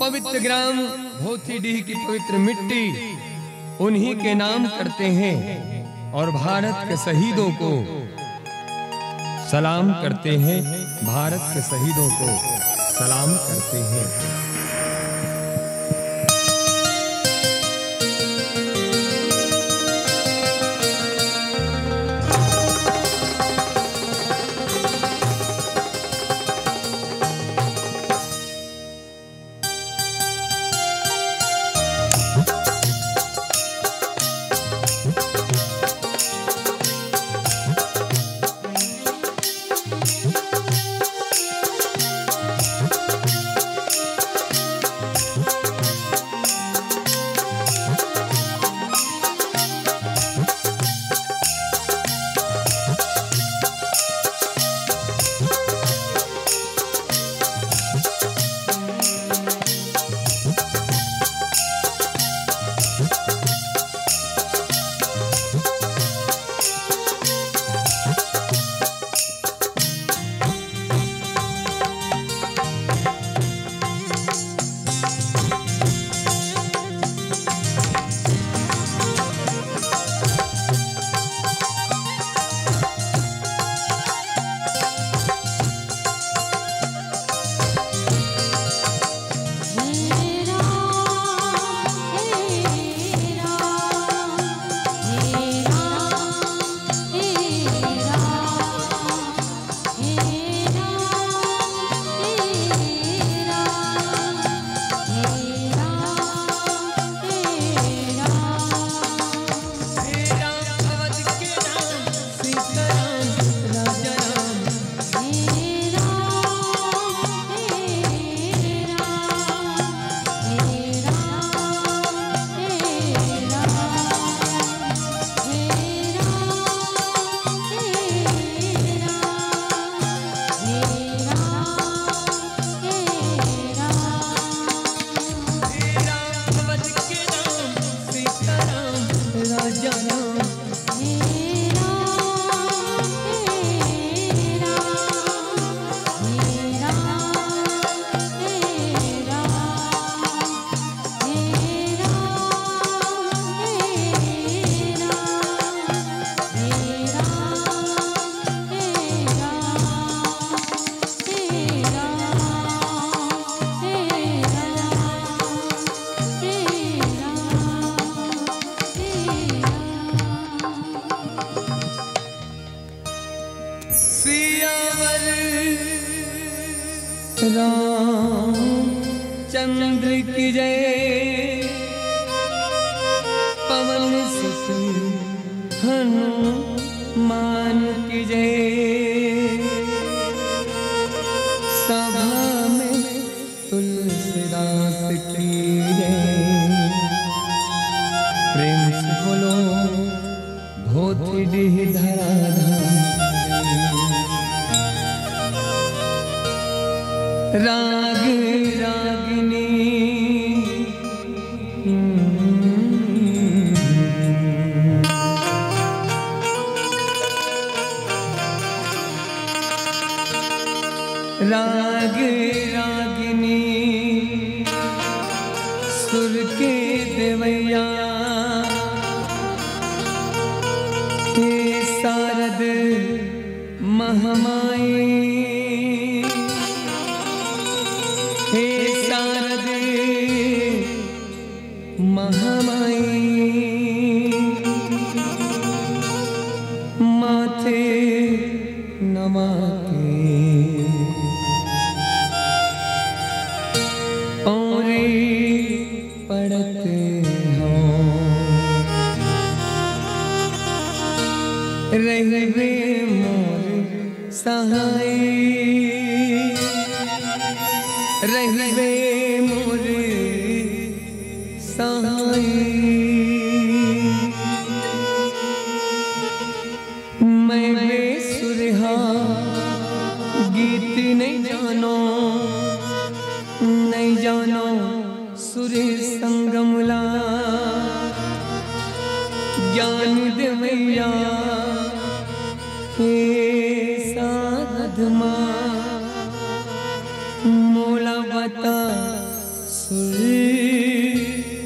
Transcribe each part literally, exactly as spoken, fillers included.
पवित्र ग्राम भोथीडीह की पवित्र मिट्टी उन्हीं के नाम करते हैं और भारत के शहीदों को सलाम करते हैं, भारत के शहीदों को सलाम करते हैं। सियावर रामचंद्र की जय, पवन सुत हनुमान की जय। सभा में तुलसीदास की जय। प्रेम से बोलो भोथीडीह धराधाम। राग रागिनी। राग रागिनी सुर के देवैया, हे शारद महामाई, हे शारद महामाई, माथे नवा के और पड़त हो। रहिबे मोर सहाय, रहिबे मोर सहाय। मैं बेसुरहा गीत नहीं जानो, नहीं जानो सुर संगम ला। ज्ञान देवैया हे साधमा, मोला बता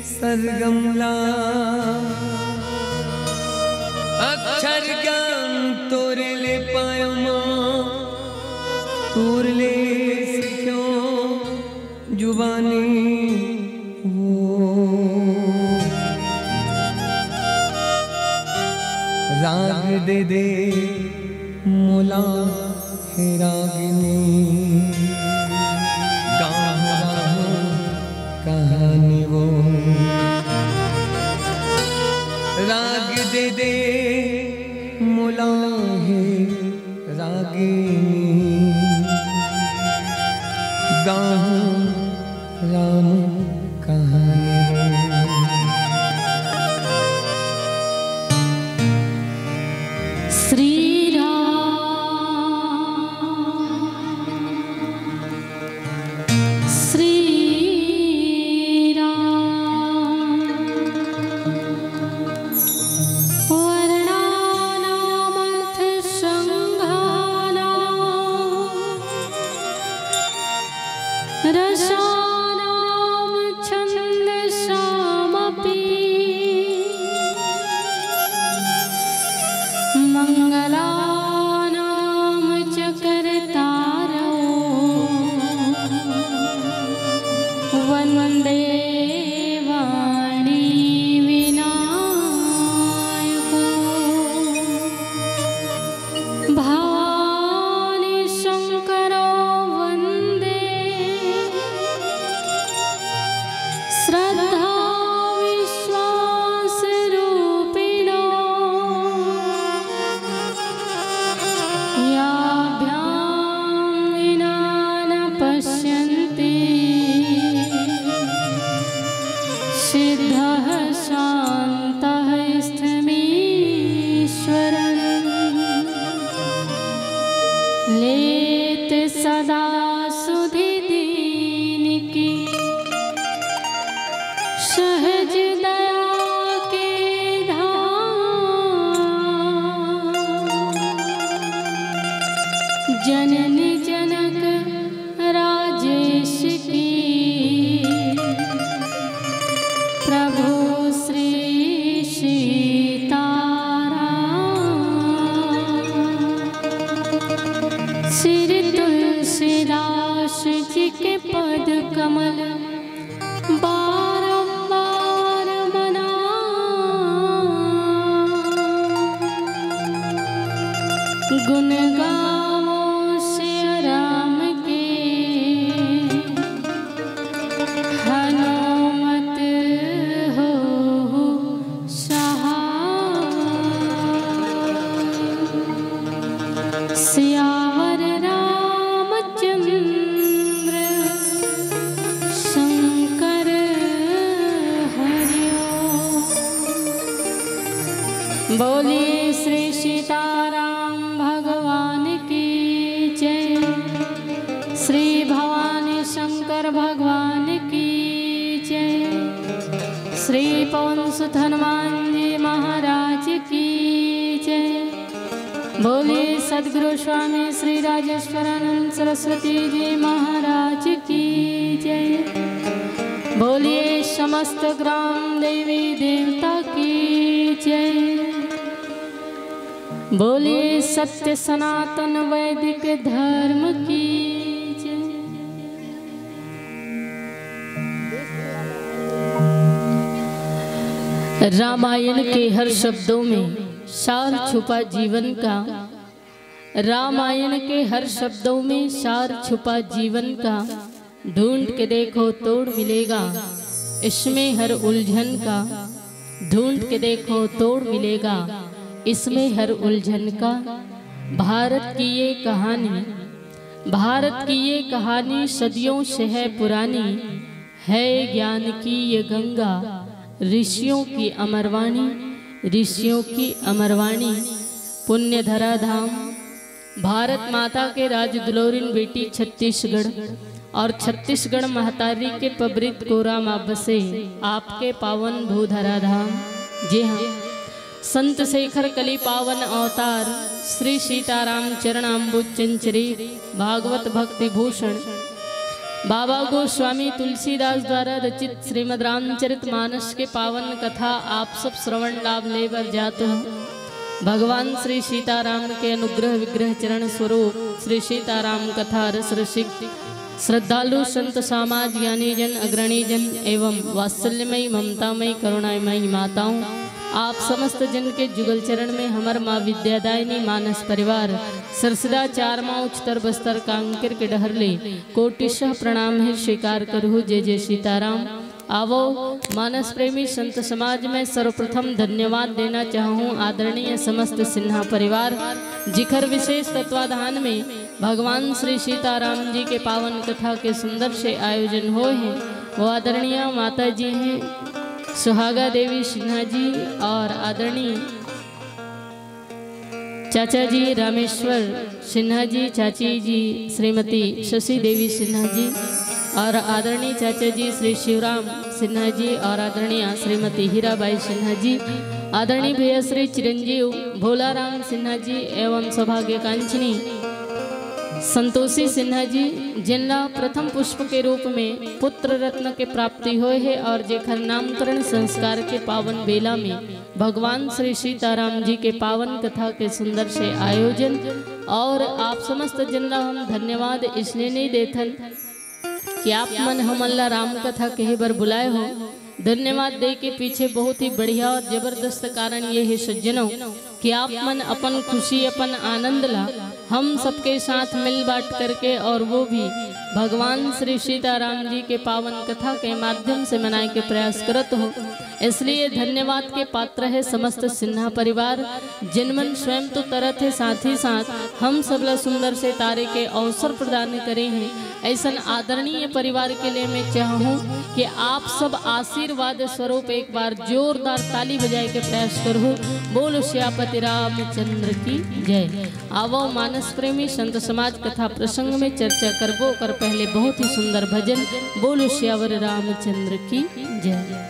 सरगम ला अक्षर ज्ञान तोरे ले पायो माँ, तोरे ले सीख्यो जुबानी वो। राग दे दे मोला हे रागिनी, गाहूँ कहानी वो। राग दे दे मोला हे रागिनी, गाहूँ राम कहानी। श्री राम, श्री राम। वर्णानामर्थसङ्घानां रसानां छन्दसामपि। मङ्गलानां च कर्तारौ वन्दे वाणी विनायकौ। भवानी शङ्करौ वन्दे श्रद्धा विश्वासरूपिणौ। याभ्यां विना न पश्यन्ति सिद्धः शान्तः स्थमीश्वरम्। लेत सदा सुधि दीन की सहज दया के धाम। जननी जनक राजेश की प्रभु श्री सीताराम। श्री तुलसीदास जी के पद कमल बारंबार मना। गुण गावो सिया राम के, हनुमत हो सहाय। सियावर रामचंद्र शंकर हरिओ। बोलिए श्री सीताराम भगवान की जय, श्री भवानी शंकर भगवान की जय, श्री पवन सुत हनुमान जी महाराज की जय। बोलिए सदगुरु स्वामी श्री राजेश्वरानंद सरस्वती जी महाराज की जय। बोलिए समस्त ग्राम देवी देवता की जय। बोलिए सत्य सनातन वैदिक धर्म की जय। रामायण के हर शब्दों में सार छुपा जीवन का। रामायण के हर शब्दों में सार छुपा जीवन का। ढूंढ के देखो तोड़ मिलेगा इसमें हर उलझन का। ढूंढ के देखो तोड़ मिलेगा इसमें हर उलझन का। भारत की ये कहानी, भारत की ये कहानी सदियों से है पुरानी। है ज्ञान की ये गंगा, ऋषियों की अमरवाणी, ऋषियों की अमरवाणी। पुण्य धरा धाम, भारत माता के राज दुलौरिन बेटी छत्तीसगढ़ और छत्तीसगढ़ महतारी के पबरित कोरा मा बसे आपके पावन भूधरा धाम। जी हाँ, संत शेखर कली पावन अवतार श्री सीताराम चरणाम्बुज चंचरी भागवत भक्ति भूषण बाबा गोस्वामी तुलसीदास द्वारा रचित श्रीमद् रामचरित मानस के पावन कथा आप सब श्रवण लाभ ले बर जात हो। भगवान श्री सीताराम के अनुग्रह विग्रह चरण स्वरूप श्री सीताराम कथा रस रसिक श्रद्धालु संत समाज, ज्ञानी जन, अग्रणी जन एवं वात्सल्यमयी ममतामयी करुणामयी माताओं, आप समस्त जन के जुगल चरण में हमर माँ विद्यादायिनी मानस परिवार सरसदा चार माँ उच्चतर बस्तर कांकेर के डहर ले कोटिशः प्रणाम हे स्वीकार करहु। जय जय सीताराम। आवो मानस प्रेमी संत समाज, मैं सर्वप्रथम धन्यवाद देना चाहूँ आदरणीय समस्त सिन्हा परिवार, जिखर विशेष तत्वाधान में भगवान श्री सीताराम जी के पावन कथा के सुंदर से आयोजन होए हे। वो आदरणीय माता जी हैं सुहागा देवी सिन्हा जी और आदरणीय चाचा जी रामेश्वर सिन्हा जी, चाची जी श्रीमती शशि देवी सिन्हा जी और आदरणीय चाचा जी श्री शिवराम सिन्हा जी और आदरणीय श्रीमती हीराबाई सिन्हा जी, आदरणीय भैया श्री चिरंजीव भोलाराम सिन्हा जी एवं सौभाग्यकांक्षिणी संतोषी सिन्हा जी, जिनला प्रथम पुष्प के रूप में पुत्र रत्न के प्राप्ति होए हे और जेखर नामकरण संस्कार के पावन बेला में भगवान श्री सीताराम जी के पावन कथा के सुंदर से आयोजन। और आप समस्त जन ला हम धन्यवाद इसलिए नहीं देथन कि आप मन हमन ला राम कथा कहे बर बुलाए हो। धन्यवाद दे के पीछे बहुत ही बढ़िया और जबरदस्त कारण ये है सज्जनों कि आप मन अपन खुशी, अपन आनंद ला हम सबके साथ मिल बांट करके और वो भी भगवान श्री सीताराम जी के पावन कथा के माध्यम से मनाए के प्रयास करत हो। इसलिए धन्यवाद के पात्र है समस्त सिन्हा परिवार, जिन मन स्वयं तो तरत है, साथ ही साथ हम सब ला सुंदर से तारे के अवसर प्रदान करे हैं। ऐसन आदरणीय परिवार के लिए मैं चाहूँ कि आप सब आशीर्वाद स्वरूप एक बार जोरदार ताली बजाए के प्रयास करहु। बोलो सियापति रामचंद्र की जय। आवो मानस प्रेमी संत समाज कथा प्रसंग में चर्चा करबो, ओकर पहले बहुत ही सुंदर भजन। बोलो सियावर रामचंद्र की जय।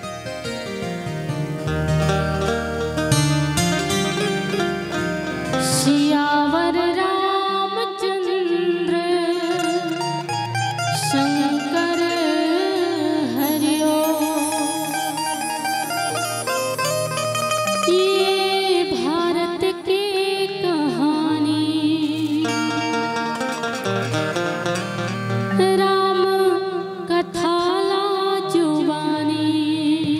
सियावर रामचंद्र शंकर हरिओ। ये भारत के कहानी राम कथा ला जुबानी।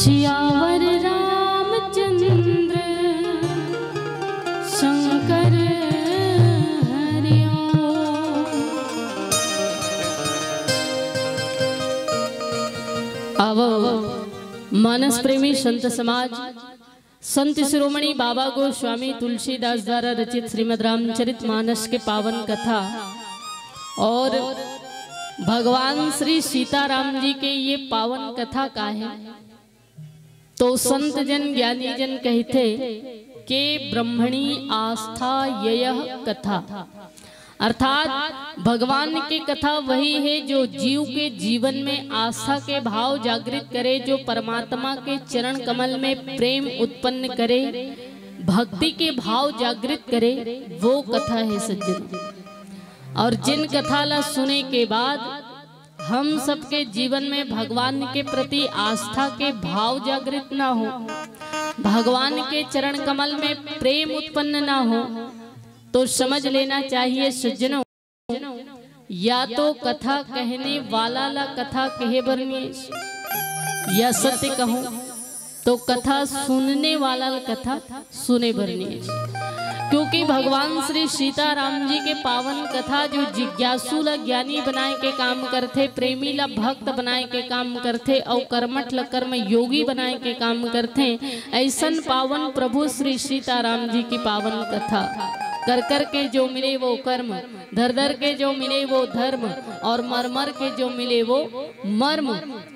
सियावर रामचंद्र शंकर हरिओ। अब मानस प्रेमी संत समाज, संत शिरोमणि बाबा गोस्वामी तुलसीदास द्वारा रचित श्रीमद् रामचरित मानस के पावन कथा और भगवान श्री सीताराम जी के ये पावन कथा का है। तो संत जन, ज्ञानी जन कहते के ब्रह्मणी आस्था ययः कथा, अर्थात भगवान के कथा वही है जो जीव के जीवन में आस्था के भाव जागृत करे, जो परमात्मा के चरण कमल में प्रेम उत्पन्न करे, भक्ति के भाव जागृत करे, वो कथा है सज्जनों। और जिन कथा ला सुने के बाद हम सबके जीवन में भगवान के प्रति आस्था के भाव जागृत ना हो, भगवान के चरण कमल में प्रेम उत्पन्न ना हो, तो समझ लेना चाहिए सज्जनों, या तो कथा कहने वाला ला कथा कहे बर नहीं, या सत्य कहूं तो कथा सुनने वाला ला कथा सुने बर नहीं। क्योंकि भगवान श्री सीताराम जी के पावन कथा जो जिज्ञासु ला ज्ञानी बनाए के काम करथे, प्रेमी ला भक्त बनाए के काम करथे, अउ कर्मठ ला कर्म योगी बनाए के काम करथे, ऐसन पावन प्रभु श्री सीताराम जी की पावन कथा। कर कर के जो मिले वो कर्म, धर धर के जो मिले वो धर्म, और मर मर के जो मिले वो मर्म।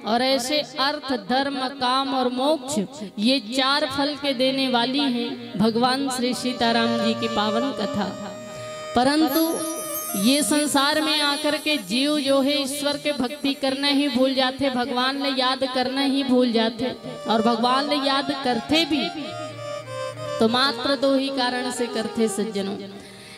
और ऐसे अर्थ, धर्म, काम और मोक्ष, ये चार फल के देने वाली हैं भगवान श्री सीताराम जी की पावन कथा। परंतु ये संसार में आकर के जीव जो है ईश्वर के भक्ति करना ही भूल जाथे, भगवान ला याद करना ही भूल जाथे। और भगवान ला याद करथे भी तो मात्र दो ही कारण से करथे सज्जनों।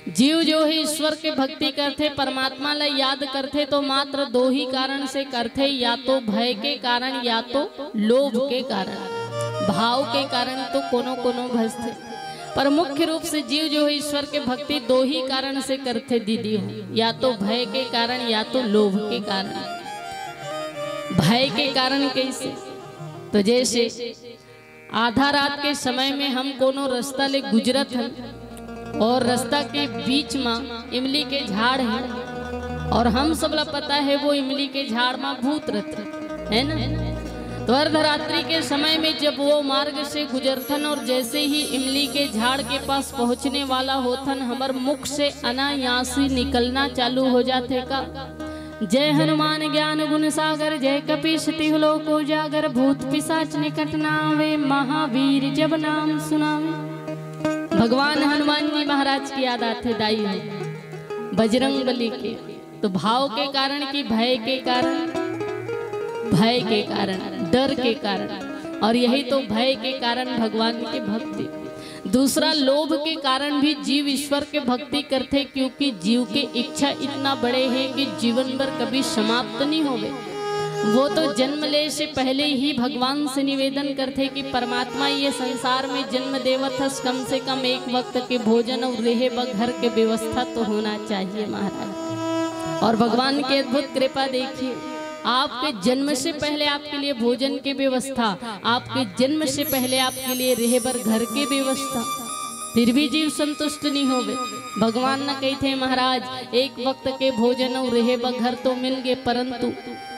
जीव जो है ईश्वर के भक्ति करथे, परमात्मा ला याद करथे, तो मात्र दो ही कारण से करथे, या तो भय के कारण, या तो लोभ के कारण। भाव के कारण तो कोनो कोनो भजथे, पर मुख्य रूप से जीव जो है ईश्वर के भक्ति दो ही कारण से करथे दीदी हो, या तो भय के कारण, या तो लोभ के कारण। भय के कारण कैसे? तो जैसे आधा रात के समय में हम कोनो रास्ता ले गुजरत हन और रास्ता के बीच म इमली के झाड़ है और हम सबला पता है वो इमली के झाड़ म भूत रथे, है ना? तो अर्धरात्रि के समय में जब वो मार्ग से गुजरथन और जैसे ही इमली के झाड़ के पास पहुंचने वाला होथन, हमर मुख से अनायास ही निकलना चालू हो जाथे का, जय हनुमान ज्ञान गुण सागर, जय कपीस तिहुलोक उजागर, भूत पिशाच निकट नावे, महावीर जब नाम सुनावे। भगवान हनुमान जी महाराज की याद आथे दाई हो, बजरंग बली के। तो भाव के कारण कि भय के कारण? भय के कारण, डर के कारण। और यही तो भय के कारण भगवान की भक्ति। दूसरा, लोभ के कारण भी जीव ईश्वर के भक्ति करथे, क्योंकि जीव के इच्छा इतना बड़े है कि जीवन भर कभी समाप्त नहीं होवे। वो तो जन्म ले से पहले ही भगवान से निवेदन करथे कि परमात्मा, ये संसार में जन्म देवत हस, कम से कम एक वक्त के भोजन और रहे बर घर के व्यवस्था तो होना चाहिए महाराज। और भगवान की अद्भुत कृपा देखिए, आपके जन्म से पहले आपके लिए भोजन की व्यवस्था, आपके जन्म से पहले आपके लिए रहे बर घर की व्यवस्था, फिर भी जीव संतुष्ट नहीं होवे। भगवान न कहिथे, महाराज, एक वक्त के भोजन अउ रहे बर घर तो मिल गे, परंतु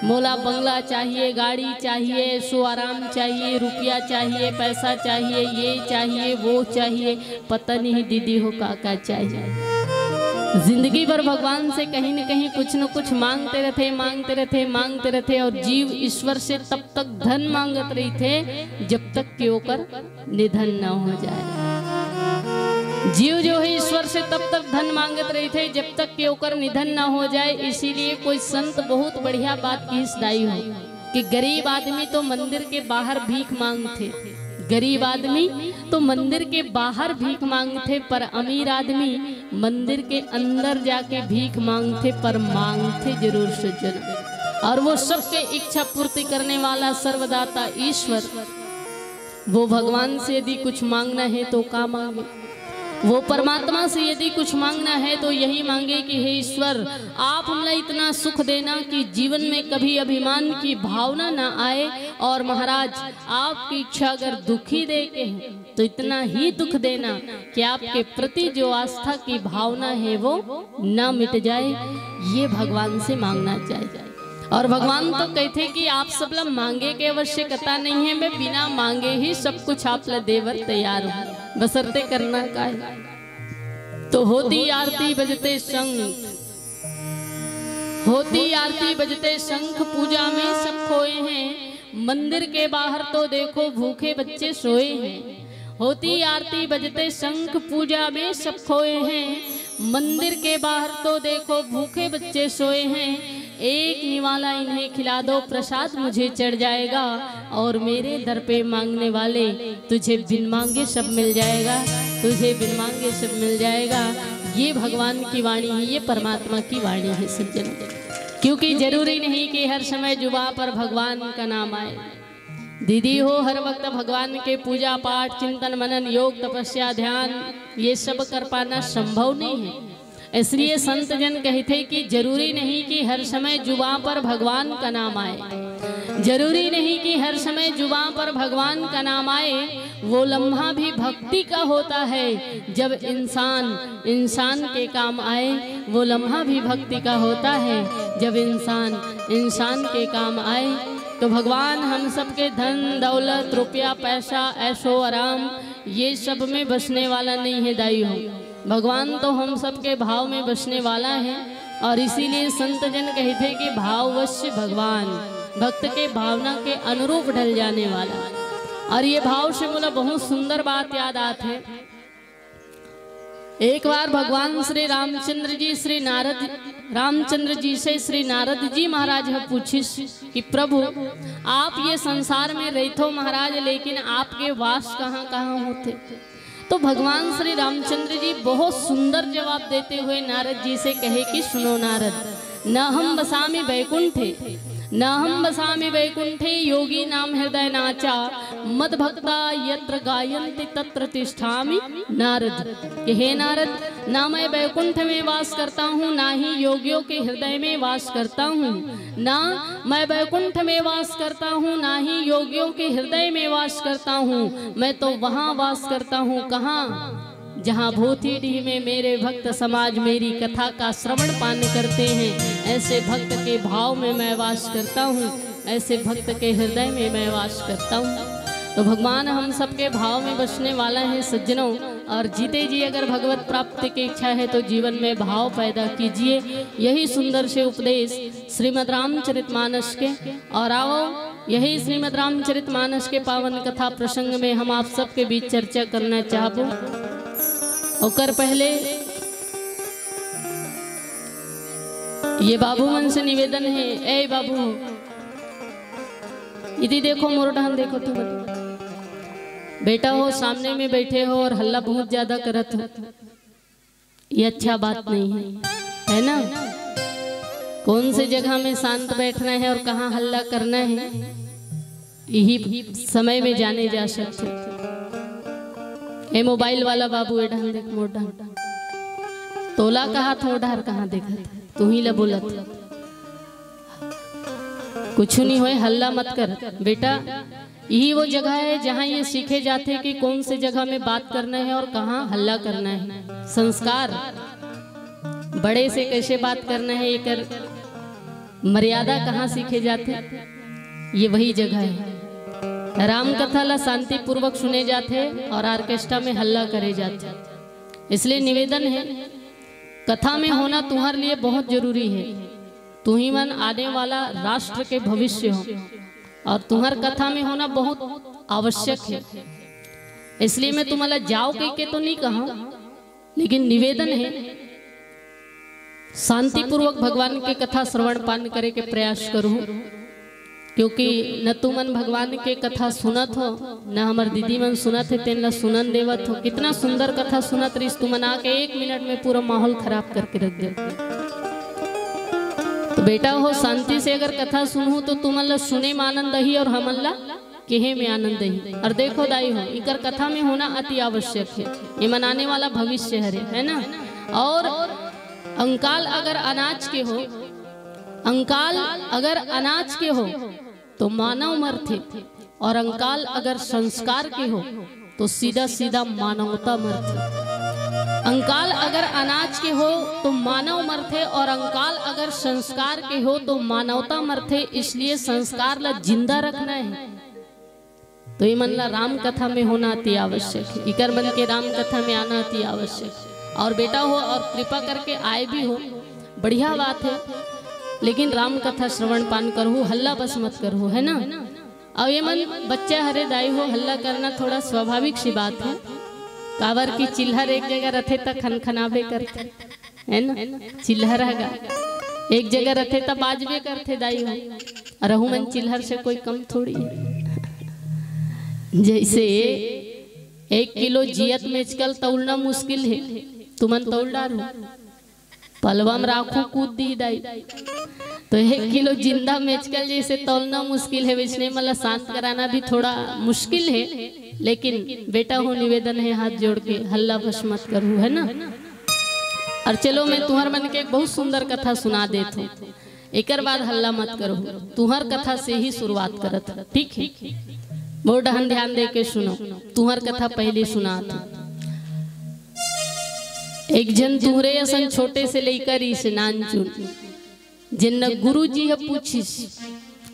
मोला बंगला चाहिए, गाड़ी चाहिए, ऐशो आराम चाहिए, रुपया चाहिए, पैसा चाहिए, ये चाहिए, वो चाहिए, पता नहीं दीदी हो का का चाहिए। जिंदगी भर भगवान से कहीं न कहीं कुछ न कुछ मांगते रहते, मांगते रहते, मांगते रहते, और जीव ईश्वर से तब तक धन मांगत रहिथे जब तक कि ओकर निधन न हो जाए। जीव जो है ईश्वर से तब तक धन मांगत रहिथे जब तक कि ओकर निधन न हो जाए। इसीलिए कोई संत बहुत बढ़िया बात किहिस दाई हो कि गरीब आदमी तो मंदिर के बाहर भीख मांगथे, गरीब आदमी तो मंदिर के बाहर भीख मांगथे, पर अमीर आदमी मंदिर के अंदर जाके भीख मांगथे, पर मांगथे जरूर सज्जन। और वो सबके इच्छा पूर्ति करने वाला सर्वदाता ईश्वर, वो भगवान से यदि कुछ मांगना है तो का मांगे? वो परमात्मा से यदि कुछ मांगना है तो यही मांगे कि हे ईश्वर, आप हमला इतना सुख देना कि जीवन में कभी अभिमान की भावना ना आए, और महाराज, आपकी इच्छा अगर दुखी दे के है तो इतना ही दुख देना कि आपके प्रति जो आस्था की भावना है वो ना मिट जाए। ये भगवान से मांगना चाहिए। और भगवान तो कहते कि आप सबला मांगे के आवश्यकता नहीं है, मैं बिना मांगे ही सब कुछ आप ला देवर तैयार हूँ, बसरते करना का है। तो होती आरती बजते शंख, होती आरती बजते शंख, पूजा में सब खोए हैं। मंदिर के बाहर तो देखो, भूखे बच्चे सोए हैं। होती आरती बजते शंख, पूजा में सब खोए हैं। मंदिर के बाहर तो देखो, भूखे बच्चे सोए हैं। एक निवाला इन्हें खिला दो, प्रसाद मुझे चढ़ जाएगा। और मेरे दर पे मांगने वाले, तुझे बिन मांगे सब मिल जाएगा, तुझे बिन मांगे सब मिल जाएगा। ये भगवान की वाणी है, ये परमात्मा की वाणी है सज्जन। क्योंकि जरूरी नहीं कि हर समय जुबा पर भगवान का नाम आए। दीदी हो, हर वक्त भगवान के पूजा पाठ, चिंतन मनन, योग, तपस्या, ध्यान, ये सब कर पाना संभव नहीं है। इसलिए संत जन कहते कि जरूरी नहीं कि हर समय जुबा पर भगवान का नाम आए, जरूरी नहीं कि हर समय जुबा पर भगवान का नाम आए। वो लम्हा भी भक्ति का होता है जब इंसान इंसान के काम आए। वो लम्हा भी भक्ति का होता है जब इंसान इंसान के काम आए। तो भगवान हम सबके धन दौलत, रुपया पैसा, ऐशो आराम, ये सब में बसने वाला नहीं है दाई हो। भगवान तो हम सबके भाव में बसने वाला है। और इसीलिए संत जन कहते कि भाववश भगवान, भक्त के भावना के अनुरूप ढल जाने वाला। और ये भाव से मोला बहुत सुंदर बात याद आत है। एक बार भगवान श्री रामचंद्र जी, श्री नारद, रामचंद्र जी से श्री नारद जी महाराज ह पूछिस कि प्रभु, आप ये संसार में रहिथो महाराज, लेकिन आपके वास कहाँ कहाँ होथे? तो भगवान श्री रामचंद्र जी बहुत सुंदर जवाब देते हुए नारद जी से कहे कि सुनो नारद, न हम बसामि बैकुंठे, न हम बसामि बैकुंठे, योगी नाम हृदय नाचा, मद भक्ता यत्र गायंति तत्र तिष्ठामि नारद। कि हे नारद, ना मैं बैकुंठ में वास करता हूँ, ना ही योगियों के हृदय में वास करता हूँ, ना मैं बैकुंठ में वास करता हूँ, ना ही योगियों के हृदय में वास करता हूँ। मैं तो वहाँ वास करता हूँ, कहाँ? जहाँ भूतही डीह में मेरे भक्त समाज मेरी कथा का श्रवण पान करते हैं, ऐसे भक्त के भाव में मैं वास करता हूँ, ऐसे भक्त के हृदय में मैं वास करता हूँ। तो भगवान हम सबके भाव में बसने वाला है सज्जनों। और जीते जी अगर भगवत प्राप्ति की इच्छा है तो जीवन में भाव पैदा कीजिए। यही सुंदर से उपदेश श्रीमद् रामचरितमानस के। और आओ, यही श्रीमद् रामचरितमानस के पावन कथा प्रसंग में हम आप सबके बीच चर्चा करना चाहबो। ओकर पहले ये बाबू मन से निवेदन है, ए बाबू, इदी देखो, मोर डहन देखो तुम। बेटा हो, सामने में बैठे हो और हल्ला बहुत ज्यादा करत हो, ये अच्छा बात नहीं है, है ना? कौन से जगह में शांत बैठना है और कहाँ हल्ला करना है, यही समय में जाने जा सकते। ए मोबाइल वाला बाबू, ए डहन देख, मोर डहन। तोला कहा था, ओ डहर कहाँ देखत? तू ही ला बोलत। कुछ नहीं होए, हल्ला मत कर बेटा। यही वो जगह है जहाँ ये सीखे जाते कि कौन से जगह में बात करना है और कहाँ हल्ला करना है। संस्कार, बड़े से कैसे बात करना है, एकर मर्यादा कहाँ सीखे जाते, ये वही जगह है। राम कथा ला शांतिपूर्वक सुने जाते और ऑर्केस्ट्रा में हल्ला करे जाते। इसलिए निवेदन है, कथा में होना तुम्हारे लिए बहुत जरूरी है। तुही मन आने वाला राष्ट्र के भविष्य हो और तुम्हार कथा में होना बहुत आवश्यक है। इसलिए मैं तुम्हाला जाओ कह के तो नहीं कहा, लेकिन निवेदन है, शांतिपूर्वक भगवान के कथा श्रवण पान करे के प्रयास करूँ, क्योंकि न तुमन भगवान के कथा सुनत हो, न हमर दीदी मन सुनत हे, तेन ला सुनन देवत हो। कितना सुंदर कथा सुनत रहिस, तुमन आके एक मिनट में पूरा माहौल खराब करके रख दे। तो बेटा हो, शांति से अगर कथा सुनहू तो तुमन ला सुने में आनंद आही और हमन ला केहे में आनंद ही। और देखो दाई हो, इकर कथा में होना अति आवश्यक है। ये मनाने वाला भविष्य हरे, है ना? और अंकाल अगर अनाज के हो, अंकाल अगर अनाज के हो, तो मानव मरथे, और अंकाल अगर संस्कार के हो, तो सीधा सीधा मानवता मरथे। अंकाल अगर अनाज के हो, तो मानव मरथे, और अंकाल अगर संस्कार के हो, तो मानवता मरथे। इसलिए संस्कार ला जिंदा रखना है। तो ये मन ला राम कथा में होना अति आवश्यक है, इकर मन के राम कथा में आना अति आवश्यक है। और बेटा हो, और कृपा करके आए भी हो, बढ़िया बात है, लेकिन राम कथा श्रवण पान करहु, हल्ला बस मत करहु, है ना? और ये मन बच्चा हरे दाई हो, हल्ला करना थोड़ा स्वाभाविक सी बात है, काबर की चिल्हर एक जगह रथे त खनखनाबे करथे, है ना? चिल्हर हगा एक जगह रथे त बाजबे करथे दाई हो, और रहू मन चिल्हर से कोई कम थोड़ी है। जैसे एक किलो जियत मेचकल तौलना मुश्किल है, तुमन तौल डारू, पलवा में राखू कूद दी दाई। तो एक किलो जिंदा मेचकल जैसे तौलना मुश्किल है, वैसने मला शांत कराना भी थोड़ा मुश्किल है, लेकिन बेटा हो, निवेदन है हाथ जोड़ के, हल्ला बस मत करू, है ना? और चलो, मैं तुम्हार मन के एक बहुत सुंदर कथा सुना देत हूँ, एकर बाद हल्ला मत करो, तुम्हार कथा से ही शुरुआत करत हूँ, ठीक है? बहुत डहन ध्यान दे के सुनो, तुम्हार कथा पहले सुनात हूँ। एक झन तुहरे असन छोटे से लइका रहिस हे, नानचुन, जेन गुरुजी ह पूछिस।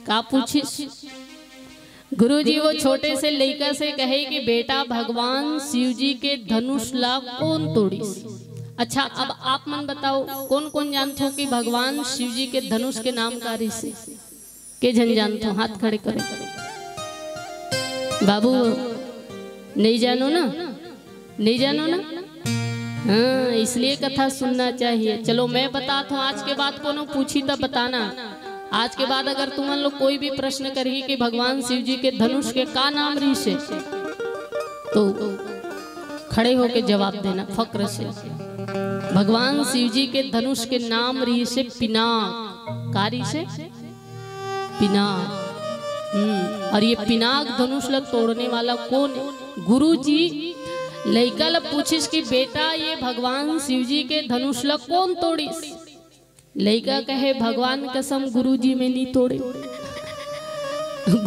का पूछिस? गुरुजी वो छोटे से लइका से कहे कि बेटा, भगवान शिव जी के धनुष ला कौन तोड़िस? अच्छा, अब आप मन बताओ, कौन कौन जानथो कि भगवान शिव जी के धनुष के नाम का रहिस हे? के झन जानथो, हाथ खड़े करो। बाबू, नहीं जानो ना? नहीं जानो ना? हाँ, इसलिए कथा सुनना चाहिए। चलो, मैं बताता हूँ, आज के बाद कोनो पूछी तब बताना। आज के बाद अगर तुमन लोग कोई भी प्रश्न करही कि भगवान शिव जी के धनुष के का नाम रहिस हे, तो खड़े होके जवाब देना फक्र से। भगवान शिव जी के धनुष के नाम रहिस हे पिनाक। का रहिस हे? पिनाक। हम्म, और ये पिनाक धनुष ला तोड़ने वाला कौन है? गुरुजी लइका ला पूछिस कि बेटा, ये भगवान शिव जी के धनुष ला कौन तोड़िस? लइका कहे, भगवान कसम गुरुजी, मैं नहीं तोड़े।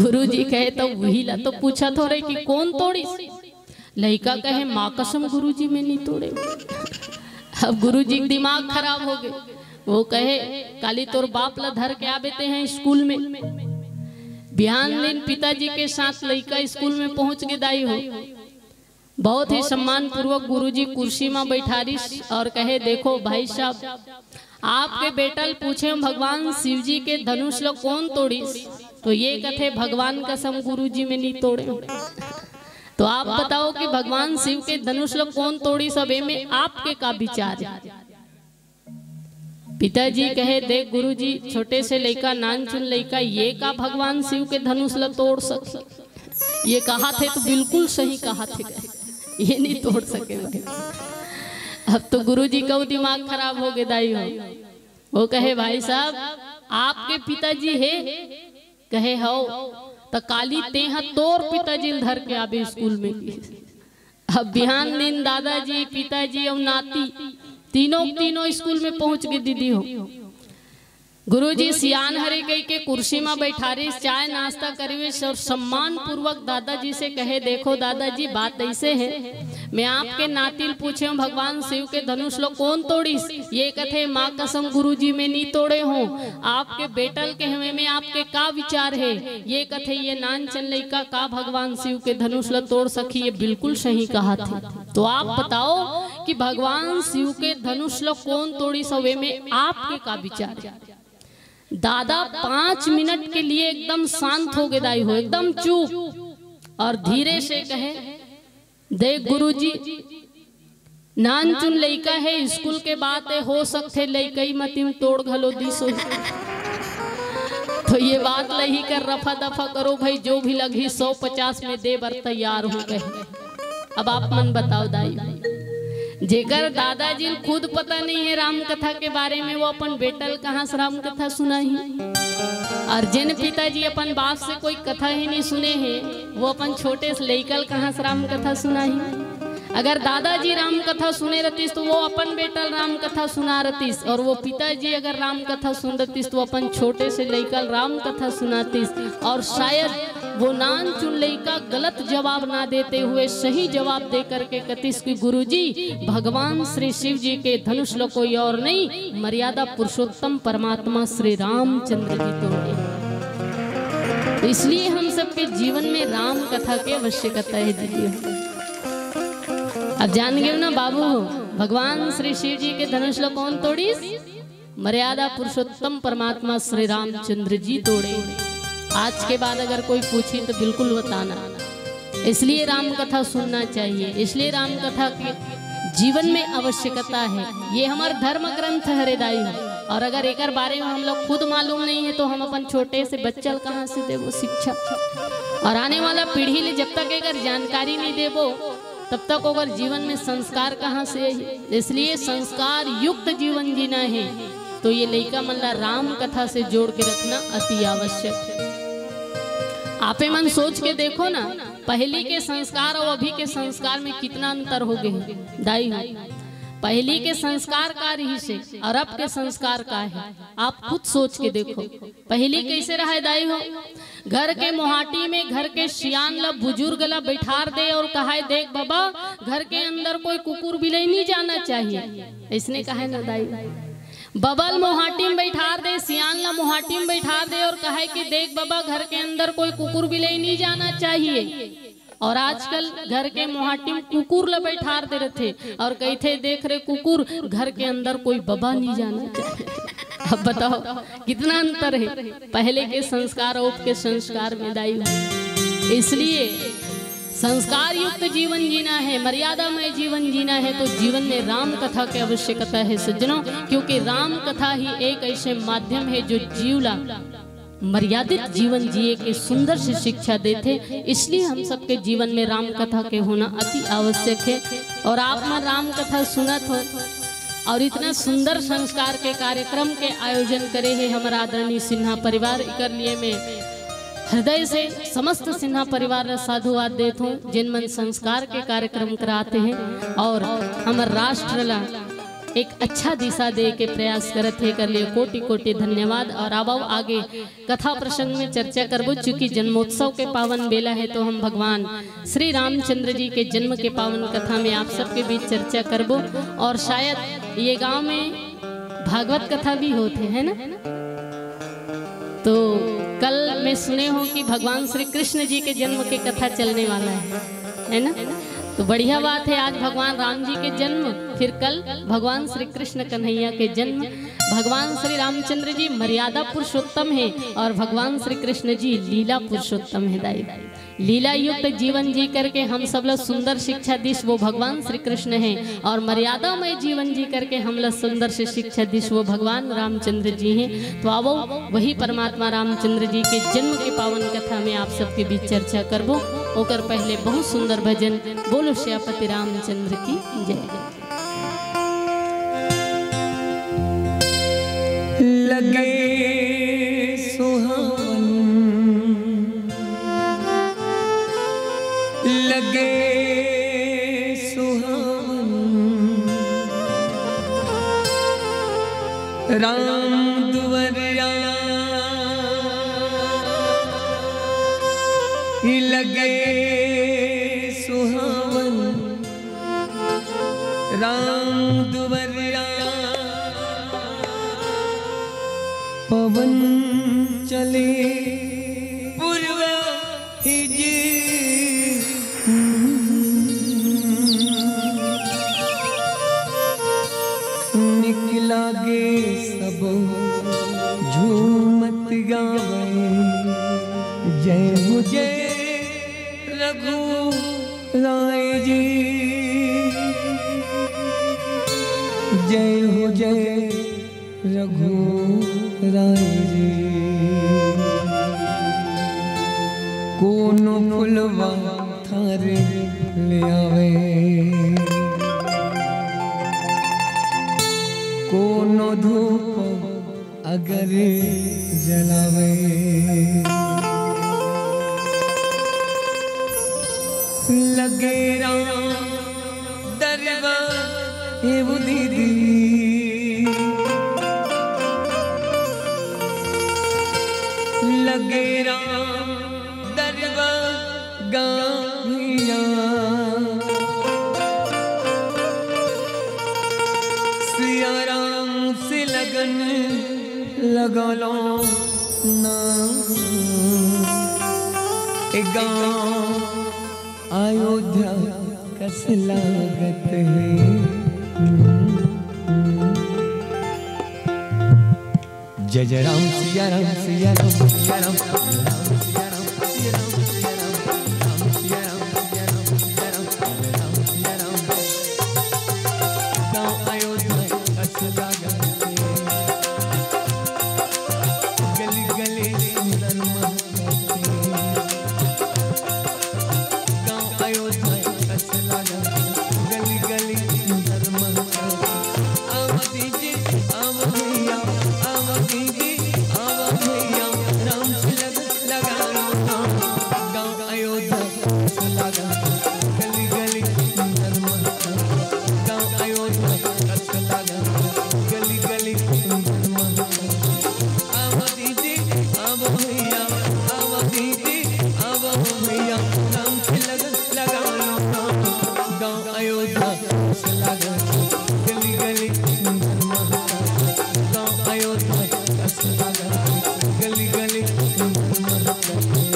गुरुजी कहे, तो वही ला तो पूछा थोड़े कि कौन तोड़िस? लइका कहे, माँ कसम गुरुजी, मैं नहीं तोड़े। अब गुरुजी के दिमाग खराब हो गए। वो कहे, काली तोर बाप ला धर के आबे तें स्कूल में। बिहान दिन पिताजी के साथ लइका स्कूल में पहुंच के दाई हो, बहुत ही सम्मान पूर्वक गुरुजी कुर्सी में बैठारिस और कहे, देखो भाई साहब, आपके बेटा ल पूछे, भगवान शिव जी के धनुष ला कौन तोड़िस? तो ये कथे, भगवान कसम गुरुजी, मैं नहीं तोड़े। तो आप बताओ कि भगवान शिव के धनुष ला कौन तोड़िस, अब एमे आपके का विचार है? पिताजी कहे, देख गुरुजी, छोटे से लइका, नानचुन लइका, ये का भगवान शिव के धनुष ला तोड़ सके? ये कहा थे तो बिल्कुल सही कहा थे, ये नहीं तोड़ सके भाई। अब तो गुरुजी का दिमाग खराब हो गए दाई हो। वो कहे, भाई साहब, आपके पिताजी है? कहे, हव। त काली तेहा तोर पिताजी ल धर के आबे स्कूल में। अब बिहान दिन दादाजी, पिताजी और नाती तीनों तीनों स्कूल में पहुंच गए दीदी हो। गुरुजी सियान हरे कहि के कुर्सी में बैठारिस, चाय नाश्ता करिस और सम्मान पूर्वक दादाजी से कहे, देखो दादाजी, बात ऐसे है, मैं आपके नाती ल पूछे हूँ, भगवान शिव के धनुष ला कौन तोड़िस? ये कथे, माँ कसम गुरुजी, मैं नहीं तोड़े हूँ। आपके बेटा ल कहवे में आपके का विचार है? ये कथे, ये नानचन लइका का भगवान शिव के धनुष ला तोड़ सकी? ये बिल्कुल सही कहा थे। तो आप बताओ कि भगवान शिव के धनुष ला कौन तोड़िस, अउ एमे आपके का विचार है? दादा पांच मिनट के लिए एकदम शांत हो गए दाई हो, एकदम चुप, और धीरे से कहे, देख गुरुजी, नानचुन लइका है, स्कूल के बात है, हो सकथे लइकई मतिम तोड़ घलो दिस होही। तो ये बात लही कर रफा दफा करो भाई, जो भी लगही सौ पचास में दे बर तैयार हूँ कहे। अब आप मन बताओ दाई, जेकर दादाजी ल खुद पता नहीं है राम कथा के बारे में, वो अपन बेटा ल कहाँ से राम कथा सुनाही? और जिन पिताजी अपन बाप से कोई कथा ही नहीं सुने हैं, वो अपन छोटे से लइका ल कहाँ से राम कथा सुनाही? अगर दादाजी राम कथा सुने रहतिस तो वो अपन बेटा ल राम कथा सुना रहतिस, और वो पिताजी अगर राम कथा सुन रहतिस तो अपन छोटे से लइका ल राम कथा सुनातिस। और शायद वो नानचुन लइका गलत जवाब ना देते हुए सही जवाब दे करके कतिस कि गुरुजी, भगवान श्री शिव जी के धनुष लो कोई और नहीं, मर्यादा पुरुषोत्तम परमात्मा श्री रामचंद्र जी तोड़े। तो इसलिए हम सबके जीवन में राम कथा के आवश्यकता है दीदी। अब जान गए ना बाबू, भगवान श्री शिव जी के धनुष लो कौन तोड़ीस? मर्यादा पुरुषोत्तम परमात्मा श्री रामचंद्र जी तोड़े। आज के बाद अगर कोई पूछी तो बिल्कुल बताना। इसलिए राम कथा सुनना चाहिए, इसलिए राम कथा के जीवन में आवश्यकता है। ये हमार धर्म ग्रंथ हरे दाई हो, और अगर एकर बारे में हम लोग खुद मालूम नहीं है तो हम अपन छोटे से बच्चा ल कहाँ से देबो शिक्षा? और आने वाला पीढ़ी ले जब तक एकर जानकारी नहीं देबो तब तक ओकर जीवन में संस्कार कहाँ से आही? इसलिए संस्कार युक्त जीवन जीना है तो ये लइका मन ला राम कथा से जोड़ के रखना अति आवश्यक है। आपे मन सोच के देखो ना, पहली के संस्कार और अभी के संस्कार में कितना अंतर हो गए है दाई हो। पहली के संस्कार का रहिसे और अब के संस्कार का है, आप खुद सोच के देखो। पहली कैसे रहा है दाई हो? घर के मोहाटी में घर के सियान ला, बुजुर्ग ला बैठार दे और कहाय, देख बाबा, घर के अंदर कोई कुकुर बिलाई नहीं जाना चाहिए। ऐसने कहाय ना दाई, बबा ल मोहाटी में बैठार दे, सियान ला मोहाटी में बैठार दे और कहाय कि देख बाबा, घर के अंदर कोई कुकुर बिलाई नहीं जाना चाहिए। और आजकल घर के मोहाटी में कुकुर ला बैठार दे रथे और कहिथे, देख रे कुकुर, घर के अंदर कोई बबा नहीं जाना चाहिए। अब बताओ कितना अंतर है पहले के संस्कार और अब के संस्कार में दाई। इसलिए संस्कार युक्त जीवन जीना है, मर्यादामय जीवन जीना है तो जीवन में राम कथा की आवश्यकता है सज्जनों, क्योंकि राम कथा ही एक ऐसे माध्यम है जो जीव ला मर्यादित जीवन जिए के सुंदर से शिक्षा देथे। इसलिए हम सबके जीवन में राम कथा के होना अति आवश्यक है। और आप मन राम कथा सुनत हो और इतना सुंदर संस्कार के कार्यक्रम के आयोजन करे है हमारा आदरणीय सिन्हा परिवार, इकर लिए मैं हृदय से समस्त सिन्हा परिवार ला साधुवाद देत हूँ, जिन मन संस्कार के कार्यक्रम कराते हैं और हमर राष्ट्र ला एक अच्छा दिशा दे के प्रयास करत है, कर लिए कोटि कोटि धन्यवाद। और आवो आगे कथा प्रसंग में चर्चा करबो, चूंकि जन्मोत्सव के पावन बेला है तो हम भगवान श्री रामचंद्र जी के जन्म के पावन कथा में आप सबके बीच चर्चा करबो। और शायद ये गांव में भागवत कथा भी होत है, है ना? तो कल मैं सुने हूँ कि भगवान श्री कृष्ण जी के जन्म की कथा चलने वाला है, है ना? तो बढ़िया बात है, आज भगवान राम जी के जन्म, फिर कल भगवान श्री कृष्ण कन्हैया के जन्म। भगवान श्री रामचंद्र जी मर्यादा पुरुषोत्तम है और भगवान श्री कृष्ण जी लीला पुरुषोत्तम है दाई। लीला युक्त जीवन जी करके हम सब ला सुंदर शिक्षा दिस वो भगवान श्री कृष्ण हैं और मर्यादामय जीवन जी करके हम ला सुंदर से शिक्षा दिस वो भगवान रामचंद्र जी हैं। तो आवो वही परमात्मा रामचंद्र जी के जन्म के पावन कथा में आप सबके बीच चर्चा करबो। ओकर पहले बहुत सुंदर भजन, बोलो श्यापति रामचंद्र की जय। लगे सुहावन, लगे सुहावन, राम दुवरिया लगे सुहावन, राम दुवरिया पवन चले पूर्वा हिज। निक लागे सब झूमत गावे, जय हो जय रघु राय जी, जय हो जय रघु राय जी। कोनो फुलवा थारे ले आवे। अगर जलावे। लगे राम दरबा हे वो दीदी, लगे राम दरबा गाँव भैया, सिया राम से लगन लगा लो ना। ए गाँव अयोध्या कस लागत हे। जय जय राम सिया राम सिया राम सिया राम। गाँव अयोध्या कस लागत हे। गली गली सुंदर महकत हे। गाँव अयोध्या कस लागत हे। गली गली सुंदर महकत हे। आवा दीदी, आवा भैया, आवा दीदी, आवा भैया, राम से लगन लगा लो ना। गाँव अयोध्या कस लागत हे। गली गली सुंदर महकत हे। गाँव अयोध्या कस लागत हे। गली गली सुंदर महकत हे। आवा दीदी, आवा भैया, आवा दीदी, आवा भैया, राम से लगन लगा लो ना। गाँव अयोध्या कस लागत हे। गली गली सुंदर महकत हे। गाँव अयोध्या कस लागत हे। गली गली सुंदर महकत हे।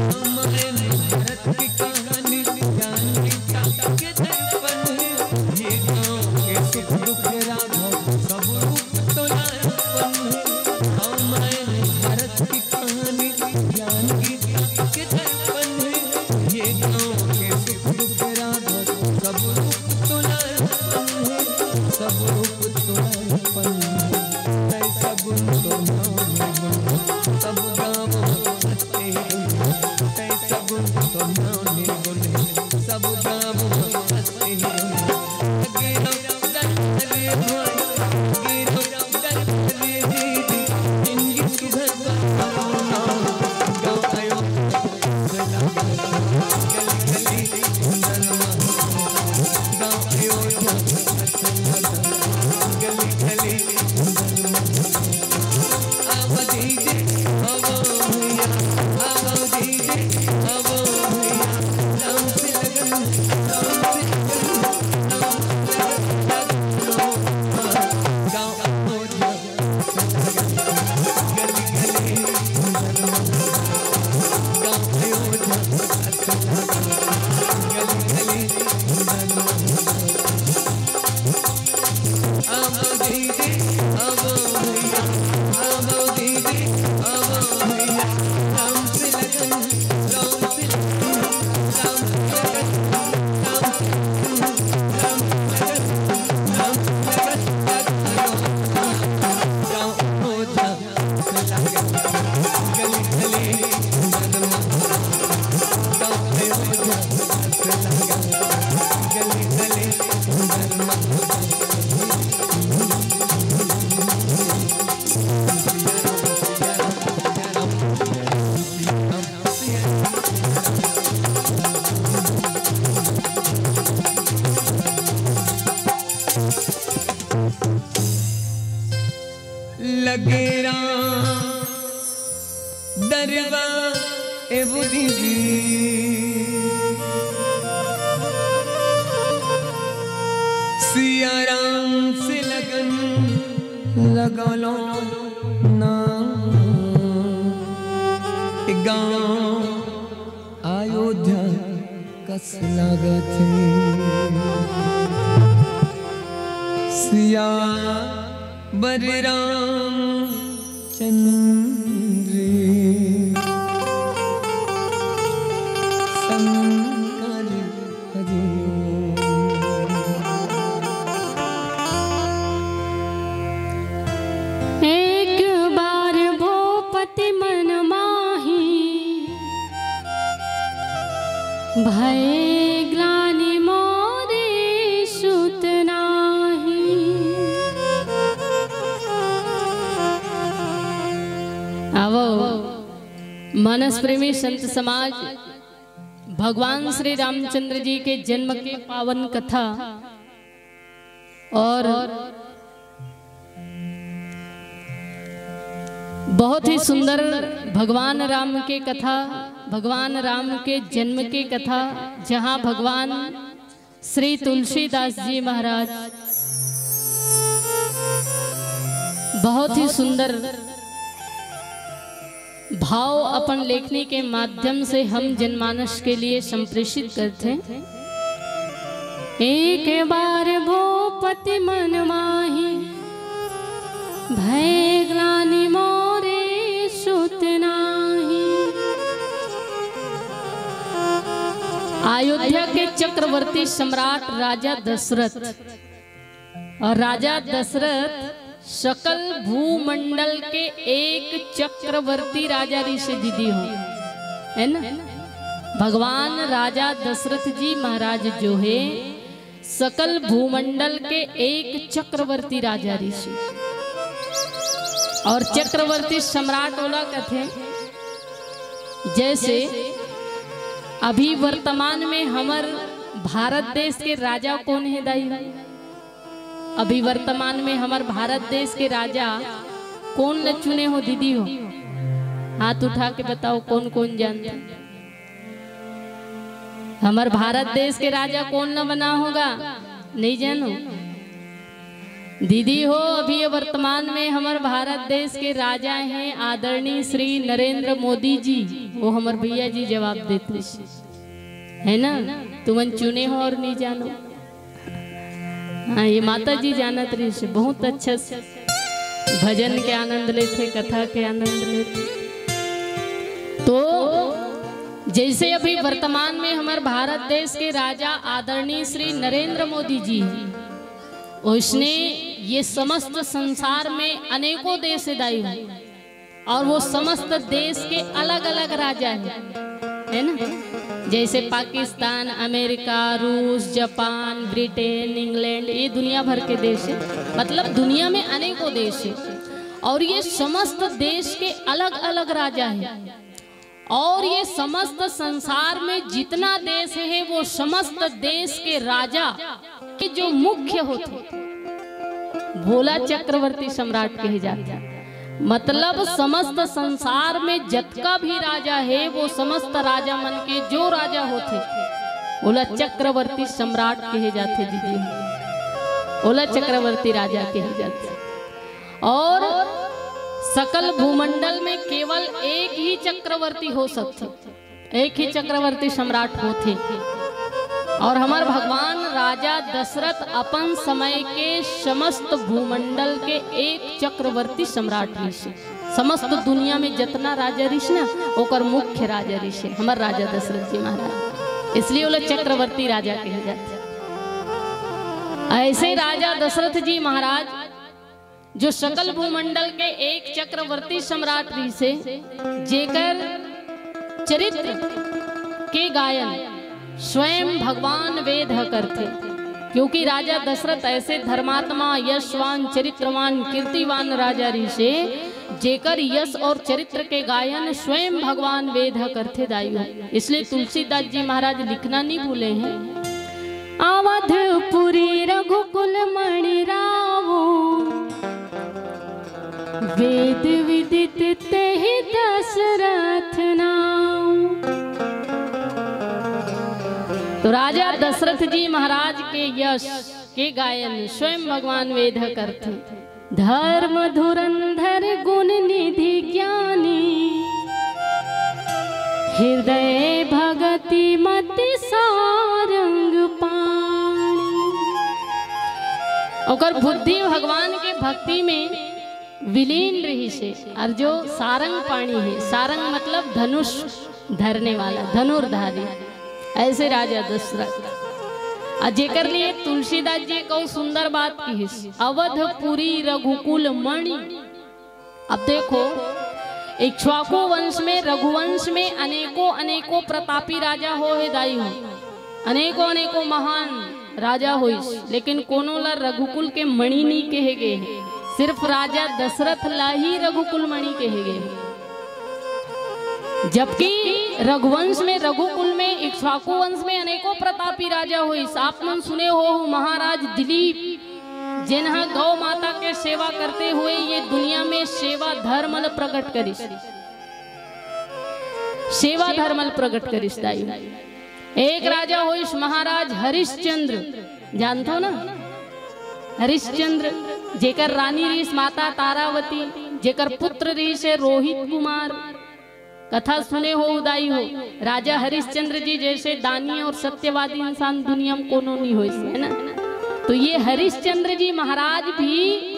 रामायण भारत की कहानी, ज्ञान गीता के दर्पण है। ये गाँव के सुख दुख राघव सब रूप तोला अर्पण है। रामायण भारत की कहानी, ज्ञान गीता के दर्पण है। ये गाँव के सुख दुख राघव सब रूप तोला अर्पण है। सब रूप तोला अर्पण है। तै सगुन तो नाम गुण, सब गाँव हँसते गुण। तै सगुन तो नाम गुण, सब गाँव हँसते गुण। गिरो दर रे भाई, गिरो दर रे दीदी, जिंदगी सुधर गाँव आयो। लगे राम दरबा ए वो दीदी, सिया राम से लगन लगा लो ना। गाँव अयोध्या कस लागत हे। सिया बर रामचंद्र कंकन हजूर। एक बार भूपति मन माही, भय ग्लानि मोरे सुत नाही। आवो, मानस प्रेमी संत समाज, भगवान श्री रामचंद्र जी के जन्म के पावन कथा और बहुत ही सुंदर भगवान राम के कथा, भगवान राम के जन्म के कथा, जहां भगवान श्री तुलसीदास जी महाराज बहुत ही सुंदर भाव अपन लेखनी के माध्यम से हम जनमानस के लिए संप्रेषित करते हैं। एक बार भूपति मन माही, भय ग्लानि मोरे सुत नाही। अयोध्या के चक्रवर्ती सम्राट राजा दशरथ, और राजा दशरथ सकल भूमंडल के एक चक्रवर्ती राजा ऋषि दीदी हो, है ना? भगवान राजा दशरथ जी महाराज जो है, सकल भूमंडल के एक चक्रवर्ती राजा ऋषि। और चक्रवर्ती सम्राट ओला कथे, जैसे अभी वर्तमान में हमर भारत देश के राजा कौन है दाई? अभी वर्तमान में हमर भारत देश के राजा कौन ल चुने हो दीदी हो? हाथ उठा के बताओ, कौन कौन जानते? हमर भारत देश के राजा कौन न बना होगा, नहीं जानो? दीदी हो, अभी ये वर्तमान में हमर भारत देश के राजा हैं आदरणीय श्री नरेंद्र मोदी जी। वो हमर भैया जी जवाब देते हैं ना, तुमन चुने हो और नहीं जानो। हाँ, ये माता जी जानत रहिस, बहुत अच्छा से भजन के आनंद लेथे, कथा के आनंद लेथे। तो जैसे अभी वर्तमान में हमर भारत देश के राजा आदरणीय श्री नरेंद्र मोदी जी हैं, उसने ये समस्त संसार में अनेकों देश दाई हैं। और वो समस्त देश के अलग-अलग राजा हैं, है ना? जैसे पाकिस्तान, अमेरिका, रूस, जापान, ब्रिटेन, इंग्लैंड, ये दुनिया भर के देश हैं। मतलब दुनिया में अनेकों देश हैं और ये समस्त देश के अलग-अलग राजा हैं। और ये समस्त संसार में जितना देश है, वो समस्त देश के राजा के जो मुख्य होथे, वोला चक्रवर्ती सम्राट कहे जाथे। मतलब समस्त संसार में जतका भी राजा है, वो समस्त राजा मन के जो राजा होथे, वोला चक्रवर्ती सम्राट कहे जाथे दीदी, वोला चक्रवर्ती राजा कहे जाथे। और सकल भूमंडल में केवल एक ही चक्रवर्ती हो सकथे, एक ही चक्रवर्ती सम्राट होथे। और हमर भगवान राजा दशरथ अपन समय के समस्त भूमंडल के एक चक्रवर्ती सम्राट रिहिसे। समस्त दुनिया में जतना राजा रिहिस ना, ओकर मुख्य राजा रिहिसे हमर राजा दशरथ जी महाराज, इसलिए ओला चक्रवर्ती राजा कहे जाथे। ऐसे राजा दशरथ जी महाराज जो सकल भूमंडल के एक चक्रवर्ती सम्राट रिहिसे, जेकर चरित्र के गायन स्वयं भगवान वेद ह करथे, क्योंकि राजा दशरथ ऐसे धर्मात्मा, यशवान, चरित्रवान, कीर्तिवान राजा रिहिसे, जेकर यश और चरित्र के गायन स्वयं भगवान वेद ह करथे दाई हो। इसलिए तुलसीदास जी महाराज लिखना नहीं भूले हैं। अवधपुरी रघुकुल मणि रावो, वेद विदित तेहि दशरथ नाम। तो राजा दशरथ जी महाराज के यश के गायन स्वयं भगवान वेद ह करथे। धर्म धुरंधर गुण निधि ज्ञानी, हृदय भगति मति सारंग पानी। ओकर बुद्धि भगवान के भक्ति में विलीन रिहिसे, और जो सारंग पाणी है, सारंग मतलब धनुष धरने वाला, धनुर्धारी, ऐसे राजा दशरथ। आ जेकर लिए तुलसीदास जी एक अउ सुंदर बात किहिस, अवधपुरी रघुकुल मणि। अब देखो, इक्ष्वाकु वंश में, रघुवंश में अनेकों अनेकों प्रतापी राजा हो हे दाई हो, अनेकों अनेकों महान राजा होइस, लेकिन कोनो ला रघुकुल के मणि नहीं कहे गए हे। सिर्फ राजा दशरथ ला ही रघुकुल मणि कहे गए हे। जबकि रघुवंश में, रघुकुल में, इक्ष्वाकु वंश में अनेकों प्रतापी राजा होइस। आप मन सुने हो महाराज दिलीप, जेन ह गौ माता के सेवा करते हुए ये दुनिया में सेवा धर्म ल प्रकट करिस, सेवा धर्म ल प्रकट करिस दाई। एक राजा होइस महाराज हरिश्चंद्र, जानथो ना? हरिश्चंद्र, जेकर रानी रहिस माता तारावती, जेकर पुत्र रहिस हे रोहित कुमार। कथा सुने हो उदाई हो, राजा हरिश्चंद्र जी जैसे दानी और सत्यवादी इंसान दुनिया में कोनो नहीं होइस, है ना? तो ये हरिश्चंद्र जी महाराज भी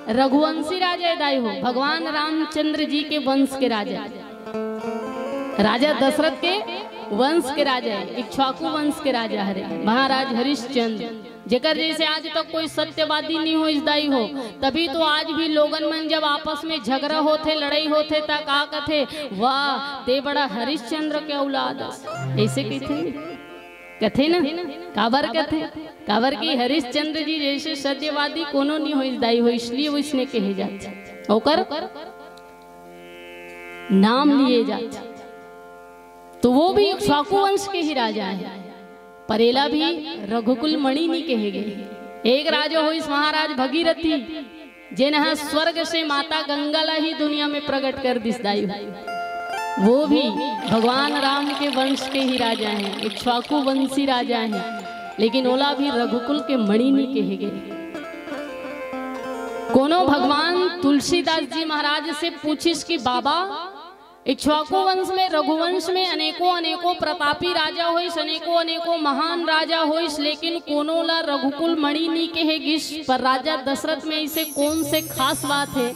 रघुवंशी राजा हे दाई हो, भगवान रामचंद्र जी के वंश के राजा, राजा दशरथ के वंश के राजा हे, इक्ष्वाकु वंश के राजा हरे महाराज हरिश्चंद्र, जेकर जैसे आज तक कोई सत्यवादी नहीं होइस दाई हो। तभी तो आज भी लोगन मन जब आपस में झगड़ा होथे, लड़ाई होथे, त का कथे, "वाह, ते बड़ा हरिश्चंद्र के औलाद अस।" ऐसे कथे, कथे ना? काबर कथे? काबर कि हरिश्चंद्र जी जैसे सत्यवादी कोनो नहीं होइस दाई हो, इसलिए वइसने कहे जाथे, ओकर नाम लिए जाथे। तो वो भी इक्ष्वाकु वंश के ही राजा हे, पर एला भी रघुकुल मणि नहीं कहे गए। एक राजा होइस महाराज भगीरथी, जेन ह स्वर्ग से माता गंगा ला ही दुनिया में प्रकट कर दिस दाई हो। वो भी भगवान राम के वंश के ही राजा हे, इक्ष्वाकु वंशी राजा हे, लेकिन ओला भी रघुकुल के मणि नहीं कहे गए। कोनो भगवान तुलसीदास जी महाराज से पूछिस कि बाबा, इक्ष्वाकु वंश में, रघुवंश में अनेकों अनेकों प्रतापी राजा होइस, अनेकों अनेकों महान राजा होइस, लेकिन कोनो ला रघुकुल मणि नहीं कहे गिस, पर राजा दशरथ में ऐसे कौन से खास बात हे,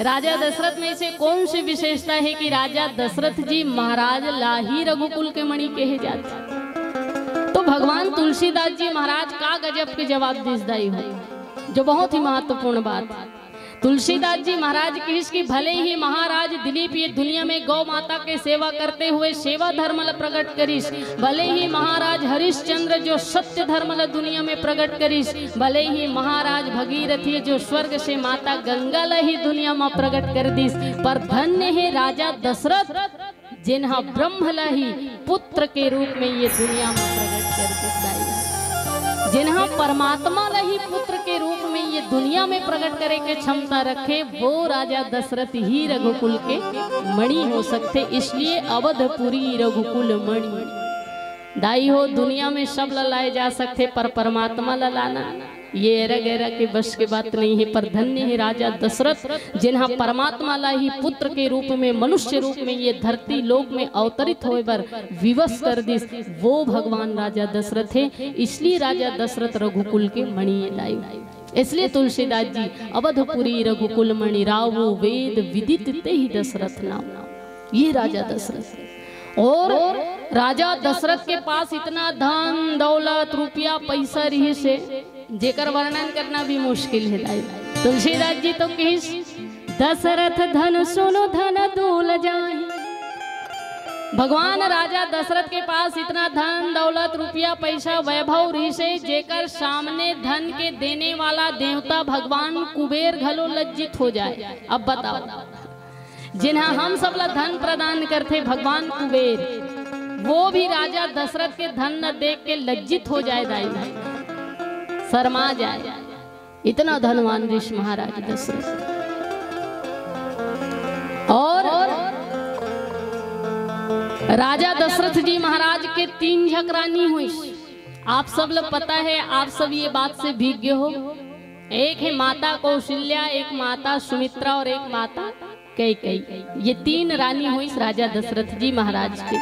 राजा दशरथ में ऐसे कौन सी विशेषता हे कि राजा दशरथ जी महाराज ला ही रघुकुल के मणि कहे जाथे? तो भगवान तुलसीदास जी महाराज का गजब के जवाब दिस दाई हो, जो बहुत ही महत्वपूर्ण बात हे। तुलसीदास जी महाराज किहिस कि भले ही महाराज दिलीप ये दुनिया में गौ माता के सेवा करते हुए सेवा धर्म ल प्रकट करिस, भले ही महाराज हरिश्चंद्र जो सत्य धर्म ल दुनिया में प्रकट करिस, भले ही महाराज भगीरथ ये जो स्वर्ग से माता गंगा ल ही दुनिया में प्रकट कर दिस, पर धन्य हे राजा दशरथ, जेन ह ब्रह्म ल ही पुत्र के रूप में ये दुनिया में प्रकट कर दिस दाई। जेन ह परमात्मा ल ही पुत्र के रूप में ये दुनिया में प्रकट करे के क्षमता रखे, वो राजा दशरथ ही रघुकुल के मणि हो सकथे। इसलिए अवधपुरी रघुकुल मणि। दाई हो, दुनिया में सब ल लाए जा सकथे, पर परमात्मा ल लाना ये एरा गैरा के बस के बात नहीं हे। पर धन्य हे राजा दशरथ, जेन ह परमात्मा ला ही पुत्र के रूप में, मनुष्य रूप में ये धरती लोक में अवतरित होए बर विवश कर दिस, वो भगवान राजा दशरथ हे। इसलिए राजा दशरथ रघुकुल के मणि हे दाई। इसलिए तुलसीदास जी, "अवधपुरी रघुकुल मणि रावो वेद विदित तेहि दशरथ नाम।" ये राजा दशरथ, और राजा दशरथ के पास इतना धन दौलत, रुपया, पैसा रहिस हे, जेकर वर्णन करना भी मुश्किल हे दाई। तुलसीदास जी तो किहिस, "दशरथ धन सुन धन दूल जाहि।" भगवान राजा दशरथ के पास इतना धन दौलत, रुपया, पैसा, वैभव रहिस हे, जेकर सामने धन के देने वाला देवता भगवान कुबेर घलो लज्जित हो जाए। अब बताओ, जेन ह हम सब ला धन प्रदान करथे भगवान कुबेर, वो भी राजा दशरथ के धन न देख के लज्जित हो जाए दाई, शर्मा जाए। इतना धनवान रहिस महाराज दशरथ। और राजा दशरथ जी महाराज के तीन झक रानी होइस। आप सब ला पता हे, आप सब ये बात से विज्ञ हो। एक हे माता कौशल्या, एक माता सुमित्रा और एक माता कैकई। ये तीन रानी होइस राजा दशरथ जी महाराज के।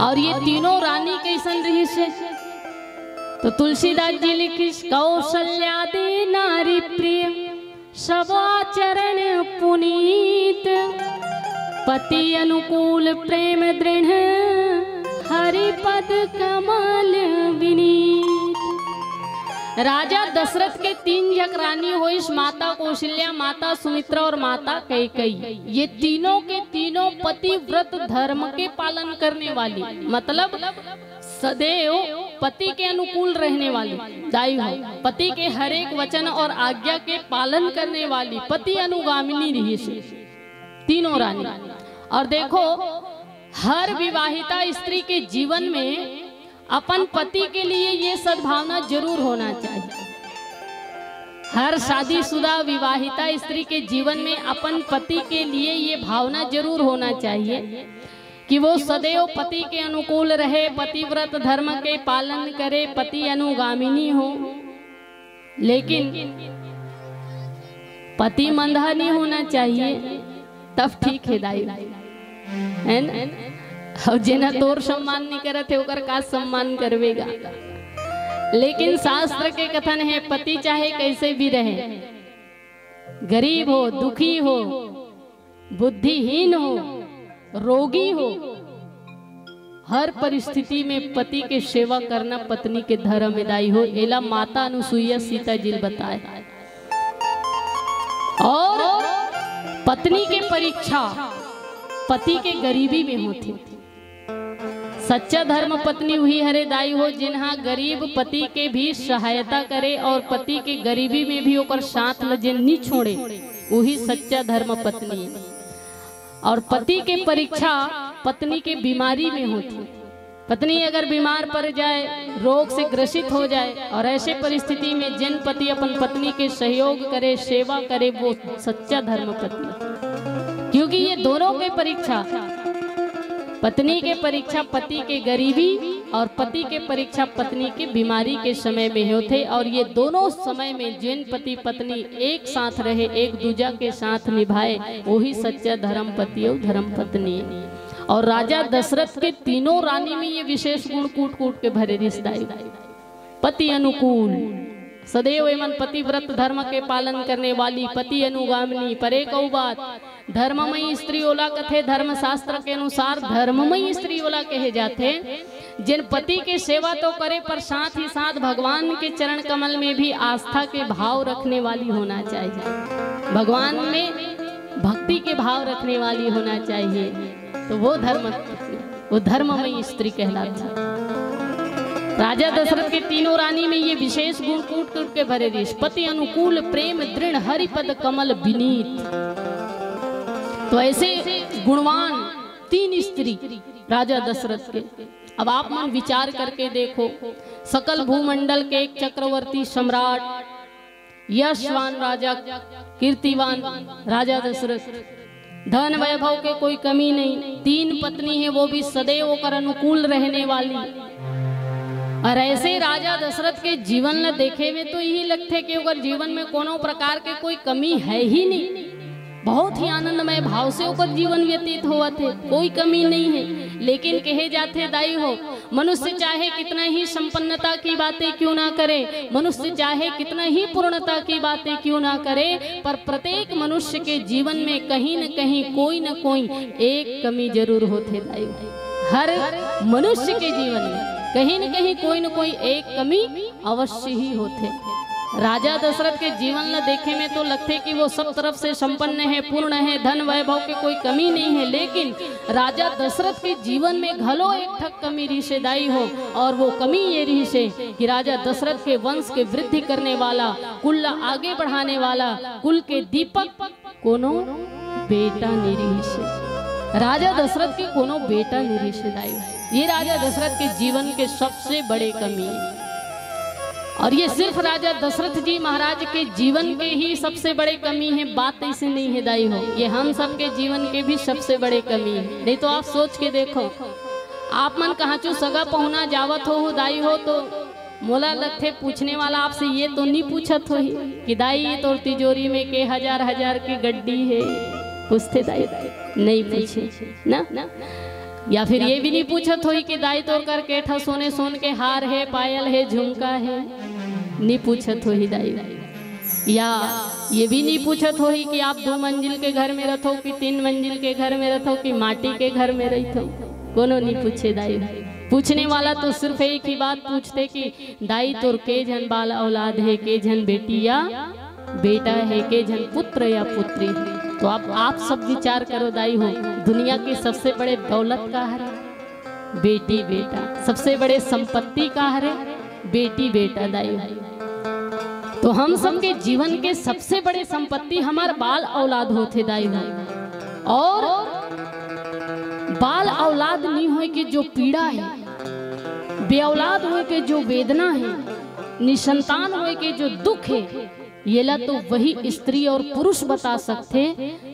और ये तीनों रानी कैसन रहिस हे? तो तुलसीदास जी लिखिस, "कौशल्यादि नारी प्रिय, सब आचरण पुनीत, पति अनुकूल प्रेम दृढ़, हरि पद कमल विनीत। राजा दशरथ के तीन झक रानी होइस, माता कौशल्या, माता सुमित्रा और माता कैकेयी। ये तीनों के तीनों पतिव्रत धर्म के पालन करने वाली, मतलब सदैव पति के अनुकूल रहने वाली दाई हो, पति के हर एक वचन और आज्ञा के पालन करने वाली, पति अनुगामिनी रहिस तीनों रानी। और देखो, हर विवाहिता स्त्री के जीवन में अपन पति के लिए ये सद्भावना जरूर होना चाहिए। हर शादीशुदा विवाहिता स्त्री के जीवन में अपन पति के लिए ये भावना जरूर होना चाहिए कि वो सदैव पति के अनुकूल रहे, पतिव्रत धर्म के पालन करे, पति अनुगामिनी हो। लेकिन पति मंदहा नहीं होना चाहिए, तब ठीक है दाई, है ना? और जेना तोर सम्मान नहीं करत है, ओकर का सम्मान करवेगा? लेकिन शास्त्र के कथन है, पति चाहे कैसे भी रहे, गरीब हो, दुखी हो, बुद्धिहीन हो, रोगी हो, हर परिस्थिति में पति के सेवा करना पत्नी के धर्म है दाई हो। एला माता अनुसुईया सीता जी ल बताए। और पत्नी के परीक्षा पति के गरीबी में होथे। सच्चा धर्म पत्नी उही हरे दाई हो, जेनहा गरीब पति के भी सहायता करे और पति के गरीबी में भी ओकर साथ ल जेन नी छोड़े, उही सच्चा धर्म पत्नी है। और पति के परीक्षा पत्नी के बीमारी में होथे। पत्नी अगर बीमार पड़ जाए, रोग से ग्रसित हो जाए, और ऐसे परिस्थिति में जिन पति अपन पत्नी के सहयोग करे, सेवा करे, वो सच्चा धर्म पत्नी, क्योंकि ये दोनों के परीक्षा, पत्नी के परीक्षा पति के गरीबी और पति के परीक्षा पत्नी के बीमारी के समय में होथे। और ये दोनों समय में जिन पति पत्नी एक साथ रहे, एक दूजा के साथ निभाए, वही सच्चा धर्म पति और धर्म पत्नी। और राजा दशरथ के तीनों रानी में ये विशेष गुण कूट कूट के भरे रिस दाई। पति अनुकूल, सदैव एमन पतिव्रत धर्म के पालन करने वाली, पति अनुगामिनी। पर एक अउ बात, धर्ममयी स्त्री ओला कथे, धर्मशास्त्र के अनुसार धर्ममयी स्त्री ओला कहे जाथे, जिन पति के सेवा तो करे पर साथ ही साथ भगवान के चरण कमल में भी आस्था के भाव रखने वाली होना चाहिए, भगवान में भक्ति के भाव रखने वाली होना चाहिए। तो वो धर्म, वो धर्ममयी स्त्री कहलाती। राजा दशरथ के तीनों रानी में ये विशेष गुण कूट कूट के भरे रिस। पति अनुकूल, प्रेम दृढ़, हरिपद कमल विनीत। तो ऐसे गुणवान तीन स्त्री राजा दशरथ के। अब आप मन विचार करके देखो, सकल भूमंडल के एक चक्रवर्ती सम्राट, यशवान राजा, कीर्तिवान राजा दशरथ, धन वैभव के कोई कमी नहीं, तीन पत्नी है, वो भी सदैव ओकर अनुकूल रहने वाली। और ऐसे राजा दशरथ के जीवन ल देखे में तो यही लगथे कि ओकर जीवन में कोनो प्रकार के कोई कमी है ही नहीं। बहुत ही आनंदमय भाव से ओकर जीवन व्यतीत होवत हे, कोई कमी नहीं है। लेकिन कहे जाथे दाई हो, मनुष्य चाहे कितना ही संपन्नता की बातें क्यों ना करे, मनुष्य चाहे कितना ही पूर्णता की बातें क्यों ना करे, पर प्रत्येक मनुष्य के जीवन में कहीं न कहीं कोई न कोई एक कमी जरूर होथे दाई। हर मनुष्य के जीवन में कहीं न कहीं कोई न कोई एक कमी अवश्य ही होथे। राजा दशरथ के जीवन ला देखे में तो लगथे कि वो सब तरफ से संपन्न है, पूर्ण है, धन वैभव के कोई कमी नहीं है, लेकिन राजा दशरथ के जीवन में घलो एक ठक कमी रिहिसे दाई हो, और वो कमी ये रिहिसे कि राजा दशरथ के वंश के वृद्धि करने वाला, कुल ला आगे बढ़ाने वाला, कुल के दीपक कोनो बेटा नहीं रिहिसे। राजा दशरथ के कोनो बेटा नहीं रिहिसे दाई। ये राजा दशरथ के जीवन के सबसे बड़े कमी है। और ये सिर्फ राजा दशरथ जी महाराज के जीवन के ही सबसे बड़े कमी है, बात ऐसे नहीं है दाई हो, ये हम सबके जीवन के भी सबसे बड़े कमी है। नहीं तो आप सोच के देखो, आप मन कहाँ चू सगा पहुना जावत हो, हो दाई हो, तो मोला लगथे पूछने वाला आपसे ये तो नहीं पूछत होही कि दाई, ये तोर तिजोरी में के हजार हजार के गड्डी है, पूछथे दाई? नहीं पूछे ना। या फिर ये भी नहीं पूछत होही कि दाई, तोर कर के ठा सोने सोन के हार है, पायल है, झुमका है, नहीं पूछत होही दाई। या ये भी नहीं पूछत होही कि आप दो मंजिल के घर में रथो कि तीन मंजिल के घर में रथो कि माटी के घर में रहिथो, कोनो नहीं पूछे दाई। पूछने वाला तो सिर्फ एक ही बात पूछते कि दाई, तोर के झन बाल औलाद हे, के झन बेटी या बेटा हे, के झन पुत्र या पुत्री हे। तो आप आप सब विचार करो दाई हो, दुनिया के सबसे बड़े दौलत का हरे? बेटी बेटा। सबसे बड़े संपत्ति का हरे? बेटी बेटा दाई हो। तो हम सबके जीवन के सबसे बड़े संपत्ति हमार बाल औलाद होथे दाई हो। और बाल औलाद नहीं होए के जो पीड़ा है, बेऔलाद होए के जो वेदना है, निसंतान होए के जो दुख है, येला तो वही स्त्री और पुरुष बता सकथे,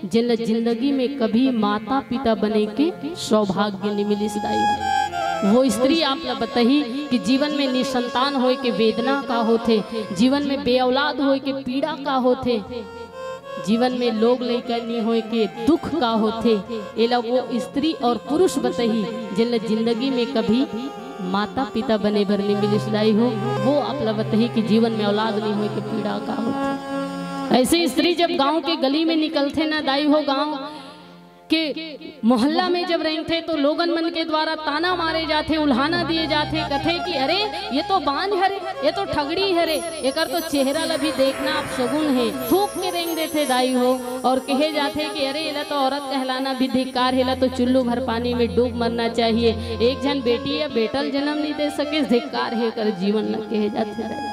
जेला जिंदगी में कभी माता पिता बने के सौभाग्य नहीं मिलिस दाई। वो स्त्री आप ला बताही कि जीवन में निसंतान होए के वेदना का होथे, जीवन में बेऔलाद होए के पीड़ा का होथे, जीवन में लोग लइका नहीं होए के दुख का होथे, एला वो स्त्री और पुरुष बताही, जेला जिंदगी में कभी माता पिता बने बर नहीं मिलिस दाई हो। वो आप ला बताही कि जीवन में औलाद नहीं होए के पीड़ा का होथे। ऐसे स्त्री जब गांव के गली में निकलथे ना दाई हो, गांव के मोहल्ला में जब रेंगथे तो लोगन मन के द्वारा ताना मारे जाथे, उल्हाना दिए जाथे, कथे कि अरे, ये तो बांझ हरे, ये तो ठगड़ी हरे, एकर तो चेहरा ला भी देखना अपशगुन हे। थूक के रेंग देथे दाई हो। और कहे जाथे कि अरे, एला तो औरत कहलाना भी धिक्कार हे, एला तो चुल्लू भर पानी में डूब मरना चाहिए। एक झन बेटी या बेटा ल जन्म नहीं दे सके, धिक्कार हे एकर जीवन ला, कहे जाथे दाई।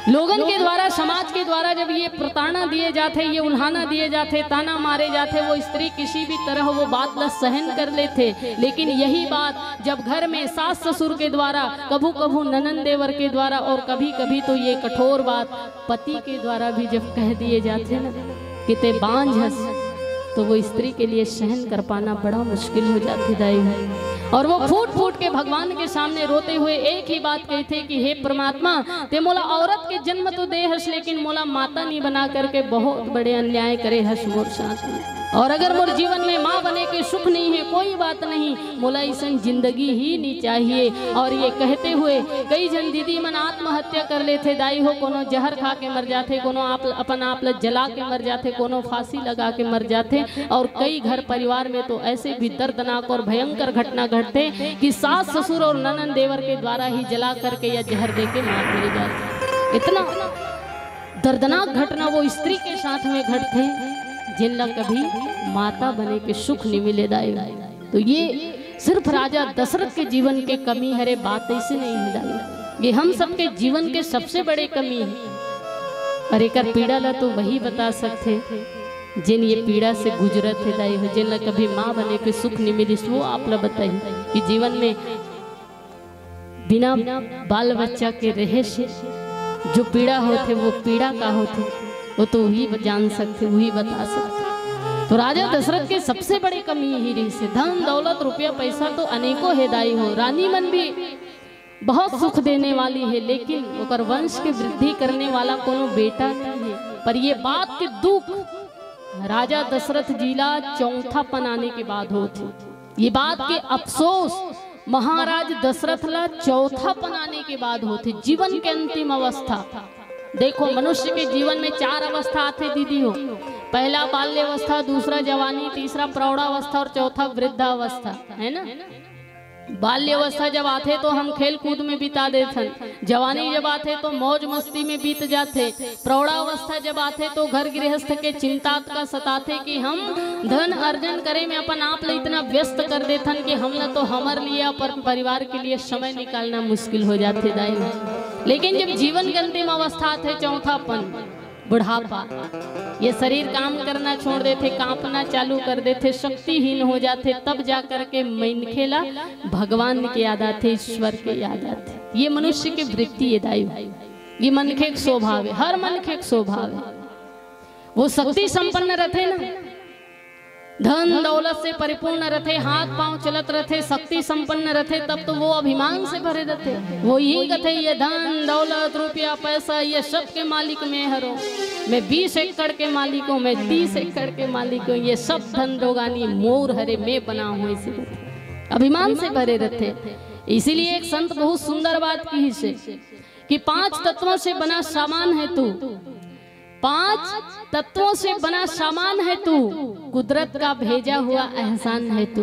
लोगन के द्वारा, समाज के द्वारा जब ये प्रताड़ना दिए जाथे, ये उल्हाना दिए जाथे, ताना मारे जाथे, वो स्त्री किसी भी तरह वो बात ला सहन कर लेथे। लेकिन यही बात जब घर में सास ससुर के द्वारा, कभू कभू ननंद देवर के द्वारा और कभी कभी तो ये कठोर बात पति के द्वारा भी जब कह दिए जाथे ना कि ते बांझ हस, तो वो स्त्री के लिए सहन कर पाना बड़ा मुश्किल हो जाथे दाई हो। और वो फूट फूट के भगवान के सामने रोते हुए एक ही बात कहथे कि हे परमात्मा, ते मोला औरत के जन्म तो दे हस, लेकिन मोला माता नहीं बना करके बहुत बड़े अन्याय करे हस मोर साथ में। और अगर मोर जीवन में माँ बने के सुख नहीं है, कोई बात नहीं, मोला अइसन जिंदगी ही नहीं चाहिए। और ये कहते हुए कई झन दीदी मन आत्महत्या कर लेथे दाई हो, कोनो जहर खा के मर जाथे, कोनो आप, अपन आप ल जला के मर जाथे, कोनो फांसी लगा के मर जाथे। और कई घर परिवार में तो ऐसे भी दर्दनाक और भयंकर घटना घटथे कि सास ससुर और ननंद देवर के द्वारा ही जला करके या जहर दे के मार दिए जाथे। इतना दर्दनाक घटना वो स्त्री के साथ में घटथे, जिन ला कभी माता बने के सुख नहीं मिले दाई। तो ये सिर्फ राजा दशरथ के जीवन के कमी हरे, बात ऐसे नहीं है दाई। ये हम सबके जीवन के सबसे बड़े कमी है। और एकर पीड़ा ला तो वही बता सकथे, जिन ये पीड़ा से गुजरत हे दाई हो, जिन ला कभी माँ बने के सुख नहीं मिलिस, वो आप ला बताही कि जीवन में बिना बाल बच्चा के रहे से जो पीड़ा होथे, वो पीड़ा का होथे, वो तो वही ब-, जान सकथे, वही बता सकथे। तो राजा दशरथ के सबसे बड़े कमी यही रहिसे। धन दौलत रुपया पैसा तो अनेकों हे दाई हो, रानी मन भी बहुत सुख देने वाली है, लेकिन ओकर वंश के वृद्धि करने वाला कोनो बेटा नहीं है। पर ये बात के दुख राजा दशरथ जी ला चौथापन आने के बाद होथे। ये बात के अफसोस महाराज दशरथ ला चौथापन आने के बाद होथे, जीवन के अंतिम अवस्था। देखो, मनुष्य के जीवन में चार अवस्था आथे दीदी हो। पहला बाल्यावस्था, दूसरा जवानी, तीसरा प्रौढ़ावस्था और चौथा वृद्धावस्था, है ना? बाल्यावस्था जब आथे तो हम खेल कूद में बिता देथन, जवानी जब आथे तो मौज मस्ती में बीत जाथे, प्रौढ़ावस्था जब आथे तो घर गृहस्थ के चिंता का सताथे कि हम धन अर्जन करे में अपन आप ल इतना व्यस्त कर देथन कि हम ल तो हमर लिए, अपन परिवार के लिए समय निकालना मुश्किल हो जाथे दाई। लेकिन जब जीवन के अंतिम अवस्था आथे, चौथापन, बुढ़ापा, ये शरीर काम करना छोड़ देथे, कांपना चालू कर देथे, शक्तिहीन हो जाथे, तब जा करके मनखे ला भगवान के याद आथे, ईश्वर के याद आथे। ये मनुष्य के वृत्ति है दाई, ये मनखे के स्वभाव है, हर मनखे के स्वभाव है। वो शक्ति संपन्न रथे ना, धन दौलत से परिपूर्ण रथे, हाथ पांव चलत रथे, शक्ति संपन्न रथे, तब तो वो अभिमान से भरे रथे। वो यही कथे, "ये धन दौलत, रुपया पैसा, ये सब के मालिक मैं हरो, मैं बीस एकड़ के मालिक हूँ, मैं तीस एकड़ के मालिक हूँ, ये सब धन दोगानी मोर हरे, मैं बना हूँ।" ऐसे कथे, अभिमान से भरे रथे। इसीलिए एक संत बहुत सुंदर बात किहिसे कि पांच तत्वों से बना सामान है तू, पांच तत्वों से बना सामान है तू, कुदरत का भेजा हुआ एहसान है तू।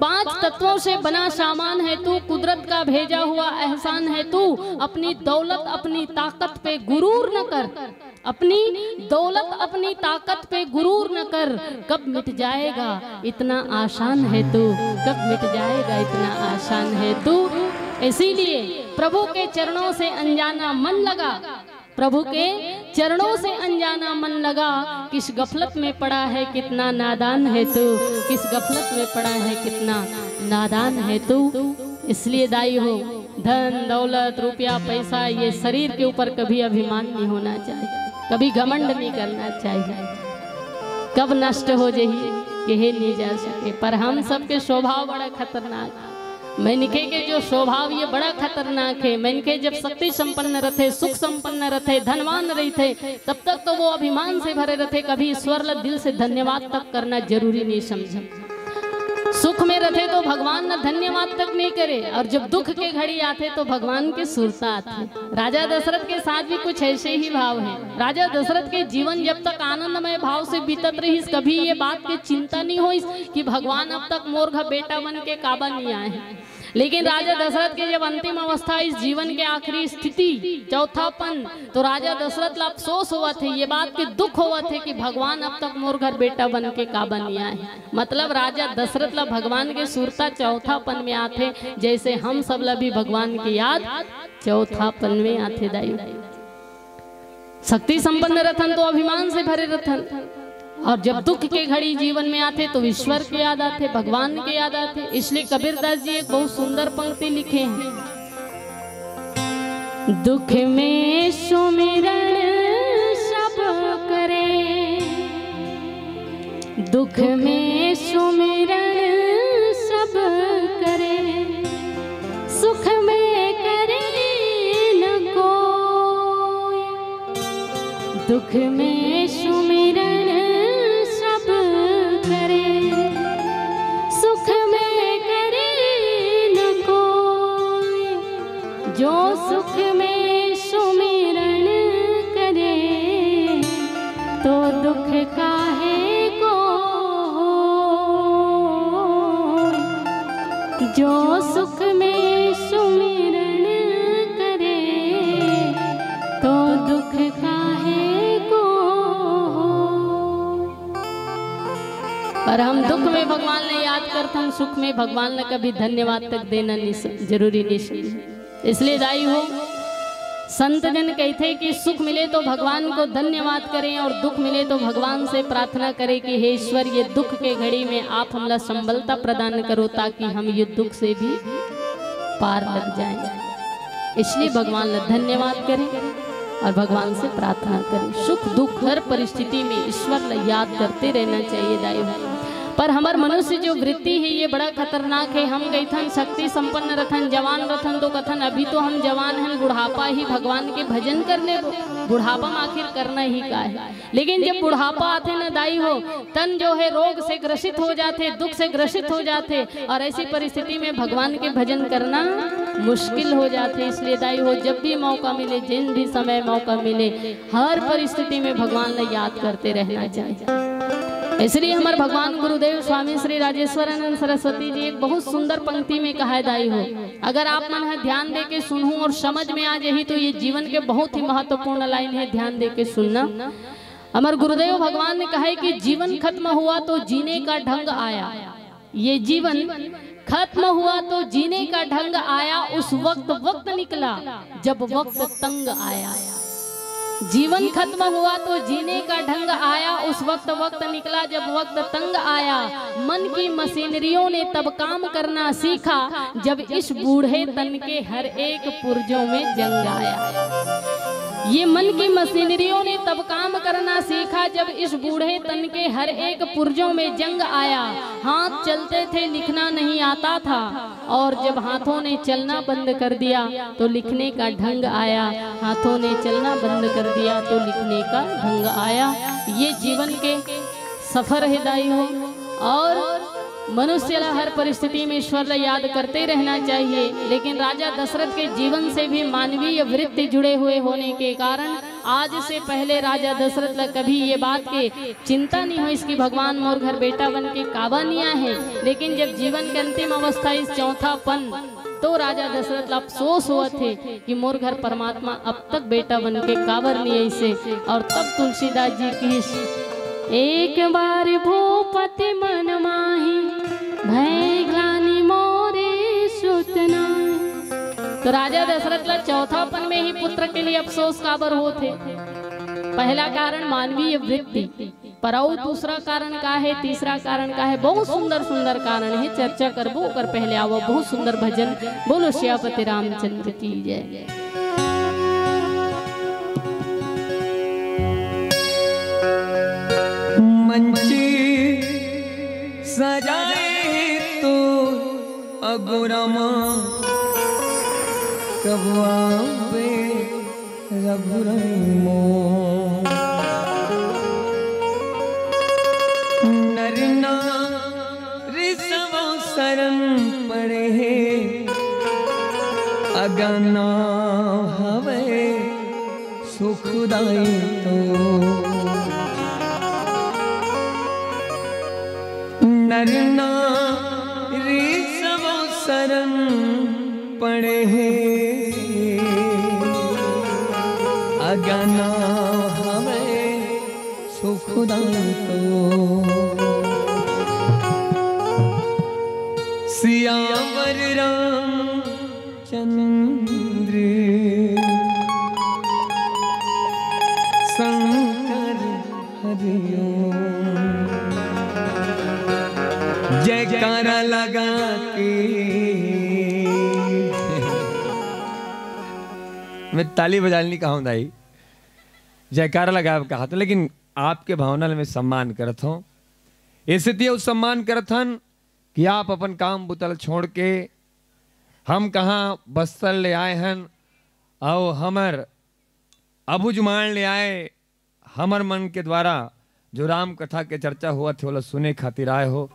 पांच तत्वों से बना सामान है तू, कुदरत का भेजा हुआ एहसान है तू। अपनी दौलत, अपनी ताकत पे गुरूर न कर। अपनी दौलत, अपनी ताकत पे गुरूर न कर। कब मिट जाएगा इतना आसान है तू, कब मिट जाएगा इतना आसान है तू। इसीलिए प्रभु के चरणों से अनजाना मन लगा, प्रभु के चरणों से अनजाना मन लगा। किस गफलत में पड़ा है कितना नादान है तू, किस गफलत में पड़ा है कितना नादान है तू। इसलिए दाई हो, धन दौलत, रुपया, पैसा, ये शरीर के ऊपर कभी अभिमान नहीं होना चाहिए, कभी घमंड नहीं करना चाहिए। कब नष्ट हो जाही, कहे नहीं जा सके। पर हम सबके स्वभाव बड़ा खतरनाक है। मनखे के जो स्वभाव, ये बड़ा खतरनाक है। मनखे जब शक्ति संपन्न रथे, सुख संपन्न रथे, धनवान रहिथे, तब तक तो वो अभिमान से भरे रथे, कभी ईश्वर ला दिल से धन्यवाद तक करना जरूरी नहीं समझे। सुख में रथे तो भगवान ला धन्यवाद तक नहीं करे, और जब दुख के घड़ी आथे तो भगवान के सुरता आथे। राजा दशरथ के साथ भी कुछ ऐसे ही भाव है। राजा दशरथ के जीवन जब तक आनंदमय भाव से बीतत रहिस, कभी ये बात के चिंता नहीं होइस कि भगवान अब तक मोर घर बेटा बन के काबर नहीं आए हैं। लेकिन राजा दशरथ के जब अंतिम अवस्था, इस जीवन के आखिरी स्थिति, चौथापन, तो राजा दशरथ ला अफसोस होवत हे, ये बात के दुख होवत हे कि भगवान अब तक मोर घर बेटा बन के काबर नहीं आए। मतलब राजा दशरथ ला भगवान के सुरता चौथापन में आथे, जैसे हम सब ला भी भगवान के याद चौथापन में आथे दाई। शक्ति संपन्न रथन तो अभिमान से भरे रथन, और जब दुख के घड़ी जीवन में आथे तो ईश्वर के याद आथे, भगवान के याद आथे। इसलिए कबीरदास जी एक बहुत सुंदर पंक्ति लिखे हैं, दुख में सुमिरन सब करे, दुख में सुमिरन सब करे, सुख में करे न कोई। दुख में सुमिरन सब करे, सुख में करे न कोई। जो सुख में सुमिरन करे, तो दुख काहे को हो। जो सुख में सुमिरन करे, तो दुख काहे को हो। और हम दुख में भगवान ला याद करथन, सुख में भगवान ला कभी धन्यवाद तक देना नहीं स-, जरूरी नहीं समझे। इसलिए दाई हो, संत जन कहते कि सुख मिले तो भगवान को धन्यवाद करें और दुख मिले तो भगवान से प्रार्थना करें कि हे ईश्वर, ये दुख के घड़ी में आप हमला संबलता प्रदान करो, ताकि हम ये दुख से भी पार लग जाएं। इसलिए भगवान ला धन्यवाद करें और भगवान से प्रार्थना करें। सुख दुख हर परिस्थिति में ईश्वर ला याद करते रहना चाहिए दाई हो। पर हमर मनुष्य जो वृत्ति है, ये बड़ा खतरनाक है। हम कहिथन शक्ति संपन्न रथन, जवान रथन, तो कथन अभी तो हम जवान हन, बुढ़ापा ही भगवान के भजन कर लेबो। बुढ़ापा में आखिर करना ही का है? लेकिन जब बुढ़ापा आथे न दाई हो, तन जो है रोग से ग्रसित हो जाथे, दुख से ग्रसित हो जाथे, और ऐसी परिस्थिति में भगवान के भजन करना मुश्किल हो जाथे। इसलिए दाई हो, जब भी मौका मिले, जिन भी समय मौका मिले, हर परिस्थिति में भगवान ला याद करते रहना चाहिए। इसलिए हमर भगवान गुरुदेव स्वामी श्री राजेश्वरानंद सरस्वती जी एक बहुत सुंदर पंक्ति में कहा है दाई हो, अगर आप मन ह ध्यान दे के सुनहू और समझ में आ जाही तो ये जीवन के बहुत ही महत्वपूर्ण लाइन है, ध्यान दे के सुनना। हमर गुरुदेव भगवान ने कहा है कि जीवन खत्म हुआ तो जीने का ढंग आया। ये जीवन खत्म हुआ तो जीने का ढंग आया, उस वक्त वक्त निकला जब वक्त तंग आया। जीवन खत्म हुआ तो जीने का ढंग आया, उस वक्त वक्त निकला जब वक्त तंग आया। मन की मशीनरियों ने तब काम करना सीखा जब इस बूढ़े तन के हर एक पुर्जों में जंग आया। ये मन की मशीनरियों ने तब काम करना सीखा जब इस बूढ़े तन के हर एक पुर्जों में जंग आया। हाथ चलते थे, लिखना नहीं आता था, और जब हाथों ने चलना बंद कर दिया तो लिखने का ढंग आया। हाथों ने चलना बंद कर दिया तो लिखने का ढंग आया। ये जीवन के सफर है दाई हो। और मनुष्य ला हर परिस्थिति में ईश्वर ला याद करते रहना चाहिए, लेकिन राजा दशरथ के जीवन से भी मानवीय वृत्ति जुड़े हुए होने के कारण आज से पहले राजा दशरथ ला कभी ये बात के चिंता नहीं होइस कि भगवान मोर घर बेटा बन के काबर नहीं आए हे। लेकिन जब जीवन के अंतिम अवस्था आइस, चौथापन, तो राजा दशरथ ला अफसोस होवत हे कि मोर घर परमात्मा अब तक बेटा बन के काबर नहीं आइस हे। और तब तुलसीदास जी कहिस, एक बार भूपति मन माही, भय ग्लानि मोरे सुत नाहीं। तो राजा दशरथ ला चौथापन में ही पुत्र के लिए अफसोस काबर होत हे? पहला कारण मानवीय वृत्ति, पर अउ दूसरा कारण का हे, तीसरा कारण का हे, बहुत सुंदर सुंदर कारण हे, चर्चा करबो। ओकर पहले आवो बहुत सुंदर भजन। बोलो सियापति रामचंद्र की जय। मंची सजाए तो अगुरमा कबुआ पे रघुरमो। नर नारी सब शरण पड़े हे, अगना हवे सुखदाई तो। नर नारी सब शरण पड़े हे, अगना हवे सुखदाई तो। सियावर राम चंद्र शंकर हरिओम। जयकारा लगा के मैं ताली बजाने नहीं कहा हूं दाई, जयकारा लगा कहा था, लेकिन आपके भावना ल मैं सम्मान करत हूं। ऐसे तियो सम्मान करत हन कि आप अपन काम बुता ल छोड़ के हम कहाँ बस्तर ले आए हन, अउ हमर अबू जुमान ले आए, हमर मन के द्वारा जो राम कथा के चर्चा होवत हे, ओला सुने खातिर आए हो।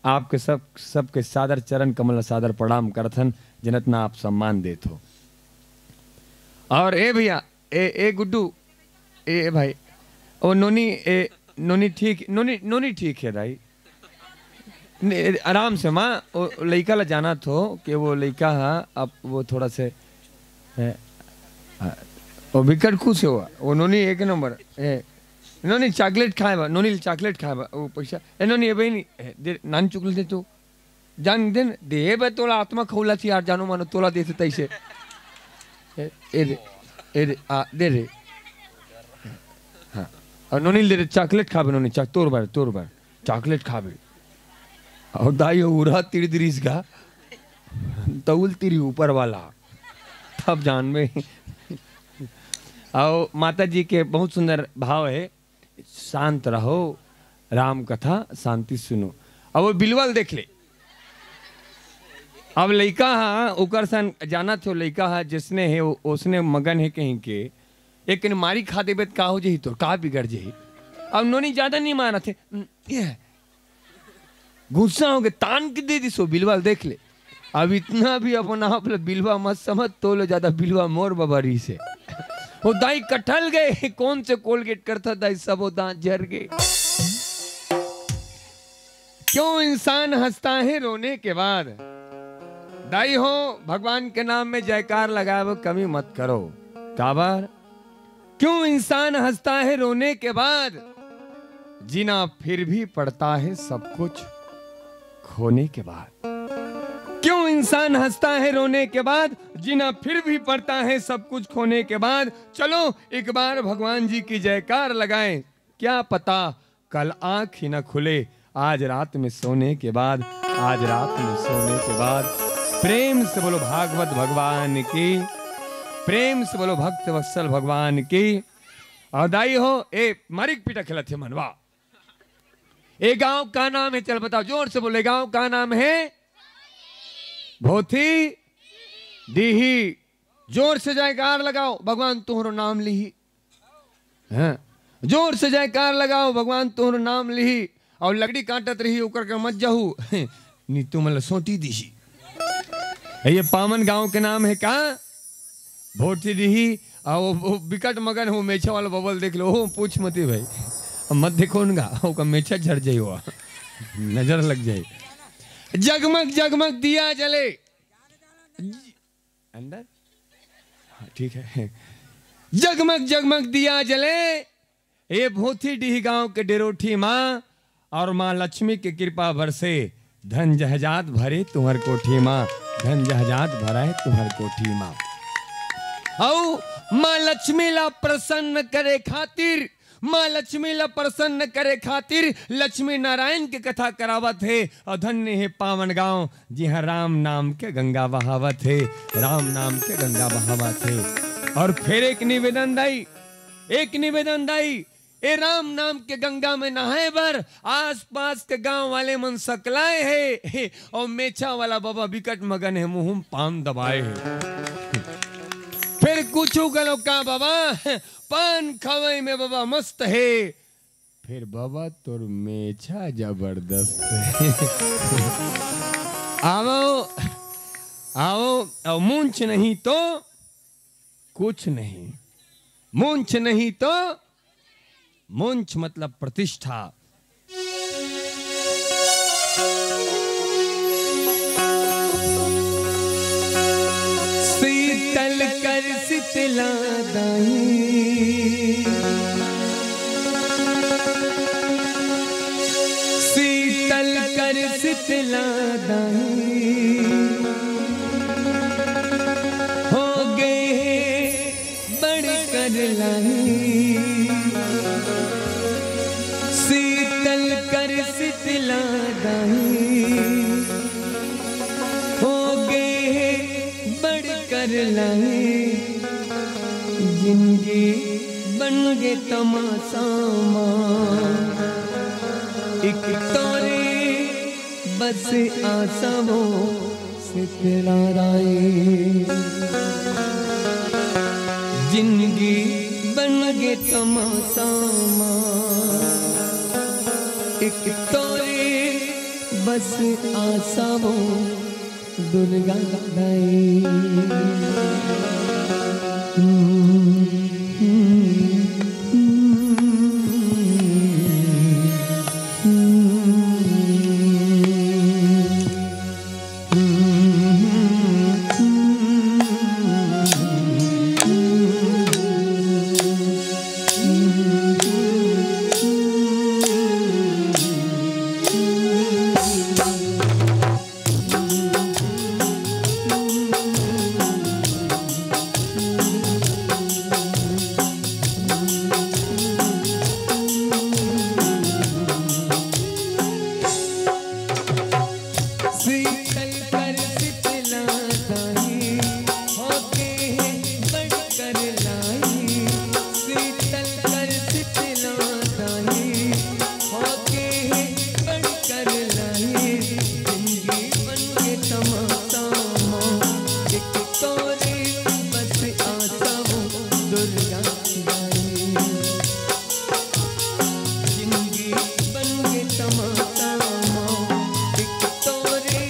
आपके सब, सबके सादर चरण कमल ला सादर प्रणाम करत हन, जिनतना आप सम्मान देत हो। और ए भैया, ए, ए गुड्डू, ए, ए भाई, ओ नोनी, ए, नोनी ठीक, नोनी, नोनी ठीक है दाई। ने, आराम से माँ, ओ लइका ला जानत हो कि वो लइका हा, अब वो थोड़ा से, ए, आ, वो बिकट खुश हे वो, वो नोनी एक नंबर, ए, नोनी चॉकलेट खाए बा, नोनी चॉकलेट खाए बा, वो पैसा, ए नोनी, ए बहिनी, ए, दे, नान चॉकलेट दे तू, जान दे न, दे बे, तोला आत्मा खौला थी यार, जानो मानो तोला देथे तैसे। ए, ए दे, ए दे, आ, दे रे। हाँ। और नोनी ले रे, चॉकलेट खाबे नोनी, चॉक-, तोर बार, तोर बार, चॉकलेट खाबे। और दाई हो उरा तिड़ दिरीस गा, तौल तिरी ऊपर वाला। तब जान में। और माता जी के बहुत सुंदर भाव है, शांत रहो, राम कथा शांति सुनो। अब वो बिलवल देख ले। अब लइका हा, ओकर सन जानत हो, लइका हा, जिसने है, ओ-, ओसने मगन है कहीं के। एक ने मारी खा देबे त का हो जही तोर, का बिगड़ जही? अब नोनी ज्यादा नहीं मानत हे। उम, ये गुस्सा हो के तान के दे दिस वो बिलवा ल, देख ले। अब इतना भी अपन आप ल बिलवा मत समझ, तो ले ज्यादा बिलवा मोर बबा रहिस हे। वो दाई कटल गए, कौन से कोलगेट करता दाई, सब वो दांत झर गए। क्यों इंसान हंसता है रोने के बाद? दाई हो, भगवान के नाम में जयकार लगाए, वो कमी मत करो। काबर? क्यों इंसान हंसता है रोने के बाद, जीना फिर भी पड़ता है सब कुछ खोने के बाद। क्यों इंसान हंसता है रोने के बाद, जीना फिर भी पड़ता है सब कुछ खोने के बाद। चलो एक बार भगवान जी की जयकार लगाएं, क्या पता कल आंख ही न खुले, आज रात में सोने के बाद, आज रात में सोने के बाद। प्रेम से बोलो भागवत भगवान की, प्रेम से बोलो भक्त वत्सल भगवान की। और दाई हो, ए, मारिक पीटा खेलत हे मनवा। ए गांव का नाम है? चल बताओ, जोर से बोले, गांव का नाम है? भोथी डीही। जोर से जयकार लगाओ, भगवान तोहरो नाम लिही। हाँ, जोर से जयकार लगाओ, भगवान तोहरो नाम लिही। अउ लकड़ी काटत रही, ओकर कर मत जाहू, नी तुमन ल सोटी दिही। ये पावन गांव के नाम हे का? भोथी दिही। अउ वो, वो बिकट मगन हो, मेछा वाला बबा ल देख लो, ओ पूछ मती भाई, अब मत देखो उनका, ओकर मेछा झड़ जाई, वो नजर लग जाई। जगमग जगमग दिया जले। अंदर? हाँ, ठीक है। जगमग जगमग दिया जले, ए भोथी डीह गांव के डेरोठी माँ, अउ माँ लक्ष्मी के कृपा बरसे, धन जहजात भरे तुंहर कोठी माँ, धन जहजात भरे तुंहर कोठी माँ। अउ माँ लक्ष्मी ला प्रसन्न करे खातिर, माँ लक्ष्मी ला प्रसन्न करे खातिर लक्ष्मी नारायण के कथा करावत हे। अउ धन्य हे पावन गांव, जिहां राम नाम के गंगा बहावत हे, राम नाम के गंगा बहावत हे। अउ फेर एक निवेदन दाई, एक निवेदन दाई, ए राम नाम के गंगा में नहाए बर आसपास के गांव वाले मन सकलाए हे, अउ मेछा वाला बबा बिकट मगन हे, मुंह में पान दबाए हे। फेर कुछू घलो का बबा, पान खवई में बबा मस्त हे, फेर बबा तोर मेछा जबरदस्त हे। आवो, आवो, अउ मूंछ नहीं तो कुछ नहीं, मूंछ नहीं तो, मूंछ मतलब प्रतिष्ठा। शीतल कर शीतला दाई, शीतल कर शीतला दाई, हो गए बड़ कर लाई। शीतल कर शीतला दाई, हो गए बड़ कर लाई। जिंदगी बन गे तमाशा माँ, एक तोरे बस आशा वो शीतला दाई। जिंदगी बन गे तमाशा माँ, एक तोरे बस आशा वो दुर्गा दाई। शीतल कर शीतला दाई, होके बड़ कर लाई। शीतल कर शीतला दाई, होके बड़ कर लाई। जिंदगी बन गे तमाशा माँ, एक तोरे बस आशा वो दुर्गा दाई। जिंदगी बन गे तमाशा माँ, एक तोरे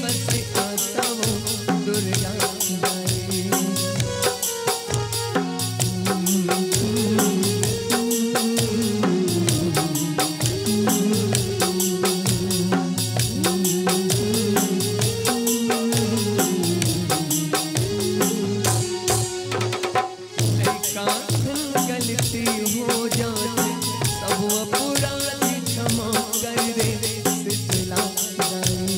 बस आशा वो दुर्गा दाई। लइका ठन गलती हो जाथे, सब अपराध क्षमा कर दे शीतला दाई।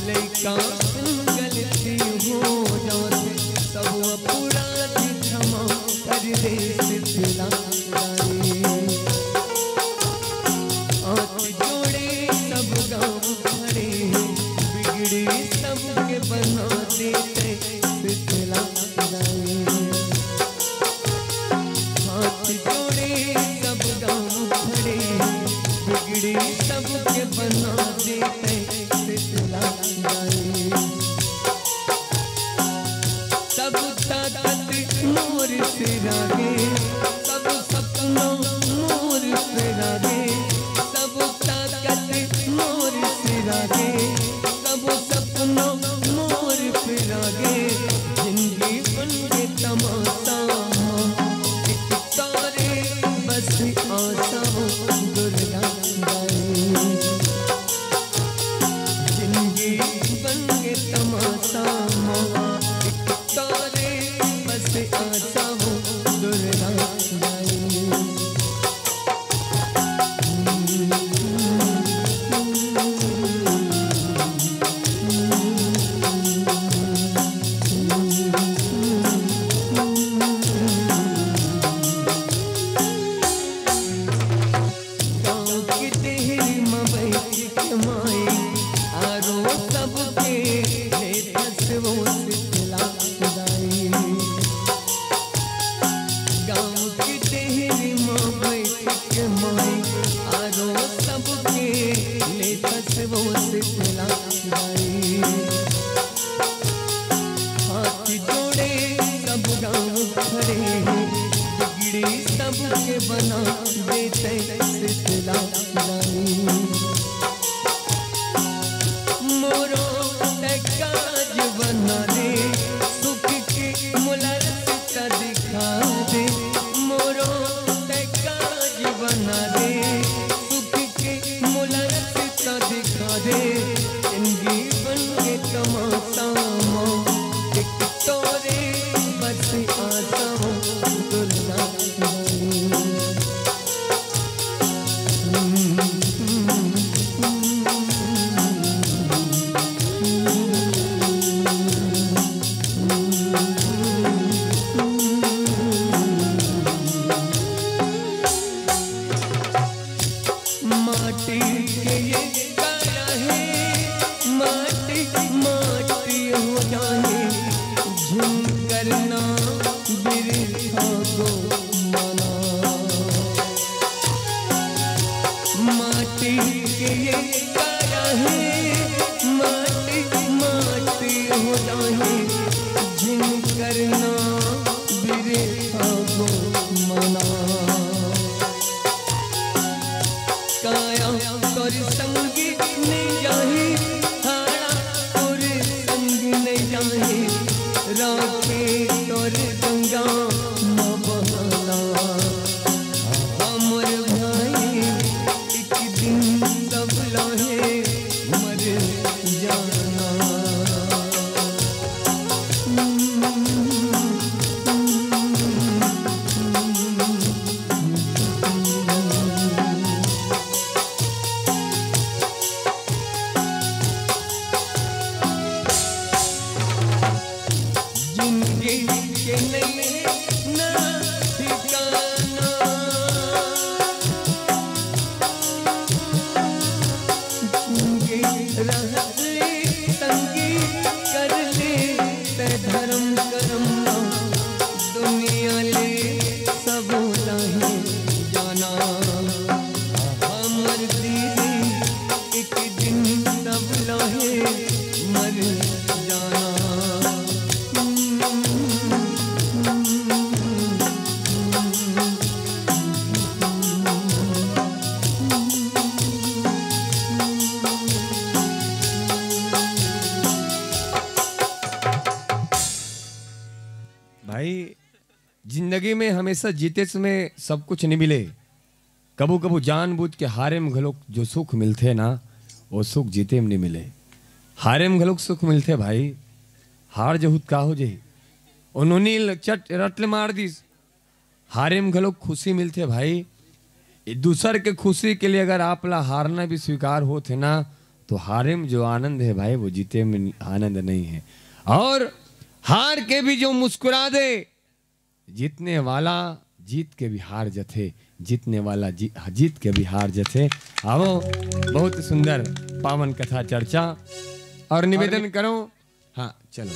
लइका ठन गलती हो जाथे, सब अपराध क्षमा कर दे शीतला दाई। हाथ जोड़े सब गाँव भरे, बिगड़ी सबके बना देते शीतला दाई। हाथ जोड़े सब गाँव भरे, बिगड़ी सबके बना देते शीतला दाई। सब ताकत मोर से रागे, सब सपना मोर से रागे। शीतला दाई। गाँव के डेहरी म बइठ के माई, आरो सबके लेथस वो शीतला दाई। हाथ जोड़े सब गाँव खड़े हे, बिगड़ी सबके बना देते शीतला दाई। मोरो तै काज बना दे, सुख के मोला रस्ता दिखा दे। मोरो तै काज बना दे, सुख के मोला रस्ता दिखा दे। जिंदगी बन के तमाशा मो, एक तोरे बस आशा मो, दुल्हा बनी। माटी के ये काया हे, माटी माटी हो जाए, झुम करना बिरथा गो मना। माटी के ये काया हे, माटी माटी हो जाए, झिन करना बिरथा गो मना। काया तोर संगी नहीं जाही, हाड़ा तोर संग नहीं जाही, राखे तोर गंगा म बहना। हमर भाई, एक दिन सब लाहे मर जाना। जिंदगी के नैना ठिकाना। संगी रहत ले, संगी कर ले ते धर्म करम ना, दुनिया ले सब नहीं जाना। हमर दीदी एक दिन सब लाहे मर जाना। भाई, जिंदगी में हमेशा जीतेच में सब कुछ नहीं मिले। कभू कभू जानबूझ के हारे में घलोक जो सुख मिलथे ना, वो सुख जीते में नहीं मिले। हारे में घलोक सुख मिलथे भाई, हार जहूत का हो जाही। उन्होंने ल-, चट रट ले मार दिस, हारे में घलोक खुशी मिलथे भाई। ये दूसर के खुशी के लिए अगर आप ला हारना भी स्वीकार होत हे ना, तो हारे में जो आनंद है भाई, वो जीते में आनंद नहीं है। और हार के भी जो मुस्कुरा दे, जीतने वाला जीत के भी हार जथे, जीतने वाला जी-, जीत के भी हार जथे। आवो, बहुत सुंदर पावन कथा चर्चा। और निवेदन करो, हाँ, चलो।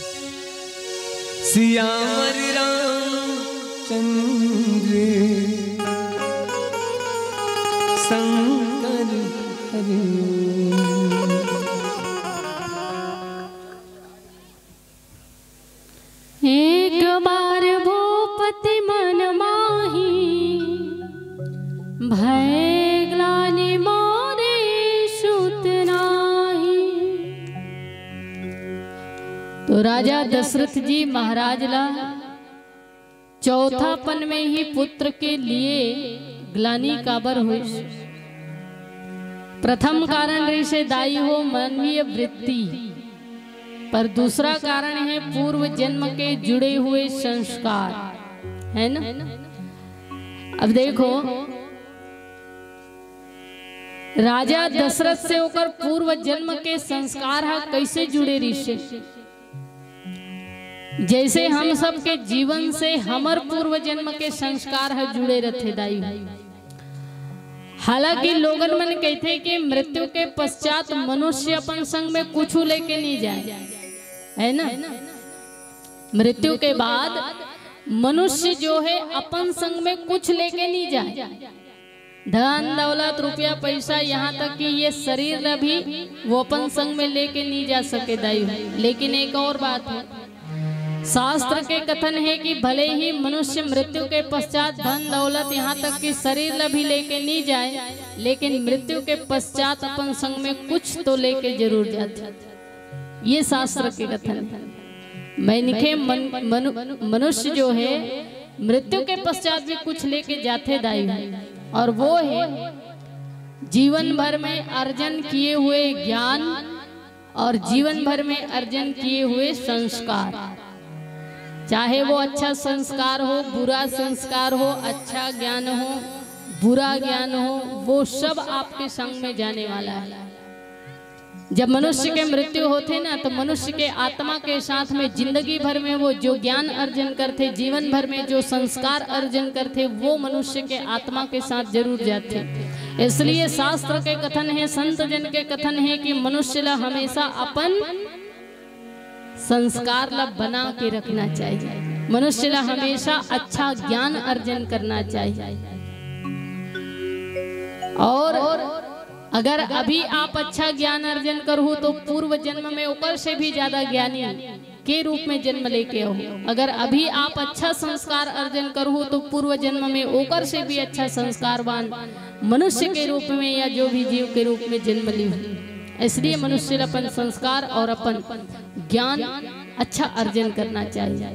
सियावर रामचंद्र शंकर हरे। एक बार भूपति मन माही, भय ग्लानि मोरे सुत नाही। तो राजा दशरथ जी महाराज ला चौथापन में ही पुत्र के लिए ग्लानि काबर होइस? प्रथम कारण रहिसे दाई हो मानवीय वृत्ति, पर दूसरा कारण है पूर्व जन्म के जुड़े हुए संस्कार, है ना? अब देखो, राजा दशरथ से ओकर पूर्व जन्म के संस्कार ह कैसे जुड़े रहिसे? जैसे हम सब के जीवन से हमर पूर्व जन्म के संस्कार ह जुड़े रथे दाई। हालांकि लोगन मन कहथे कि मृत्यु के पश्चात मनुष्य अपन संग में कुछ लेके नहीं जाए, है ना? मृत्यु के बाद मनुष्य जो है अपन संग में कुछ लेके नहीं जाए। धन दौलत, रुपया पैसा, यहाँ तक कि ये शरीर ला भी वो अपन संग में लेके नहीं जा सके दाई। लेकिन एक और बात है, शास्त्र के कथन है कि भले ही मनुष्य मृत्यु के पश्चात धन दौलत, यहाँ तक कि शरीर ला भी लेके नहीं जाए, लेकिन मृत्यु के पश्चात अपन संग में कुछ तो लेके जरूर जाते। ये शास्त्र के कथन है। मनखे मन, मनु, मनुष्य जो है मृत्यु के पश्चात भी कुछ लेके जाते दाई, और वो है जीवन भर में अर्जन किए हुए ज्ञान और जीवन भर में अर्जन किए हुए संस्कार। चाहे वो अच्छा संस्कार हो, बुरा संस्कार हो, अच्छा ज्ञान हो, बुरा ज्ञान हो, वो सब आपके संग में जाने वाला है। जब मनुष्य के मृत्यु होथे ना, तो मनुष्य के आत्मा के साथ में जिंदगी भर में वो जो ज्ञान अर्जन करथे, जीवन भर में जो संस्कार अर्जन करथे, वो मनुष्य के आत्मा के साथ जरूर जाथे। इसलिए शास्त्र के कथन है, संत जन के कथन है कि मनुष्य ला हमेशा अपन संस्कार ला बना के रखना चाहिए। मनुष्य ला हमेशा अच्छा ज्ञान अर्जन करना चाहिए। और अगर अभी आप अच्छा ज्ञान अर्जन करहु, तो पूर्व जन्म में ओकर से भी ज्यादा ज्ञानी के रूप में जन्म लेके आऊ। अगर अभी आप अच्छा संस्कार अर्जन करहु, तो पूर्व जन्म में ओकर से भी अच्छा संस्कारवान मनुष्य के रूप में या जो भी जीव के रूप में जन्म ली। इसलिए मनुष्य ला अपन संस्कार और अपन ज्ञान अच्छा अर्जन करना चाहिए,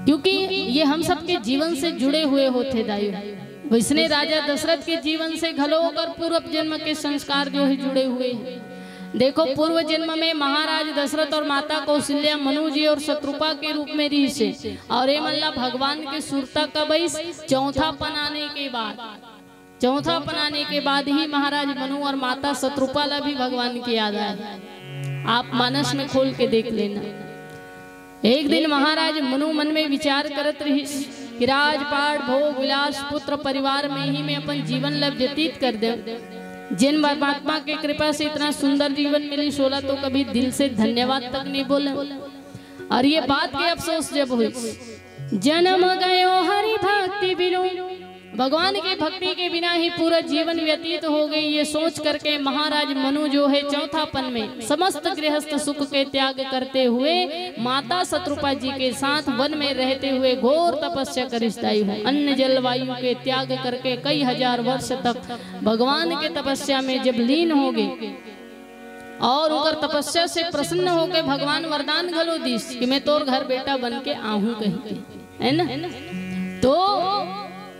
क्योंकि ये हम सबके जीवन से जुड़े हुए होते दाई। वैसने राजा दशरथ के जीवन से घलो ओकर पूर्व जन्म के संस्कार जो है जुड़े हुए हैं। देखो, पूर्व जन्म में महाराज दशरथ और माता कौशल्या मनु जी और शत्रुपा के रूप में रहिसे, और ये मन ला भगवान के सुरता कब आइस? चौथापन आने के बाद। चौथापन आने के बाद ही महाराज मनु और माता शत्रुपा ला भी भगवान की याद आए। आप मानस में खोल के देख लेना। एक दिन महाराज मनु मन में विचार करत रहिस कि राजपाट, भोग विलास, पुत्र परिवार में ही मैं अपन जीवन ला व्यतीत कर देव। जिन परमात्मा के कृपा से इतना सुंदर जीवन मिलिस, ओला तो कभी दिल से धन्यवाद तक नहीं बोले। और ये बात के अफसोस जब हुई, "जन्म गयो हरि भक्ति बिनु।" भगवान की भक्ति के बिना ही पूरा जीवन व्यतीत हो गई। ये सोच करके महाराज मनु जो है चौथापन में समस्त गृहस्थ सुख के त्याग करते हुए माता शत्रुपा जी के साथ वन में रहते हुए घोर तपस्या करिस दाई हो। अन्न जल वायु के त्याग करके कई हजार वर्ष तक भगवान के तपस्या में जब लीन हो गए और उनकर तपस्या से प्रसन्न होकर भगवान वरदान घलो दिस कि मैं तोर घर बेटा बन के आहूं कहिके, है ना? तो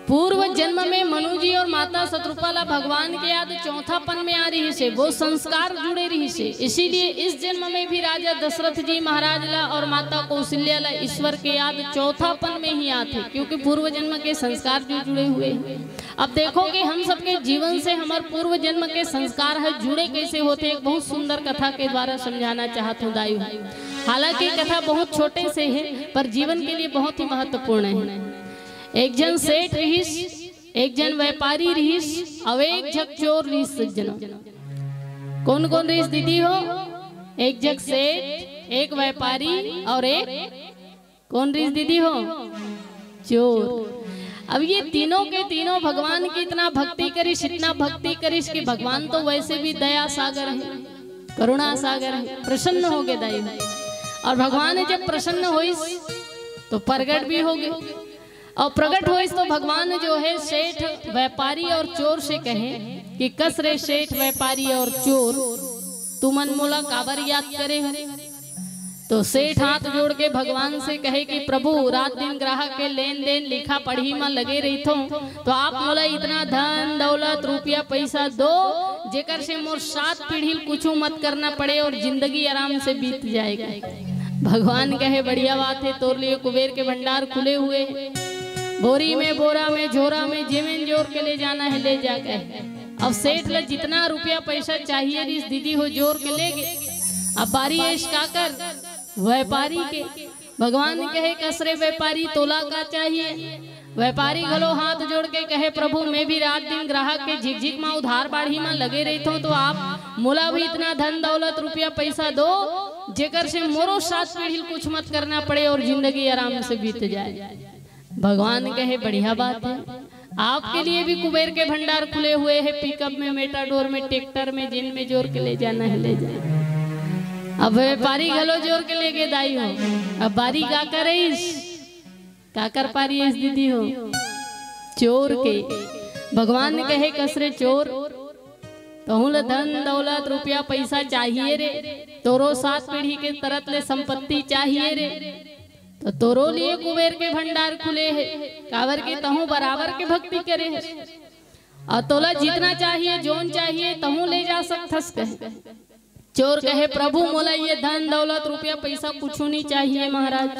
पूर्व जन्म में मनु जी और माता शत्रुपा ला भगवान के याद चौथापन में आ रहिसे, वो संस्कार जुड़े रहिसे। इसीलिए इस जन्म में भी राजा दशरथ जी महाराज ला और माता कौशल्या ला ईश्वर के याद चौथापन में ही आथे, क्योंकि पूर्व जन्म के संस्कार जो जुड़े हुए हैं। अब देखो कि हम सबके जीवन से हमार पूर्व जन्म के संस्कार ह जुड़े कैसे होथे, एक बहुत सुंदर कथा के द्वारा समझाना चाहत हूँ दाई। हालांकि कथा बहुत छोटे से है, पर जीवन के लिए बहुत ही महत्वपूर्ण है। एक जन सेठ रहिस, एक जन व्यापारी रहिस, अउ एक झक चोर रहिस। सज्जनों, कौन कौन रहिस दीदी हो? एक झक सेठ, एक व्यापारी और एक कौन रहिस दीदी हो? चोर। अब ये तीनों के तीनों भगवान की इतना भक्ति करिस, इतना भक्ति करिस कि भगवान तो वैसे भी दया सागर है, करुणा सागर है, प्रसन्न हो गए दाई। और भगवान जब प्रसन्न होइस तो प्रगट भी हो गए। और प्रगट होइस तो भगवान जो है सेठ, व्यापारी और चोर से कहे कि कस रे सेठ, व्यापारी और चोर, तुमन मोला काबर याद करे हो? तो सेठ हाथ जोड़ के भगवान से कहे कि प्रभु, रात दिन ग्राहक के लेन देन लिखा पढ़ी म लगे रहिथों, तो आप मोला इतना धन दौलत, रुपया पैसा दो, जेकर से मोर सात पीढ़ी ल कुछू मत करना पड़े और जिंदगी आराम से बीत जाएगा। भगवान कहे, बढ़िया बात है, तोर लिए कुबेर के भंडार खुले हुए हैं। बोरी में, बोरा में, झोरा में, जेमेन जोर के ले जाना है, ले जा, कहे। अब सेठ ला जितना रुपया पैसा चाहिए रहिस दीदी हो, जोर के ले गए। अब बारी आइस काकर, व्यापारी के। भगवान कहे, "कस रे व्यापारी, तोला का चाहिए?" व्यापारी घलो हाथ जोड़ के कहे, "प्रभु, मैं भी रात दिन ग्राहक के झिकझिक मा, उधार बाढ़ी मा लगे रहिथों, तो आप मोला भी इतना धन दौलत रुपया पैसा दो, जेकर से मोरो सात पीढ़ी ल कुछ मत करना पड़े और जिंदगी आराम से बीत जाए।" भगवान कहे, "बढ़िया बात है, आपके लिए भी कुबेर के भंडार खुले हुए हैं, पिकअप में, मेटाडोर में, ट्रैक्टर में, जिन में जोर के ले जाना है ले जाए।" अब व्यापारी घलो जोर के लेगे दाई हो। अब बारी काकर आइस, काकर पारी आइस दीदी हो? चोर के। भगवान कहे, "कस रे चोर, तहूं ल धन दौलत रुपया पैसा चाहिए रे, तोरो सात पीढ़ी के तरत ले संपत्ति चाहिए रे, तो तोरो लिए कुबेर के भंडार खुले हे, काबर के तहूं बराबर के भक्ति करे हे, और तोला जितना चाहिए, जोन चाहिए, तहूं ले जा सकथस," कहे। चोर कहे, "प्रभु, मोला ये धन दौलत रुपया पैसा कुछू नहीं चाहिए महाराज।"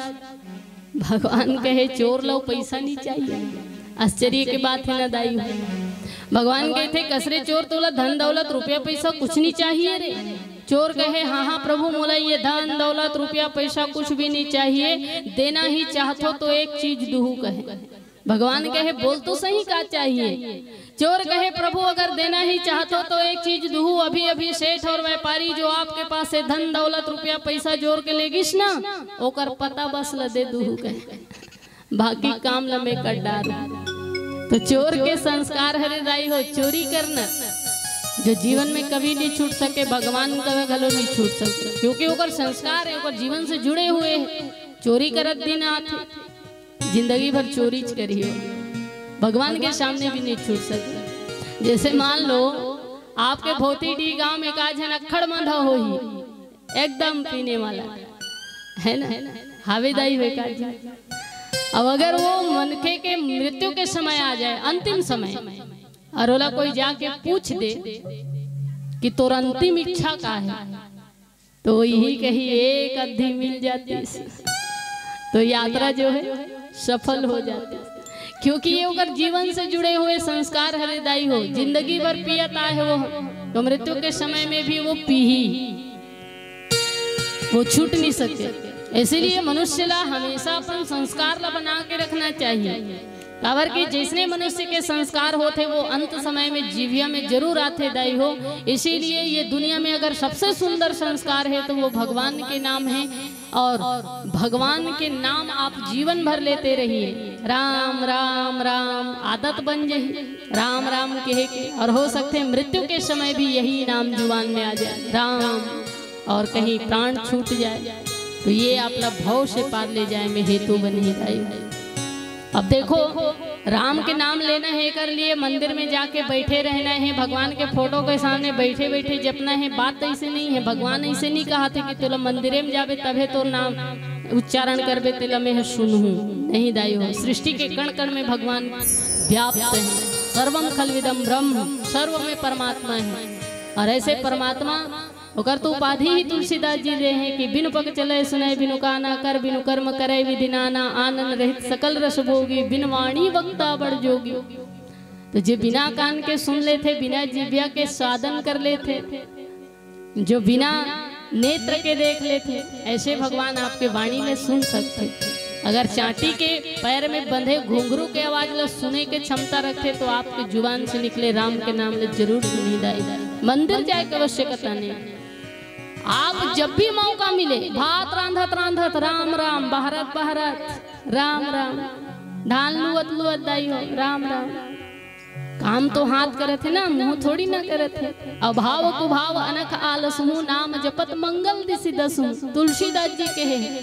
भगवान कहे, "चोर लो पैसा नहीं चाहिए?" आश्चर्य के बात है ना दाई हो। भगवान कहते, "कस रे चोर, तोला धन दौलत रुपया पैसा कुछ नहीं चाहिए रे?" चोर कहे, "हाँ हाँ प्रभु, मोला ये धन दौलत रुपया पैसा कुछ भी नहीं चाहिए, देना ही चाहथो तो एक चीज दुहू," कहे। भगवान कहे, "बोल तो सही, का चाहिए?" चोर कहे, "प्रभु, अगर देना ही चाहथो तो एक चीज दुहू, अभी अभी सेठ और व्यापारी जो आपके पास से धन दौलत रुपया पैसा जोर के लेगिस ना, ओकर पता बस ल दे दुहू," कहे, "बाकी काम ल मैं कर डारूं।" तो चोर के संस्कार हरे दाई हो, चोरी करना जो जीवन में कभी नहीं छूट सके, भगवान का घलो नहीं छूट सके, क्योंकि ओकर संस्कार है, ओकर जीवन से जुड़े हुए हैं। चोरी करत दिन आथे, जिंदगी भर चोरी च करियो, भगवान के सामने भी नहीं छूट सके। जैसे मान लो, आपके भोती डी गांव में का झन अक्खड़ मंधा होही, एकदम पीने वाला, है ना, हावेदाई हुए का झन। अब अगर वो मनखे के मृत्यु के समय आ जाए, अंतिम समय, और ओला कोई जाके पूछ दे कि तोर अंतिम इच्छा का है, तो यही कही, "एक अद्धी मिल जाती तो यात्रा जो है सफल हो जाती।" क्योंकि ये ओकर जीवन से जुड़े हुए संस्कार हरे दाई हो, जिंदगी भर पियत आए हो, तो मृत्यु के समय में भी वो पीही, वो छूट नहीं सके। इसीलिए मनुष्य ला हमेशा अपन संस्कार ला बना के रखना चाहिए। काबर कि जैसने मनुष्य के संस्कार होथे, वो अंत समय में जीविया में जरूर आथे दाई हो। इसीलिए ये दुनिया में अगर सबसे सुंदर संस्कार है, तो वो भगवान के नाम है, और भगवान के नाम आप जीवन भर लेते रहिए। राम राम राम आदत बन जाही, राम राम कहे के, और हो सकथे मृत्यु के समय भी यही नाम जुबान में आ जाए, राम, और कहीं प्राण छूट जाए, तो ये आपला भव से पार ले जाए में हेतु बनही दाई। अब देखो, राम के नाम लेना है, कर लिए मंदिर में जाके बैठे रहना है, भगवान के फोटो के सामने बैठे बैठे जपना है। बात ऐसे नहीं है, भगवान ऐसे नहीं कहा थे कि तोला मंदिरे में जाबे तभे तोर नाम उच्चारण करबे, तेला मैं सुनहूं। नहीं दाई हो, सृष्टि के कण कण में भगवान व्याप्त है। सर्वम खलविदम ब्रह्म, सर्व में परमात्मा है। और ऐसे परमात्मा, ओकर तो उपाधि ही तुलसीदास जी दे हैं कि "बिनु पग चले सुने बिनु काना, कर बिनु कर्म करे विधि नाना, आनंद रहित सकल रस भोगी, बिन वाणी वक्ता बड़ जोगी।" तो जे बिना कान के सुन लेथे, बिना जीव्या के स्वादन कर लेथे, जो बिना नेत्र के देख लेथे, ऐसे भगवान आपके वाणी में सुन सकथे। अगर चांटी के पैर में बंधे घुंघरू के आवाज ल सुने के क्षमता रखथे, तो आपके जुबान से निकले राम के नाम ल जरूर सुनही दाई। मंदिर जाए के आवश्यकता नहीं। आप जब भी मौका मिले, भात रांधत रांधत राम राम, बहरत बहरत राम राम, धान लुअत लुअत दाई हो राम राम। काम तो हाथ करत हे ना, मुंह थोड़ी ना करत हे। अभाव कुभाव अनख आलसहु, नाम जपत मंगल दिसि दसहु। तुलसीदास जी कहे,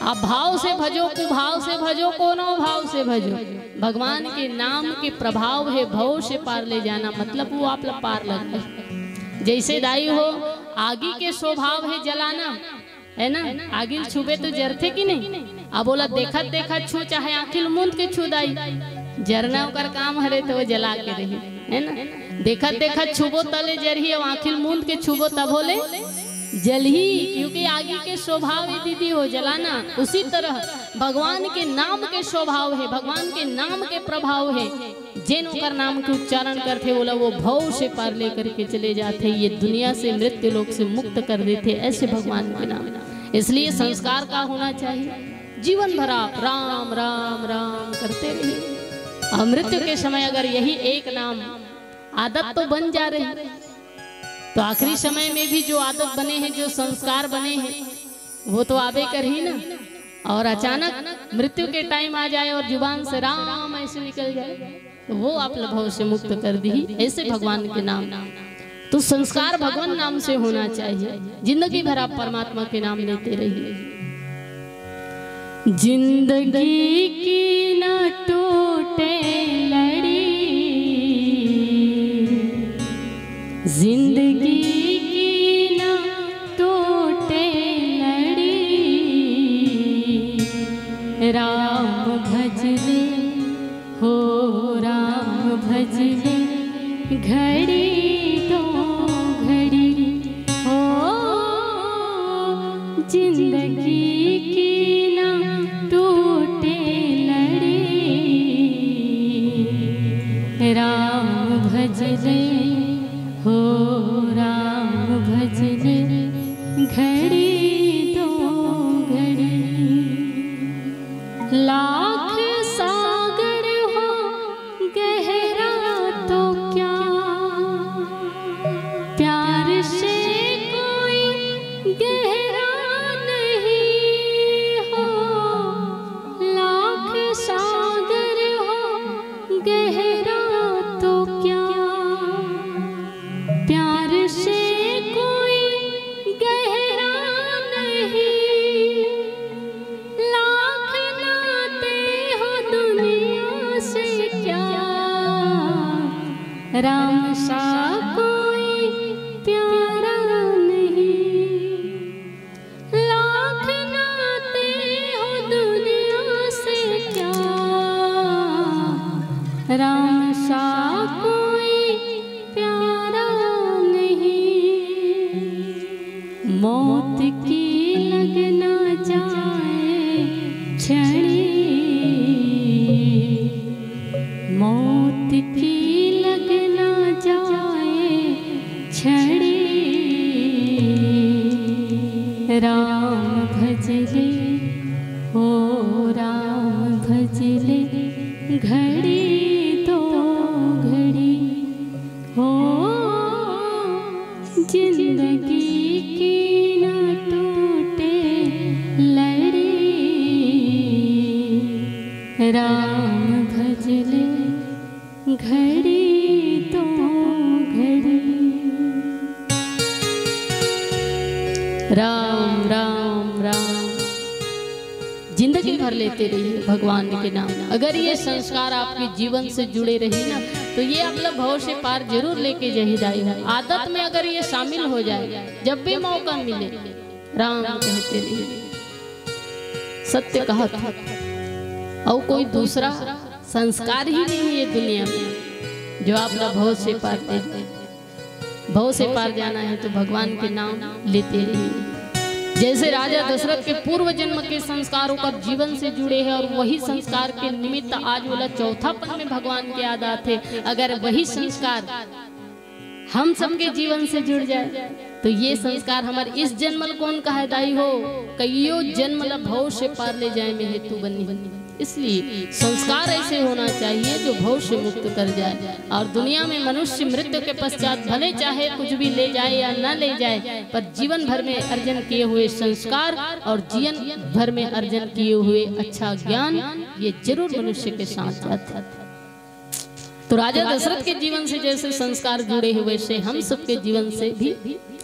आप भाव से भजो, कुभाव से भजो, कोनो भाव से भजो, भगवान के नाम के प्रभाव है भव से पार ले जाना, मतलब वो आप ला पार लग गए। जैसे दाई हो, आगी के स्वभाव है जलाना, है ना? आगी ल छुबे तो जरथे कि नहीं? अब ओला देखत देखत छू, चाहे आँखी ल मूंद के छू दाई, जरना ओकर काम हरे, तो वो जला के रही, है ना? देखत देखत छुबो तले जरही, अब आँखी ल मूंद के छुबो तभो ले जलही, क्योंकि आगी के स्वभाव है दीदी हो जलाना। उसी तरह भगवान के नाम के स्वभाव है, भगवान के नाम के प्रभाव है। जेन ओकर नाम के उच्चारण करथे, ओला वो भव से पार लेकर के चले जाथे, ये दुनिया से, मृत्यु लोक से मुक्त कर देथे, ऐसे भगवान के नाम। इसलिए संस्कार का होना चाहिए, जीवन भर आप राम राम राम करते रहिए। और मृत्यु के समय अगर यही एक नाम आदत तो बन जा रही, तो आखिरी समय में भी जो आदत बने हैं, जो संस्कार बने हैं, वो तो आबे करही ना। और अचानक मृत्यु के टाइम आ जाए और जुबान से राम ऐसे निकल जाए, तो वो आप ला भव से मुक्त कर दी। ऐसे भगवान के नाम, तो संस्कार भगवान नाम से होना चाहिए। जिंदगी भर आप परमात्मा के नाम लेते रहिए। जिंदगी की ना टूटे लड़ी, जिंदगी की ना टूटे लड़ी, राम भज ले, हो राम भज ले, घड़ी दो घड़ी, हो जिंदगी की ना टूटे लड़ी, राम भज ले, हो राम भज ले, घड़ी दो घड़ी। लाख सागर हो गहरा तो क्या, प्यार से कोई गहरा नहीं हो। लाख सागर हो गहरा तो क्या, प्यार से कोई गहरा नहीं। लाख नाते हो दुनिया से क्या, राम सा कोई प्यारा नहीं। लाख नाते हो दुनिया से क्या, राम सा कोई प्यारा नहीं। मौत की लग ना जाए छड़ी, मौत की लग ना जाए छड़ी, राम भज ले, हो राम भज ले, घड़ी दो घड़ी, हो जिंदगी की ना टूटे लड़ी, राम भज ले, घड़ी दो घड़ी। राम राम राम। जिंदगी भर लेते रहिए भगवान के नाम। अगर ये संस्कार आपके जीवन से जुड़े रही ना, तो ये आप ला भव से पार जरूर लेके जाही दाई हो। आदत में अगर ये शामिल हो जाए, जब भी मौका मिले, राम कहते रहिए। सत्य कहा था। और कोई दूसरा संस्कार ही नहीं है दुनिया में, जो आप ला भव से पार ले जाए। भव से पार जाना है तो भगवान के नाम लेते रहिए। जैसे राजा दशरथ के पूर्व जन्म के संस्कार ओकर जीवन से जुड़े हैं और वही संस्कार के निमित्त आज ओला चौथापन में भगवान के याद आथे। अगर वही संस्कार हम सबके जीवन से जुड़ जाए, तो ये संस्कार हमर इस जन्म ल कोन कहे दाई हो, कइयो जन्म ल भव से पार ले जाए में हेतु बनी। इसलिए संस्कार ऐसे होना चाहिए जो भव से मुक्त कर जाए। और दुनिया में मनुष्य मृत्यु के पश्चात भले चाहे कुछ भी ले जाए या न ले जाए, पर जीवन भर में अर्जन किए हुए संस्कार और जीवन भर में अर्जन किए हुए अच्छा ज्ञान, ये जरूर मनुष्य के साथ जाता है। तो राजा दशरथ के जीवन से जैसे संस्कार जुड़े हैं, वैसे हम सबके जीवन से भी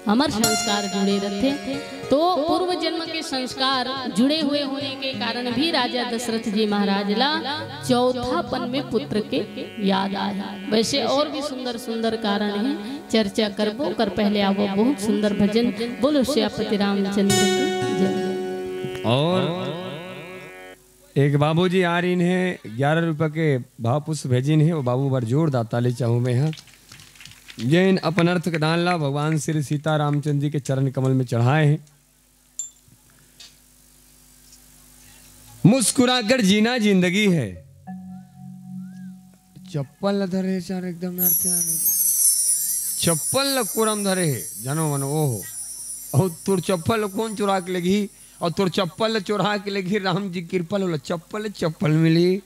हमर संस्कार जुड़े रहते। तो पूर्व जन्म के संस्कार जुड़े हुए होने के कारण भी राजा दशरथ जी महाराज ला चौथापन में पुत्र के याद आया। वैसे और भी सुंदर सुंदर कारण हैं, चर्चा करबो कर पहले आवो बहुत सुंदर भजन। बोलो श्यापति रामचंद्र की जय। और एक बाबूजी आ रही हैं, ग्यारह रुपये के भाव पुष्प भेजिन हे, वो बाबू बर जोरदार ताली चाहूँ मैं। हाँ, ये इन अपन अर्थ के दान ला भगवान श्री सीता रामचंद्र जी के चरण कमल में चढ़ाए हैं। मुस्कुराकर जीना जिंदगी है। चप्पल ल धरे चार एकदम नरते आने। चप्पल ल कोरम धरे हे, जानो मनो, ओहो। और तोर चप्पल ल कौन चुरा के लेगी? अउ तोर चप्पल ल चोरा के लेगही, राम जी कृपा ले ओला चप्पल, चप्पल मिली।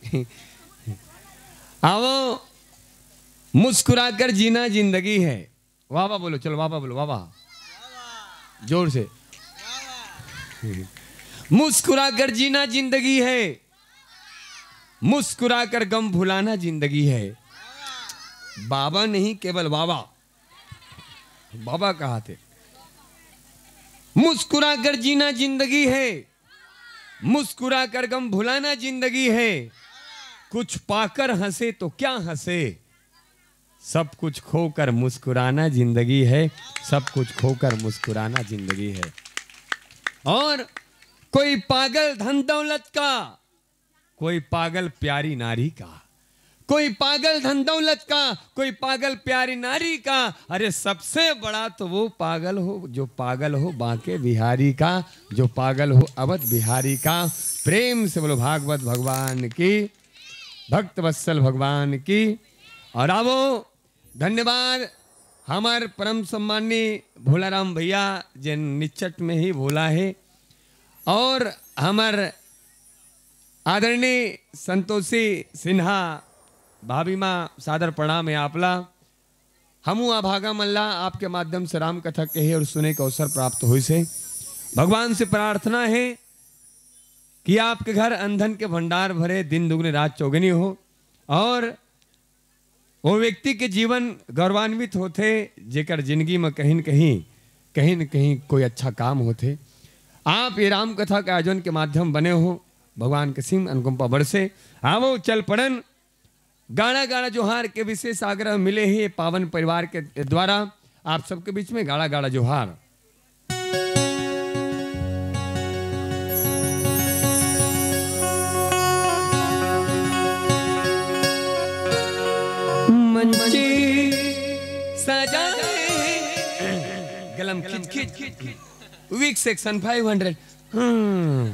आवो, मुस्कुराकर जीना जिंदगी है। वाह वाह बोलो, चलो वाह वाह बोलो, वाह वाह। जोर से। मुस्कुराकर जीना जिंदगी है, मुस्कुराकर गम भुलाना जिंदगी है। बाबा नहीं, केवल वाह वाह। बाबा कहा थे, मुस्कुराकर जीना जिंदगी है, मुस्कुराकर गम भुलाना जिंदगी है। कुछ पाकर हंसे तो क्या हंसे, सब कुछ खोकर मुस्कुराना जिंदगी है, सब कुछ खोकर मुस्कुराना जिंदगी है। और कोई पागल धन दौलत का, कोई पागल प्यारी नारी का, कोई पागल धन दौलत का, कोई पागल प्यारी नारी का। अरे, सबसे बड़ा तो वो पागल हो जो पागल हो बांके बिहारी का, जो पागल हो अवध बिहारी का। प्रेम से बोलो भागवत भगवान की, भक्त वत्सल भगवान की। और आवो, धन्यवाद हमर परम सम्माननीय भोलाराम भैया, जेन निचट में ही भोला है, और हमर आदरणीय संतोषी सिन्हा भाभी माँ, सादर प्रणाम है आपला। हमू अभागा मन ला आपके माध्यम से राम कथा कहे और सुने के अवसर प्राप्त होइस हे। भगवान से प्रार्थना है कि आपके घर अन धन के भंडार भरे, दिन दुगनी रात चौगनी हो, और वो व्यक्ति के जीवन गौरवान्वित होथे, जेकर जिंदगी में कहीं न कहीं, कहीं न कहीं कोई अच्छा काम होथे। आप ये राम कथा के आयोजन के माध्यम बने हो, भगवान के सिम अनुकंपा बरसे। आवो, चल पड़न। गाड़ा गाड़ा जोहार के विशेष आग्रह मिले हे पावन परिवार के द्वारा। आप सबके बीच में गाड़ा गाड़ा जोहार। मंचे सजाए। गलम खिच खिच खिच खिच। Weak section five hundred। हम्म।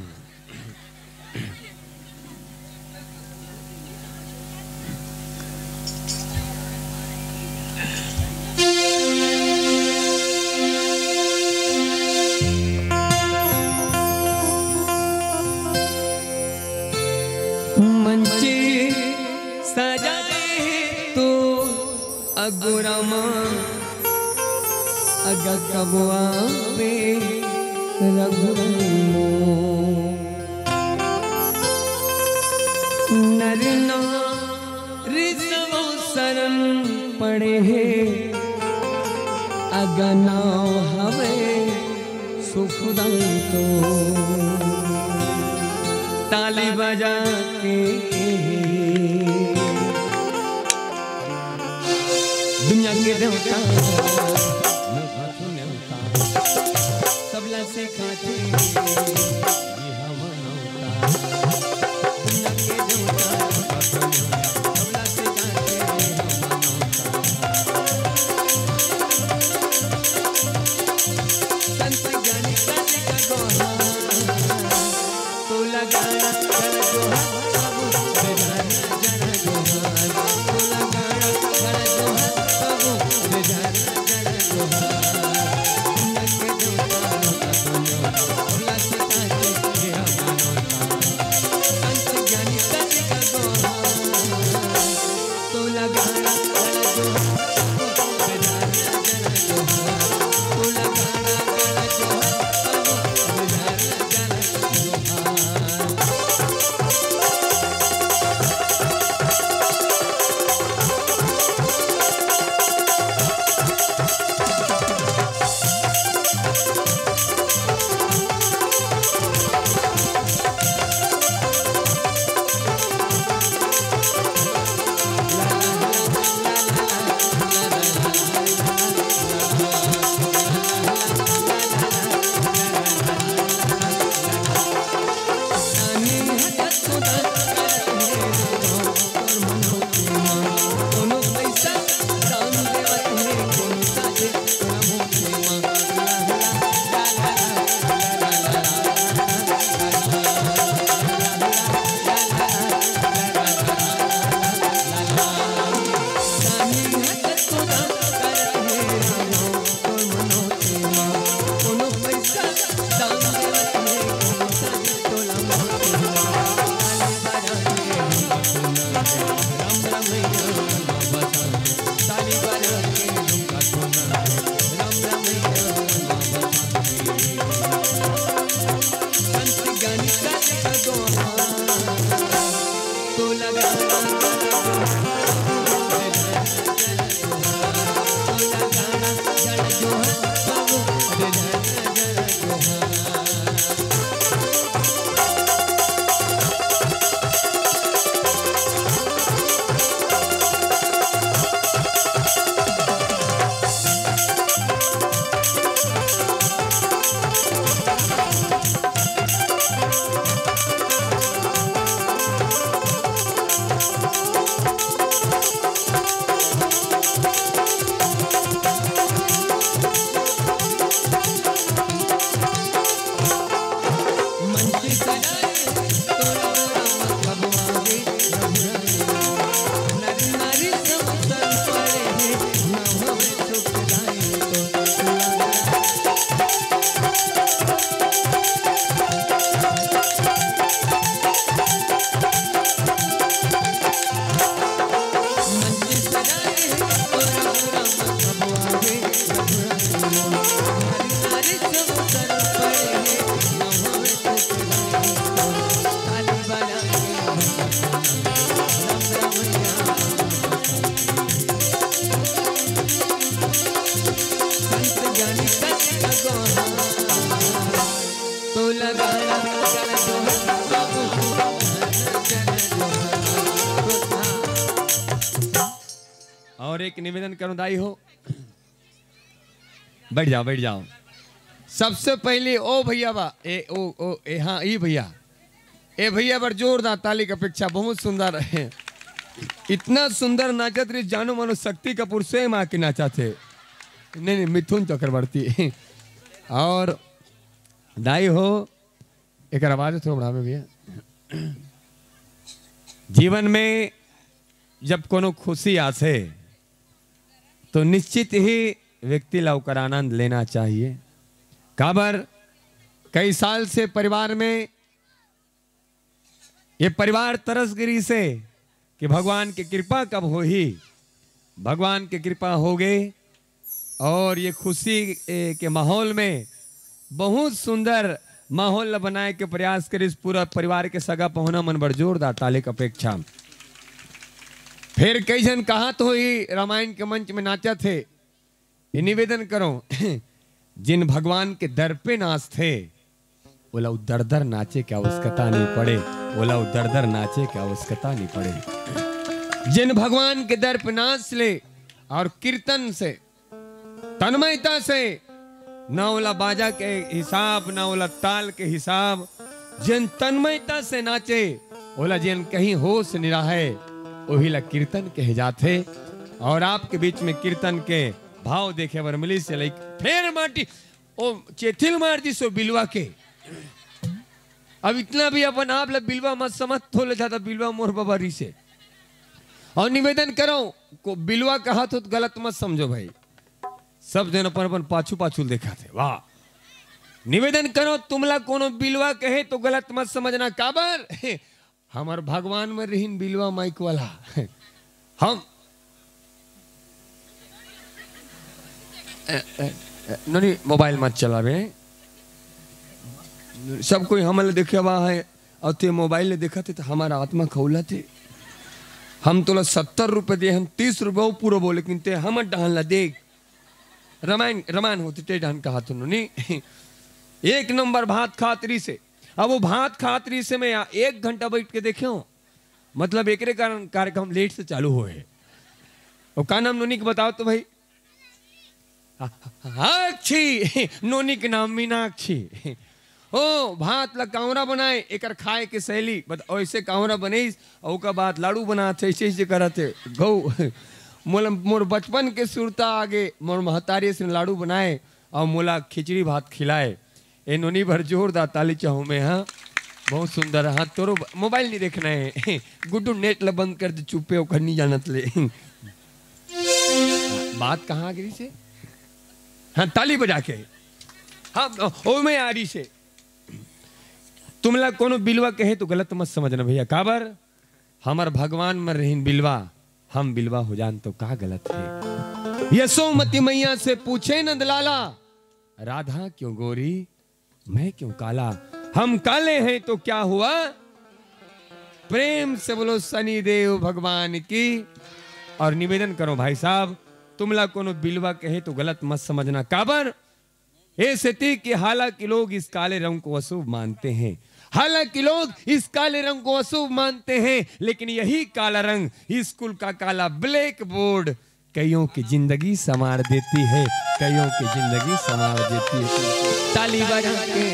मंचे सजाए तो अगोरा माँ अगा कबुआ पे रघुरमो। नर नारी सबो शरण पड़े हे, अगा नाव हवे सुखदंतो। ताली बजा के दुनिया के देवता, सबला सिखाथे। और एक निवेदन करूं दाई हो, बैठ जाओ, बैठ जाओ। सबसे पहले ओ भैया बा, ए, ओ, ओ, ए, हाँ, ई भैया, ए भैया बर जोरदार ताली के अपेक्षा। बहुत सुंदर है, इतना सुंदर नाचत रही, जानो मानो शक्ति कपूर स्वयं आके नाचा थे। नहीं, नहीं, मिथुन चक्रवर्ती। और दाई हो, एक आवाज थोड़ा बढ़ावे भैया। जीवन में जब कोनो खुशी आथे, तो निश्चित ही व्यक्ति ला ओकर आनंद लेना चाहिए। काबर, कई साल से परिवार में ये परिवार तरस गिरी से कि भगवान के कृपा कब होही। भगवान के कृपा हो गए और ये खुशी, ए, के माहौल में बहुत सुंदर माहौल ल बनाए के प्रयास करिस। पूरा परिवार के सगा पहुना मन बर जोरदार ताली के अपेक्षा। फिर कई झन कहा तो ही रामायण के मंच में नाचा थे, ये निवेदन करो, जिन भगवान के दर पे नाच थे, ओला उ दर दर नाचे के आवश्यकता नहीं पड़े, ओला उ दर दर नाचे के आवश्यकता नहीं पड़े। जिन भगवान के दर पे नाच ले और कीर्तन से, तन्मयता से, ना ओला बाजा के हिसाब, ना ओला ताल के हिसाब, जिन तन्मयता से नाचे, ओला जिन कहीं होश निराहे, ओही ला कीर्तन कहे जाथे। और आपके बीच में कीर्तन के भाव देखे बर मिलिस, से लइक फेर माटी, ओ चेथिल मार दिस ओ बिलवा के। अब इतना भी अपन आप ला बिलवा मत समझ, थोले ज्यादा बिलवा मोर बबा रिसे। और निवेदन करो, को बिलवा कहा तो गलत मत समझो भाई, सब जन अपन अपन पाछू पाछू देखा थे। वाह, निवेदन करो, तुमला कोनो बिलवा कहे तो गलत मत समझना। काबर? हमर भगवान में रहीन बिलवा माइक वाला। हम ए, ए, ए, नोनी, मोबाइल मत चलावे। सब कोई हमन ल देखे बा है, और ते मोबाइल ले देखत हे तो हमारा आत्मा खौलत हे। हम तोला सत्तर रुपये दे, हम तीस रुपये वो पूरा बोले, लेकिन ते हमर डहन ला देख। रमायन, रमायन होते ते डहन कहा तो नोनी। एक नंबर भात खात रही से। अब वो भात खात रही से मैं यहाँ एक घंटा बैठ के देखे हूँ। मतलब एकरे कारण कार्यक्रम लेट से चालू होए हे। और का नाम नोनी के बताओ तो भाई? आक्षी, नोनी के नाम मीनाक्षी। ओ, भात ला कांवरा बनाए, एकर खाए के शैली बत-, ऐसे कांवरा बनेस, और ओकर बाद लाडू बनात हे, ऐसे, ऐसे करत हे, गौ। मोला, मोर बचपन के सुरता आगे, मोर महतारी से लाडू बनाए, और मोला खिचड़ी भात खिलाए। ए नोनी भर जोरदार ताली चाहूं मैं, हाँ। बहुत सुंदर, हाँ, तोरो ब-, मोबाइल नहीं देखना है। गुड्डू नेट ला बंद कर दे, चुप्पे ओकर नहीं जानत ले। बात कहाँ आ गई से? हाँ, ताली बजा के। हाँ, ओ, ओ मैं आ रही से। तुमला कोनो बिलवा कहे तो गलत मत समझना भैया, काबर? हमर भगवान में रहीन बिलवा, हम बिलवा हो जान तो का गलत है? यशोमती मैया से पूछे नंदलाला, राधा क्यों गोरी, मैं क्यों काला? हम काले हैं तो क्या हुआ? प्रेम से बोलो शनि देव भगवान की। और निवेदन करो भाई साहब, तुमला कोनो बिलवा कहे तो गलत मत समझना। काबर? ए सेती कि हालांकि लोग इस काले रंग को अशुभ मानते हैं, हालांकि लोग इस काले रंग को अशुभ मानते हैं, लेकिन यही काला रंग, स्कूल का काला ब्लैक बोर्ड, कईयों की जिंदगी संवार देती है, कईयों की जिंदगी संवार देती है। ताली बजा के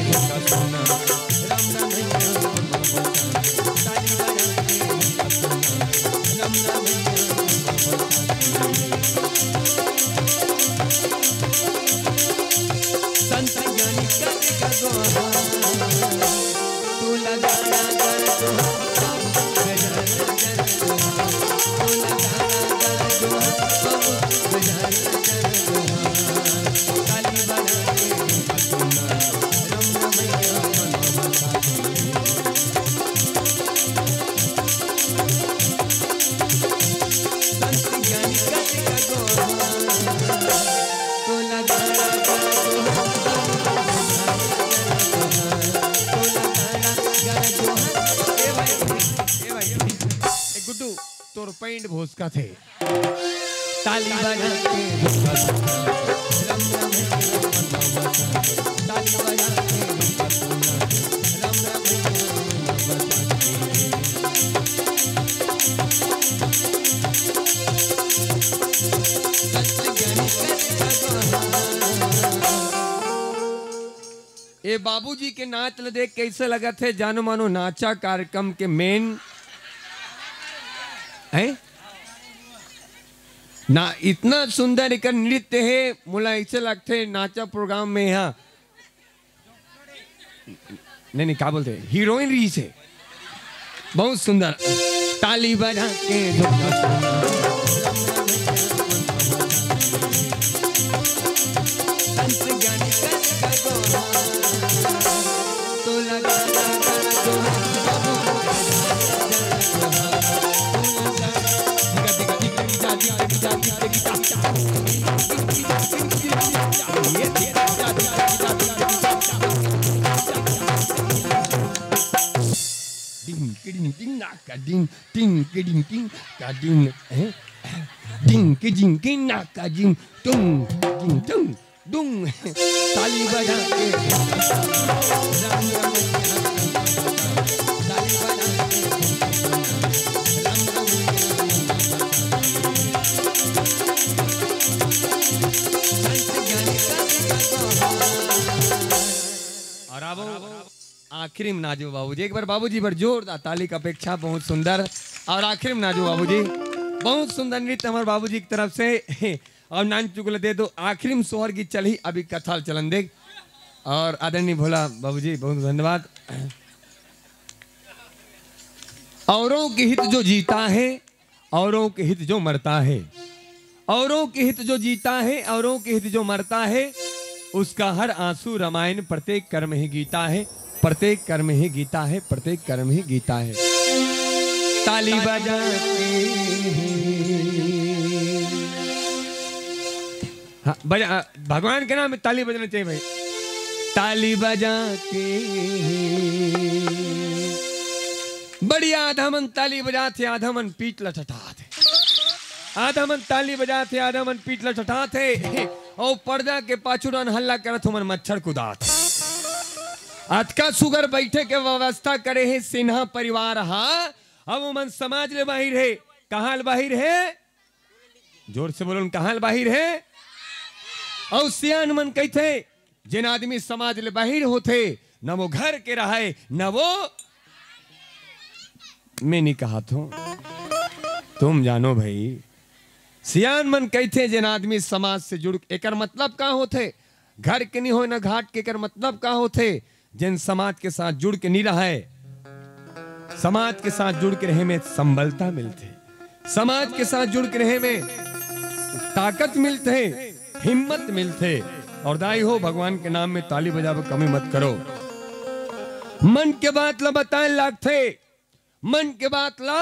ए भाई, ए भाई, ए गुड्डू, तोर पैंट भोसका थे। ताली बजा के, ताली बजा के, ए बाबूजी के नाच ल देख कइसे लगत हे, जानो मानो नाचा कार्यक्रम के मेन हे ना। इतना सुंदर एकर नृत्य हे, मोला अइसे लगथे नाचा प्रोग्राम में यहाँ, नहीं नहीं, का बोलथे, हीरोइन रहिस हे। बहुत सुंदर। ताली बजा के डिंग किडिंग टिंग ना का डिंग, टिंग किडिंग टिंग का डिंग, हैं? डिंग किडिंग टिंग ना का डिंग, टुंग डिंग टुंग डुंग। ताली बजा के, ताली बजा के, और आबो आखिरी में नाचो बाबूजी, एक बार बाबूजी बर जोरदार ताली का अपेक्षा। बहुत सुंदर। और आखिरी में नाचो बाबूजी, बहुत सुंदर नृत्य हमारे बाबूजी की तरफ से। और नान चुगल दे दो, आखिरी में सोहर गीत चलही, अभी कथा ल चलन दे। और आदरणीय भोला बाबूजी, बहुत धन्यवाद। औरों के हित जो जीता है, औरों के हित जो मरता है, औरों के हित जो जीता है, औरों के हित जो मरता है, उसका हर आंसू रामायण, प्रत्येक कर्म ही गीता है, प्रत्येक कर्म ही गीता है, प्रत्येक कर्म ही गीता है। ताली बजा के, हाँ, बजा, भगवान के नाम में ताली बजना चाहिए भाई। ताली बजा के बढ़िया, आधा मन ताली बजात हे, आधा मन पीठ ल ठठात हे। आधा मन ताली बजात हे, आधा मन पीठ ल ठठात हे। अउ पर्दा के पाछू डहन हल्ला करत हे, ओमन मच्छर कुदात हे। अतका सुघर बइठे के व्यवस्था करे हे सिन्हा परिवार हा। अब ओमन समाज ले बाहिर हे। कहाँ ले बाहिर हे? जोर से बोलो न, कहाँ ले बाहिर हे? अउ सियान मन कहिथे, जेन आदमी समाज ले बाहिर होथे, न वो घर के रहय, न वो, मैं नहीं कहा थो, तुम जानो भाई। सियान मन कहिथे, जेन आदमी समाज से जुड़, एकर मतलब का होथे? घर के नहीं होय न घाट के, एकर मतलब का होथे? जेन समाज के साथ जुड़ के नहीं रहय, समाज के साथ जुड़ के रहे में संबलता मिलथे, समाज के साथ जुड़ के रहे में ताकत मिलथे, हिम्मत मिलथे। और दाई हो, भगवान के नाम में ताली बजाबो, कमी मत करो। मन के बात ला बताए लागथे, मन के बात ला,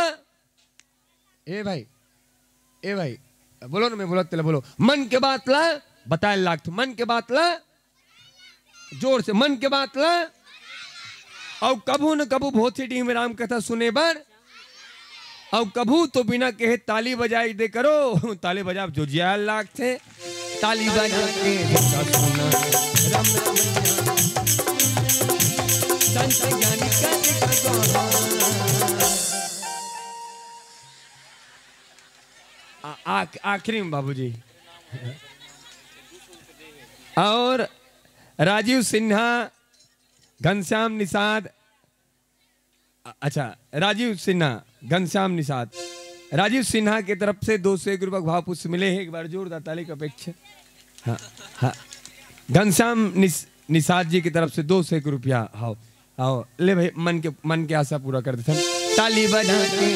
ए भाई, ए भाई, बोलो ना, मैं बोलत तेला बोलो। मन के बात ला बताए लागथे, मन के बात ला, जोर से, मन के बात ला। अउ कभू न कभू भोथी डीह में राम कथा सुने बर अउ कभू तो बिना कहे ताली बजाए दे करो। ताली बजाब जो जिया लागथे। ताली बजा के देखा सुना, रम रमैया। संत ज्ञानी का देखा दोहा। आ- आ- आखिरी में बाबूजी। और राजीव सिन्हा, घनश्याम निषाद, अ- अच्छा, राजीव सिन्हा, घनश्याम निषाद, राजीव सिन्हा की तरफ से दो सौ एक रुपया भाव पुष्प मिले हैं। एक बार जोरदार ताली की अपेक्षा। हाँ, हाँ। घनश्याम निष- निषाद जी की तरफ से दो सौ एक रुपया। हाँ, आओ, ले भाई, मन के, मन के आशा पूरा कर देथन। ताली बजा के।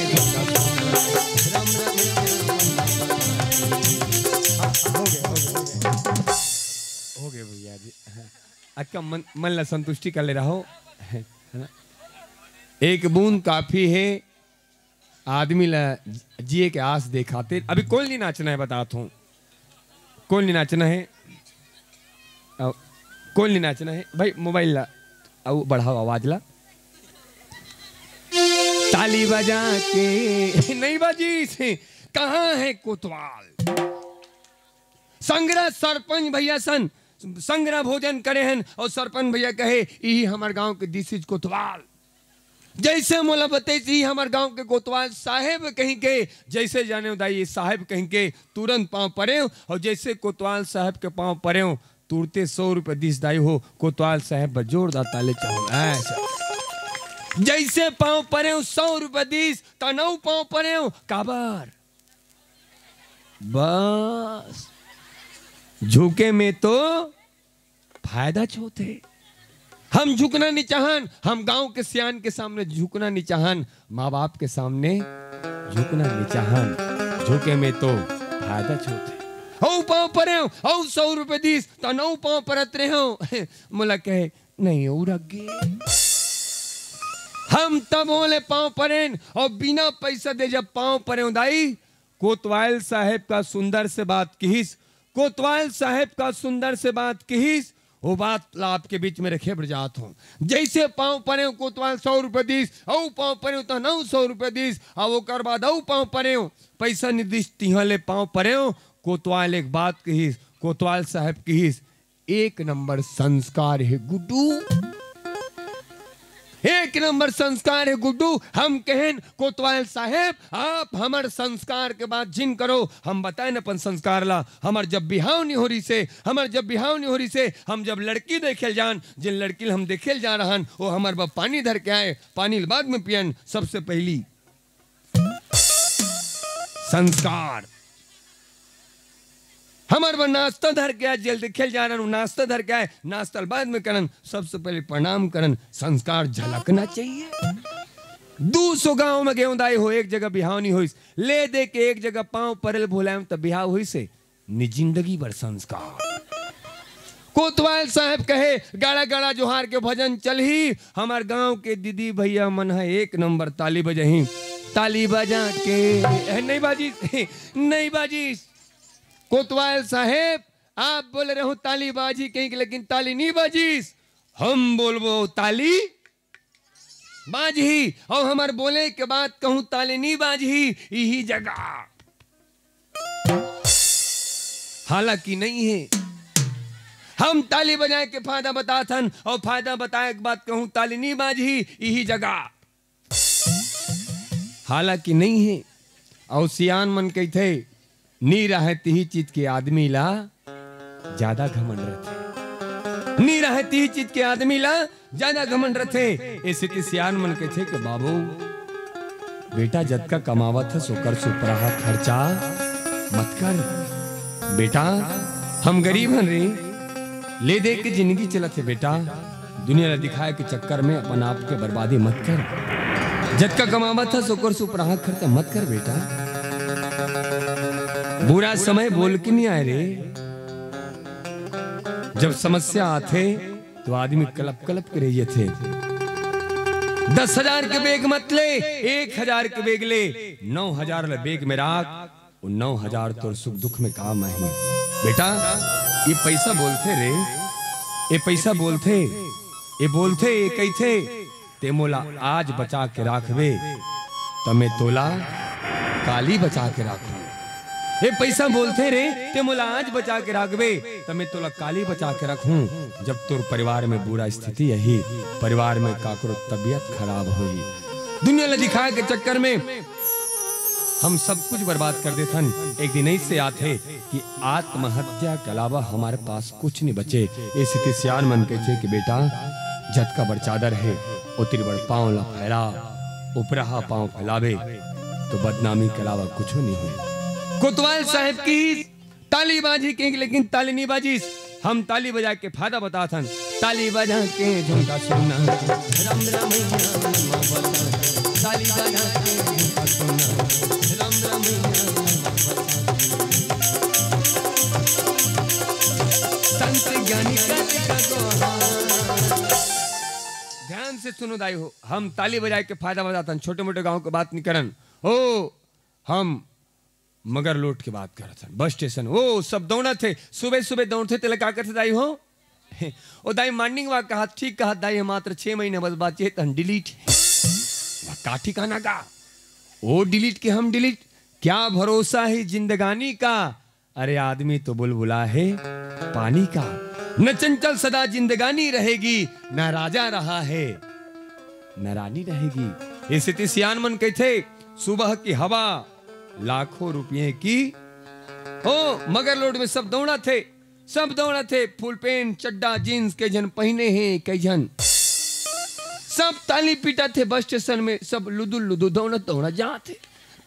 हाँ, हो गए, हो गए, हो गए। हो गए भैया जी। हाँ। अक्का मन, मन ला संतुष्टि कर ले रहो। है ना? एक बूंद काफी है आदमी ला जिए के आस देखाते। अभी कोई नहीं नाचना है, बताता हूँ। कोई नहीं नाचना है। अब कोई नहीं नाचना है भाई, मोबाइल ला अउ बढ़ाओ आवाज ला। ताली बजा के नहीं बाजी से, कहाँ है कोतवाल? संघरा सरपंच भैया सन संघरा भोजन करे हन और सरपंच भैया कहे, "यही हमार गांव के, this is कोतवाल।" जैसे मोला बतेस, "यही हमार गांव के कोतवाल साहेब" कहीं के, जैसे जानेंव दाई ये साहेब कहीं के, तुरंत पांव परेंव और जैसे कोतवाल साहेब के पांव परेंव, तुरते सौ रुपया दिस दाई हो। कोतवाल साहेब बर जोरदार ताली चाहूं। ऐसा। जैसे पांव परेंव, सौ रुपया दिस, त नौ पांव परेंव। काबर? बस, झुके में तो फायदा च होथे। हम झुकना नहीं चाहन, हम गांव के सियान के सामने झुकना नहीं चाहन, माँ बाप के सामने झुकना नहीं चाहन, झुके में तो फायदा च होथे। हऊ पांव परेंव, हऊ सौ रुपये दिस, त नौ पांव परत रहेंव। मोला कहे, "नहीं, और आगे।" हम तब ओले पांव परेन और बिना पैसा दे जब पांव परेंव दाई, कोतवाल साहेब का सुंदर से बात किहिस, कोतवाल साहेब का सुंदर से बात किहिस, वो बात ला आपके बीच में रखे बर जात हूँ। जैसे पांव परेंव कोतवाल सौ रुपये दिस, अउ पांव परेंव त नौ सौ रुपये दिस, अब ओकर बाद अउ पांव परेंव, पैसा नि दिस, तिहां ले पांव परेंव, कोतवाल एक बात किहिस, कोतवाल साहेब किहिस, "एक नंबर संस्कार हे गुड्डू, एक नंबर संस्कार हे गुड्डू।" हम कहेन, "कोतवाल साहेब, आप हमर संस्कार के बात झिन करो, हम बताएन अपन संस्कार ला। हमर जब बिहाव नहीं हो रहिसे, हमर जब बिहाव नहीं हो रहिसे, हम जब लड़की देखे ल जान, जिन लड़की ल हम देखे ल जा रहन, वो हमर बर पानी धर के आए, पानी ल बाद में पियन, सबसे पहली संस्कार। हमर बर नाश्ता धर के आए, जेल देखे ल जा रहन, नाश्ता धर के आए, नाश्ता ल बाद में करन, सबसे पहले प्रणाम करन, संस्कार झलकना चाहिए।" दू सौ गांव में गेंव दाई हो, एक जगह बिहाव नहीं होइस, ले दे के एक जगह पांव परेल भुलाएम त बिहाव होइसे, नि जिंदगी भर संस्कार। कोतवाल साहेब कहे, "गाड़ा गाड़ा जोहार के भजन चलही, हमर गांव के दीदी भैया मन ह एक नंबर ताली बजही।" ताली बजा के, ए, नहीं बाजिस, नहीं बाजिस। कोतवाल साहेब, आप बोले रहो ताली बाजी कहीं के, लेकिन ताली नहीं बाजिस। हम बोलबो ताली बाजही, अउ हमर बोले के बात कहूं ताली नहीं बाजही, इही जगह। हालांकि नहीं है। हम ताली बजाए के फायदा बताथन, अउ फायदा बताए के बात कहूं ताली नहीं बाजही, इही जगह। हालांकि नहीं है। अउ सियान मन कहिथे, "नी राहय तिही चीज के आदमी ला ज्यादा घमंड रथे।" नी राहय तिही चीज के आदमी ला ज्यादा घमंड रथे। ए सेती सियान मन कहिथे के बाबू, बेटा जतका कमावत हस ओकर सुपराहा खर्चा मत कर। बेटा, हम गरीब हन रे, ले दे के जिंदगी चलत हे बेटा। दुनिया ला दिखाए के चक्कर में अपन आप के बर्बादी मत कर। जतका कमावत हस ओकर सुपराहा खर्चा मत कर बेटा। बुरा समय बोल के नहीं आए रे। जब समस्या आथे तो आदमी कलप कलप के रह जथे। दस हजार के बेग मत ले, एक हजार के बेग ले, नौ हजार ले बेग में राख। वो नौ हजार तोर सुख दुख में काम आही। बेटा, ये पैसा बोलथे रे, ये पैसा बोलथे, ये बोलथे, ये कहिथे, "ते मोला आज बचा के राखबे, त मैं तोला काली बचा के राखहूं। ए पइसा बोलथे रे, ते मोला आज बचा के राखबे, त मैं तोला काली बचा के राखहूं। जब तोर परिवार में बुरा स्थिति आही, परिवार में काकरो तबीयत खराब होही, दुनिया ल दिखाए के चक्कर में हम सब कुछ बर्बाद कर देथन। एक दिन अइसे आथे कि आत्महत्या के अलावा हमारे पास कुछ नहीं बचे। ए सेती सियान मन कहिथे कि बेटा, जतका बड़ चादर हे, ओतरी बड़ पांव ला फैला, उपराहा पांव फैलाबे, तो बदनामी के अलावा कुछो नहीं होय। कोतवाल साहेब की ताली बाजी के, लेकिन ताली नहीं बाजिस। हम ताली बजा के फायदा बताथन। ताली बजा के झुमका सुना, राम रमैया मनवा बता। ताली बजा के झुमका सुना, राम रमैया मनवा बता। संत ज्ञानी का दोहा। ध्यान से सुनो दाई हो, हम ताली बजाए के फायदा बताथन, छोटे मोटे गांव के बात नहीं करन। हो, हम मगर लोट के बात करत हन। बस स्टेशन, ओ, सब दौड़त हे, सुबह सुबह दौड़थे, तेला का करथे दाई हो? ओ दाई, मॉर्निंग वॉक कहत, ठीक कहत दाई, हम मात्र छह महीने बस बाचे, तहन डिलीट। वाह, का ठिकाना का? ओ डिलीट के हम डिलीट, क्या भरोसा है जिंदगानी का? अरे, आदमी तो बुलबुला है पानी का, न चंचल सदा जिंदगानी रहेगी, न राजा रहा है, न रानी रहेगी। इस सेती सियान मन कहिथे, सुबह की हवा लाखों रुपये की। हो, मगर लोट में सब दौड़त हे, सब दौड़त हे, फुल पैंट, चड्डा, जींस, कई झन पहिने हे, कई झन सब ताली पीटत हे बस स्टेशन में, सब लुदु लुदु दौड़त दौड़त जात हे।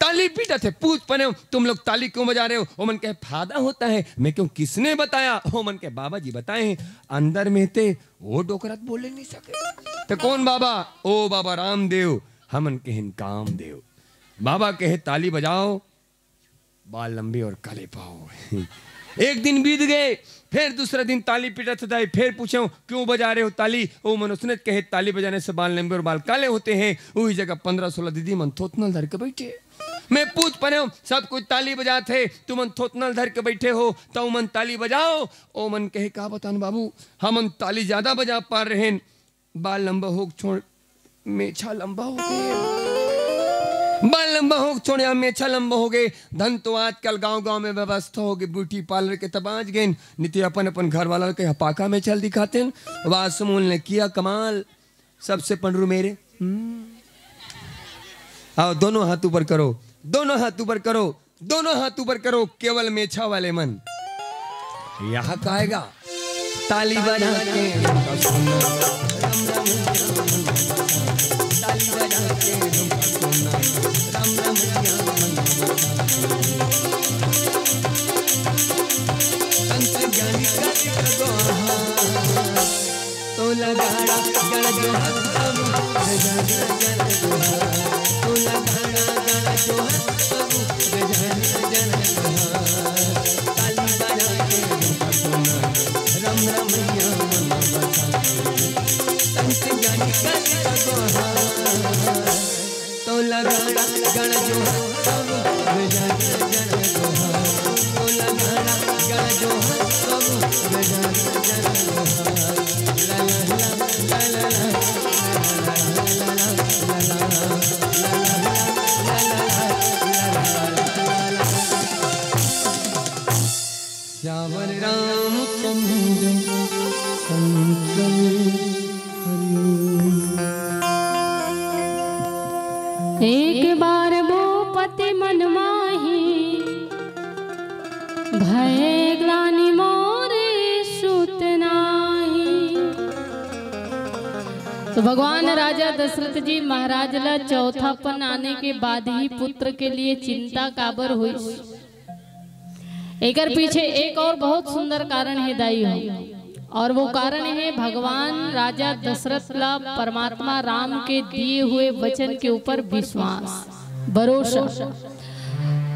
ताली पीटत हे, पूछ परेंव, तुम लोग ताली क्यों बजा रहे हो? ओमन कहे, फायदा होता है। मैं कहूं, किसने बताया? ओमन कहे, बाबा जी बताए हैं। अंदर में ते ओ डोकरा त बोले नहीं सके। त कोन बाबा? ओ बाबा रामदेव। हमन कहेन, कामदेव। बाबा कहे, ताली बजाओ, बाल लंबे और काले पाओ। एक दिन बीत गए, फेर दूसरा दिन ताली पीटत हे दाई, फेर पूछेंव, क्यों बजा रहे हो ताली? ओमन उसने कहे, ताली बजाने से बाल लंबे और बाल काले होते हैं। उही जगह पन्द्रह सोलह दीदी मन थोथना ल धर के बइठे। मैं पूछ परेंव, सब कोई ताली बजात हे, तुमन थोथना ल धर के बइठे हो, त ओमन ताली बजाओ। ओमन कहे, का बतान बाबू, हमन ताली ज्यादा बजा पार रहेन, बाल लंबा होके छोड़, मेछा लंबा हो गे। बाल लंबा होके छोड़, या मेछा लंबा हो गे। धन तो आजकल गांव-गांव में व्यवस्था हो गे, ब्यूटी पार्लर के त बांच गेन, नहीं ते अपन-अपन घर वाला के हपाका मेछा ल दिखातेन। वाह, सुमन ने किया कमाल, सबसे पंडरू मेरे। हम्म। आओ, दोनों हाथ ऊपर करो, दोनों हाथ ऊपर करो। दोनों हाथ ऊपर करो, केवल मेछा वाले मन। यहाँ का आएगा? ताली बजा के ताली बजा के तोला गाड़ा गाड़ा जो हाथ बाबू, गजानन जन जो हाथ। तोला गाड़ा गाड़ा जो हाथ बाबू, गजानन जन जो हाथ। ताली बजा के झुमका सुना, राम रमैया मनवा बता। संत ज्ञानी का जो हाथ। तोला गाड़ा गाड़ा जो हाथ बाबू, गजानन जन जो हाथ। तोला गाड़ा गाड़ा जो हाथ बाबू, गजानन जन जो हाथ। श्यावर रामचंद्र शंकर हरिओम। एक बार भूपति मन माही, भय ग्लानि मोरे सुत नाही। तो भगवान राजा दशरथ जी महाराज ला चौथापन आने के बाद ही पुत्र के लिए चिंता काबर हुई। एकर पीछे एक और बहुत सुंदर कारण हे दाई हो, और वो कारण हे भगवान राजा दशरथ ला परमात्मा राम के दिए हुए वचन के ऊपर विश्वास, भरोसा।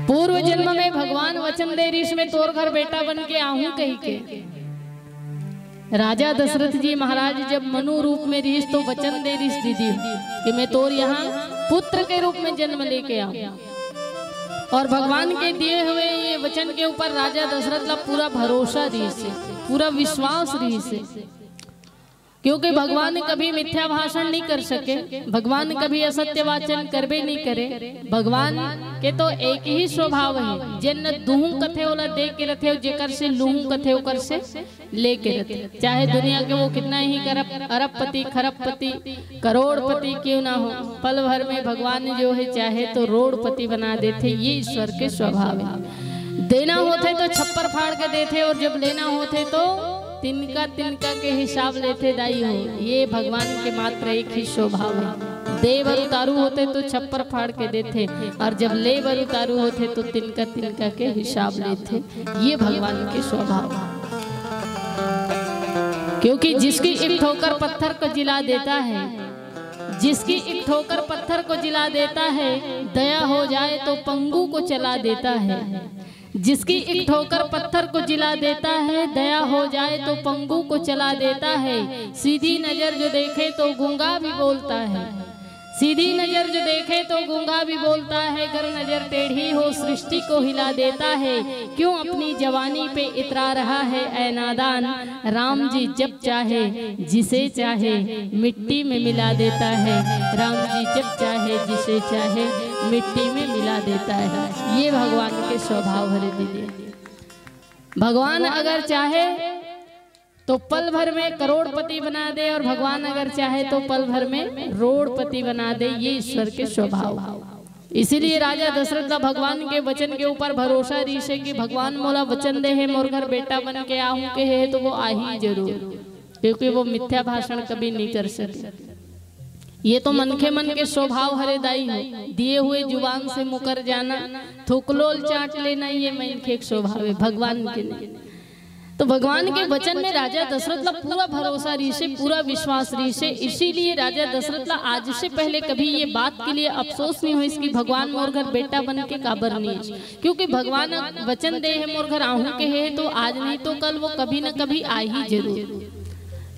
पूर्व जन्म में भगवान वचन दे रिहिस, मैं तोर घर बेटा बन के आहूं कही के। राजा दशरथ जी महाराज जब मनु रूप में रिहिस तो वचन दे रिहिस दीदी कि मैं तोर यहाँ पुत्र के रूप में जन्म लेके आऊं। और भगवान के दिए हुए ये वचन के ऊपर राजा दशरथ ला पूरा भरोसा रिहिस हे, पूरा विश्वास रिहिस हे। क्योंकि भगवान कभी मिथ्या भाषण नहीं कर सके, भगवान कभी असत्य वाचन करबे नहीं करे। भगवान के तो एक ही स्वभाव है, जेन दुहूं कथे ओला दे के रथे, जेकर से लुहूं कथे ओकर से लेके रथे। चाहे दुनिया के वो कितना ही करप-, अरबपति, खरबपति, करोड़पति क्यों ना हो, पल भर में भगवान जो है चाहे तो रोड़पति बना देथे। ये ईश्वर के स्वभाव है। देना होथे तो छप्पर फाड़ के देथे और जब लेना होथे तो तिनका तिनका के हिसाब लेथे दाई हो। ये भगवान के मात्र एक ही स्वभाव है। दे बर उतारू होथे तो छप्पर फाड़ के देथे और जब ले बर उतारू होथे तो तिनका तिनका के हिसाब लेथे। ये भगवान के स्वभाव है। क्योंकि जिसकी एक ठोकर पत्थर को जिला देता है, जिसकी एक ठोकर पत्थर को जिला देता है, दया हो जाए तो पंगु को चला देता है। जिसकी एक ठोकर पत्थर को जिला देता है, दया हो जाए तो पंगु को चला देता है। सीधी नजर जो देखे तो गूंगा भी बोलता है। सीधी नजर जो देखे तो गूंगा भी बोलता है। अगर नजर टेढ़ी हो सृष्टि को हिला देता है। क्यों अपनी जवानी पे इतरा रहा है ऐ नादान? राम जी जब चाहे जिसे चाहे मिट्टी में मिला देता है। राम जी जब चाहे जिसे चाहे मिट्टी में मिला देता है। ये भगवान के स्वभाव हरे दीदी। भगवान अगर चाहे तो पल भर में करोड़पति बना दे और भगवान अगर चाहे तो पल भर में रोड़पति बना दे। ये ईश्वर के स्वभाव। इसीलिए राजा दशरथ ला भगवान के वचन के ऊपर भरोसा रिहिसे कि भगवान मोला वचन दे हे, मोर घर बेटा बन के आहूं के हे, तो वो आही जरूर, क्योंकि वो मिथ्या भाषण कभी नहीं कर सके। ये तो मनखे मन के स्वभाव हरे दाई हो, दिए हुए जुबान से मुकर जाना, थुकलोल चाट लेना, ये मनखे के स्वभाव है, भगवान के नहीं। तो भगवान के वचन में राजा दशरथ ला पूरा भरोसा रिहिसे, पूरा विश्वास रिहिसे, इसीलिए राजा दशरथ ला आज से पहले कभी ये बात के लिए अफसोस नहीं होइस कि भगवान मोर घर बेटा बन के काबर नहीं आइस, क्योंकि भगवान वचन दे हे मोर घर आहूं के हे, तो आज नहीं तो कल वो कभी न कभी आ ही जरूर।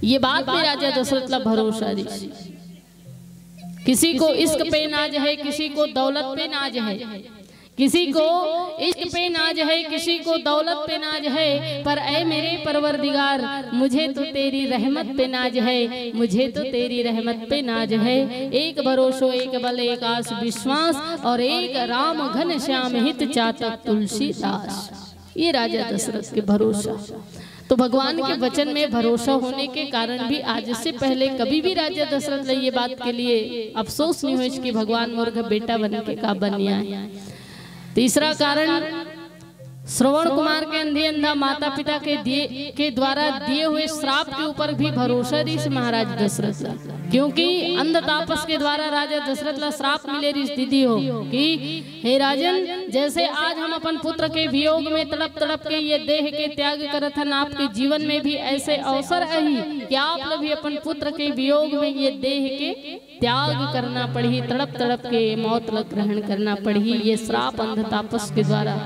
ये बात में राजा दशरथ ला भरोसा रिहिसे। किसी को इश्क पे नाज है, किसी को दौलत पे नाज है, किसी को इश्क पे नाज है, किसी को दौलत पे नाज है, पर ऐ मेरे परवरदिगार, मुझे तो तेरी रहमत पे नाज है, मुझे तो तेरी रहमत पे नाज है। एक भरोसो, एक बल, एक आस विश्वास, और एक राम घन श्याम हित चातक तुलसीदास। ये राजा दशरथ के भरोसा। तो भगवान के वचन में भरोसा होने के कारण भी आज से पहले कभी भी राजा दशरथ ला ये बात के लिए अफसोस नहीं होइस कि भगवान मोर घर बेटा बन के काबर नहीं आए। तीसरा कारण, श्रवण कुमार के अंधी अंधा माता पिता के दिए, के द्वारा दिए हुए श्राप के ऊपर भी भरोसा रिहिस महाराज दशरथ ला, क्योंकि अंध तापस के द्वारा राजा दशरथ ला श्राप मिले रिहिस दीदी हो कि हे राजन, जैसे आज हम अपन पुत्र के वियोग में तड़प तड़प के ये देह के त्याग करत हन, आपके जीवन में भी ऐसे अवसर आही कि आप ला भी अपन पुत्र के वियोग में ये देह के त्याग करना पड़ही, तड़प तड़प के मौत ला ग्रहण करना पड़ही। ये श्राप अंध तापस के द्वारा,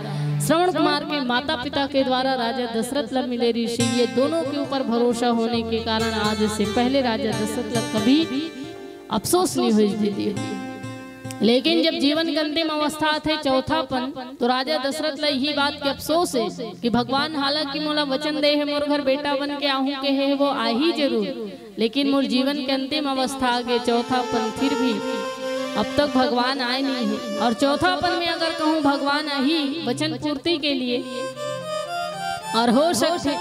श्रवण कुमार के माता पिता के द्वारा राजा दशरथ ला मिले रिहिसे। ये दोनों के ऊपर भरोसा होने के कारण आज से पहले राजा दशरथ ला कभी अफसोस नहीं होइस दीदी। लेकिन जब जीवन के अंतिम अवस्था आथे चौथापन, तो राजा दशरथ ला यही बात के अफसोस है कि भगवान हालांकि मोला वचन दे हे, मोर घर बेटा बन के आहूं के हे, वो आही जरूर, लेकिन मोर जीवन के अंतिम अवस्था आगे चौथापन, फिर भी अब तक भगवान आए नहीं है। और चौथापन में अगर कहूं भगवान आही वचन पूर्ति के लिए, और हो सकथे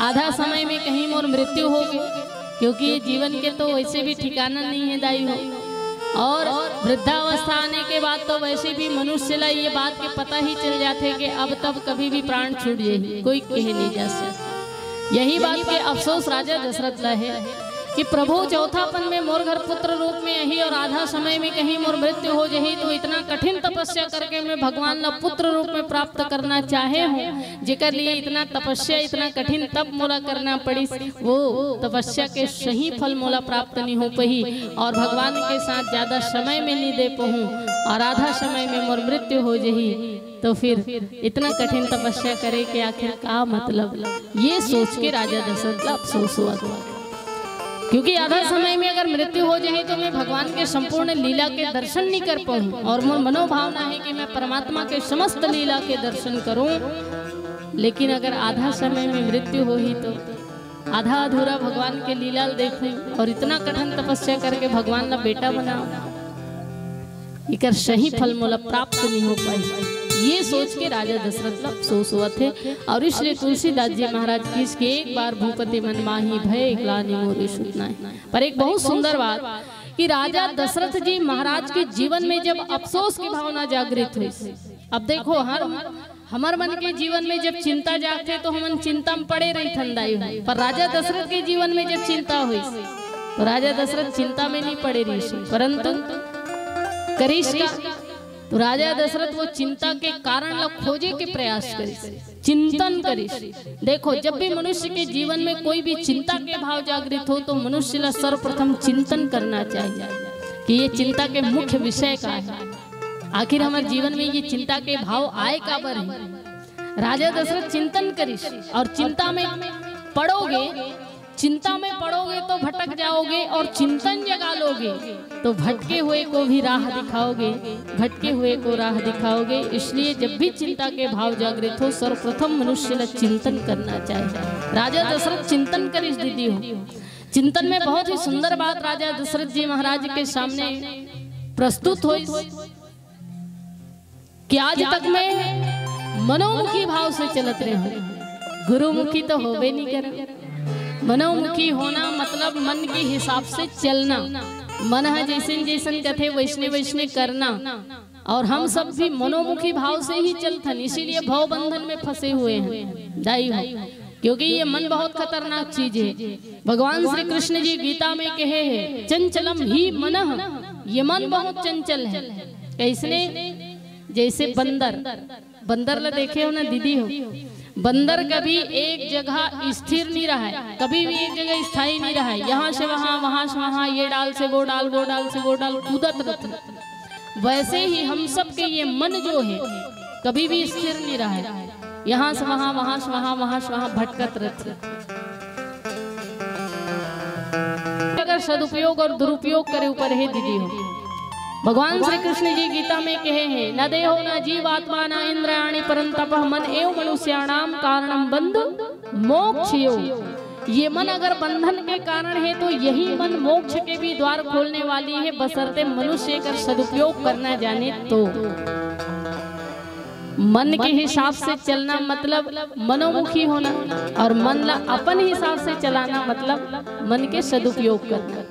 आधा समय में कहीं मोर मृत्यु हो गई, क्योंकि ये जीवन के तो वैसे भी ठिकाना नहीं है दाई हो। और वृद्धावस्था आने के बाद तो वैसे भी मनुष्य ला ये बात के पता ही चल जाथे कि अब तब कभी भी प्राण छूट जाही, कोई कहे नहीं जा सकता। यही बात के अफसोस राजा दशरथ ला है कि प्रभु चौथापन में मोर घर पुत्र रूप में आही और आधा समय में कहीं मोर मृत्यु हो जाही, तो इतना कठिन तपस्या करके मैं भगवान ला पुत्र रूप में प्राप्त करना चाहे हूँ, जेकर लिए इतना तपस्या, इतना कठिन तप मोला करना पड़िस, वो तपस्या के सही फल मोला प्राप्त नहीं हो पही और भगवान के साथ ज्यादा समय में नहीं दे पहूँ और आधा समय में मोर मृत्यु हो जाही, तो फिर इतना कठिन तपस्या करे के आखिर का मतलब? ये सोच के राजा दशरथ ला अफसोस हुआ था, क्योंकि आधा समय में अगर मृत्यु हो जाए तो मैं भगवान के संपूर्ण लीला के दर्शन नहीं कर पाऊँ, और मोर मनोभावना है कि मैं परमात्मा के समस्त लीला के दर्शन करूँ। लेकिन अगर आधा समय में मृत्यु होही तो आधा अधूरा भगवान के लीला ल देखूं और इतना कठिन तपस्या करके भगवान ला बेटा बनाओ, एकर सही फल मोला प्राप्त नहीं हो पाई। ये सोच के राजा दशरथ ला अफसोस होवत हे। और इसलिए तुलसीदास जी महाराज किहिस कि एक बार भूपति मन माही भए, एक लानि मोरे सुत नाहीं। पर एक बहुत सुंदर बात कि राजा दशरथ जी महाराज के जीवन में जब अफसोस की भावना जागृत हुई, अब देखो, हर हमर मन के जीवन में जब चिंता जागथे तो हमन चिंता में पड़े रहिथन दाई हो, पर राजा दशरथ के जीवन में जब चिंता हुई तो राजा दशरथ चिंता में नहीं पड़े रहिस, परंतु करिस का? तो राजा दशरथ वो चिंता के कारण ला खोजे के प्रयास करिस, चिंतन करिस। देखो, जब भी मनुष्य के जीवन में कोई भी चिंता के भाव जागृत हो तो मनुष्य ला सर्वप्रथम चिंतन करना चाहिए कि ये चिंता के मुख्य विषय का है, आखिर हमर जीवन में ये चिंता के भाव आए काबर है। राजा दशरथ चिंतन करिस और चिंता में पड़ोगे, चिंता में पड़ोगे तो भटक जाओगे और चिंतन जगा लोगे तो भटके हुए को भी राह दिखाओगे, भटके हुए को राह दिखाओगे। इसलिए जब भी चिंता के भाव जागृत हो, सर्वप्रथम मनुष्य ला चिंतन करना चाहिए। राजा दशरथ चिंतन करिस दीदी हो। चिंतन में बहुत ही सुंदर बात राजा दशरथ जी महाराज के सामने प्रस्तुत होइस कि आज तक मैं मनोमुखी भाव से चलत रहे हूँ, गुरुमुखी तो होबे नहीं करे। मनोमुखी होना मतलब मन के हिसाब से चलना, मन ह जैसन जैसन कथे वैसने वैसने करना। और हम सब भी मनोमुखी भाव से ही चलथन, इसीलिए भव बंधन में फंसे हुए हैं दाई हो, क्योंकि ये मन बहुत खतरनाक चीज है। भगवान श्री कृष्ण जी गीता में कहे हैं, चंचलम ही मनः, ये मन बहुत चंचल है। कैसने? जैसे बंदर, बंदर ला देखे हो ना दीदी हो, बंदर कभी एक जगह स्थिर नहीं रहा है, कभी भी एक जगह स्थायी नहीं रहा है। यहाँ से वहाँ, वहाँ से वहाँ, ये डाल से वो डाल, वो डाल से वो डाल, कूदत रहता है। वैसे ही हम सब के ये मन जो है, कभी भी स्थिर नहीं रहा है, यहाँ से वहाँ, वहाँ से वहाँ, वहाँ से वहाँ भटकत रहता है। अगर सदुपयोग और दुरुपयोग करे ऊपर है दीदी हो। भगवान श्री कृष्ण जी गीता में कहे हैं, न देहो न जीवात्मा न इंद्रियाणि परंतप, मन एव मनुष्याणाम कारणम बंध मोक्ष यो। ये मन अगर बंधन के कारण है तो यही मन मोक्ष के भी द्वार खोलने वाली है, बशर्ते मनुष्य एकर सदुपयोग करना जाने तो। मन के हिसाब से चलना मतलब मनोमुखी होना, और मन ला अपन हिसाब से चलाना मतलब मन के सदुपयोग करना।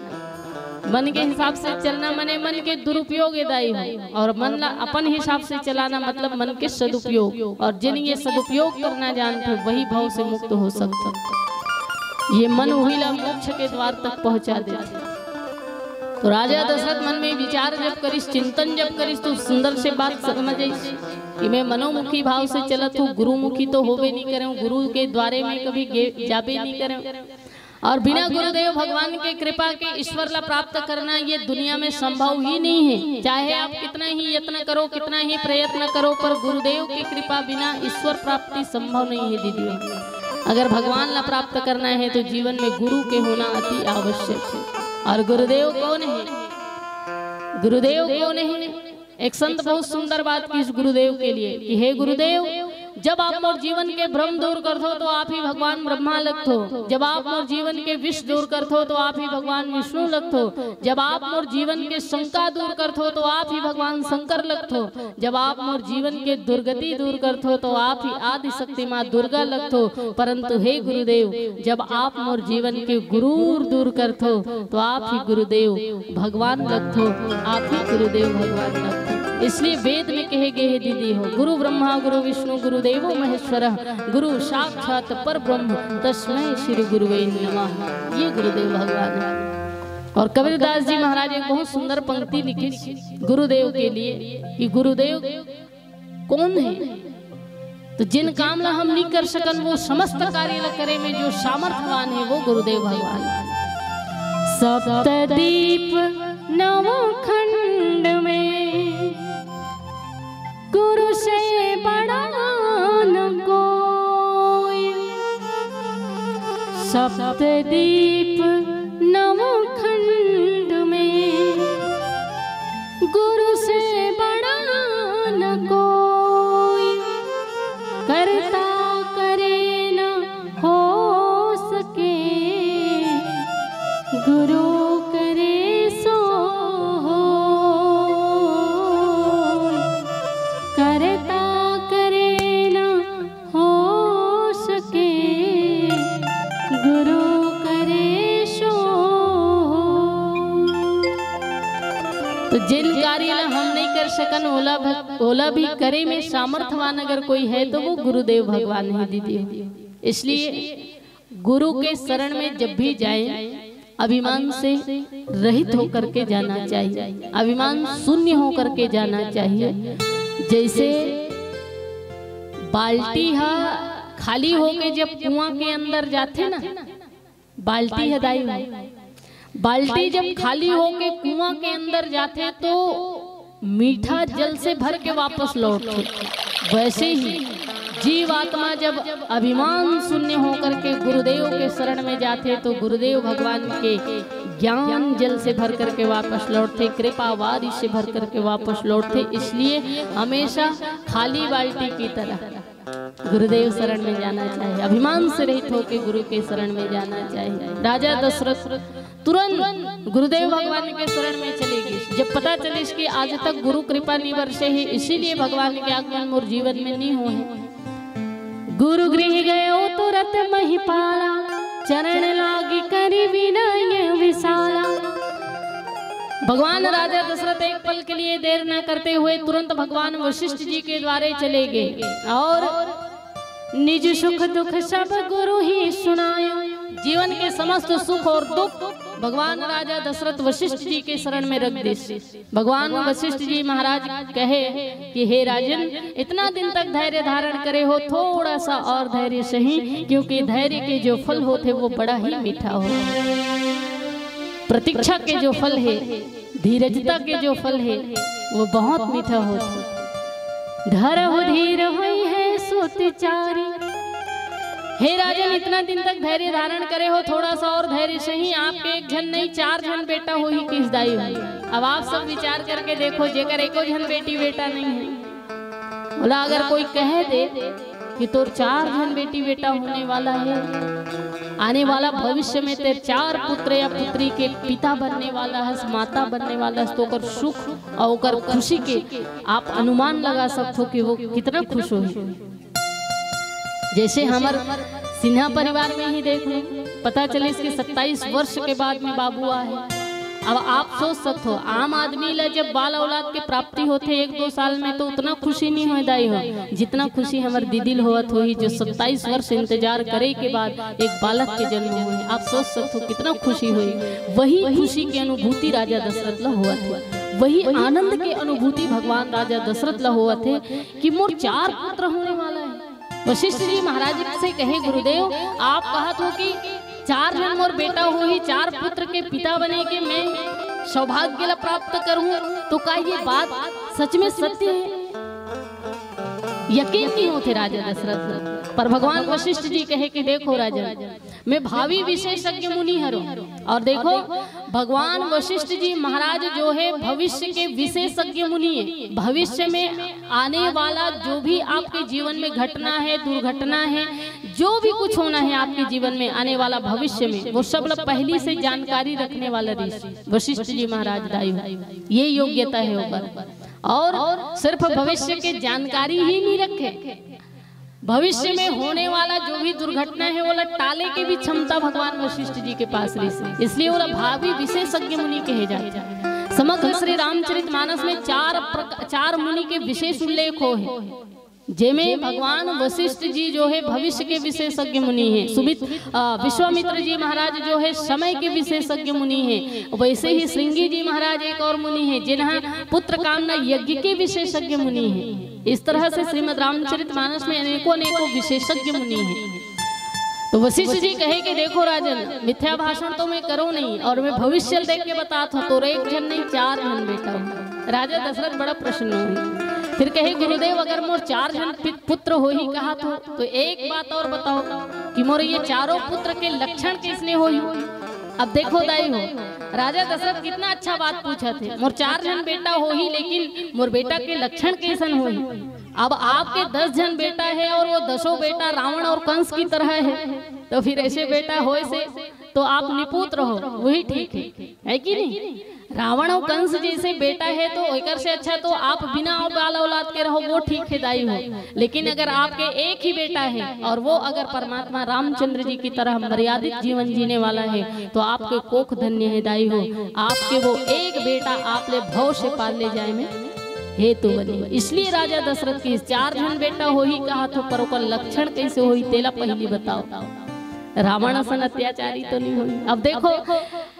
मन के हिसाब से चलना माने मन के दुरुपयोग एदाई हो, और मन ला अपन हिसाब से चलाना मतलब मन के सदुपयोग। और जिन ये सदुपयोग करना जानते, वही भव से मुक्त हो सकते। ये मन वही ला मोक्ष के द्वार तक पहुंचा देते। तो राजा दशरथ मन में विचार जब करिस, चिंतन जब करिस, तो सुंदर से बात समझ आइस कि मैं मनोमुखी भाव से चलत हूँ, गुरुमुखी तो होबे नहीं करे, गुरु के द्वारे में कभी गे-, जाबे नहीं करे। और बिना गुरुदेव भगवान के कृपा के ईश्वर ला प्राप्त करना ये दुनिया में संभव ही नहीं है। चाहे आप कितना ही यत्न करो, कितना ही प्रयत्न करो, पर गुरुदेव की कृपा बिना ईश्वर प्राप्ति संभव नहीं है दीदी। अगर भगवान ला प्राप्त करना है तो जीवन में गुरु के होना अति आवश्यक है। और गुरुदेव कौन है? गुरुदेव कौन है? एक संत बहुत सुंदर बात किहिस गुरुदेव के लिए कि हे गुरुदेव, जब आप मोर जीवन के भ्रम दूर करथो तो आप ही भगवान ब्रह्मा लगथो, जब आप मोर जीवन के विष दूर करथो तो आप ही भगवान विष्णु लगथो, जब आप मोर जीवन के शंका दूर करथो तो आप ही भगवान शंकर लगथो, जब आप मोर जीवन के दुर्गति दूर करथो तो आप ही आदि शक्ति माँ दुर्गा लगथो। परंतु हे गुरुदेव, जब आप मोर जीवन के गुरूर दूर करथो तो आप ही गुरुदेव भगवान लगथो, आप ही गुरुदेव भगवान लगथो। इसलिए वेद में कहे गए हे दीदी हो, गुरु ब्रह्मा गुरु विष्णु गुरुदेवो महेश्वरः, गुरु साक्षात् परब्रह्म तस्मै श्री गुरुवे नमः। ये गुरुदेव भगवान है। और कबीरदास जी महाराज एक बहुत सुंदर पंक्ति लिखिस गुरुदेव के लिए कि गुरुदेव कौन है? तो जिन काम ला हम नहीं कर सकन, वो समस्त कार्य ला करे में जो सामर्थवान है, वो गुरुदेव भगवान। सप्त दीप नव खंड में गुरु से बड़ा न कोई। सप्त दीप नव खंड में गुरु से बड़ा न कोई। करता करे न हो सके। हम नहीं कर सकन, ओला भ-, ओला भी करे में सामर्थवान अगर कोई है तो वो गुरुदेव भगवान ही दीदी हो। इसलिए गुरु के शरण में जब भी जाए, अभिमान से रहित होकर के जाना चाहिए, अभिमान शून्य होकर के जाना चाहिए। जैसे बाल्टी हा खाली होके जब कुआं के अंदर जाथे ना, बाल्टी ह दाई हो, बाल्टी जब खाली होके कुआं के अंदर जाथे तो मीठा जल से भर के वापस लौटथे। वैसे ही जीव आत्मा जब अभिमान शून्य होकर के गुरुदेव के शरण में जाथे तो गुरुदेव भगवान के ज्ञान जल से भर करके वापस लौटथे, कृपा वारिश से भर करके वापस लौटथे। इसलिए हमेशा खाली बाल्टी की तरह गुरुदेव शरण में जाना चाहिए, अभिमान से रहित होके गुरु के शरण में जाना चाहिए। राजा दशरथ तुरंत गुरुदेव भगवान के शरण में चले गए। जब पता चलिस कि आज तक गुरु कृपा नहीं बरसे है, इसीलिए भगवान के आगमन मोर जीवन में नहीं हुए हैं। गुरु गृह गयो तुरत महिपाला, चरण लागी करी विनय विशाला। भगवान राजा दशरथ एक पल के लिए देर न करते हुए तुरंत भगवान वशिष्ठ जी के द्वारे चले गए और निज सुख दुख सब गुरु ही सुनायो। जीवन के समस्त सुख और दुख भगवान राजा दशरथ वशिष्ठ जी के शरण में रख दे। भगवान वशिष्ठ जी महाराज कहे कि हे राजन, इतना दिन तक धैर्य धारण करे हो, थोड़ा सा और धैर्य सही, क्योंकि धैर्य के जो फल होते वो बड़ा ही मीठा हो। प्रतीक्षा के जो फल है, धीरजता के जो फल है, वो बहुत मीठा होता है। धरहु धीर होई है सुत चारी। हे राजन, इतना दिन तक धैर्य धारण करे हो, थोड़ा सा और धैर्य सही। आपके एक झन नहीं, चार झन बेटा होही किस दाई हो। अब आप सब विचार करके देखो, जेकर एको झन बेटी बेटा नहीं है, बोला अगर कोई कह दे कि तोर चार झन बेटी बेटा होने वाला है, आने वाला भविष्य में तेरे चार पुत्र या पुत्री के पिता बनने वाला है, माता बनने वाला है, तो ओकर सुख और ओकर खुशी के आप अनुमान लगा सकते हो कि वो कितना खुश होही। जैसे हमर सिन्हा परिवार में ही देख लो, पता चलिस कि सत्ताईस वर्ष के बाद में बाबू आए। अब आप सोच सकते हो, आम आदमी ला जब बाल औलाद के प्राप्ति होथे एक दो साल में, तो उतना खुशी नहीं होय दाई हो, जितना खुशी हमर दीदी ल होवत होही, जो सत्ताईस वर्ष इंतजार करे के बाद एक बालक के जन्म होही। आप सोच सकते हो कितना खुशी होही। वही खुशी के अनुभूति राजा दशरथ ला होवत हे, वही आनंद के अनुभूति भगवान राजा दशरथ ला होवत हे कि मोर चार पुत्र होने वाला है। वशिष्ठ जी महाराज से कहे, गुरुदेव, आप कहत हो कि चार झन मोर बेटा होही, चार पुत्र के पिता बने के मैं सौभाग्य ला प्राप्त करूं, तो का ये बात सच में सत्य है? यकीन नहीं होते राजा दशरथ ला। पर भगवान वशिष्ठ जी कहे कि देखो राजन, मैं भावी विशेषज्ञ मुनि हरो। और देखो, भगवान वशिष्ठ जी महाराज जो है भविष्य के विशेषज्ञ मुनि है। भविष्य में आने वाला जो भी आपके जीवन में घटना है, दुर्घटना है, जो भी कुछ होना है आपके जीवन में आने वाला भविष्य में, वो सब ला पहली से जानकारी रखने वाला ऋषि वशिष्ठ जी महाराज दाई हो। ये योग्यता है ओकर। और सिर्फ भविष्य के जानकारी ही नहीं रखे, भविष्य में होने वाला जो भी दुर्घटना है, वो ला टाले के भी क्षमता भगवान वशिष्ठ जी के पास रही। इसलिए वो ला भावी विशेषज्ञ मुनि कहे जाते हैं। समग्र श्री रामचरित मानस में चार प्रक-, चार मुनि के विशेष उल्लेख हो है, जेमे भगवान वशिष्ठ जी जो है भविष्य के विशेषज्ञ मुनि हैं, सुमित-, अ, विश्वामित्र जी महाराज जो है समय के विशेषज्ञ मुनि हैं, वैसे ही श्रृंगी जी महाराज एक और मुनि हैं जिन्हें पुत्र कामना यज्ञ के विशेषज्ञ मुनि हैं। इस तरह से श्रीमद् रामचरित मानस में अनेकों अनेकों विशेषज्ञ मुनि हैं। तो वशिष्ठ जी कहे कि देखो राजन, मिथ्या भाषण तो मैं करो नहीं और मैं भविष्य देख के बतात हूँ, तोरे एक झन नहीं चार झन बेटा हो। राजा दशरथ बड़ा प्रसन्न हुए। फिर कहे, गुरुदेव, अगर मोर चार झन पि-, पुत्र होही कहा तो, तो एक बात और बताओ कि मोर ये चारों पुत्र के लक्षण किसने होही? अब देखो दाई हो, राजा दशरथ कितना अच्छा बात पूछा थे, मोर चार झन बेटा होही, लेकिन मोर बेटा के लक्षण कैसन होही? अब आपके दस झन बेटा है और वो दसों बेटा रावण और कंस की तरह है, तो फिर ऐसे बेटा होए से तो आप निपुत्र हो, वही ठीक है, है कि नहीं? रावण अउ कंस जइसे बेटा हे, तो एकर से अच्छा तो आप बिना बाल औलाद के रहो, वो ठीक हे दाई हो। लेकिन अगर आपके एक ही बेटा हे और वो अगर परमात्मा रामचंद्र जी की तरह मर्यादित जीवन जीने वाला हे, तो आपके कोख धन्य हे दाई हो। आपके वो एक बेटा आप ले भव से पार ले जाए में हेतु बने। इसलिए राजा दशरथ के चार झन बेटा होही कहा थो, पर ओकर लक्षण कइसे होही, तेला पहिली बताओ। रावण असन अत्याचारी तो नहीं होही। अब देखो,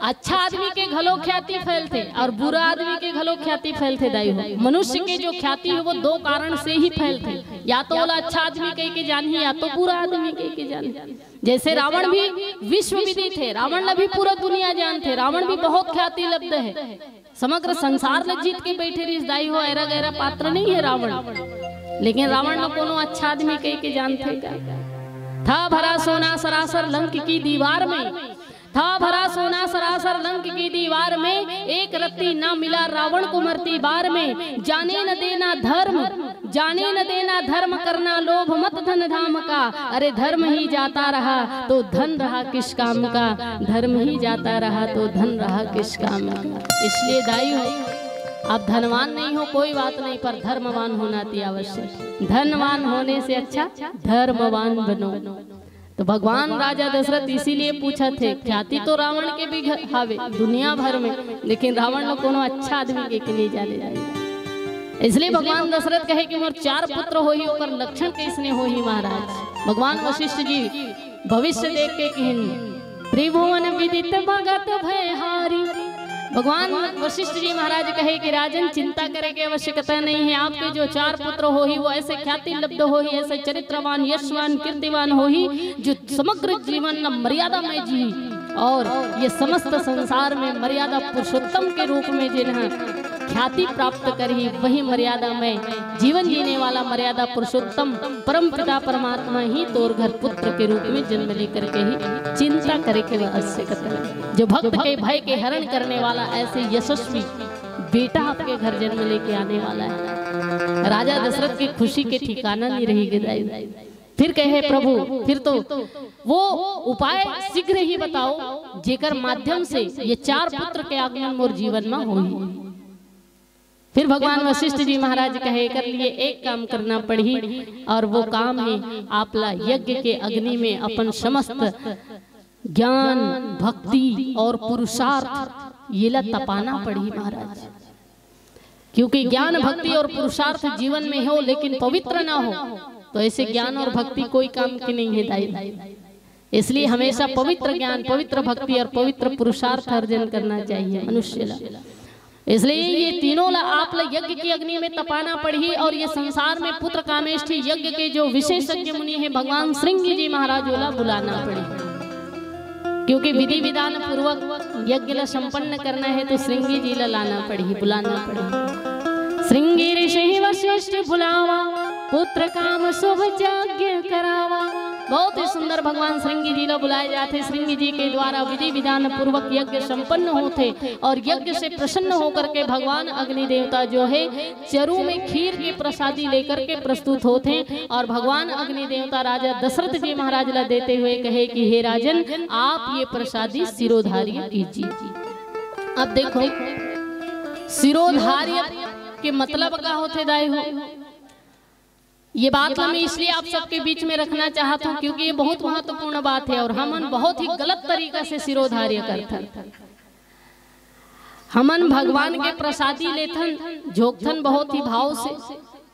अच्छा आदमी के घलो ख्याति फैलथे और बुरा आदमी के घलो ख्याति फैलथे दाई हो। मनुष्य के जो ख्याति हे, वो दो कारण से ही फैलथे, या तो ओला अच्छा आदमी कह के जानही, या तो बुरा आदमी कह के जानही। जइसे रावण भी विश्व विदित हे, रावण ला भी पूरा दुनिया जानथे, रावण भी बहुत ख्याति लब्ध हे, समग्र संसार ला जीत के बइठे रिहिस दाई हो। ऐरा गैरा पात्र नहीं हे रावण, लेकिन रावण ला कोनो अच्छा आदमी कह के जानथे का? था भरा सोना सरासर लंक की दीवार में, था भरा सोना सरासर लंक की दीवार में, एक रत्ती ना मिला रावण को मरती बार में। जाने न देना धर्म, जाने न देना धर्म, करना लोभ मत धन धाम का। अरे धर्म ही जाता रहा तो धन रहा किस काम का, धर्म ही जाता रहा तो धन रहा किस काम का। इसलिए दाई हो, आप धनवान नहीं हो, कोई बात नहीं, पर धर्मवान होना अति आवश्यक। धनवान होने से अच्छा धर्मवान बनो। तो भगवान राजा दशरथ इसीलिए पूछत हे, ख्याति तो रावण के भी घ-, हावे दुनिया भर में, लेकिन रावण ला कोनो अच्छा आदमी कह के नहीं जाने जाए। इसलिए भगवान दशरथ कहे कि मोर चार पुत्र होही, ओकर लक्षण कइसने होही महाराज? भगवान वशिष्ठ जी भविष्य देख के कहिन, त्रिभुवन विदित भगत भयहारी। भगवान वशिष्ठ जी महाराज कहे कि राजन, चिंता करे के आवश्यकता नहीं हे, आपके जो चार पुत्र होही वो ऐसे ख्याति लब्ध होही, ऐसे चरित्रवान, यशवान, कीर्तिवान होही, जो समग्र जीवन न मर्यादा में जी और ये समस्त संसार में मर्यादा पुरुषोत्तम के रूप में जिन्हें ख्याति प्राप्त करही, वही मर्यादा में जीवन जीने वाला मर्यादा पुरुषोत्तम परम पिता परमात्मा ही तोर घर पुत्र के रूप में जन्म लेकर के ही। चिंता करे के आवश्यकता नहीं। जो भक्त के भय के हरण करने वाला ऐसे यशस्वी बेटा आपके घर जन्म लेके आने वाला है। राजा दशरथ की खुशी के ठिकाना नहीं रही गदाई। फिर कहे, प्रभु, फिर तो वो उपाय शीघ्र ही बताओ, जेकर माध्यम से ये चार पुत्र के आगमन मोर जीवन में होही। फिर भगवान वशिष्ठ जी महाराज कहे, कर लिए एक काम करना पड़ही, और वो काम है, आप ला यज्ञ के अग्नि में अपन समस्त ज्ञान, भक्ति और पुरुषार्थ ये ला तपाना पड़ही महाराज। क्योंकि ज्ञान, भक्ति और पुरुषार्थ जीवन में हो, लेकिन पवित्र ना हो, तो ऐसे ज्ञान और भक्ति कोई काम की नहीं है दाई। इसलिए हमेशा पवित्र ज्ञान, पवित्र भक्ति और पवित्र पुरुषार्थ अर्जन करना चाहिए मनुष्य ला। इसलिए ये तीनों ला आप ला यज्ञ की अग्नि में तपाना पड़ही, और ये संसार में पुत्र कामेष्ठी यज्ञ के जो विशेषज्ञ मुनि हैं, भगवान श्रृंगी जी महाराज ओला बुलाना पड़ही, क्योंकि विधि विधान पूर्वक यज्ञ ला संपन्न करना है, तो श्रृंगी जी ला लाना पड़ही, बुलाना पड़ही। श्रृंगी ऋषि वशिष्ठ बुलावा, पुत्र काम शुभ यज्ञ करावा। बहुत ही सुंदर भगवान श्रृंगी जी ला बुलाए जाते। श्रृंगी जी के द्वारा विधि विधान पूर्वक यज्ञ संपन्न होते और यज्ञ से प्रसन्न होकर के भगवान अग्नि देवता जो है, चरु में खीर के प्रसादी लेकर के प्रस्तुत होते हैं और भगवान अग्नि देवता राजा दशरथ जी महाराज ला देते हुए कहे कि हे राजन, आप ये प्रसादी शिरोधार्य कीजिए। अब देखो, शिरोधार्य के मतलब का होते दाई हो? ये बात ला मैं इसलिए आप सबके बीच में रखना चाहत हूँ, क्योंकि ये बहुत महत्वपूर्ण बात है और हमन बहुत ही गलत तरीका से शिरोधार्य करथन। हमन भगवान के प्रसादी लेथन, झोंकथन बहुत ही भाव से,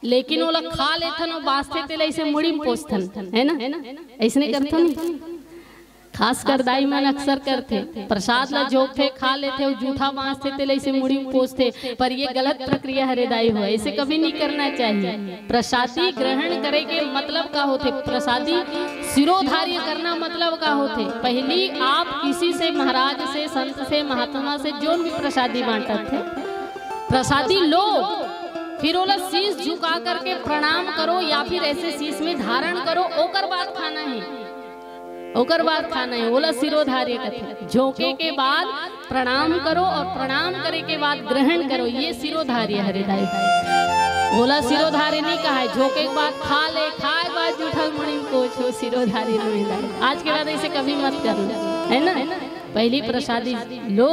लेकिन ओला खा लेथन और बांचथे तेला ऐसे मुड़ी में पोंछथन, है ना? ऐसने करथन। खासकर दाई मन अक्सर करथे, प्रसाद ला झोंकथे, खा लेथे, अउ जूठा बांचथे, तेला ऐसे मुड़ी में पोंछथे, पर ये गलत प्रक्रिया हरे दाई हो, ऐसे कभी नहीं करना चाहिए। प्रसादी ग्रहण करे के मतलब का होथे? प्रसादी शिरोधार्य करना मतलब का होथे? पहली आप किसी से, महाराज से, संत से, महात्मा से जोन भी प्रसादी बांटत थे, प्रसादी लो, फिर ओला शीश झुका करके प्रणाम करो या फिर ऐसे शीश में धारण करो, ओकर बाद खाना है। ओकर बाद खाना है, ओला शिरोधार्य कथे। झोंके के बाद प्रणाम करो और प्रणाम करे के बाद ग्रहण करो, ये शिरोधार्य हरे दाई। ओला शिरोधार्य नहीं कहा है, झोंके के बाद खा ले, खाए के बाद जूठा मुड़ी में पोंछ, शिरोधार्य नहीं दाई। आज के बाद ऐसे कभी मत करना, है ना? पहली प्रसादी लो,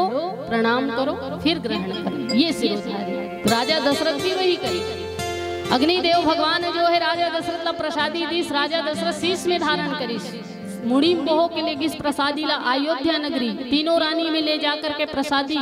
प्रणाम करो, फिर ग्रहण करो, ये सिरोधारी। तो राजा दशरथ भी वही करे। अग्निदेव भगवान जो है राजा दशरथ ला प्रसादी दीस, राजा दशरथ शीश में धारण करिस, मुड़ी में बोह के लेगिस प्रसादी ला अयोध्या नगरी, तीनों रानी में ले जा करके प्रसादी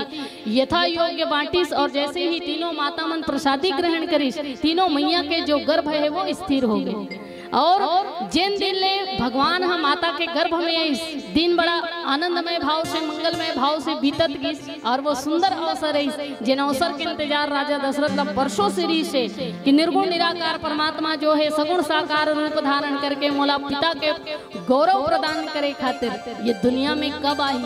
यथा योग्य बांटिस और जैसे ही तीनों माता मन प्रसादी ग्रहण करिस, तीनों मैया के जो गर्भ है वो स्थिर हो गए। और जेन दिन ले भगवान ह माता के गर्भ में आइस, दिन बड़ा आनंदमय भाव से, मंगलमय भाव से बीतत गिस। और वो सुंदर अवसर रहिस, जेन अवसर के इंतजार राजा दशरथ ला बरसों से रहिस हे कि निर्गुण निराकार परमात्मा जो है सगुण साकार रूप धारण करके मोला पिता के गौरव प्रदान करे खातिर ये दुनिया में कब आही,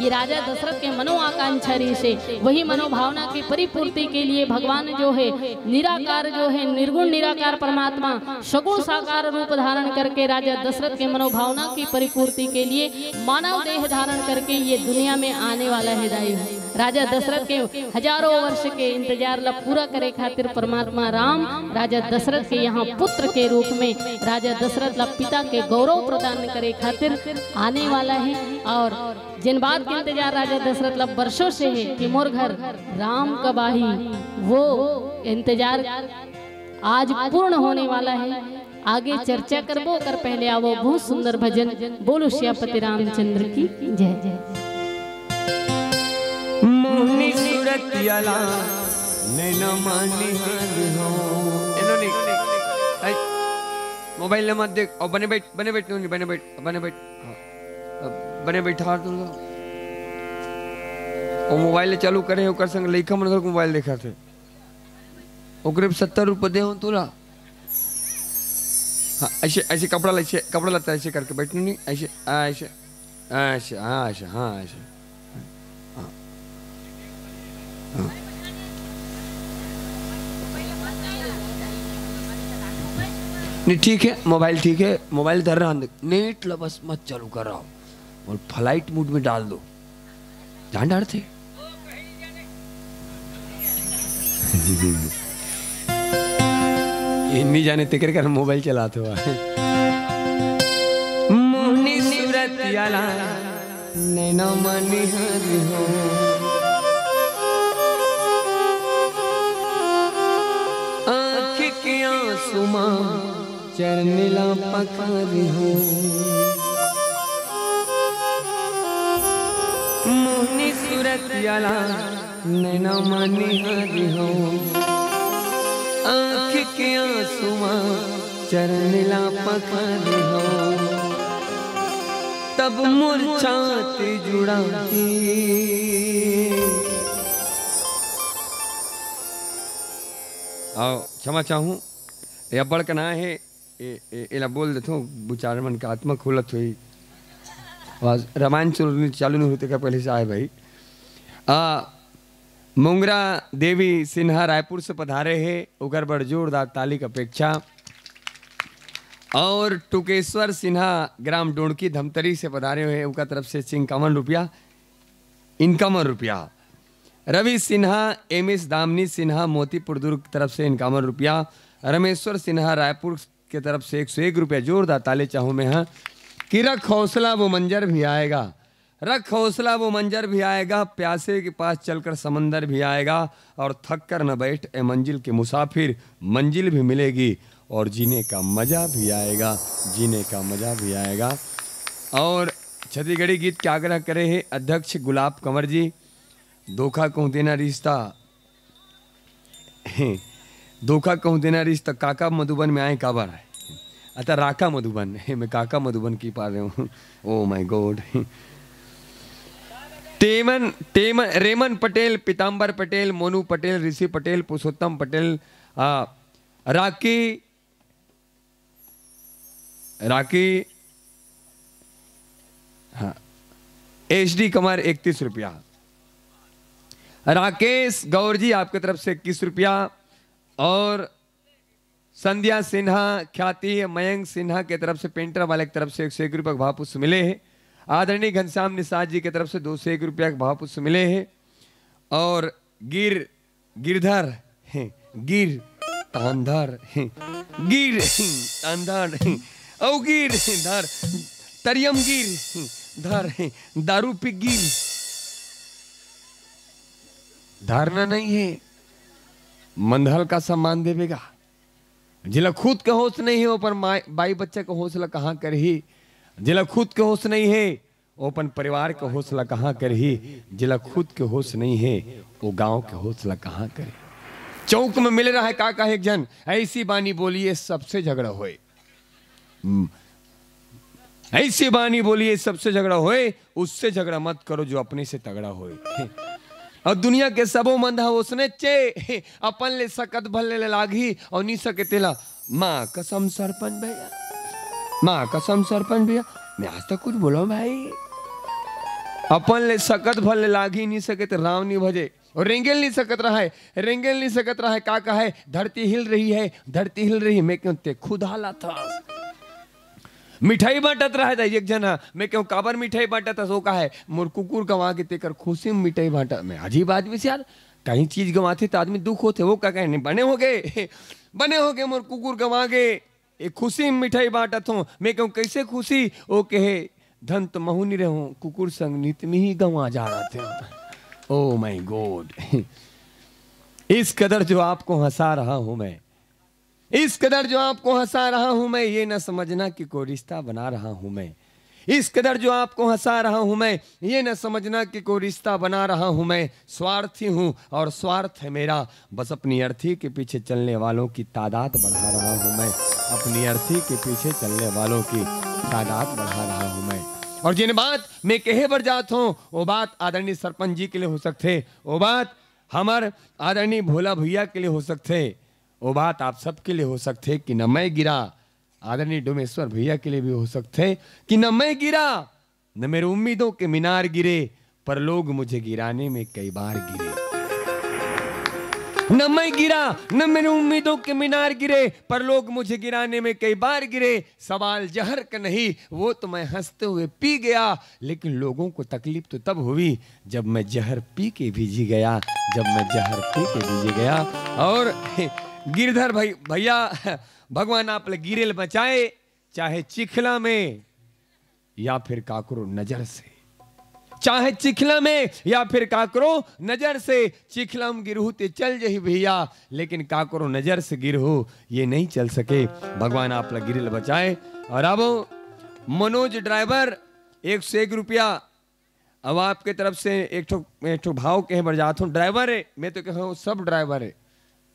ये राजा दशरथ के मनोआकांक्षा रहिस हे। वही मनोभावना की परिपूर्ति के लिए भगवान जो है निराकार, जो है निर्गुण निराकार परमात्मा सगुण साकार रूप धारण करके राजा दशरथ के मनोभावना की परिपूर्ति के लिए मानव देह धारण करके ये दुनिया में आने वाला है दाई। राजा दशरथ के हजारों वर्ष के इंतजार ला पूरा करे खातिर परमात्मा राम राजा दशरथ के यहाँ पुत्र के रूप में राजा दशरथ ला पिता के गौरव प्रदान करे खातिर आने वाला है। और जिन बात के इंतजार राजा दशरथ ला बरसों से है कि मोर घर राम कब आही, वो इंतजार आज पूर्ण होने वाला है। आगे चर्चा करबो, ओकर पहले आवो बहुत सुंदर भजन। बोलो सियापति रामचंद्र की जय। मोहनी सूरत याला नैना मानी हाल हो। एनो नहीं, आई, मोबाइल ले मत देख। और बने बैठ, बने बैठ, नहीं, बने बैठ, बने बैठ, हाँ। अब बने बैठा तू तो। और मोबाइल ले चालू करे, ओकर संग लइका मन घर मोबाइल देखा थे। ओकरे पे सत्तर रुपये दे हो तोला। हाँ, ऐसे, ऐसे कपड़ा ला, ऐसे कपड़ा लाता है, ऐसे करके बैठने नहीं, ऐसे, ऐसे, ऐसे, हाँ, ऐसे, हाँ, ऐसे। हाँ। हाँ। नहीं, ठीक है, मोबाइल ठीक है, मोबाइल धर रहा, नेट ला बस मत चालू कर रहा हो, और फ्लाइट मोड में डाल दो। जान डारथे। ये नहीं जाने तेकर कर मोबाइल चलात हुआ। मोहनी सूरत याला नैना मनिहार हो, आँख के आंसू मा चरण ला पखार हो। मोहनी सूरत याला नैना मानिहार हो, आँख के आंसू मा चरण ला पखार हो। तब मोर छाती जुड़ा के। आओ, क्षमा चाहूँ, ये अब्बड़ के ना हे, ए, ए, एला बोल देथों, बुचार मन के आत्मा खुलत होही। आवाज रामायण चल-, चालू नहीं होते का पहले से आए भाई। आ, मुंगरा देवी सिन्हा रायपुर से पधारे हे, ओकर बर जोरदार ताली के अपेक्षा। और टुकेश्वर सिन्हा ग्राम डोंडकी धमतरी से पधारे हे, ओकर तरफ से इक्यावन रुपया, इक्यावन रुपया। रवि सिन्हा, एम एस दामिनी सिन्हा मोतीपुर दुर्ग तरफ से इक्यावन रुपया। रमेश्वर सिन्हा रायपुर के तरफ से एक सौ एक रुपया जोरदार ताली चाहूँ मैं, हाँ, कि रख हौसला वो मंजर भी आएगा, रख हौसला वो मंजर भी आएगा, प्यासे के पास चलकर समंदर भी आएगा, और थक कर न बैठ ए मंजिल के मुसाफिर, मंजिल भी मिलेगी और जीने का मजा भी आएगा, जीने का मजा भी आएगा। और छत्तीसगढ़ी गीत के आग्रह करे हे अध्यक्ष गुलाब कंवर जी, धोखा कहूँ देना रिश्ता, धोखा कहूँ देना रिश्ता, काका मधुबन में आए काबर आए? अतः राका मधुबन, मैं काका मधुबन की पा रहे हूँ। Oh my God। Teman, Teman, Reman Patel, Pitambar Patel, Monu Patel, Rishi Patel, Purushottam Patel, आ, राकी, राकी, हाँ, एच डी कुमार इकतीस रुपया। राकेश गौर जी आपके तरफ से इक्कीस रुपया और संध्या सिन्हा, ख्याति मयंक सिन्हा के तरफ से, पेंटर वाले की तरफ से एक सौ एक रुपया का भाव पुष्प मिले है। आदरणीय घनश्याम निषाद जी के तरफ से दो सौ एक रुपया का भाव पुष्प मिले है। और गिर, गिरधर, हैं, गिर, तांधर, हैं, गिर, तांधर, हैं, औ गिर, धर, तरियम गिर, हैं, धर, दारू पी गिर। धारणा नहीं है, मंद हल्का सम्मान देवेगा। जिला खुद के होश नहीं है, वो अपन माई, बाई बच्चा के होश ला कहाँ करही? जिला खुद के होश नहीं है, वो अपन परिवार के होश ला कहाँ करही? जिला खुद के होश नहीं है, वो गांव के होश ला कहाँ करे? चौक में मिले रहा है, का कहे एक जन, ऐसी बानी बोलिए, सबसे झगड़ा होए। हम्म। ऐसी बानी बोलिए, सबसे झगड़ा होए, उससे झगड़ा मत करो जो अपने से तगड़ा होए। और दुनिया के सबो मंद ह ओसने चे, अपन ले सकत भले ले लागही और नी सके तेला। माँ कसम सरपंच भैया, माँ कसम सरपंच भैया, मैं आज तक कुछ बोला हूँ भाई? अपन ले सकत भले लागही, नी सके ते राम नी भजे। और रेंगेल नी सकत रहा है, रेंगेल नी सकत रहा है, का कहा है, धरती हिल रही है, धरती हिल रही है। मैं कहूँ ते खुद हालात था। मिठाई बांटत रहा था एक जन ह, मैं कहूँ काबर मिठाई बांटत हस? वो कहा है, मोर कुकुर गंवा गे तेकर खुशी में मिठाई बांटा। मैं अजीब आदमी से यार, कहीं चीज गंवाथे तो आदमी दुख होथे। वो का कहे, नहीं, बने हो गए, बने हो गए, मोर कुकुर गंवा गे, ए खुशी में मिठाई बांटत हो। मैं कहूँ कैसे खुशी? वो कहे, धन तो महू नी रहूं, कुकुर संग नित में ही गंवा जा रहा थे। Oh my God। इस कदर जो आपको हंसा रहा हूं मैं, इस कदर जो आपको हंसा रहा हूं मैं, ये न समझना कि कोई रिश्ता बना रहा हूं मैं। इस कदर जो आपको हंसा रहा हूं मैं, ये न समझना कि कोई रिश्ता बना रहा हूं मैं। स्वार्थी हूं और स्वार्थ है मेरा, बस अपनी अर्थी के पीछे चलने वालों की तादाद बढ़ा रहा हूं मैं, अपनी अर्थी के पीछे चलने वालों की तादाद बढ़ा रहा हूं मैं। और जिन बात मैं कहे बर जात हूं, वो बात आदरणीय सरपंच जी के लिए हो सकथे, वो बात हमर आदरणीय भोला भैया के लिए हो सकथे, वो बात आप सबके लिए हो सकथे कि न मैं गिरा, आदरणीय डोमेश्वर भैया के लिए भी हो सकथे कि न मैं गिरा, न मेरे उम्मीदों के मीनार गिरे, पर लोग मुझे गिराने में कई बार गिरे। न मैं गिरा, न मेरे उम्मीदों के मीनार गिरे, पर लोग मुझे गिराने में कई बार गिरे। सवाल जहर का नहीं, वो तो मैं हंसते हुए पी गया, लेकिन लोगों को तकलीफ तो तब हुई जब मैं जहर पी के भी जी गया, जब मैं जहर पी के भी जी गया। और गिरधर भाई, भैया, भगवान आप ल गिरे ल बचाए, चाहे चिखला में या फिर काकरो नजर से, चाहे चिखला में या फिर काकरो नजर से। चिखला में गिरहू ते चल जही भैया, लेकिन काकरो नजर से गिरहू ये नहीं चल सके। भगवान आप ल गिरे ल बचाए। और अब मनोज ड्राइवर, एक सौ एक रुपया। अब आपके तरफ से एक ठो, एक ठो भाव कहे बर जात हूँ। ड्राइवर है, मैं तो कहूँ सब ड्राइवर है,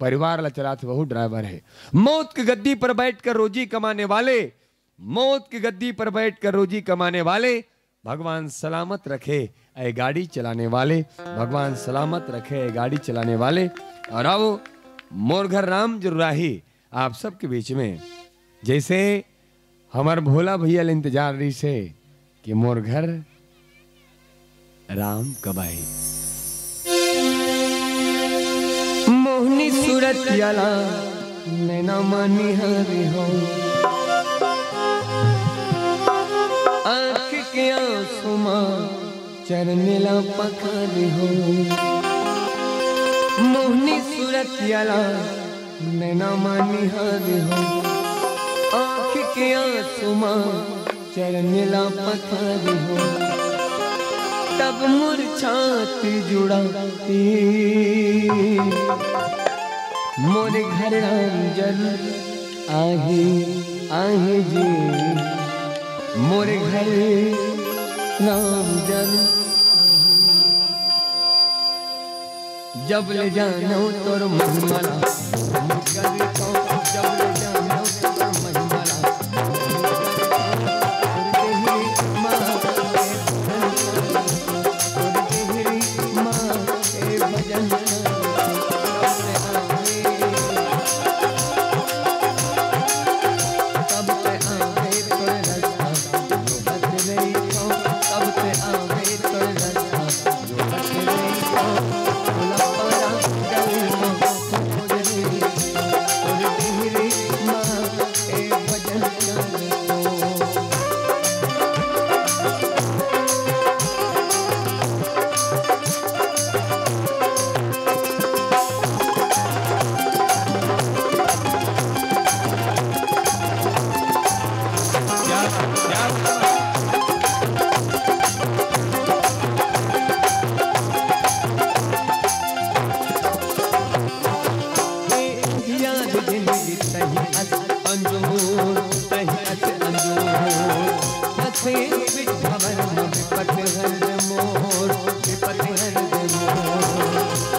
परिवार ला चलात वहू ड्राइवर है। मौत की गद्दी पर बैठकर रोजी कमाने वाले, मौत की गद्दी पर बैठकर रोजी कमाने वाले, भगवान सलामत रखे ऐ गाड़ी चलाने वाले, भगवान सलामत रखे ऐ गाड़ी चलाने वाले। और अब मोर घर राम जरूराही आप सबके बीच में, जैसे हमर भोला भैया ल इंतजार रहिस हे कि मोर घर राम कब आही। मोहनी सूरत याला नैना मानी हवे हो, आँख के आंसू मा चरने ला पखारे हो। मोहनी सूरत याला नैना मानी हवे हो, आँख के आंसू मा चरने ला पखारे हो। तब मोर छाती जुड़ा, मोर घर राम जरूर आही, आही जी, मोर घर राम जरूर आही। जब ले जानो तोर महिमा ला, जब ले जानो तोर महिमा ला, तही अस अंजोर, तही अस अंजोर। फंसे बिच भंवर म बिपत हर मोर, बिपत हर मोर।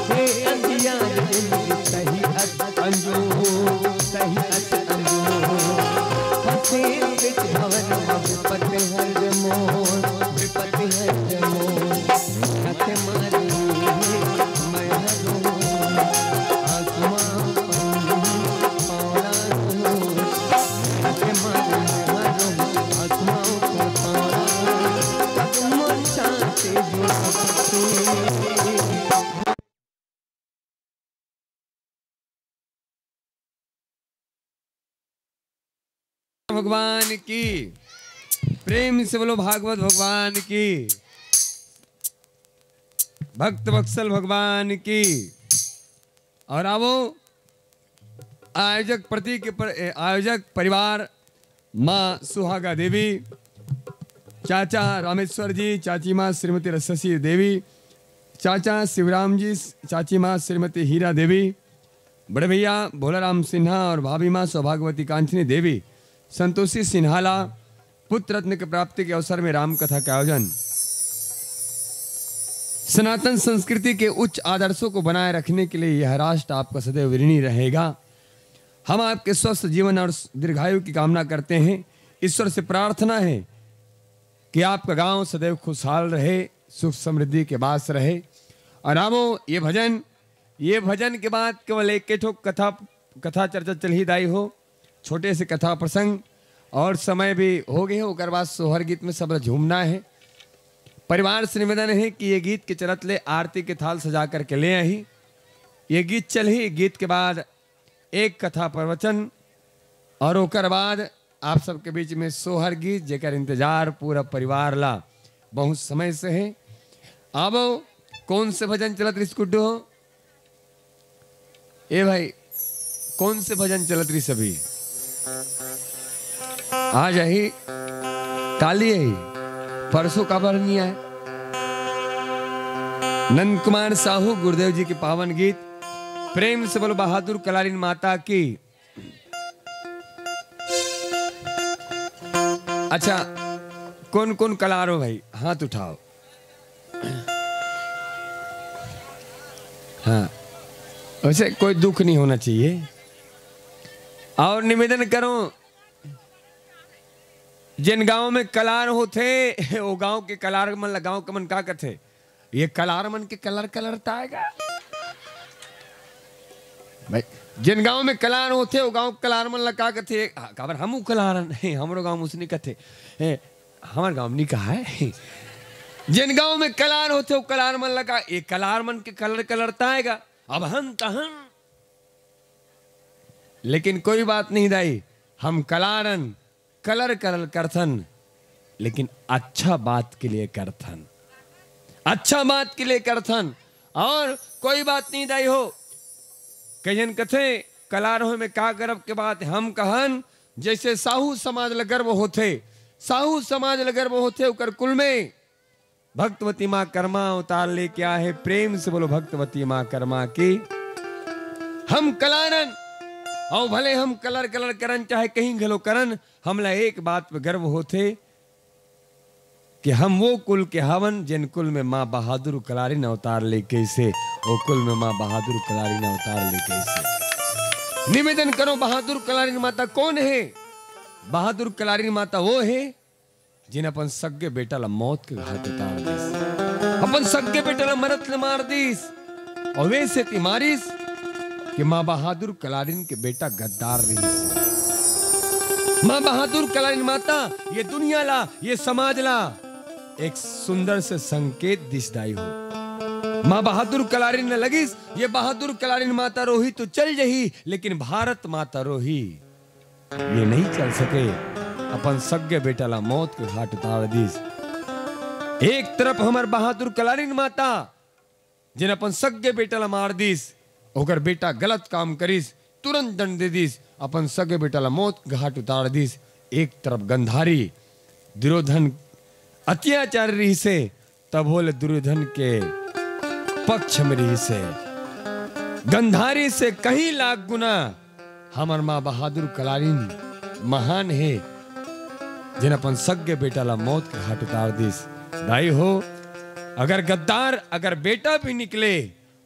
हे अंधियार जिनगी तही अस अंजोर, तही अस अंजोर। फंसे बिच भंवर म बिपत हर मोर, बिपत हर मोर। भगवान की। प्रेम से बोलो भागवत भगवान की, भक्त वत्सल भगवान की। और आवो आयोजक प्रति के पर, ए, आयोजक परिवार, माँ सुहागा देवी, चाचा रामेश्वर जी, चाची माँ श्रीमती रससी देवी, चाचा शिवराम जी, चाची माँ श्रीमती हीरा देवी, बड़े भैया भोलाराम सिन्हा और भाभी माँ सौभाग्यवती कांचनी देवी, संतोषी सिन्हाला पुत्र रत्न की प्राप्ति के अवसर में राम कथा का आयोजन। सनातन संस्कृति के उच्च आदर्शों को बनाए रखने के लिए यह राष्ट्र आपका सदैव ऋणी रहेगा। हम आपके स्वस्थ जीवन और दीर्घायु की कामना करते हैं। ईश्वर से प्रार्थना है कि आपका गांव सदैव खुशहाल रहे, सुख समृद्धि के वास रहे। और आवो ये भजन, ये भजन के बाद केवल एक ठो कथा, कथा चर्चा चलही दाई हो, छोटे से कथा प्रसंग, और समय भी हो गए, ओकर बाद सोहर गीत में सब झूमना है। परिवार से निवेदन है कि ये गीत के चलत ले आरती के थाल सजा करके ले आही। ये गीत चलही, गीत के बाद एक कथा प्रवचन और ओकर बाद आप सबके बीच में सोहर गीत, जेकर इंतजार पूरा परिवार ला बहुत समय से है। अब कौन से भजन चलत रिस गुड्डू हो? ए भाई, कौन से भजन चलत रिस अभी? आज आही, काली आही, परसों काबर नहीं आए? नंद कुमार साहू गुरुदेव जी के पावन गीत। प्रेम से बोलो बहादुर कलारिन माता की। अच्छा, कौन कौन कलार हो भाई, हाथ उठाओ। हाँ, वैसे कोई दुख नहीं होना चाहिए। और निवेदन करो, जिन गांव में कलार होथे, वो गांव के कलार मन ला गांव के मन का कथे? ये कलार मन के कलर कलर ताएगा भाई। जिन गांव में कलार होथे, वो गांव के कलार मन ला का कथे? हाँ, काबर हमू कलारन हे, हमरो गांव उसने कथे। हे, हमर गांव नहीं कहा है। जिन गांव में कलार होथे, वो कलार मन ला का, ये कलार मन के कलर कलर ताएगा। अब हम तहन, लेकिन कोई बात नहीं दाई, हम कलारन कलर कलर करथन, लेकिन अच्छा बात के लिए करथन, अच्छा बात के लिए करथन। और कोई बात नहीं दाई हो, कई झन कथे कलार होए में का गर्व के बात। हम कहन, जैसे साहू समाज ल गर्व होथे, साहू समाज ल गर्व होथे, ओकर कुल में भक्तवती माँ कर्मा अवतार लेके आए हे। प्रेम से बोलो भक्तवती माँ कर्मा की। हम कलारन, अउ भले हम कलर कलर करन, चाहे कहीं घलो करन, हमला एक बात पे गर्व होथे कि हम वो कुल के हवन, जेन कुल में माँ बहादुर कलारिन अवतार लेके से, वो कुल में माँ बहादुर कलारिन अवतार लेके से। निवेदन करो, बहादुर कलारिन माता कौन हे? बहादुर कलारिन माता वो हे, जिन अपन सग्गे बेटा ला मौत के घाट उतार दिस, अपन सग्गे बेटा ला मरत ले मार दिस, अउ वैसे ती मारिस कि माँ बहादुर कलारिन के बेटा गद्दार रहिस। माँ बहादुर कलारिन माता ये दुनिया ला, ये समाज ला एक सुंदर से संकेत दिस दाई हो। माँ बहादुर कलारिन न लगिस, ये बहादुर कलारिन माता रोही तो चल जही, लेकिन भारत माता रोही। ये नहीं चल सके, अपन सग्गे बेटा ला मौत के घाट उतार दिस। एक तरफ हमर बहादुर कलारिन माता, जिन अपन सग्गे बेटा ला मार दिस, ओकर बेटा गलत काम करिस, तुरंत दंड दे दिस, अपन सग्गे बेटा ला मौत के घाट उतार दिस। एक तरफ गंधारी दुर्योधन अत्याचार रहिसे, तभो ले दुर्योधन के पक्ष में रहिसे। गंधारी से कहीं लाख गुना हमर माँ बहादुर कलारिन महान हे, जेन अपन सगे बेटा ला मौत के घाट उतार दिस। दाई हो, अगर गद्दार, अगर बेटा भी निकले,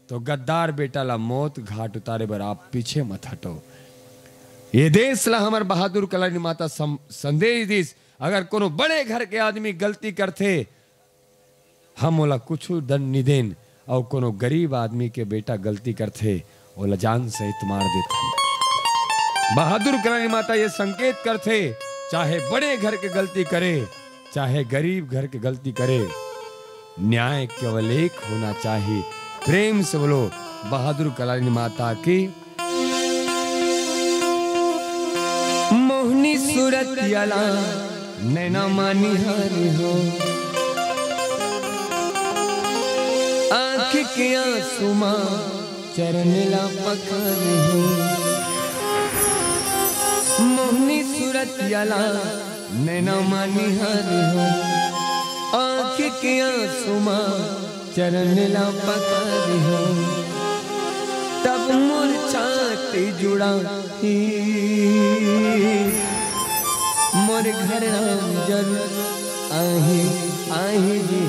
तो गद्दार बेटा ला मौत घाट उतारे बर आप पीछे मत हटो। ये देश ला हमर बहादुर कलारिन माता सम-, संदेश दिस, अगर कोनो बड़े घर के आदमी गलती करथे, हम ओला कुछु दंड नि देन, अउ कोनो गरीब आदमी के बेटा गलती करथे, ओला जान सहित मार देथन। बहादुर कलारिन माता ये संकेत करथे, चाहे बड़े घर के गलती करे, चाहे गरीब घर के गलती करे, न्याय केवल एक होना चाहिए। प्रेम से बोलो बहादुर कलारिन माता की। मोहनी सूरत याला नैना मानिहारी हो, आँख के आंसू मा चरण ला पखारी हो। मोहनी सूरत याला नैना मानिहारी हो, आँख के आंसू मा चरण ला पखारी हो। तब मोर छाती जुड़ा ही, मोर घर राम जरूर आही, आही जी,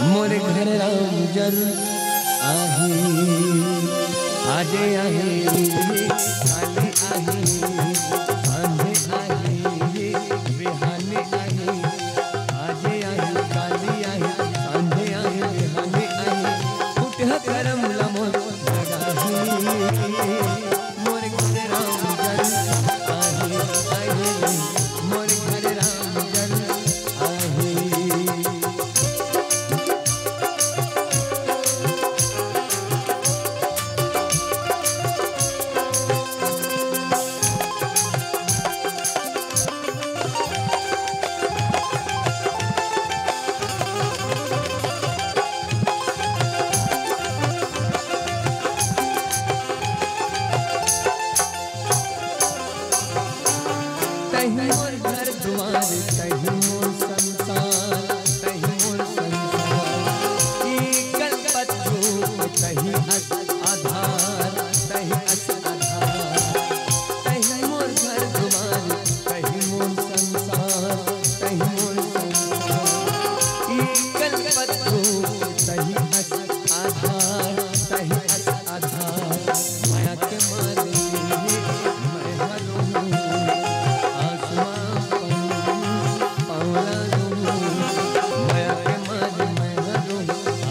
मोर घर राम जरूर आही। आजे आही, काली आही, सांझे आही, बिहाने आही। आजे आही, काली आही, सांझे आही, बिहाने आही। फुटह करम ला मोर जगाही। मोर घर राम जरूर आही, आही। मोर घर राम जरूर आही। तही मोर घर दुआर, तही मोर संसार, तही मोर संसार। ई कलपत रूप तही अस आधार, तही अस आधार। तही मोर घर दुआर, तही मोर संसार, तही मोर संसार। ई कलपत रूप तही अस आधार, तही अस आधार। माया के मारे मैं हरों आसमां पर पाँव लागूं। माया के मारे मैं हरों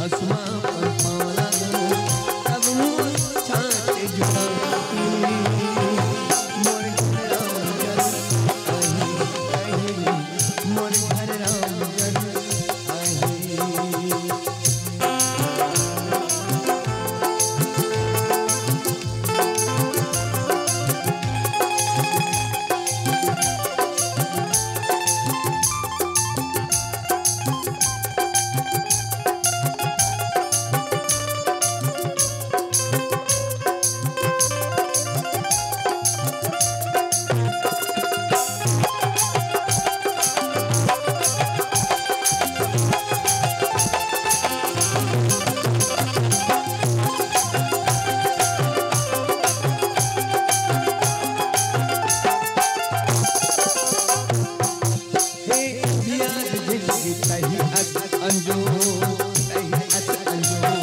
आसमां पर पाँव लागूं। तब मोर छाती जुड़ा मोर घर राम जरूर आही, आही। मोर घर राम जरूर आही। हे अंधियार जिंदगी तही अस अंजोर, तही अस अंजोर।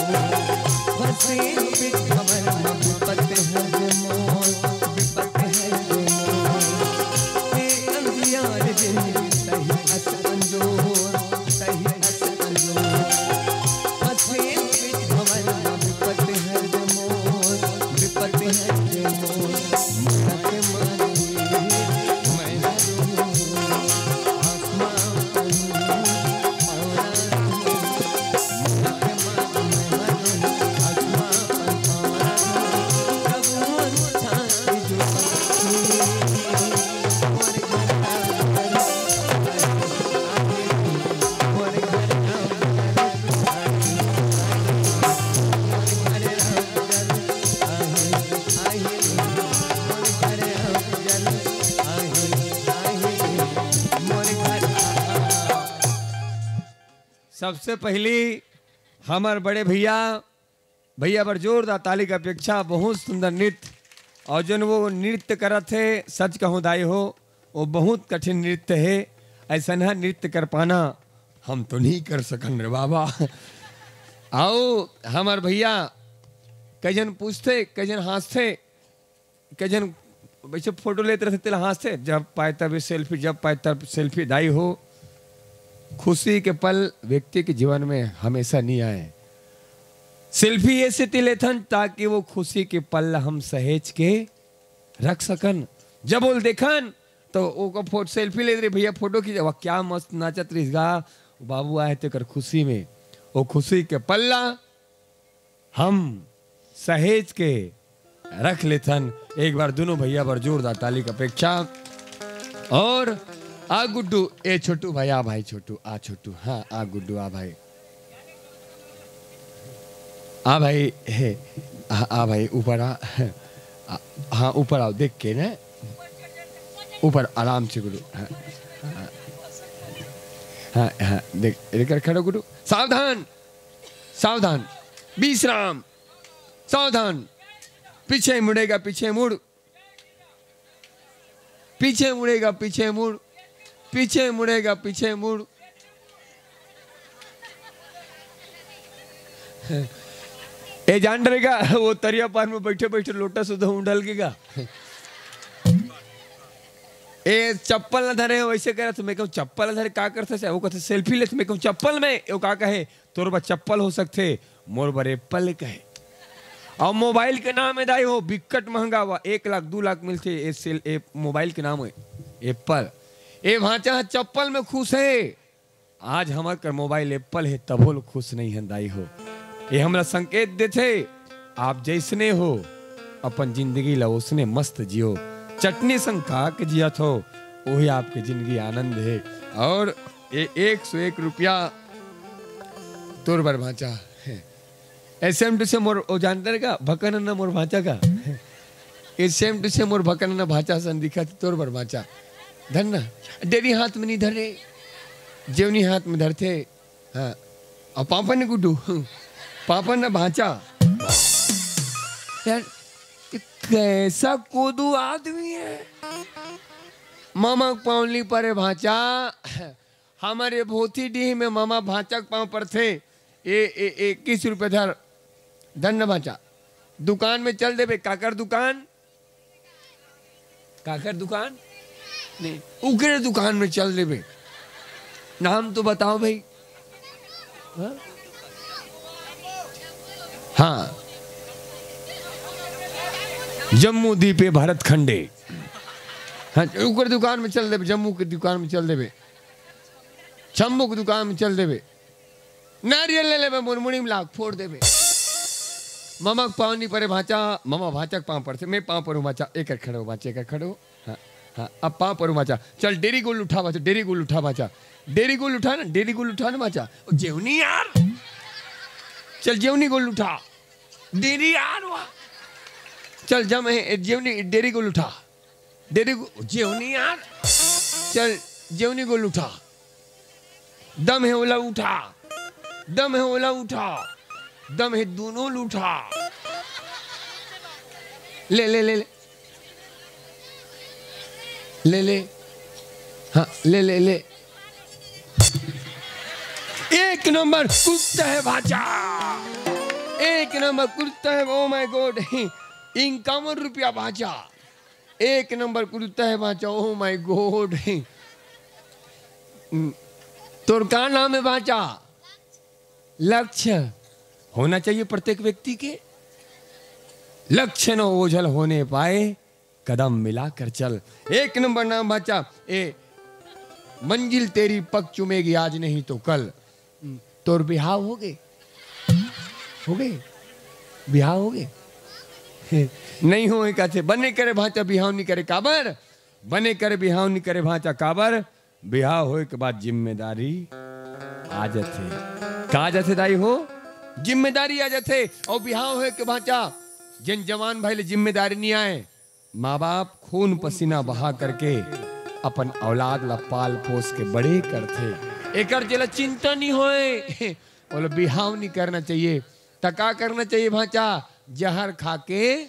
फंसे बिच भंवर म विपत हर मोर, विपत हर मोर। हे अंधियार जिंदगी तही अस अंजोर, तही अस अंजोर। फंसे बिच भंवर म विपत हर मोर, विपत हर मोर। सबसे पहली हमर बड़े भैया, भैया बर जोरदार ताली के अपेक्षा। बहुत सुंदर नृत्य। और जौन वो नृत्य करत हे, सच कहूँ दाई हो, वो बहुत कठिन नृत्य हे। ऐसनहा नृत्य कर पाना हम तो नहीं कर सकन रे बाबा। आओ हमर भैया, कई झन पूछथे, कई झन हाँसथे, कई झन वैसे फोटो लेत रहिथे, तेला हाँसथे, जब पाए तब selfie, जब पाए तब selfie। दाई हो, खुशी के पल व्यक्ति के जीवन में हमेशा नहीं आए। Selfie ये सेती लेथन ताकि वो खुशी के पल ला हम सहेज के रख सकन। जब ओला देखन तो ओकर फोटो, selfie लेत रही, भैया फोटो खींच, वाह क्या मस्त नाचत रहिस गा, बाबू आए हे तेकर खुशी में। वो खुशी के पल ला हम सहेज के रख लेथन। एक बार दोनों भैया बर जोरदार ताली के अपेक्षा। और आ गुड्डू, ए छोटू भाई, आ भाई छोटू, आ छोटू, हाँ आ गुड्डू, आ भाई, आ भाई, हे, आ, आ भाई ऊपर आ, आ, हाँ ऊपर आओ, देख के ना, ऊपर आराम से गुड्डू, हाँ, हाँ, हाँ, हाँ, देख, लेकर खड़ो गुड्डू, सावधान, सावधान, विश्राम, सावधान, पीछे मुड़ेगा, पीछे मुड़, पीछे मुड़ेगा, पीछे मुड़, पीछे मुड़ेगा, पीछे मुड़। ए जान डरेगा, वो तरिया पार में बैठे बैठे लोटा सुधा उंडल गेगा। ए चप्पल न धरे, वैसे करे तो मैं कहूँ, "चप्पल न धरे का करथे?" वो कहथे, "Selfie लेथे।" मैं कहूँ, "चप्पल में?" वो का कहे, "तोर बर चप्पल हो सकथे, मोर बर एप्पल," कहे। और मोबाइल के नाम हे दाई हो, बिकट महंगा वा, एक लाख दू लाख मिलथे। ए सेल, ए मोबाइल के नाम हे एप्पल। ए भांचा ह चप्पल में खुश हे। आज हमर कर मोबाइल एप्पल हे, तभो ल खुश नहीं हन दाई हो। ये हमला संकेत देथे, आप जैसने हो, अपन जिंदगी ला ओसने मस्त जियो। चटनी संग का के जियत हो, वही आपके जिंदगी आनंद हे। और ये एक सौ एक रुपया तोर बर भांचा। ए same to same मोर, ओ जानत हस का? भकन न मोर भांचा का। ए same to same मोर भकन न भांचा सन दिखत, तोर बर भांचा। धन ना, डेरी हाथ में नहीं धरे, जेवनी हाथ में धरथे। हाँ, अउ पापा ने गुड्डू, पापा ने भांचा। यार, ये कैसा कोदू आदमी है? ममा पाँव नी परे भांचा, हमर ये भोथी डीह में ममा भांचा के पाँव परथे। ए, ए, ए, इक्कीस रुपये धर, धन न भांचा। दुकान में चल देबे, काकर दुकान? काकर दुकान? नहीं, उकरे दुकान में चल देबे। नाम तो बताओ भाई। हाँ? हाँ। जम्मू दीपे भरत खंडे। हाँ, उकर दुकान में चल देबे, जम्मू के दुकान में चल देबे, शंभू के दुकान में चल देबे। नारियल ले लेबे, मोर मुड़ी में लाग फोड़ देबे। ममा के पाँव नी परे भांचा, ममा भांचा के पाँव परथे, मैं पाँव परूँ भांचा, एकर खड़े हो भांचा, एकर खड़े हो। हाँ, हाँ, अब पाँव परूँ भांचा। चल डेरी गोल उठा भांचा, डेरी गोल उठा भांचा। डेरी गोल उठा ना, डेरी गोल उठा ना भांचा। ओ जेवनी यार। चल जेवनी गोल उठा। डेरी यार वाह। चल जम हे, जेवनी, डेरी गोल उठा। डेरी गो-, जेवनी यार। चल, जेवनी गोल उठा। दम हे ओला उठा। दम हे ओला उठा। दम हे दोनों ल उठा। ले, ले, ले, ले। ले, ले। हाँ, ले, ले, ले। एक नंबर कुत्ता है भांचा। एक नंबर कुत्ता है, oh my God। इक्यावन रुपया भांचा। एक नंबर कुर्ता है भांचा, oh my God। तोर का नाम है भांचा? लक्ष्य होना चाहिए प्रत्येक व्यक्ति के। लक्ष्य न ओझल होने पाए, कदम मिलाकर चल। एक नंबर नाम भांचा। ए, मंजिल तेरी पग चूमेगी आज नहीं तो कल। तोर बिहाव होगे? होगे? बिहाव होगे? नहीं होए कथे, बने करे भांचा बिहाव नी करे काबर? बने करे बिहाव नी करे भांचा काबर? बिहाव होए के बाद जिम्मेदारी आ जाथे। का आ जाथे दाई हो? जिम्मेदारी आ जाथे। अउ बिहाव होए के भांचा जेन जवान भाई ले जिम्मेदारी नी आए, माँ बाप खून पसीना बहा करके अपन औलाद ला पाल पोस के बड़े करथे। एकर जेला चिंता नी होए, ओला बिहाव नी करना चाहिए। त का करना चाहिए भांचा? जहर खा के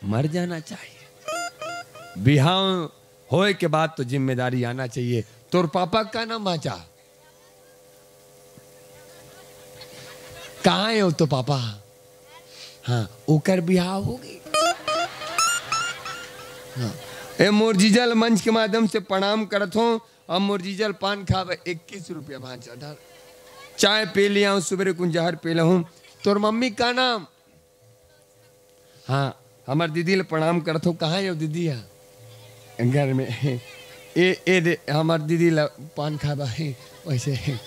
मर जाना चाहिए। बिहाव होए के बाद तो जिम्मेदारी आना चाहिए। तोर पापा का नाम भांचा? कहाँ हे वो तो पापा? हाँ, ओकर बिहाव हो गई। हाँ। ए मोर जीजा ल मंच के माध्यम से प्रणाम करत हों। अब मोर जीजा ल पान खाबे, इक्कीस रुपया भांचा धर। चाय पी लिया हूँ, सुबेरे कुन जहर पी लेहूँ। तोर मम्मी का नाम? हाँ, हमर दीदी ल प्रणाम करत हों। कहाँ हे वो दीदी? हाँ, घर में। ए, ए दे, हमर दीदी ल पान खाबा हे, वैसे।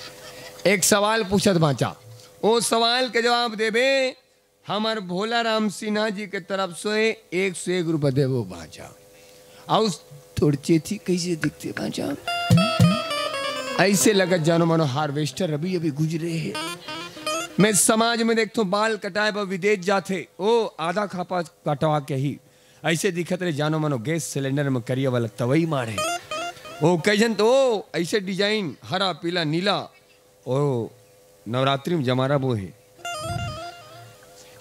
एक सवाल पूछत भांचा, ओ सवाल के जवाब देबे, हमर भोला राम सिन्हा जी के तरफ से एक सौ एक रुपया देबो भांचा। अउ तोर चेथी कैसे दिखते भांचा? ऐसे लगत जानो मानो harvester अभी अभी गुजरे हे। मैं समाज में देखथों, बाल कटाए बर विदेश जाथे, ओ आधा खापा कटवा के ही। ऐसे दिखत रहे जानो मानो गैस सिलेंडर में करिया वाला तवई मारे। ओ कई झन तो ओ ऐसे डिजाइन, हरा, पीला, नीला, ओ नवरात्रि में जमारा बोहे।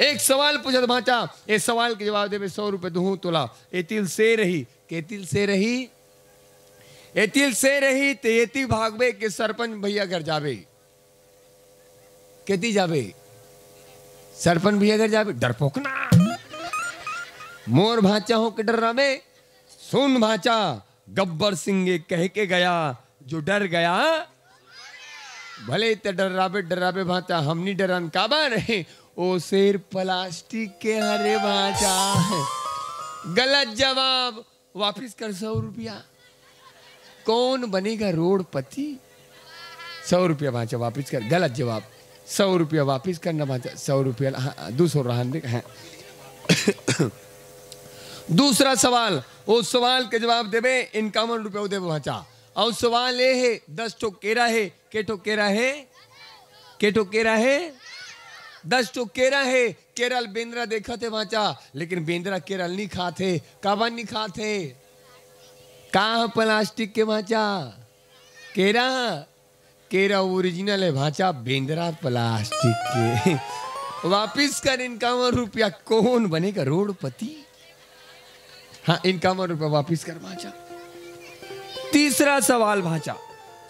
एक सवाल पूछत भांचा, ए सवाल के जवाब देबे, सौ रुपये दुहूं तोला। एतिल से रही, केतिल से रही? एतिल से रही ते एती भागबे के सरपंच भैया घर जाबे। केती जाबे? सरपंच भैया घर जाबे। डरपोकना। मोर भांचा हो के डर्राबे। सुन भांचा, गब्बर सिंह ये कह के गया, जो डर गया। भले ते डर्राबे, डर्राबे भांचा, हम नी डरन। काबर? ओ शेर प्लास्टिक के हरे भांचा। गलत जवाब। वापिस कर सौ रुपया। कौन बनेगा रोडपति? सौ रुपया भांचा वापिस कर। गलत जवाब। सौ रुपया वापिस करना भांचा। सौ रुपया, हाँ, दो सौ रहन दे। हाँ। दूसरा सवाल, ओ सवाल के जवाब देबे, इक्यावन रुपया देबे भांचा। अउ सवाल ए हे, दस ठो केरा हे, के ठो केरा हे? के ठो केरा हे? दस ठो केरा हे। केरा ल बेंदरा देखत हे भांचा, लेकिन बेंदरा केरा ल नी खात हे। काबर नी खात हे? का ह प्लास्टिक के भांचा? केरा, केरा ओरिजिनल हे भांचा, बेंदरा प्लास्टिक के। वापिस कर इक्यावन रुपया, कौन बनेगा रोडपति? हाँ, इक्यावन रुपया वापिस कर भांचा। तीसरा सवाल भांचा,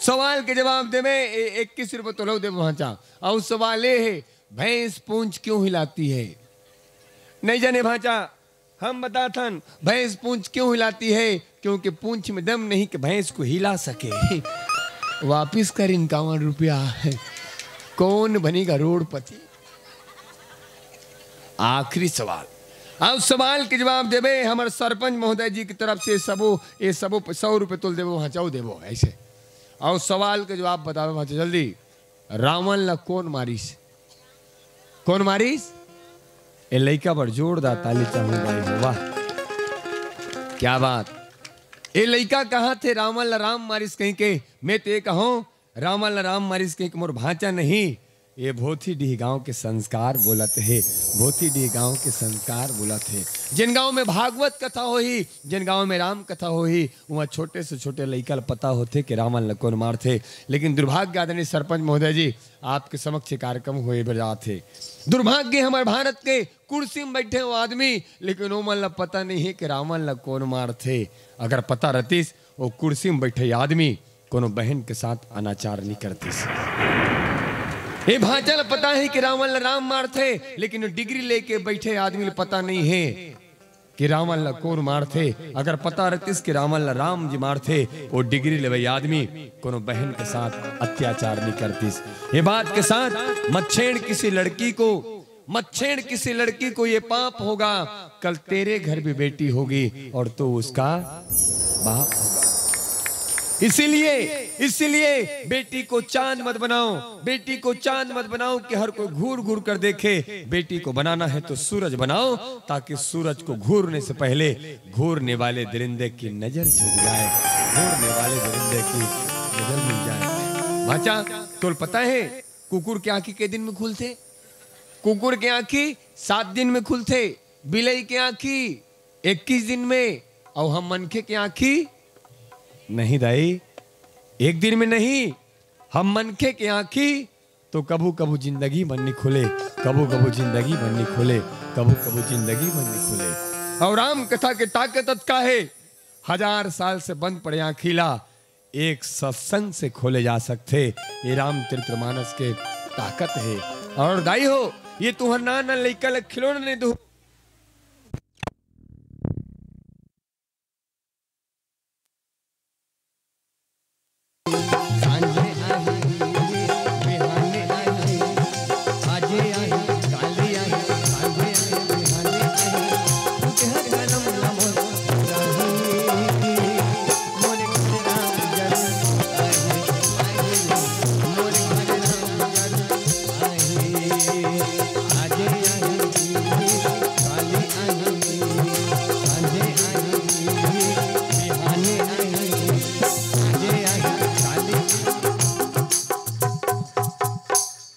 सवाल के जवाब देबे, ए-, इक्कीस रुपया तोला देबे भांचा। अउ सवाल ए हे, भैंस पूंछ क्यों हिलाती है? नहीं जाने भांचा, हम बताथन, भैंस पूंछ क्यों हिलाती है? क्योंकि पूंछ में दम नहीं कि भैंस को हिला सके। वापिस कर इक्यावन रुपया। कौन बनेगा रोडपति? आखिरी सवाल। अब सवाल के जवाब देबे हमर सरपंच महोदय जी की तरफ से। सबो, ये सबो प-, सौ रुपये तोल देबो, हाँ, जाओ देबो, ऐसे। अउ सवाल के जवाब बताबे, हाँ, जल्दी। रावण ला कौन मारिस? कौन मारिस? ए लइका बर जोरदार ताली चाहूं भाई हो, वाह, क्या बात। ए लइका कहाथे रावण ला राम मारिस कहिके, मैं ते कहूं रावण ला राम मारिस कहिके मोर भांचा नहीं, ये भोथी डीह गांव के संस्कार बोलत हे, भोथी डीह गांव के संस्कार बोलत हे। जिन गांव में भागवत कथा होही, जिन गांव में राम कथा होही, उहां छोटे से छोटे लइका ल पता होथे कि रावण ल कोन मारथे। लेकिन दुर्भाग्य, आदरणीय सरपंच महोदय जी, आपके समक्ष ये कार्यक्रम होए बर जात हे। दुर्भाग्य हमर भारत के, कुर्सी में बैठे हो आदमी, लेकिन ओमन ल पता नहीं हे कि रावण ल कोन मारथे। अगर पता रहतिस, वो कुर्सी में बैठे आदमी कोनो बहन के साथ अनाचार नहीं करतिस। ये भांचा ल पता हे कि रावण ल राम मारथे, लेकिन वो डिग्री लेके बैठे आदमी ल पता नहीं हे कि रावण ल कोन मारथे। अगर पता रहतिस कि रावण ल राम जी मारथे, वो डिग्री लेवई आदमी कोनो बहन के साथ अत्याचार नहीं करतिस। ये बात के साथ मत छेड़ किसी लड़की को, मत छेड़ किसी लड़की को, ये पाप होगा। कल तेरे घर भी बेटी होगी और तू उसका बाप होगा। इसीलिए, इसीलिए बेटी को चांद मत बनाओ, बेटी को चांद मत बनाओ कि हर कोई घूर घूर कर देखे। बेटी को बनाना है तो सूरज बनाओ, ताकि सूरज को घूरने से पहले घूरने वाले दरिंदे की नजर झुक जाए, घूरने वाले दरिंदे की नजर मिल जाए। भांचा, तोल पता है कुकुर के आंखी के दिन में खुलथे? कुकुर के आंखी सात दिन में खुलथे, बिलई के आंखी इक्कीस दिन में, अउ हम मनखे के आंखी नहीं दाई, एक दिन में नहीं। हम मनखे के आंखी तो कभू कभू जिंदगी भर नहीं खुले, कभू कभू जिंदगी भर नहीं खुले, कभू कभू जिंदगी भर नहीं खुले। अउ राम कथा के ताकत अतका हे, हजार साल से बंद पड़े आँखी ला एक सत्संग से खोले जा सकथे। ये रामचरितमानस के ताकत हे। अउ दाई हो, ये तुँहर नान नान लइका ल खिलौना नइ दूँ।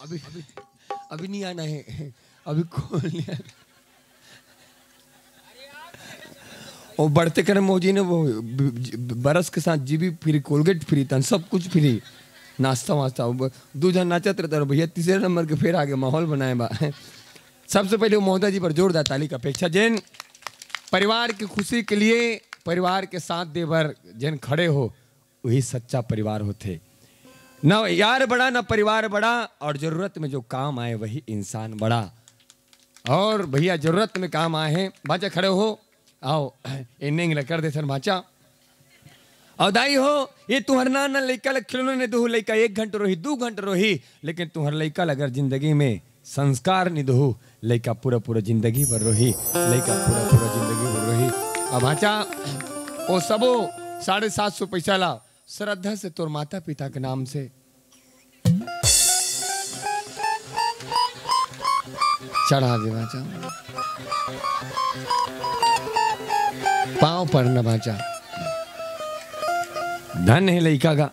अभी, अभी नहीं आना है, अभी कौन नहीं आना? वो बढ़ते करे मौजी ने वो ब-, ब-, बरस के साथ जीबी फ्री, कोलगेट फ्री, तन सब कुछ फ्री, नाश्ता वास्ता। वो ब-, दू झन नाचत रहता, भैया तीसरे नंबर के फेर आगे माहौल बनाए बा। सबसे पहले वो महोदय जी पर जोरदार ताली का अपेक्षा। जेन परिवार की खुशी के लिए, परिवार के साथ दे बर जेन खड़े हो, वही सच्चा परिवार होथे। न यार बड़ा, न परिवार बड़ा, और जरूरत में जो काम आए, वही इंसान बड़ा। और भैया जरूरत में काम आए हैं, भांचा खड़े हो, आओ, ए नेंग ल कर देथन भांचा। अउ दाई हो, ये तुँहर नान नान लइका ल खिलौना नइ दूँ, लइका एक घंटा रोही, दू घंटा रोही, लेकिन तुँहर लइका ल अगर जिंदगी में संस्कार नइ दूँ, लइका पूरा पूरा जिंदगी भर रोही, लइका पूरा पूरा जिंदगी भर रोही। अब भांचा, वो सबो साढ़े सात सौ पैसा ला श्रद्धा से तोर माता पिता के नाम से चढ़ा दे भांचा। पाँव पर न भांचा। धन हे लइका का।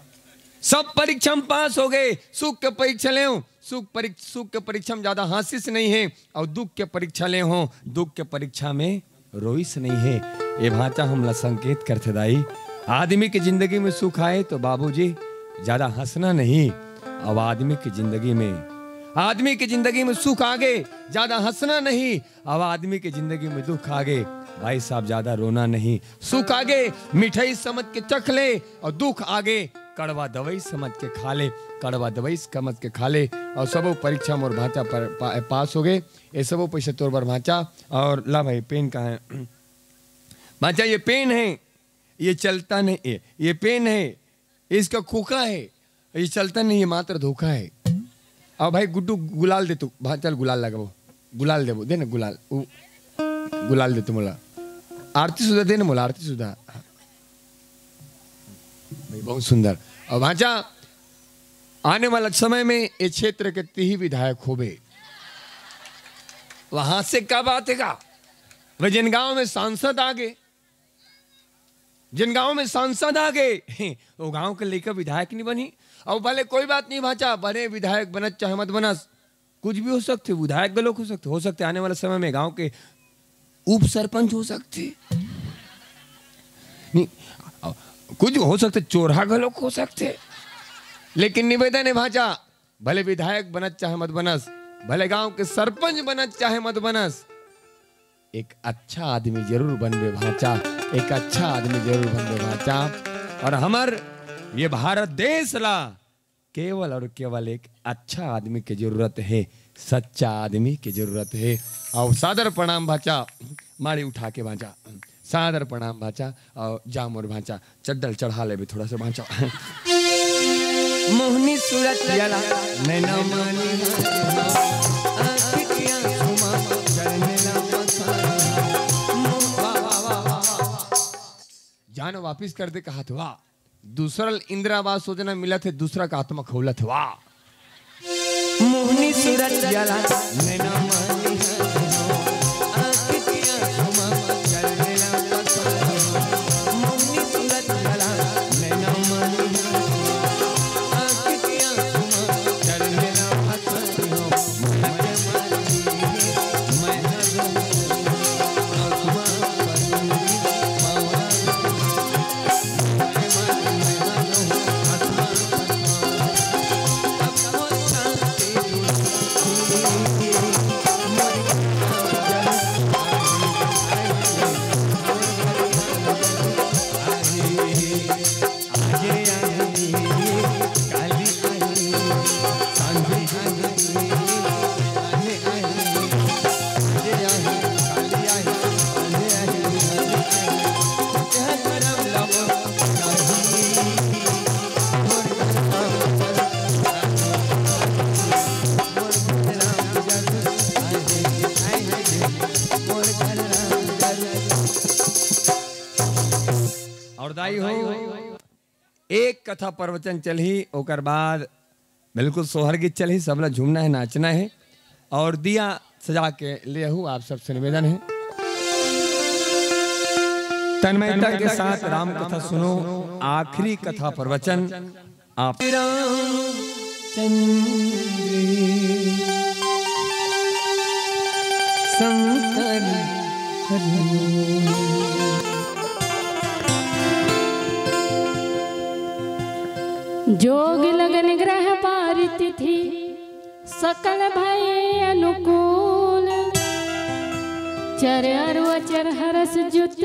सब परीक्षा में पास हो गए। सुख के परीक्षा ले हो, सुख परीक्ष-, सुख के परीक्षा में ज्यादा हांसिस नहीं है, अउ दुख के परीक्षा ले हो, दुख के परीक्षा में रोइस नहीं है। ए भांचा हमला संकेत करथे दाई, आदमी के जिंदगी में सुख आए तो बाबूजी ज्यादा हंसना नहीं। अब आदमी की जिंदगी में, आदमी की जिंदगी में सुख आगे, ज्यादा हंसना नहीं। अब आदमी की जिंदगी में दुख आगे, भाई साहब ज्यादा रोना नहीं। सुख आगे मिठाई समझ के चख ले, अउ दुख आगे कड़वा दवाई समझ के खा ले, कड़वा दवाई समझ के खा ले। अउ सबो परीक्षा मोर भांचा पर पा-, पास हो गए। ये सबो पैसा तोर बर भांचा। अउ ला भाई, पेन कहाँ है? भांचा, ये पेन है, ये चलता नहीं, ये, ये पेन है, इसका खोखा है, ये चलता नहीं, ये मात्र धोखा है। अब भाई गुड्डू गुलाल दे तू, भांचा ल गुलाल लगाबो, गुलाल देबो, दे ना गुलाल, उ, गुलाल दे तू मोला, आरती सुधा दे ना मोला, आरती सुधा। भाई बहुत सुंदर। अब भांचा, आने वाला समय में ये क्षेत्र के तिही विधायक होबे। वहां से का बात है का? वह जिन गांव में सांसद आगे, जिन गांव में सांसद आगे, वो गांव के लइका विधायक नहीं बनी। अब भले कोई बात नहीं भांचा, बने विधायक बनत चाहे मत बनस, कुछ भी हो सकथे, विधायक घलोक हो सकथे, हो सकथे आने वाला समय में गांव के उप सरपंच हो सकथे, नहीं, कुछ हो सकथे, चोरहा घलोक हो सकथे। लेकिन निवेदन है भांचा, भले विधायक बनत चाहे मत बनस, भले गांव के सरपंच बनत चाहे मत बनस, एक अच्छा आदमी जरूर बनबे भांचा, एक अच्छा आदमी जरूर बनबे भांचा। अउ हमर ये भारत देश ला केवल अउ केवल एक अच्छा आदमी के जरूरत हे, सच्चा आदमी के जरूरत हे। अउ सादर प्रणाम भांचा, माड़ी उठा के भांचा, सादर प्रणाम भांचा। अउ जा मोर भांचा, चड्डा ल चढ़ा लेबे थोड़ा सा भांचा। मोहनी सूरत वाला नैना मानी, आँखिया सुमा, चढ़ने ला पसारा। मोह-, वाह, वाह, वाह, वाह, वाह। जान वापिस कर दे कहाथे, वाह। दूसरा ल इंदिरा आवास योजना मिलत हे, दूसरा का आत्मा खौलत हे, वाह। मोहनी सूरत वाला नैना मानी, आँखिया सुमा, चढ़ने ला पसारा। मोहनी सूरत वाला नैना मानी, आँखिया सुमा, चढ़ने ला पसारा। और दाई हो, एक कथा प्रवचन चलही, ओकर बाद बिल्कुल सोहर गीत चलही। सबला झूमना है, नाचना है और दिया सजा के ले आहू। आप सबसे निवेदन है, तन्मयता के साथ राम कथा सुनो। आखिरी कथा प्रवचन आप रामचंद्र शंकर हरि। जोग लगन ग्रह बार तिथि सकल भय अनुकूल। चर अरु अचर हरस जुत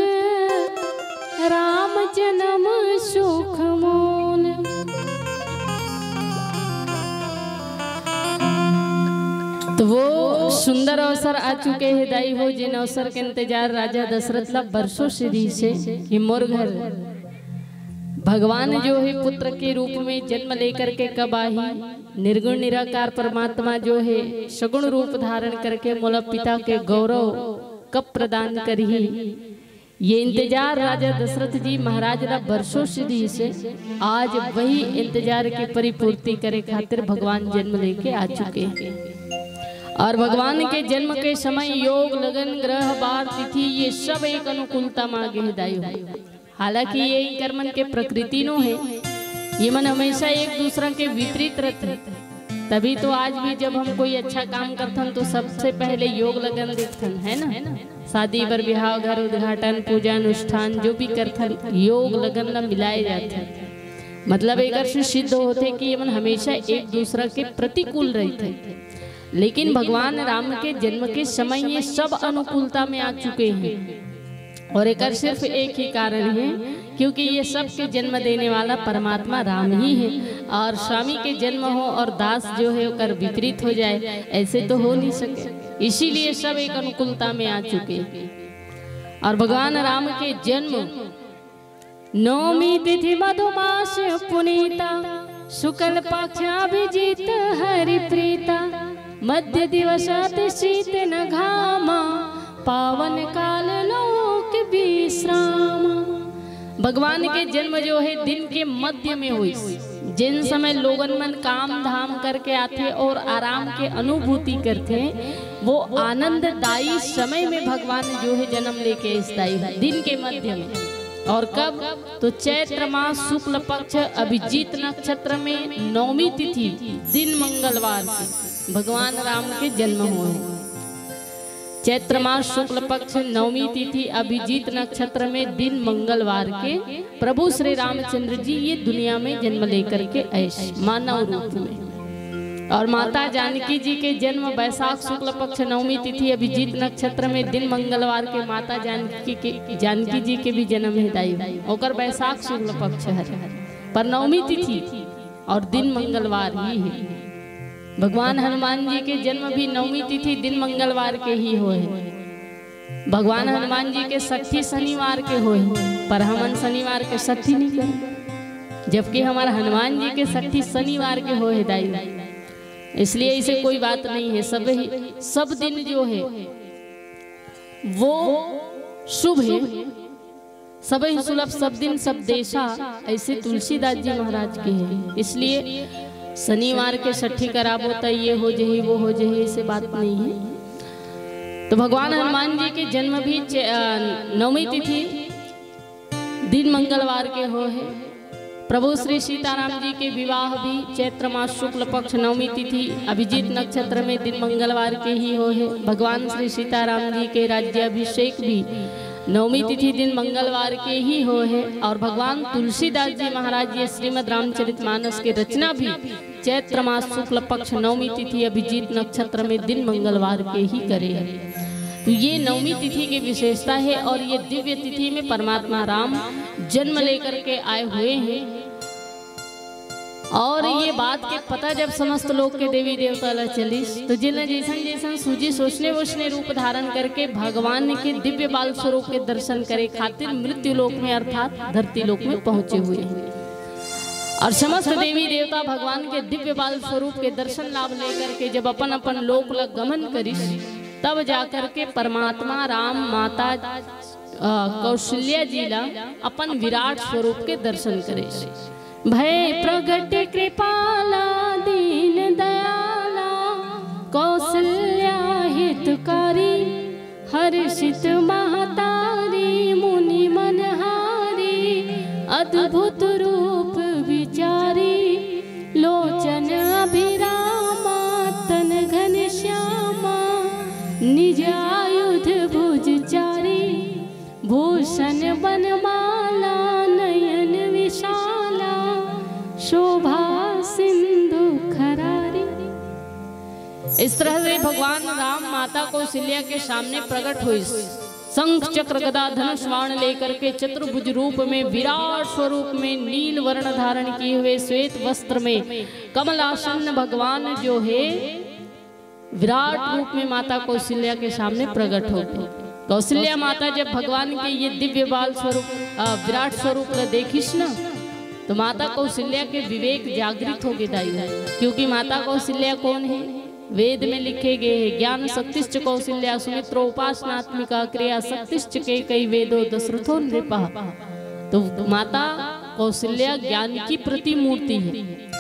राम जन्म सुख मूल। तो वो सुंदर अवसर आ चुके हे दाई हो, जिन अवसर के इंतजार राजा दशरथ ला बरसों से रहिसे कि मोर घर भगवान जो है पुत्र के रूप में जन्म लेकर के कब आही, निर्गुण निराकार परमात्मा जो है सगुण रूप धारण करके मोला पिता के गौरव कब प्रदान करही। ये इंतजार राजा दशरथ जी महाराज ला बरसों से रहिसे, आज वही इंतजार की परिपूर्ति करे खातिर भगवान जन्म लेके आ चुके हैं। और भगवान के जन्म के समय योग, लगन, ग्रह, बार, तिथि, ये सब एक अनुकूलता मा गे हे दाई हो। हालांकि ये इंकर मन के प्रकृति नो है, ये मन हमेशा एक दूसरा के विपरीत रहते। तभी तो आज भी जब हम कोई अच्छा काम करथन तो सबसे पहले योग लगन देखथन, है ना? शादी बर बिहाव घर उद्घाटन, पूजा अनुष्ठान जो भी करथन, योग लगन ला मिलाए जाथे। मतलब एकर से सिद्ध होथे कि ये मन हमेशा एक दूसरा के प्रतिकूल रहिथे। लेकिन भगवान राम के जन्म के समय ये सब अनुकूलता में आ चुके हैं। और एकर सिर्फ एक ही कारण है, क्योंकि ये सब के जन्म देने वाला परमात्मा राम ही है। और स्वामी के जन्म हो और दास जो है ओकर विपरीत हो जाए, ऐसे तो हो नहीं सके। इसीलिए सब एक अनुकूलता में आ चुके हैं। और भगवान राम के जन्म नवमी तिथि मधुमास पुनीता, शुक्ल पक्ष अभिजीत हरि प्रीता, मध्य दिवस अति शीत न घामा, पावन काल लोक विश्राम। भगवान के जन्म जो है दिन के मध्य में होइस, जिन समय लोगन मन काम धाम करके आथे और आराम के अनुभूति करथे, वो आनंददायी समय में भगवान जो है जन्म लेके आइस दाई, दिन के मध्य में। और कब? तो चैत्र मास शुक्ल पक्ष अभिजीत नक्षत्र में नवमी तिथि, दिन मंगलवार के भगवान राम के जन्म होय हे। चैत्र मास शुक्ल पक्ष नवमी तिथि अभिजीत नक्षत्र में दिन मंगलवार के प्रभु श्री रामचंद्र जी ये दुनिया में जन्म लेकर के आइस मानव रूप में। और माता जानकी जी के जन्म बैसाख शुक्ल पक्ष नवमी तिथि अभिजीत नक्षत्र में दिन मंगलवार के माता जानकी के, जानकी जी के भी जन्म हे दाई, ओकर बैसाख शुक्ल पक्ष हरे, पर नवमी तिथि और दिन मंगलवार ही हे। भगवान हनुमान जी के जन्म भी नवमी तिथि दिन मंगलवार के ही होय हे। भगवान हनुमान जी के छठी शनिवार के होय हे, पर हमन शनिवार के छठी नहीं करन, जबकि हमार हनुमान जी के छठी शनिवार के होय हे दाई। इसलिए इसे कोई बात नहीं है, सब ही, सब दिन जो है वो शुभ है। सबहि सुलभ सब दिन सब देशा, ऐसे तुलसीदास जी महाराज के हे। इसलिए शनिवार के छठी कराबो त ये हो जही, वो हो जही, ऐसे बात नहीं है। तो भगवान हनुमान जी के जन्म भी चे-, अ, नवमी तिथि दिन मंगलवार के होय हे। प्रभु श्री सीताराम जी के विवाह भी चैत्र मास शुक्ल पक्ष नवमी तिथि अभिजीत नक्षत्र में दिन मंगलवार के ही होय हे। भगवान श्री सीताराम जी के राज्याभिषेक भी नवमी तिथि दिन मंगलवार के ही होय हे। और भगवान तुलसीदास जी महाराज ये श्रीमद् रामचरित मानस के रचना भी चैत्र मास शुक्ल पक्ष नवमी तिथि अभिजीत नक्षत्र में दिन मंगलवार के ही करे हे। तो ये नवमी तिथि की विशेषता है और ये दिव्य तिथि में परमात्मा राम जन्म लेकर के आए हुए हैं। और ये बात के पता जब समस्त लोक के देवी देवता ला चलिस, तो जिन जैसन जैसन सूझिस ओसने ओसने रूप धारण करके भगवान के दिव्य बाल स्वरूप के दर्शन करे खातिर मृत्यु लोक में अर्थात धरती लोक में पहुंचे हुए हैं। और समस्त देवी देवता भगवान के दिव्य बाल स्वरूप के दर्शन लाभ लेकर के जब अपन अपन लोक ला गमन करिस, तब जाकर के परमात्मा राम माता कौशल्या जी ला अपन विराट स्वरूप के दर्शन करे। भय प्रगट कृपाला दीन दयाला, कौशल्या हितकारी, हर्षित महतारी मुनि मनहारी, अद्भुत रूप विचारी, लोचन अभिरामा तन घनश्यामा, निज आयुध भुज चारी, भूषण बनमाला नयन विशाला, शोभा सिंधु खरारी। इस तरह से भगवान राम माता कौशल्या के सामने प्रकट हुए, शंख चक्र गदा धनुष बाण लेकर के चतुर्भुज रूप में, विराट स्वरूप में, नील वर्ण धारण किए हुए, श्वेत वस्त्र में, कमलासन्न भगवान जो है विराट रूप में माता कौशल्या के सामने प्रकट हो गए। कौशल्या माता जब भगवान के ये दिव्य बाल स्वरूप, अ, विराट स्वरूप ला देखिस ना, तो माता कौशल्या के विवेक जागृत हो गए दाई, क्योंकि माता कौशल्या कौन है? वेद में लिखे गए हैं, ज्ञान शक्तिश्च कौशल्या सुमित्रो उपासनात्मिका क्रिया शक्तिश्च कैकेयी वेदो दशरथो नृपः। तो माता कौशल्या ज्ञान की प्रतिमूर्ति है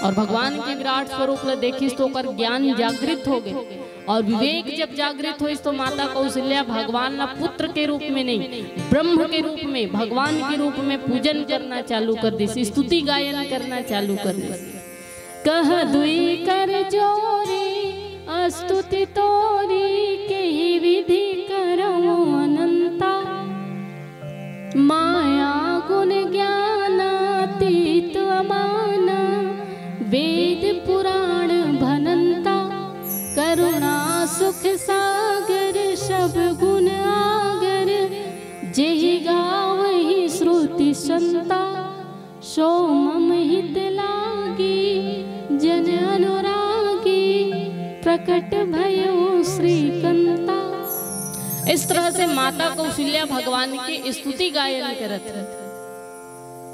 और भगवान के विराट स्वरूप ला देखिस तो ओकर ज्ञान जागृत हो गए। और विवेक जब जागृत होइस तो माता कौशल्या भगवान ला पुत्र के रूप में नहीं, ब्रह्म के रूप में, भगवान के रूप में पूजन करना चालू कर दिस, स्तुति गायन करना चालू कर दिस। कह दुई कर जोरी स्तुति तोरी, केहि विधि करौं अनंता। माया गुण ज्ञानातीत अमाना, वेद पुराण भनंता। करुणा सुख सागर सब गुण आगर, जेहि गावहि श्रुति संता। सो मम हित लागी जन अनुरागी, प्रकट भयो श्रीकंता। इस तरह से माता कौशल्या भगवान के स्तुति गायन करत है।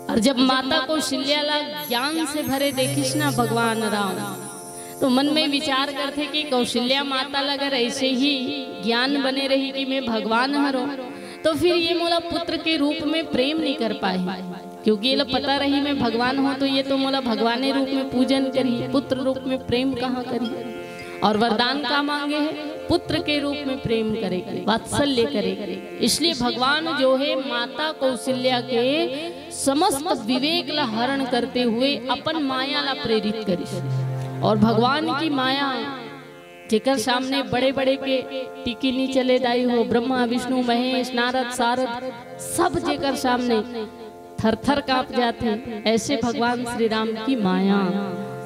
और जब माता कौशल्या ला ज्ञान से भरे देखिस ना भगवान राम, तो मन में विचार करथे कि कौशल्या माता ला अगर ऐसे ही ज्ञान बने रही कि मैं भगवान हरों, तो फिर ये मोला पुत्र के रूप में प्रेम नहीं कर पाही, क्योंकि ये ला पता रही मैं भगवान हूँ, तो ये तो मोला भगवाने रूप में पूजन करही, पुत्र रूप में प्रेम कहाँ करही। और वरदान का मांगे है? पुत्र के रूप में प्रेम करे, वात्सल्य करे। इसलिए भगवान जो है माता कौशल्या के समस्त विवेक ला हरण करते हुए अपन माया ला प्रेरित करिस। और भगवान की माया, जेकर सामने बड़े बड़े के टिकी नहीं चले दाई हो, ब्रह्मा विष्णु महेश नारद सारद सब जेकर सामने थर थर कांप जाथे, ऐसे भगवान श्री राम की माया,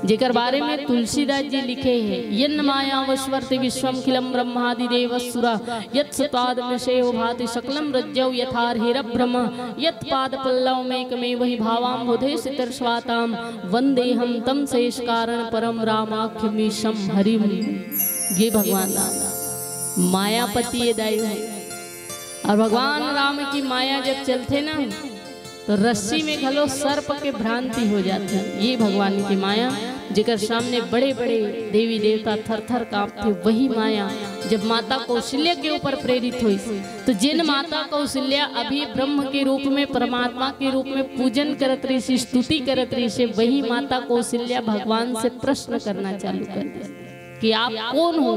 जेकर बारे में तुलसीदास जी लिखे हैं, यन माया वशवर्ती विश्वम खिलम ब्रह्मादि देवसुरा, यत सत्पाद मृषेव भाति सकलम रज्जौ यथार्हिरभ्रम, यत पाद पल्लव में कमे वही भावाम्बुधे सितर स्वाताम, वंदे हम तम शेष कारण परम रामाख्यमीशम हरिम। ये भगवान राम मायापति ये दाई है। और भगवान राम की माया जब चलथे ना, तो रस्सी में घलो सर्प के भ्रांति हो जाथे। ये भगवान की माया, जेकर सामने बड़े बड़े देवी देवता थर थर कांपथे, वही माया जब माता कौशल्या के ऊपर प्रेरित हुई, तो जिन माता कौशल्या अभी ब्रह्म के रूप में, परमात्मा के रूप में पूजन करत रही, स्तुति करत रही, वही माता कौशल्या भगवान से प्रश्न करना चालू कर दी कि आप कौन हो?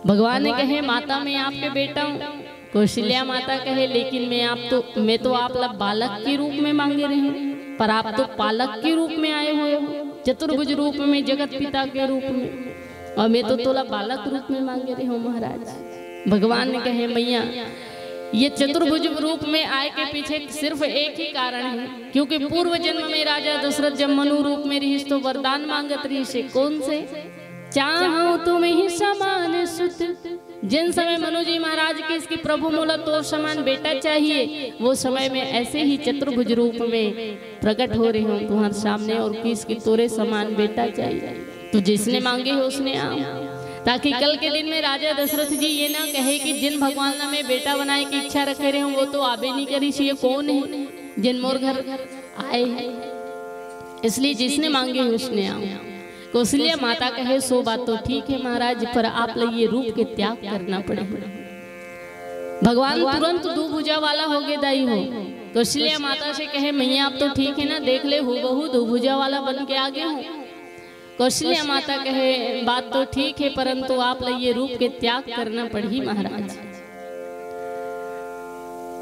भगवान ने कहे, माता, मैं आपके बेटा हूँ। कौशल्या माता कहे, लेकिन मैं आप तो, मैं तो आप ला बालक के रूप में मांगे रही हूँ, पर आप तो पालक के रूप में आए हुए हो, चतुर्भुज रूप में, जगत पिता के रूप में, और मैं तो तोला बालक रूप में मांगे रही हूँ महाराज। भगवान ने कहे, मैया, ये चतुर्भुज रूप में आए के पीछे सिर्फ एक ही कारण है, क्योंकि पूर्व जन्म में राजा दशरथ जब मनु रूप में रहिस तो वरदान मांगत रहिस हे। कौन से? चाहूं तुम ही समान सुत। जिन समय मनु जी महाराज किहिस कि प्रभु, मोला तोर समान बेटा चाहिए, वो समय में ऐसे ही चतुर्भुज रूप में प्रकट हो रहे हो तुम्हारे सामने और किहिस कि तोरे समान बेटा चाहिए। तो जिसने मांगे हो उसने आओ, ताकि कल के दिन में राजा दशरथ जी ये ना कहे कि जिन भगवान ला मैं बेटा बनाए की इच्छा रखे रहे हूँ, वो तो आबे नहीं करिस, ये कौन है जिन मोर घर आए हैं। इसलिए जिसने मांगे हो उसने आओ। कौशल्या माता कहे, सो बात तो ठीक है महाराज, पर आप ला ये रूप के त्याग करना पड़ेगा। भगवान तुरंत दू भुजा वाला हो गे दाई हो। कौशल्या माता से कहे, "मैया, अब तो ठीक है ना, देख ले, हूबहू दू भुजा वाला बन के आ गे हूँ।" कौशल्या माता कहे, "बात तो ठीक है, परंतु आप ला ये रूप के त्याग करना पड़ही महाराज,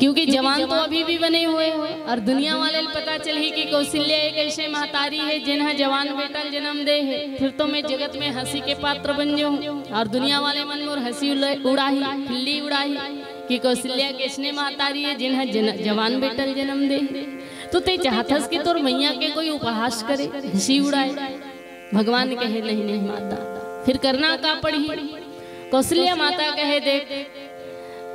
क्योंकि जवान तो अभी भी बने हुए हो और दुनिया वाले ल पता चलही कि कौशल्या एक ऐसे महतारी है जिनहा जवान बेटा ल जन्म दे है, फिर तो मैं जगत में हंसी के पात्र बन जाऊं और दुनिया वाले मन मोर हंसी उड़ाही, खिल्ली उड़ाही कि कौशल्या कइसने महतारी है जिनहा जवान बेटा ल जन्म दे है। तो ते चाहथस कि तोर मैया के कोई उपहास करे, हंसी उड़ाए?" भगवान कहे, "नहीं, नहीं माता, फिर करना का पड़ही?" कौशल्या माता कहे, "देख,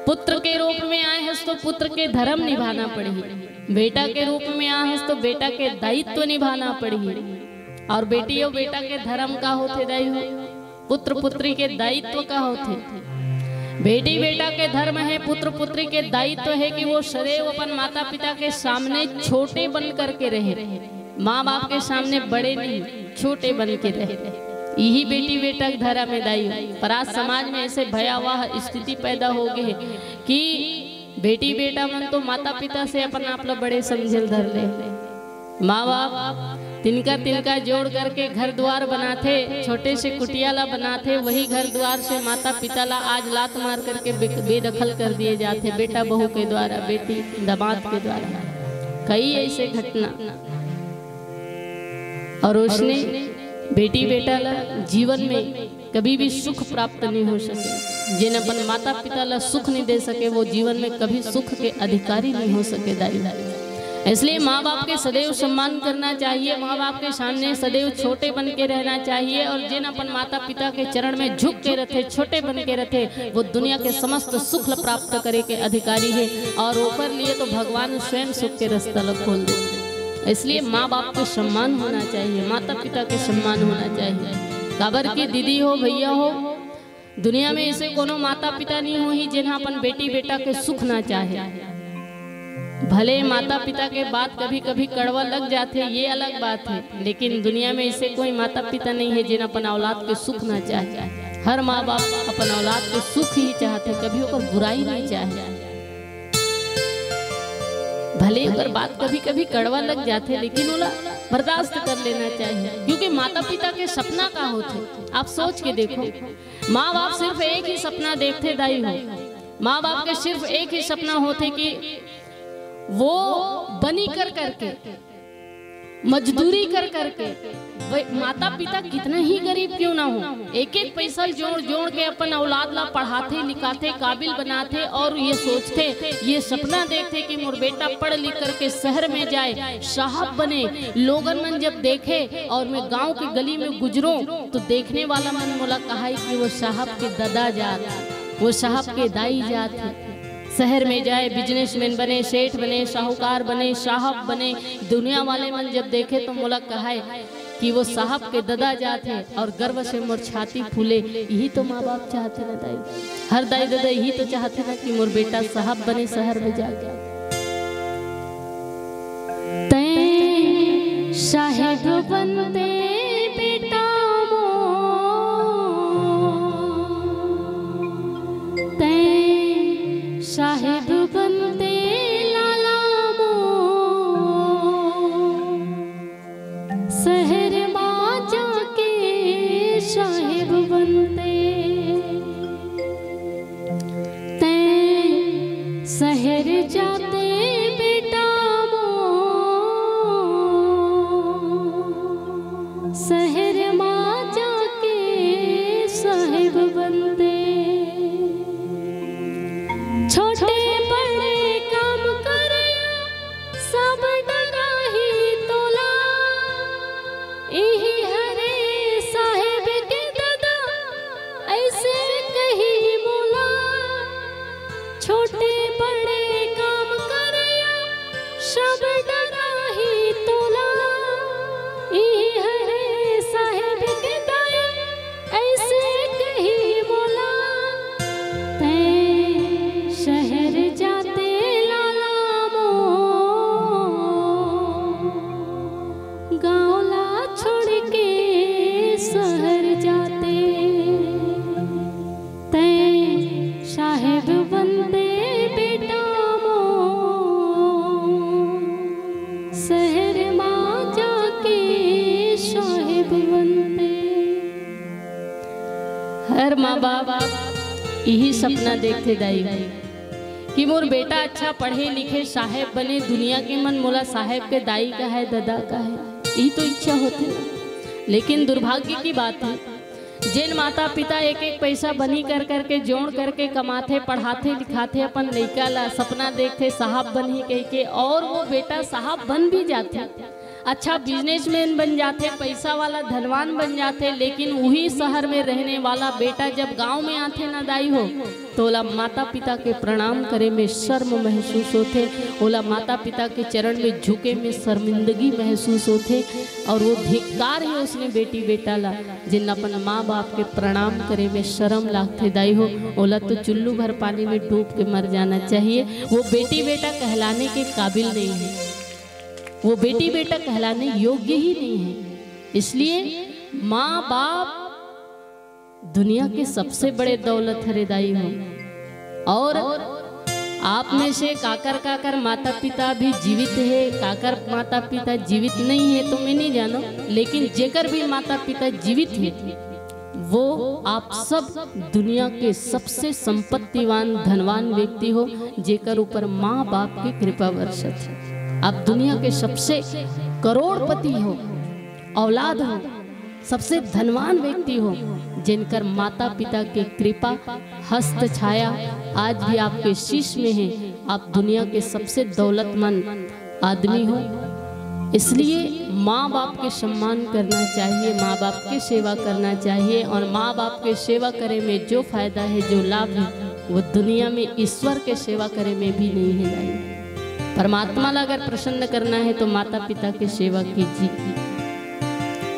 पुत्र के रूप में आए हस तो पुत्र के धर्म निभाना पड़ही, बेटा के रूप में आए हस तो बेटा के दायित्व निभाना पड़ही।" और बेटी और बेटा के धर्म का होथे दाई हो? पुत्र पुत्री के दायित्व का होथे? बेटी बेटा के धर्म है, पुत्र पुत्री के दायित्व है कि वो सदैव अपन माता पिता के सामने छोटे बन करके रहे, माँ बाप के सामने बड़े नहीं, छोटे बन के रहे। यही बेटी बेटा के धर्म है दाई। पर आज समाज में ऐसे भयावह स्थिति पैदा हो गई है कि बेटी बेटा मन तो माता पिता से अपन आप ला बड़े समझे ल धर ले। माँ बाप तिनका तिनका जोड़ करके घर द्वार बनाथे, छोटे से कुटिया ला बनाथे, वही घर द्वार से माता पिता ला आज लात मार करके बे-, बेदखल कर दिए जाथे, बेटा बहू के द्वारा, बेटी दामाद के द्वारा। कई ऐसे घटना। और उसने बेटी बेटा ला जीवन में कभी भी सुख प्राप्त नहीं हो सके। जेन अपन माता पिता ला सुख नहीं दे सके, वो जीवन में कभी सुख के अधिकारी नहीं हो सके दाई। इसलिए माँ बाप के सदैव सम्मान करना चाहिए, माँ बाप के सामने सदैव छोटे बन के रहना चाहिए। और जेन अपन माता पिता के चरण में झुक के रथे, छोटे बन के रथे, वो दुनिया के समस्त सुख ला प्राप्त करे के अधिकारी है। और ओकर लिए तो भगवान स्वयं सुख के रास्ता ला खोल देथे। इसलिए माँ बाप के सम्मान होना चाहिए, माता पिता के सम्मान होना चाहिए। काबर की दीदी हो, भैया हो, दुनिया में ऐसे कोनो माता पिता नहीं होही जेन ह अपन बेटी बेटा के सुख ना चाहे। भले माता पिता के बात कभी कभी कड़वा लग जाथे, ये अलग बात है, लेकिन दुनिया में ऐसे कोई माता पिता नहीं है जेन अपन औलाद के सुख ना चाहे। हर माँ बाप अपन औलाद के सुख ही चाहथे, कभी ओकर बुराई नहीं चाहे। भले ओकर बात कभी कभी कड़वा लग जाथे, लेकिन ओला बर्दाश्त कर लेना चाहिए, क्योंकि माता पिता के सपना का होथे, आप सोच के देखो। माँ बाप सिर्फ एक ही सपना देखथे दाई हो, माँ बाप के सिर्फ एक ही सपना होथे कि वो बनी कर करके, मजदूरी कर करके, वे माता पिता कितना ही गरीब क्यों ना हो, एक एक पैसा जोड़ जोड़ के अपन औलाद ला पढ़ाथे लिखाथे, काबिल बनाथे और ये सोचथे, ये सपना देखथे कि मोर बेटा पढ़ लिख करके शहर में जाए, साहब बने। लोगन मन जब देखे और मैं गांव के गली में गुजरूं तो देखने वाला मन मोला कहाई कि वो साहब के ददा जात, वो साहब के दाई जात है। शहर में जाए, बिजनेसमैन बने, सेठ बने, साहूकार बने, साहब बने, दुनिया वाले मन जब देखे तो मोला कहाए कि वो साहब के ददा जात है और गर्व से मोर छाती फूले। यही तो माँ बाप चाहथे ना दाई, हर दाई ददा यही तो चाहथे ना कि मोर बेटा साहब बने शहर में जाके। तैं साहेब बनते बेटा मोर, तैं साहेब बनते लाला मोर, शहर मा जाके साहेब बनते। तैं शहर जाते बेटा मोर, शहर मा जाके साहेब बनते। छोटे बड़े काम करे सब डराही तोला, इही हरे साहेब के ददा ऐसे कही मोला। छोटे बड़े काम करे सब डराही तोला, इही हरे साहेब के दाई ऐसे कही मोला। तैं शहर जाते लाला मोर, गाँव ला छोड़ के शहर जाते। तैं साहेब बनते शहर मा जाके साहेब बनते। हर माँ बाप यही सपना देखथे दाई कि मोर बेटा अच्छा पढ़े लिखे, साहेब बने, दुनिया के मन मोला साहेब के दाई कहे, ददा कहे, यही तो इच्छा होथे ना। लेकिन दुर्भाग्य की बात है, जेन माता पिता एक एक पैसा बनी कर करके, जोड़ करके कमाथे, पढ़ाथे लिखाथे अपन लइका ला, सपना देखथे साहब बनही कहिके, और वो बेटा साहब बन भी जाथे, अच्छा बिजनेसमैन बन जाथे, पैसा वाला धनवान बन जाथे, लेकिन उही शहर में रहने वाला बेटा जब गांव में आथे ना दाई हो, तो ओला माता पिता के प्रणाम करे में शर्म महसूस होथे, ओला माता पिता के चरण में झुके में शर्मिंदगी महसूस होथे, और वो धिक्कार है उसने बेटी बेटा ला, जिन अपन माँ बाप के प्रणाम करे में शर्म लागथे दाई हो, ओला तो चुल्लू भर पानी में डूब के मर जाना चाहिए। वो बेटी बेटा कहलाने के काबिल नहीं है, वो बेटी बेटा कहलाने योग्य ही नहीं है। इसलिए माँ बाप दुनिया के सबसे बड़े दौलत हरे दाई हो। और आप में से काकर काकर माता पिता भी जीवित है, काकर माता पिता जीवित नहीं है तो मैं नहीं जानो, लेकिन जेकर भी माता पिता जीवित है, वो आप सब दुनिया के सबसे संपत्तिवान धनवान व्यक्ति हो, जेकर ऊपर माँ बाप की कृपा वर्षत है। आप दुनिया के सबसे करोड़पति हो, औलाद हो, सबसे धनवान व्यक्ति हो, जिनकर माता पिता के कृपा हस्त छाया आज भी आपके शीश में है। आप दुनिया के सबसे दौलतमंद आदमी हो, इसलिए माँ बाप के सम्मान करना चाहिए, माँ बाप के सेवा करना चाहिए। और माँ बाप के सेवा करे में जो फायदा है, जो लाभ है, वो दुनिया में ईश्वर के सेवा करे में भी नहीं है दाई। परमात्मा ला अगर प्रसन्न करना है तो माता पिता के सेवा कीजिए।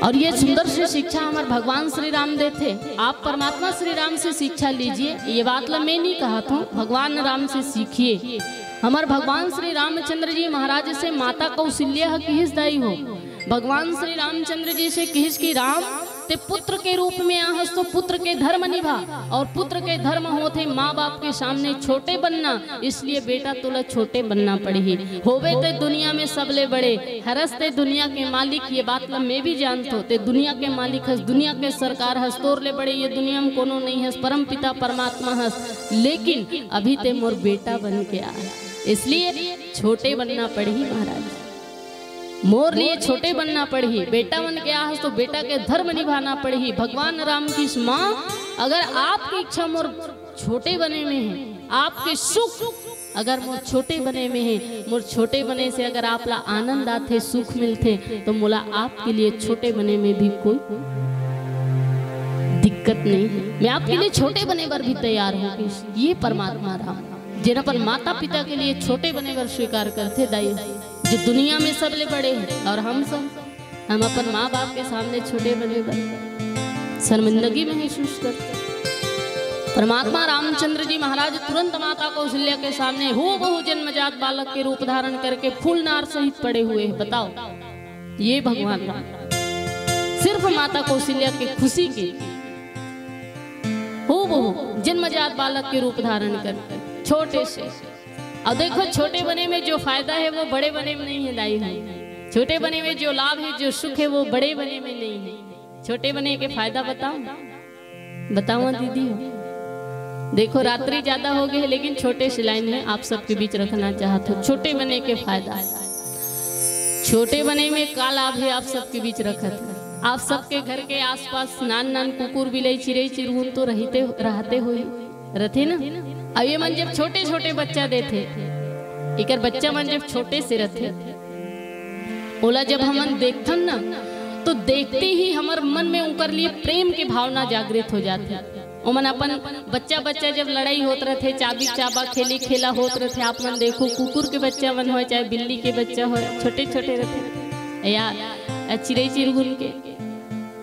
और ये सुंदर से शिक्षा हमार भगवान श्री राम देथे। आप परमात्मा श्री राम से शिक्षा लीजिए। ये बात ला मैं नहीं कहत हूँ, भगवान राम से सीखिए। हमार भगवान श्री रामचंद्र जी महाराज से माता कौशल्या ह किहिस दाई हो, भगवान श्री रामचंद्र जी से किहिस कि राम, ते पुत्र के रूप में आहस तो पुत्र के धर्म निभा, और पुत्र के धर्म होथे माँ बाप के सामने छोटे बनना। इसलिए बेटा तोला छोटे बनना पड़ही। होबे ते दुनिया में सबले बड़े, हरस ते दुनिया के मालिक, ये बात ला मैं भी जानत हों। ते दुनिया के मालिक हस, दुनिया के सरकार हस, तोर ले बड़े ये दुनिया में कोनो नहीं हस, परम पिता परमात्मा हस। लेकिन अभी ते मोर बेटा बन के आ, इसलिए छोटे बनना पड़ही महाराज। मोर लिए छोटे बनना पड़ही, बेटा मन के आहस तो बेटा के धर्म निभाना पड़ही। भगवान राम की माँ, अगर आपकी इच्छा मोर छोटे बने में है, आपके सुख अगर मोर छोटे बने में है, मोर छोटे बने से अगर आप ला आनंद आथे, सुख मिलथे, तो मोला आपके लिए छोटे बने में भी कोई दिक्कत नहीं है। मैं आपके लिए छोटे बने बर भी तैयार हूँ। ये परमात्मा राम, जेन अपन माता पिता के लिए छोटे बने बर स्वीकार करथे दाई, जो दुनिया में सबले बड़े हैं, और हम सब, हम अपन माँ बाप के सामने छोटे बने बर शर्मिंदगी महसूस करते। परमात्मा रामचंद्र जी महाराज तुरंत माता कौशल्या के सामने हूबहू जन्मजात बालक के रूप धारण करके फूल नार सहित पड़े हुए हैं। बताओ, ये भगवान राम सिर्फ माता कौशल्या के खुशी के हूबहू जन्मजात बालक के रूप धारण करके छोटे से। अब देखो, छोटे बने में जो फायदा है वो बड़े बने में नहीं है दाई हो। छोटे बने में जो लाभ है, जो सुख है, वो बड़े बने में नहीं है। छोटे बने के फायदा बताओ, बताओ दीदी हो। देखो, रात्रि ज्यादा हो गई है, लेकिन छोटे से लाइन में आप सबके बीच रखना चाहत हों। छोटे बने के फायदा, छोटे बने में का लाभ है आप सबके बीच रखत है। आप सबके घर के आसपास नान नान कुकुर बिलाई चिरई चिरगुन तो रहते, रहते होही, रथे ना। अब ये मन जब छोटे छोटे बच्चा देथे, एकर बच्चा मन जब छोटे से रथे, ओला जब हमन देखथन ना, तो देखते ही हमर मन में उनकर लिए प्रेम के भावना जागृत हो जाथे। ओमन अपन बच्चा बच्चा जब लड़ाई होत रथे, चाबी चाबा खेली खेला होत रथे, आप मन देखो, कुकुर के बच्चा मन होय चाहे बिल्ली के बच्चा होय, छोटे छोटे रथे या चिरई चिरगुन के,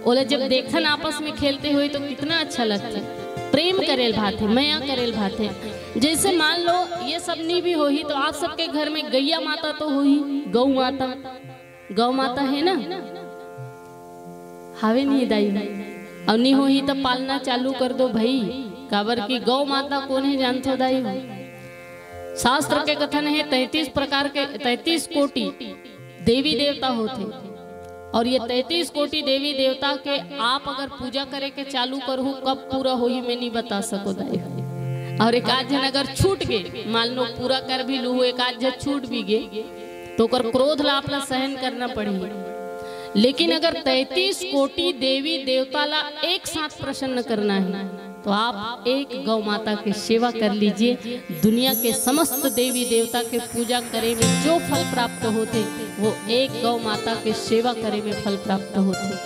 ओला जब देखथन आपस में खेलते हुए तो कितना अच्छा लगथे। प्रेम करेल भाथे, मया करेल भाथे। जैसे मान लो ये सब नी भी होही तो आप सबके घर में गैया माता तो होही, गौ माता, गौ माता है ना, हावे नहीं दाई, और नी होही तो पालना चालू कर दो भाई, काबर की गौ माता कोन है जानथो दाई हो? शास्त्र के कथन है तैंतीस प्रकार के, तैंतीस कोटि देवी देवता होथे, और ये तैंतीस कोटि देवी देवता के आप अगर पूजा करे के चालू करहू, कब पूरा होही, मैं नहीं बता सको दाई। और एक आध झन अगर छूट गे, मान लो पूरा कर भी लूहू, एक आध झन छूट भी गे, तो ओकर क्रोध ला आप ला सहन करना पड़ही। लेकिन अगर तैंतीस कोटि देवी देवता ला एक साथ प्रसन्न करना है, तो आप एक गौ माता के सेवा कर लीजिए। दुनिया के समस्त देवी देवता के पूजा करे में जो फल प्राप्त होथे, वो एक गौ माता के सेवा करे में फल प्राप्त होथे,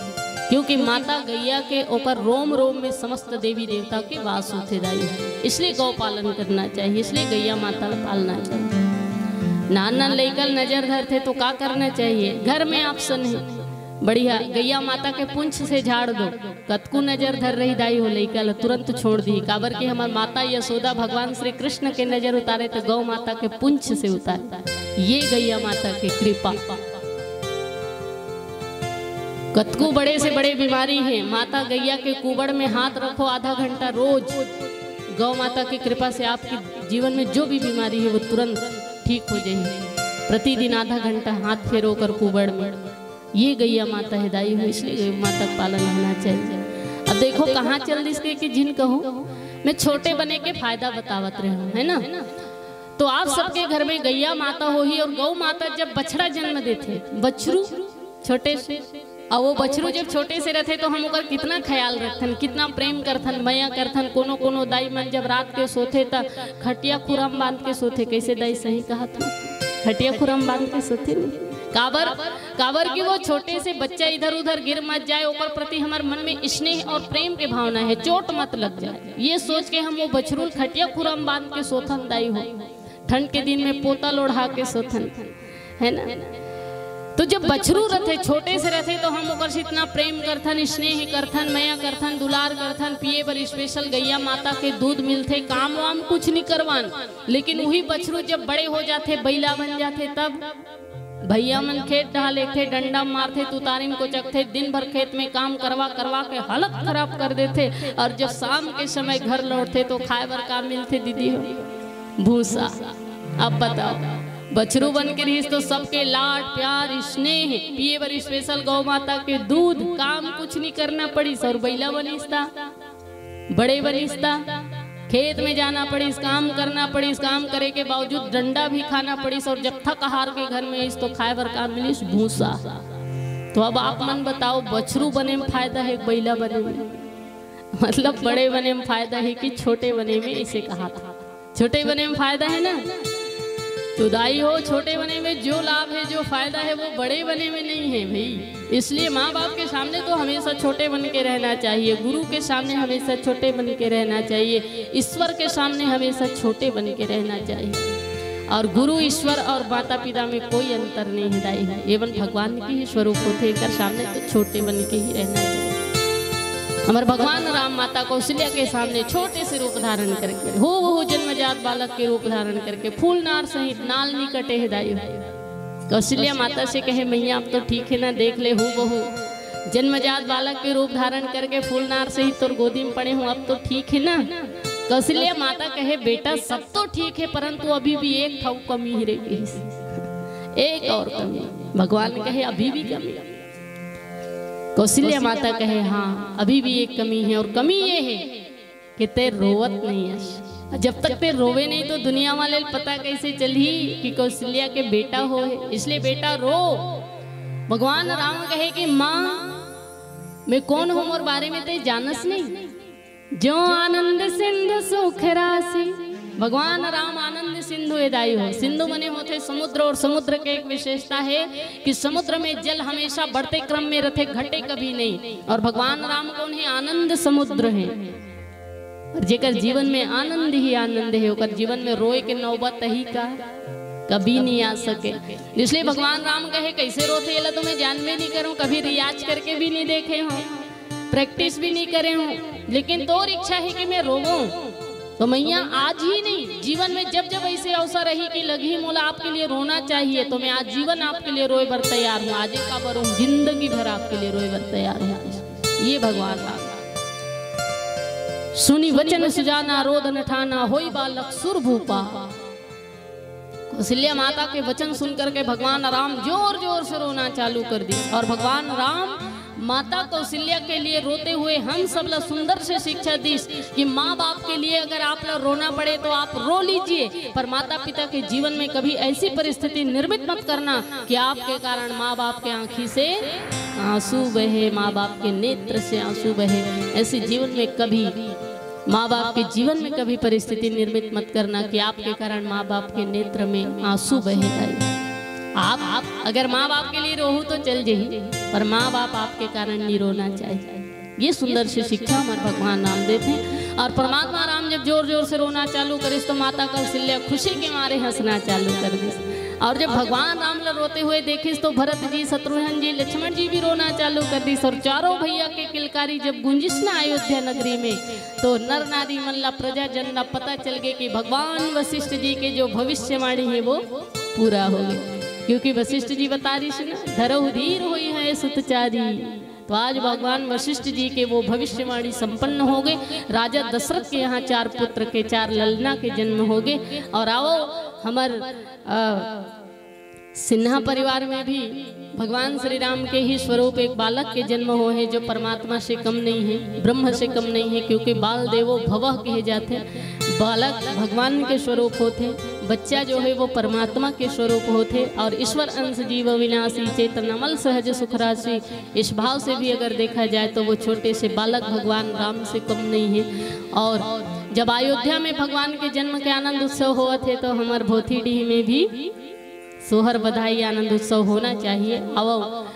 क्योंकि माता गैया के ओकर रोम रोम में समस्त देवी देवता के वास होथे दाई। इसलिए गौ पालन करना चाहिए, इसलिए गैया माता ला पालना चाहिए। नान नान लइका ल नजर धरथे तो का करना चाहिए? घर में ऑप्शन है, बढ़िया गैया माता के पूंछ से झाड़ दो, कतको नजर धर रही दाई हो लइका ल तुरंत छोड़ दी। काबर कि हमर माता यशोदा भगवान श्री कृष्ण के नजर उतारे तो गौ माता के पूंछ से उतारे। ये गैया माता के कृपा। कतको बड़े से बड़े बीमारी है, माता गैया के कुबड़ में हाथ रखो आधा घंटा रोज, गौ माता की कृपा से आपके जीवन में जो भी बीमारी है वो तुरंत ठीक हो जाएगी। प्रतिदिन आधा घंटा हाथ फेरो कर कुबड़ में। ये गैया माता है दाई हो, इसलिए गैया माता का पालन होना चाहिए। अब देखो कहाँ चल दिस के कि जिन कहूँ मैं छोटे बने के फायदा बतावत रहे हूँ, है ना? तो आप सबके घर में गैया माता होही और गौ माता जब बछड़ा जन्म देथे, बछरू छोटे से, और वो बछरू जब छोटे से रहथे तो हम ओकर कितना ख्याल रखथन, कितना प्रेम करथन, मया करथन। कोनो कोनो दाई मन जब रात के सोथे त खटिया खुरम बांध के सोथे। कैसे दाई, सही कहा था? खटिया खुरम बांध के सोथे नहीं। काबर? काबर कि वो छोटे से बच्चा इधर उधर गिर मत जाए, ओकर प्रति हमर मन में स्नेह और प्रेम के भावना है, चोट मत लग जाए, ये सोच के हम वो बछरू ल खटिया खुरम बांध के सोथन दाई हो। ठंड के दिन में पोता लोढ़ा के सोथन, है ना? तो जब बछरू रथे, छोटे से रथे, तो हम ओकर से इतना प्रेम करथन, स्नेह करथन, मया करथन, दुलार करथन, पिए बर स्पेशल गैया माता के दूध मिलथे, काम वाम कुछ नहीं करवान। लेकिन वही बछरू जब बड़े हो जाथे, बैला बन जाथे, तब भैया मन खेत डहा लेथे, डंडा मारथे, तुतारिन कोचकथे, दिन भर खेत में काम करवा करवा के हालत खराब कर देथे। और जब शाम के समय घर लौटथे तो खाए बर का मिलथे दीदी हो? भूसा। अब बताओ, बछरू बन के रहिस तो सबके लाड प्यार स्नेह, पिए बर स्पेशल गौ माता के दूध, काम कुछ नहीं करना पड़िस। और बैला बनिस ता, बड़े बनिस ता, खेत में जाना पड़िस, काम करना पड़िस, काम करे के बावजूद डंडा भी खाना पड़िस। और जब थक हार के घर में आइस तो खाए बर का मिलिस? भूसा। तो अब आप मन बताओ, बछरू बने में फायदा है, बैला बने में? मतलब बड़े बने में फायदा है कि छोटे बने में, इसे कहा था। छोटे बने में फायदा है ना? तो दाई हो, छोटे बने में जो लाभ है, जो फायदा है, वो बड़े बने में नहीं है भाई। इसलिए माँ बाप के सामने तो हमेशा छोटे बन के रहना चाहिए, गुरु के सामने हमेशा छोटे बन के रहना चाहिए, ईश्वर के सामने हमेशा छोटे बन के रहना चाहिए। और गुरु, ईश्वर और माता पिता में कोई अंतर नहीं है दाई। एवन भगवान के ही स्वरूप होथे, एकर सामने तो छोटे बन के ही रहना चाहिए। हमर भगवान राम माता कौशल्या के सामने छोटे से रूप धारण करके, हूबहू जन्मजात बालक के रूप धारण करके, फूल नार सहित नाल नी कटे हे दाई। कौशल्या माता से कहे, मैया अब तो ठीक है ना, देख ले हूबहू जन्मजात बालक के रूप धारण करके फूल नार सहित तोर गोदी में पड़े हूँ, अब तो ठीक है ना? कौशल्या माता कहे, बेटा सब तो ठीक है, परंतु अभी भी एक ठऊ कमी ही रह गई, एक और कमी। भगवान कहे, अभी भी कमी? कौशल्या माता कहे, हाँ, अभी भी एक कमी है, और कमी ये है कि ते रोवत नहीं है। जब तक ते रोवे नहीं तो दुनिया वाले ल पता कैसे चलही कि कौशल्या के बेटा हो है। इसलिए बेटा रो। भगवान राम कहे कि माँ, मैं कौन हूँ, मोर बारे में ते जानस नहीं। जो आनंद सिंधु सुख राशि, भगवान राम आनंद सिंधु ए दाई हो। सिंधु मने होथे समुद्र, और समुद्र के एक विशेषता है कि समुद्र में जल हमेशा बढ़ते क्रम में रथे, घटे कभी नहीं। और भगवान राम कौन है? आनंद समुद्र है। और जेकर जीवन में आनंद ही आनंद है, ओकर जीवन में रोए के नौबत ही का कभी नहीं आ सके। इसलिए भगवान राम कहे, कैसे रोथे, एला तो मैं जानबे नहीं करूं, कभी रियाज करके भी नहीं देखे हूँ, प्रैक्टिस भी नहीं करे हूँ, लेकिन तोर इच्छा है कि मैं रोवूं, तो मैया आज ही नहीं, जीवन में जब जब ऐसे अवसर रही कि लगी मोला आपके लिए रोना चाहिए, तो मैं आज जीवन आपके लिए रोए बर तैयार हूँ। आज का बर हूँ, जिंदगी भर आपके लिए रोए बर तैयार हूँ। ये भगवान राम। सुनी वचन सुजाना रोदन ठाना, होई बालक सुर भूपा। कौशल्या माता के वचन सुन करके भगवान राम जोर जोर से रोना चालू कर दिस और भगवान राम माता कौशल्या के लिए रोते हुए हम सब ला सुंदर से शिक्षा दिस कि माँ बाप के लिए अगर आप ला रोना पड़े तो आप रो लीजिए, पर माता पिता के जीवन में कभी ऐसी परिस्थिति निर्मित मत करना कि आपके कारण माँ बाप के आंखी से आंसू बहे, माँ बाप के नेत्र से आंसू बहे। ऐसे जीवन में कभी, माँ बाप के जीवन में कभी परिस्थिति निर्मित मत करना कि आपके कारण माँ बाप के नेत्र में आंसू बहे। आप, आप अगर माँ बाप के लिए रोहू तो चल जही, पर माँ बाप आपके कारण नहीं रोना चाहिए। ये सुंदर सी शिक्षा हमारे भगवान राम देते हैं। और परमात्मा राम जब जोर जोर से रोना चालू करिस तो माता कौशल्या खुशी के मारे हंसना चालू कर दिस। और जब भगवान राम ला रोते हुए देखिस तो भरत जी, शत्रुघ्न जी, लक्ष्मण जी भी रोना चालू कर दिस। और चारों भैया के किलकारी जब गूंजिस ना अयोध्या नगरी में, तो नर नारी मन ला, प्रजाजन ला पता चल गए कि भगवान वशिष्ठ जी के जो भविष्यवाणी है वो पूरा हो गए, क्योंकि वशिष्ठ जी बता रही थी ना, "धरहु धीर होई है सुतचारी।" तो आज भगवान वशिष्ठ जी के वो भविष्यवाणी संपन्न हो गए। राजा दशरथ के यहाँ चार पुत्र के, चार ललना के जन्म हो गए। और आओ, हमर, अ, सिन्हा परिवार में भी भगवान श्री राम के ही स्वरूप एक बालक के जन्म हो है, जो परमात्मा से कम नहीं है, ब्रह्म से कम नहीं है, क्योंकि बाल देवो भवः कहे जाते। बालक भगवान के स्वरूप होते, बच्चा जो है वो परमात्मा के स्वरूप होते। और ईश्वर अंश जीव विनाशी, चेतन अमल सहज सुख राशि, इस भाव से भी अगर देखा जाए तो वो छोटे से बालक भगवान राम से कम नहीं है। और जब अयोध्या में भगवान के जन्म के आनंद उत्सव होवत है तो हमार भोथी डीह में भी सोहर बधाई आनंद उत्सव होना चाहिए। अब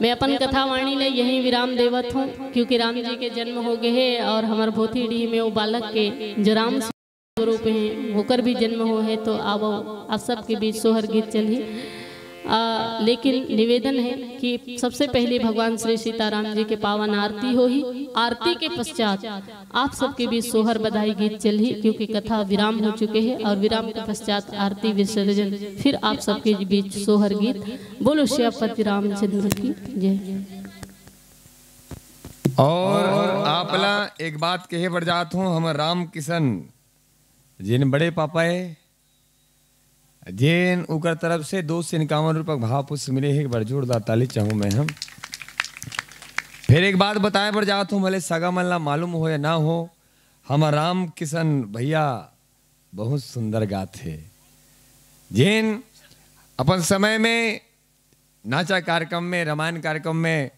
मैं अपन कथा वाणी ले यहीं विराम देवत हूँ, क्योंकि राम जी के जन्म हो गए है और हमार भोथी डीह में वो बालक के जो राम स्वरूप है, ओकर भी जन्म हो है। तो आओ, आप सबके बीच सोहर गीत चलही। आ, लेकिन निवेदन है कि सबसे पहले भगवान श्री सीताराम जी के पावन आरती होही। आरती के पश्चात आप सबके बीच सोहर बधाई गीत चलही, क्योंकि कथा विराम हो चुके है और विराम के पश्चात आरती विसर्जन, फिर आप सबके बीच सोहर गीत। बोलो सियापति रामचंद्र की जय। और आपला एक बात कहे बर जात हूँ, हमर राम किशन जेन बड़े पापा है, जेन उकर तरफ से दो सौ इक्यावन रुपये भाव पुष्प मिले हे, एक बार जोरदार ताली चाहूँ मैं हम। फिर एक बात बताए बर जात हूँ, भले सगा मन ला मालूम हो या ना हो, हमर राम किशन भैया बहुत सुंदर गात हे, जेन अपन समय में नाचा कार्यक्रम में, रामायण कार्यक्रम में,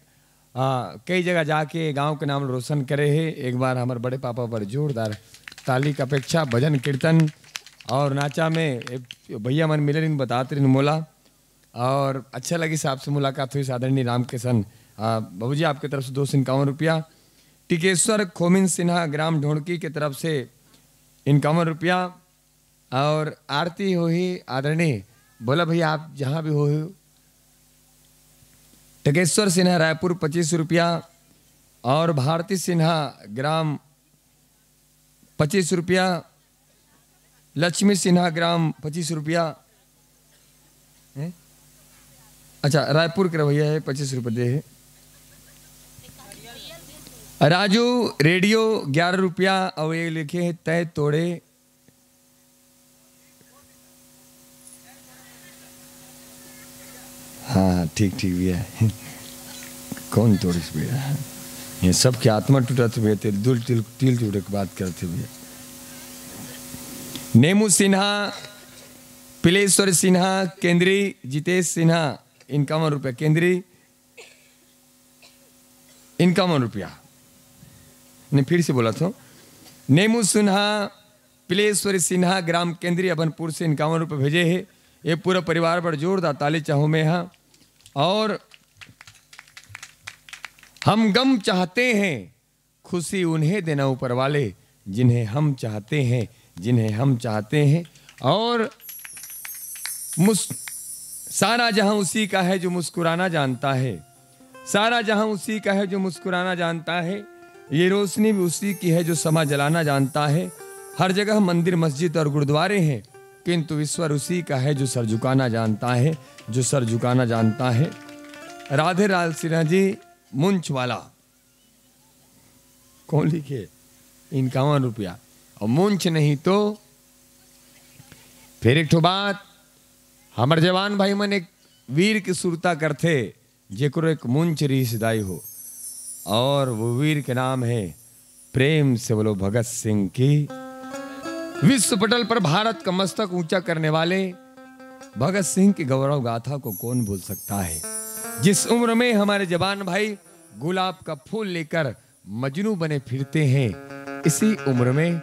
आ, कई जगह जाके गांव के नाम रोशन करे हे। एक बार हमर बड़े पापा पर जोरदार ताली के अपेक्षा। भजन कीर्तन और नाचा में एक भैया मन मिले रहिन, बतात रहिन मोला, और अच्छा लगिस आपसे मुलाकात हुई। आदरणीय राम किशन, आ, बाबूजी, आपके तरफ से दो सौ इक्यावन रुपया, टिकेश्वर खोमिन सिन्हा, ग्राम ढोंडकी के तरफ से इक्यावन रुपया, और आरती होही आदरणीय, बोला भैया आप जहाँ भी हो, टकेश्वर सिन्हा रायपुर पच्चीस रुपया, और भारती सिन्हा ग्राम पच्चीस रुपया, लक्ष्मी सिन्हा ग्राम पच्चीस रुपया। हैं? अच्छा, रायपुर के रवैया है, पच्चीस रुपये दे है। राजू रेडियो ग्यारह रुपया, और ये लिखे हैं तय तोड़े। हाँ, हाँ, ठीक, ठीक भैया। कौन तोड़े भैया? ये सबके आत्मा टूटत भैया, तेल दुल तिल, तिल टूटे के बात करते भैया। नेमू सिन्हा, पिलेश्वर सिन्हा, केंद्री, जितेश सिन्हा, इक्यावन रुपया केंद्री, इक्यावन रुपया। नहीं, फिर से बोला तो, नेमू सिन्हा, पिलेश्वर सिन्हा, ग्राम केंद्री, अभनपुर से इक्यावन रुपये भेजे है। ये पूरा परिवार पर जोरदार ताली चाहूँ मैं यहाँ। और हम गम चाहते हैं, खुशी उन्हें देना ऊपर वाले, जिन्हें हम चाहते हैं, जिन्हें हम चाहते हैं। और मुस-, सारा जहां उसी का है जो मुस्कुराना जानता है, सारा जहां उसी का है जो मुस्कुराना जानता है। ये रोशनी भी उसी की है जो समा जलाना जानता है। हर जगह मंदिर, मस्जिद और गुरुद्वारे हैं, किंतु ईश्वर उसी का है जो सर झुकाना जानता है, जो सर झुकाना जानता है। राधे लाल सिन्हा जी, मुंछ वाला। कौन लिखे? इक्यावन रुपया। और मुंछ नहीं तो फिर एक ठो बात, हमर जवान भाई मन एक वीर के सुरता करथे, जेकरो एक मुंच रिहिस दाई हो, और वो वीर के नाम है, प्रेम से बोलो, भगत सिंह की। विश्व पटल पर भारत का मस्तक ऊंचा करने वाले भगत सिंह की गौरव गाथा को कौन भूल सकता है? जिस उम्र में हमारे जवान भाई गुलाब का फूल लेकर मजनू बने फिरते हैं, इसी उम्र में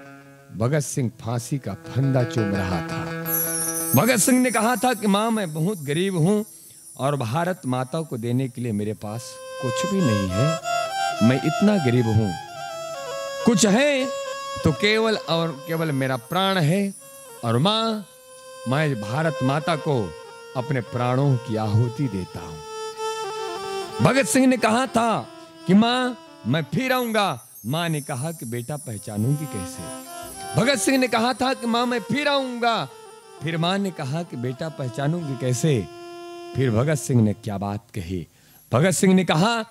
भगत सिंह फांसी का फंदा चूम रहा था। भगत सिंह ने कहा था कि माँ, मैं बहुत गरीब हूँ और भारत माता को देने के लिए मेरे पास कुछ भी नहीं है। मैं इतना गरीब हूँ, कुछ है तो केवल और केवल मेरा प्राण है। और माँ, मैं भारत माता को अपने प्राणों की आहुति देता हूँ। भगत सिंह ने कहा था कि माँ, मैं फिर आऊंगा। माँ ने कहा कि बेटा, पहचानूंगी कैसे? भगत सिंह ने कहा था कि माँ, मैं फिर आऊंगा। फिर माँ ने कहा कि बेटा, पहचानूंगी कैसे? फिर भगत सिंह ने क्या बात कही? भगत सिंह ने कहा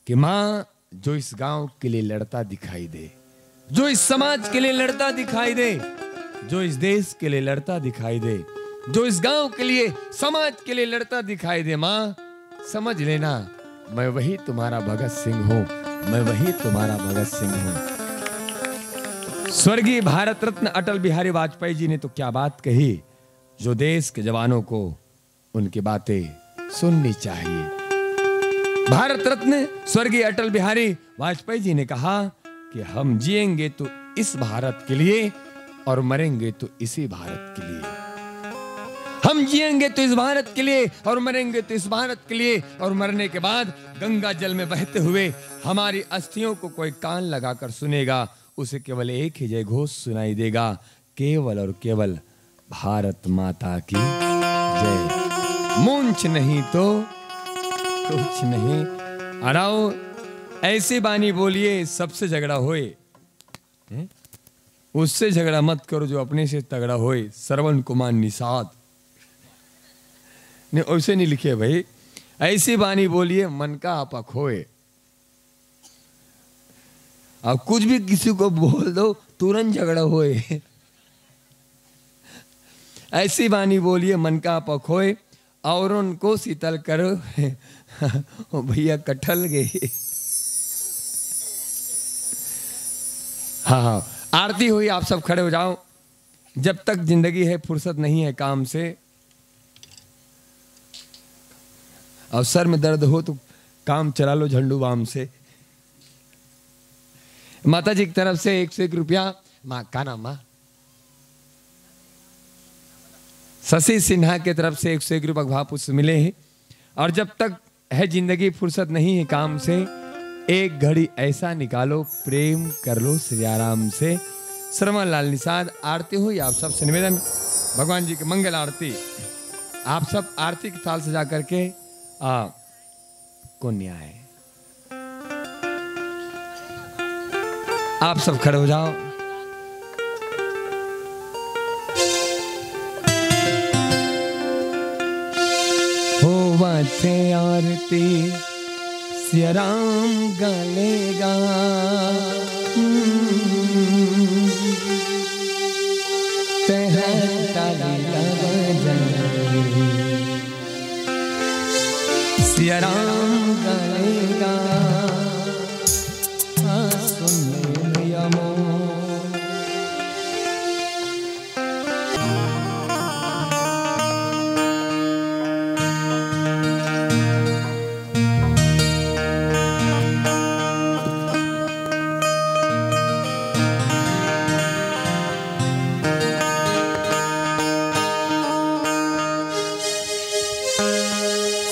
कि माँ, जो इस गांव के लिए लड़ता दिखाई दे, जो इस समाज के लिए लड़ता दिखाई दे, जो इस देश के लिए लड़ता दिखाई दे, जो इस गांव के लिए, समाज के लिए लड़ता दिखाई दे, माँ, समझ लेना, मैं वही तुम्हारा भगत सिंह हूँ, मैं वही तुम्हारा भगत सिंह हूँ। स्वर्गीय भारत रत्न अटल बिहारी वाजपेयी जी ने तो क्या बात कही, जो देश के जवानों को उनकी बातें सुननी चाहिए। भारत रत्न स्वर्गीय अटल बिहारी वाजपेयी जी ने कहा कि हम जिएंगे तो इस भारत के लिए और मरेंगे तो इसी भारत के लिए। हम जिएंगे तो इस भारत के लिए और मरेंगे तो इस भारत के लिए, और मरने के बाद गंगा जल में बहते हुए हमारी अस्थियों को कोई कान लगाकर सुनेगा, उसे केवल एक ही जय घोष सुनाई देगा, केवल और केवल भारत माता की जय। मूंछ नहीं तो कुछ नहीं। अराओ, ऐसी बानी बोलिए सबसे झगड़ा होए। हम्म? उससे झगड़ा मत करो जो अपने से तगड़ा होए। श्रवण कुमार निषाद ने वैसे नहीं लिखे भाई, ऐसी बानी बोलिए मन का आपा खोए। अब कुछ भी किसी को बोल दो, तुरंत झगड़ा होए। ऐसी बानी बोलिए मन का आपा खोए, और उनको शीतल करो। ओ भैया, कटल गए। हाँ, हाँ, आरती हुई, आप सब खड़े हो जाओ। जब तक जिंदगी है, फुर्सत नहीं है काम से, और सर में दर्द हो तो काम चला लो झंडू बाम से। माता जी की तरफ से एक सौ एक रुपया, माँ का नाम, माँ शशि सिन्हा की तरफ से एक सौ एक रुपया भाव पुष्प मिले हैं। और जब तक है जिंदगी, फुर्सत नहीं है काम से, एक घड़ी ऐसा निकालो, प्रेम कर लो सियाराम से। श्रवण लाल निषाद, आरती हुई, आप सबसे निवेदन, भगवान जी की मंगल आरती, आप सब आरती की थाल सजा करके आ, को न्याय। आप सब खड़े हो जाओ। होवत हे आरती सिया राम गले गा। हम्म। तेहर ताली लगा जन। सिया राम गले गा। आ सुन भैया मोर।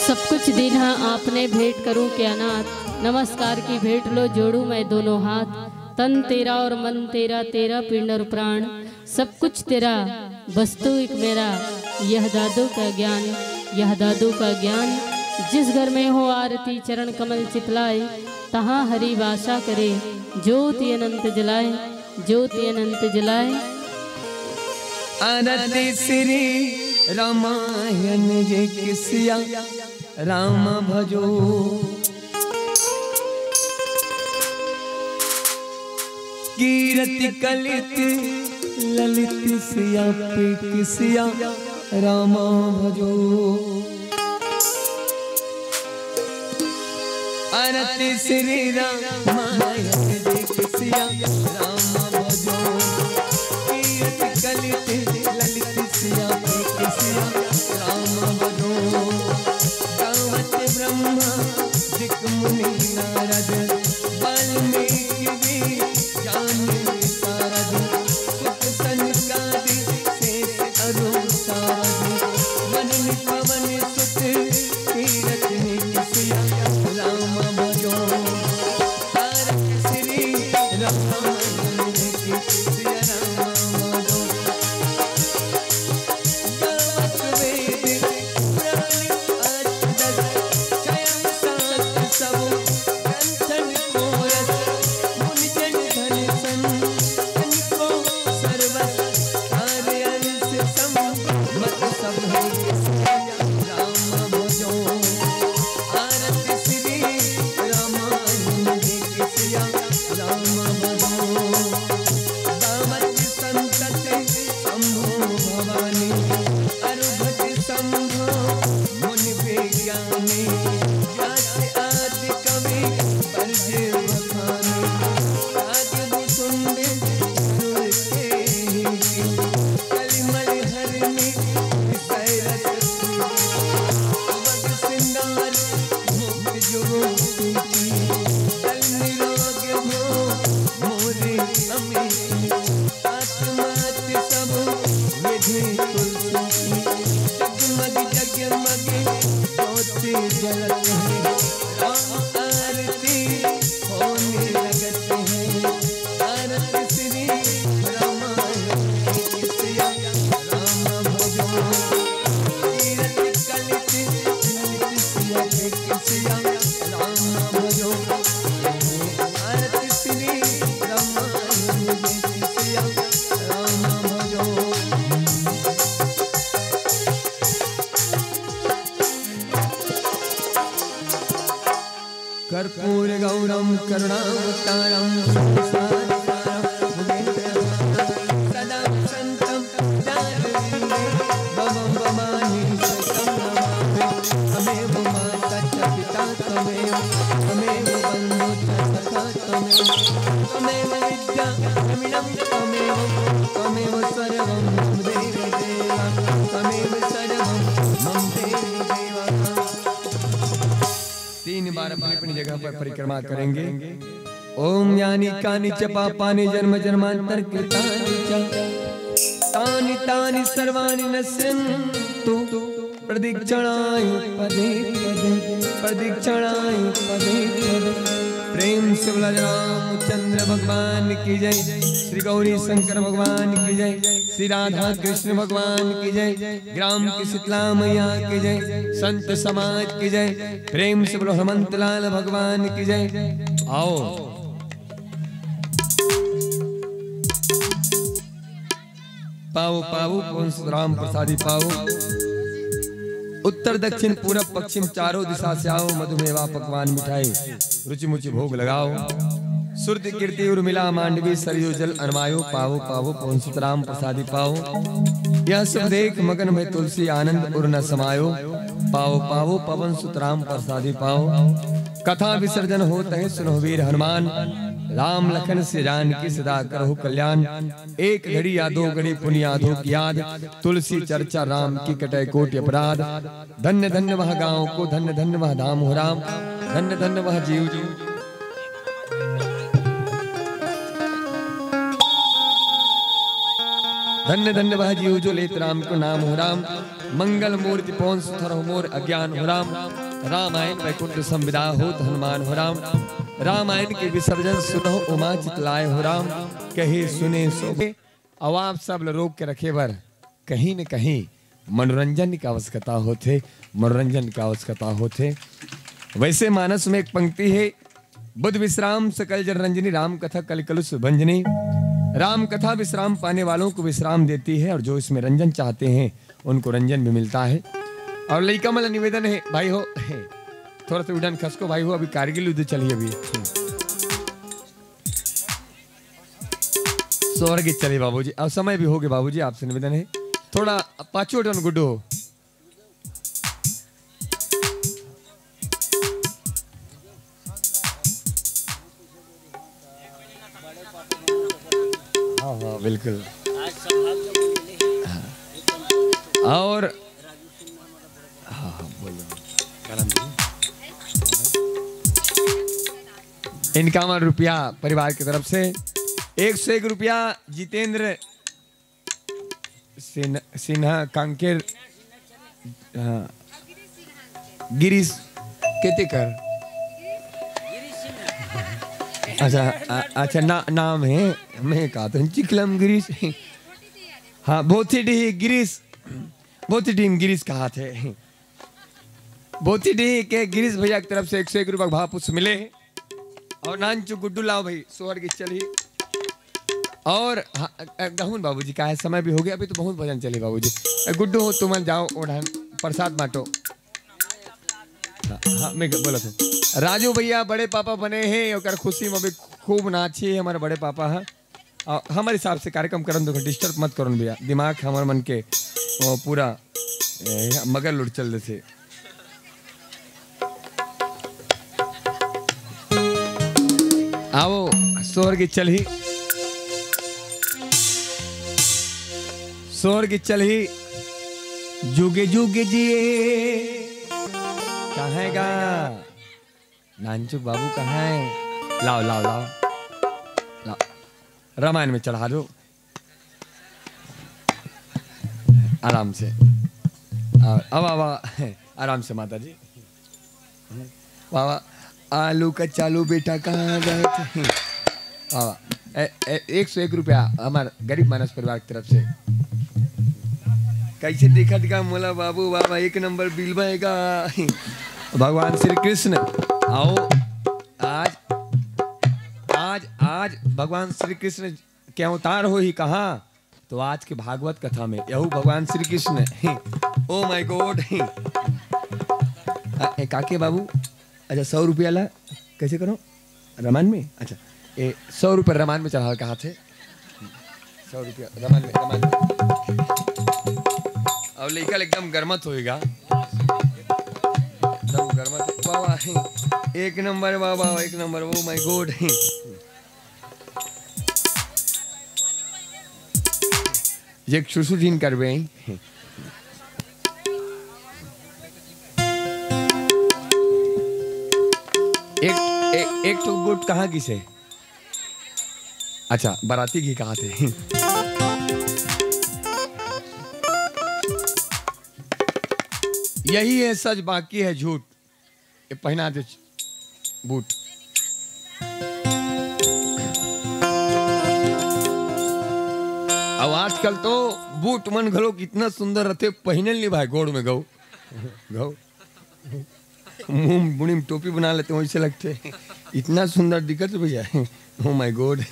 सब कुछ दीन्हा आपने, भेंट करूं क्या नाथ। नमस्कार की भेंट लो, जोड़ूं मैं दोनों हाथ। तन तेरा और मन तेरा, तेरा पिंड और प्राण, सब कुछ तेरा, बस तू एक मेरा, यह दादू का ज्ञान, यह दादू का ज्ञान। जिस घर में हो आरती चरण कमल चितलाए, तहाँ हरि वासा करे, ज्योति अनंत जलाए, ज्योति अनंत जलाए। आरती श्री रामायण जे किसिया राम भजो। कीरति कलित ललित सिया पे किसिया रामा भजो। आरती श्री रामायण जी की सिया रामा भजो। कीरत कलित ललित सिया की सिया रामा भजो। गावत ब्रह्मा दिक मुनि नारद वाल्मीकि भी जान सारद। सुत सनकादि शेष अरु सारद। वरुण पवन सुत तीरथ में सिया राम भजो। तारक श्री राम की सिया राम भजो। गावत वेद पुराण अष्टदश, छयम सात सब ग्रंथन को रस। मुनि जन धन सन तन को सर्वस, आर्य अंश सम मत सब है। राम भजो। आरत श्री रामायण जी की सिया राम भजो। दावत संतत शंभो भवानी, अरुभट शंभो मुनि विज्ञानी। व्यास आदि कवि बरजे बखानी, राग भुसुंड सुर के ही। कलिमल हरनी विषय रस, वग सिंगार मुक्त जुगो प्रीति। कल निरोग हो मोरे अमित, आत्मात सब विधि तुलसी की। जगमग जगमग ज्योति जलत है, राम आरती होने लगत है। आरत श्री रामायण की सिया राम भजो। कीरत कलित ललित सिया की सिया राम भजो। आरत श्री रामायण की सिया राम भजो। कर्पूर गौरम करुणावतारम संसार सारम भुजगेन्द्र सदा वसंतम हृदय भवम भवानी सतम नमामि। त्वमेव माता च पिता त्वमेव, त्वमेव बंधु च सखा त्वमेव, त्वमेव विद्या द्रविणम त्वमेव, त्वमेव सर्वम मम देव देवा, त्वमेव सर्वम मम देव देवा। तीन बार अपनी अपनी जगह पर परिक्रमा करेंगे। ओम यानि कानि च पापानि जन्म जन्मांतर कृतानि च, तानि तानि सर्वाणि नश्यंतु प्रदक्षिणाय पदे पदे, प्रदक्षिणाय पदे पदे। प्रेम से बोला रामचंद्र भगवान की जय, श्री गौरी शंकर भगवान की जय, श्री राधा कृष्ण भगवान की जय, ग्राम की शीतला मैया की जय, संत समाज की जय। प्रेम से बोलो हनुमंत लाल भगवान की जय। आओ, पाओ पाओ पवन सुत राम प्रसादी पाओ। उत्तर दक्षिण पूरब पश्चिम चारों दिशा से आओ, मधुमेवा पकवान मिठाई रुचि मुचि भोग लगाओ। श्रुति कीर्ति उर्मिला मांडवी सरयू जल अनमायो, पाओ पाओ पवन सुत राम प्रसादी पाओ। यह सब देख मगन भय तुलसी आनंद उर न समायो, पाओ पाओ पवन सुत राम प्रसादी पाओ। कथा विसर्जन होत है सुनो वीर हनुमान, राम लखन से जानकी सदा करहु कल्याण। एक घड़ी या दो घड़ी पुनि आधो की याद, तुलसी चर्चा राम की कटै कोटि अपराध। धन्य धन्य वह गांव को, धन्य धन्य वह धाम हो राम, धन्य धन्य वह जीव जीव। धन्य धन्य वह जीव जो लेत राम को नाम हो राम। मंगल मूर्ति पवन सुत हरहु मोर अज्ञान हो राम। रामायण वैकुंठ संविदा होत हनुमान हो राम। रामायण के विसर्जन सुनहु उमा चितलाय हो राम। कहे सुने सो। अब आप सब ल रोक के रखे बर कहीं न कहीं मनोरंजन की आवश्यकता होथे, मनोरंजन की आवश्यकता होथे। वैसे मानस में एक पंक्ति है, बुध विश्राम सकल जन रंजनी, राम कथा कलि कलुष भंजनी। राम कथा विश्राम पाने वालों को विश्राम देती है और जो इसमें रंजन चाहते हैं उनको रंजन भी मिलता है। और लइका मन ला निवेदन है भाई हो, थोड़ा सा उड़न खसको भाई हो, अभी कारगिल युद्ध चली अभी। स्वर्ग चले बाबूजी, अब समय भी हो गए बाबूजी, आपसे निवेदन है। थोड़ा पाछू हटो ना गुड्डू। हाँ, हाँ, बिल्कुल। हाँ। और हाँ, हाँ, बोलो। करम जी। इनकावन रुपया परिवार की तरफ से, एक सौ एक रुपया जितेंद्र सिन्हा, सिन्हा कांकेर, हाँ, गिरीश केतेकर। अच्छा, आ, अच्छा, ना, नाम है, मैं कहा तो चिकलम गिरीश। हाँ, बोथीडीह गिरीश, बोथीडीह गिरीश कहा थे। बोथीडीह के गिरीश भैया की तरफ से एक सौ एक रुपया भाव पुष्प मिले। और नानचू गुड्डू लाओ भाई, सोहर गीत चलही। और हाँ, अ, गहुन बाबूजी का है, समय भी हो गया, अभी तो बहुत भजन चलही बाबूजी। अ, गुड्डू हो, तुमन जाओ ओढ़न, प्रसाद बांटो। हाँ, हाँ, मैं बोला था। राजू भैया बड़े पापा बने हैं, ओकर खुशी में भी खूब नाची हमारे बड़े पापा हैं। और हमारे हिसाब से कार्यक्रम करन दो, डिस्टर्ब मत करो भैया, दिमाग हमारे मन के वो पूरा, ए, मगर लुट चल देथे। आओ, सोहर गीत चलही, सोहर गीत चलही। जुगे जुगे जिए। कहाँ है गा? नानचुक बाबू कहाँ है? लाओ, लाओ, लाओ, लाओ। रामायण में चढ़ा दो। आराम से। आ, अब, अब, आराम से माता जी। वाह, वाह। आलू का चालू बेटा कहाँ गए थे? वाह, वाह। ए, ए, एक सौ एक रुपया हमार गरीब मानस परिवार की तरफ से। कैसे दिखत का मोला बाबू, वाह, वाह, एक नंबर बिल बहेगा। भगवान श्री कृष्ण, आओ, आज, आज, आज भगवान श्री कृष्ण के अवतार होही कहाँ? तो आज के भागवत कथा में यहू भगवान Shri Krishna, oh my God, आ, ए, काके बाबू, अच्छा, सौ रुपया ला कैसे करो? रमान में? अच्छा, ए, सौ रुपया रमान में चढ़ावे कहा थे। सौ रुपया रमान में, रमान में। और लइका एकदम गरमत होएगा। एकदम गरमत, वाह, वाह, एक नंबर, वाह, वाह, एक नंबर, oh my God। ये सुसु जिन करबे। एक, एक, एक ठो बूट कहाँ गिसे? अच्छा, बाराती घी कहा थे। यही है सच, बाकी है झूठ। ये पहना दे बूट। अब आजकल तो बूट मन घलो कितना सुंदर रहते, पहनल नहीं भाई, गोड़ में गौ, गौ। मुंह मुड़ी में टोपी बना लेते, वैसे लगते। इतना सुंदर दिखत भैया। Oh my God।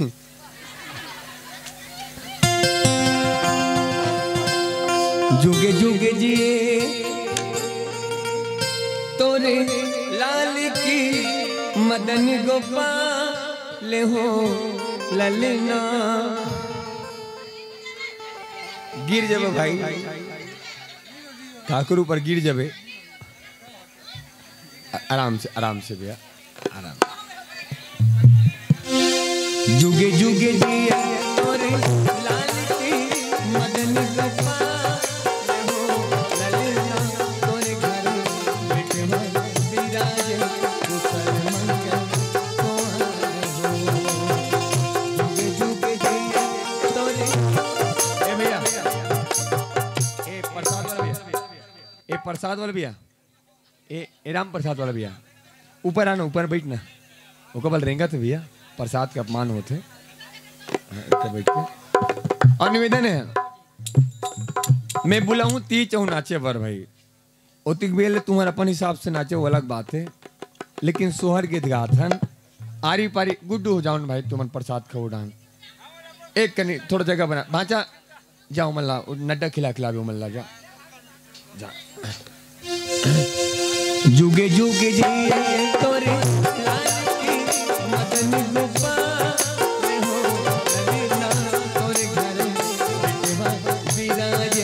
जुगे जुगे जिए तोरे लाल की मदन गोपाल हो ललना। गिर जबे भाई, ठाकुर ऊपर गिर जबे। आ-, आराम से, आराम से भैया, आराम। जुगे जुगे जिया तोरे लाल की मदन गोपाल हो ललना, तोरे घर बेटवा विराज कुशल मंगल तोहार हो। जुगे जुगे जिया तोरे। ए भैया, ए प्रसाद वाला भैया, ए प्रसाद वाला भैया। ए, ए राम प्रसाद वाला भैया, ऊपर आना, ऊपर बैठना। ओकर बल रेंगत हे भैया, प्रसाद के अपमान होथे। हाँ, ऊपर बैठ के। और निवेदन है, मैं बुलाऊं तीज अउ नाचे बर भाई। ओतिक बेल तुम्हर अपन हिसाब से नाचे, वो अलग बात है। लेकिन सोहर गीत गाथन, आरी पारी गुड्डू हो जाओ न भाई, तुमन प्रसाद खाओ डान। एक कनी थोड़ा जगह बना, भांचा जाओ मल्ला, नड्डा खिला खिलावे मल्ला, जा। जा। जुगे जुगे जिए तोरे लाल की मदन गोपाल हो, ललना तोरे घर बेटवा विराज।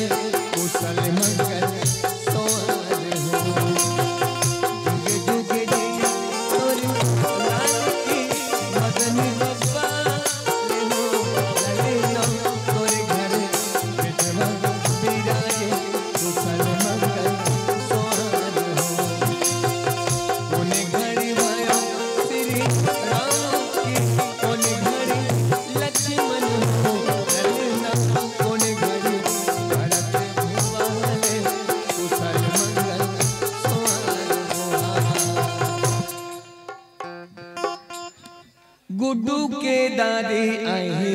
गुड्डू के दादी आए हे।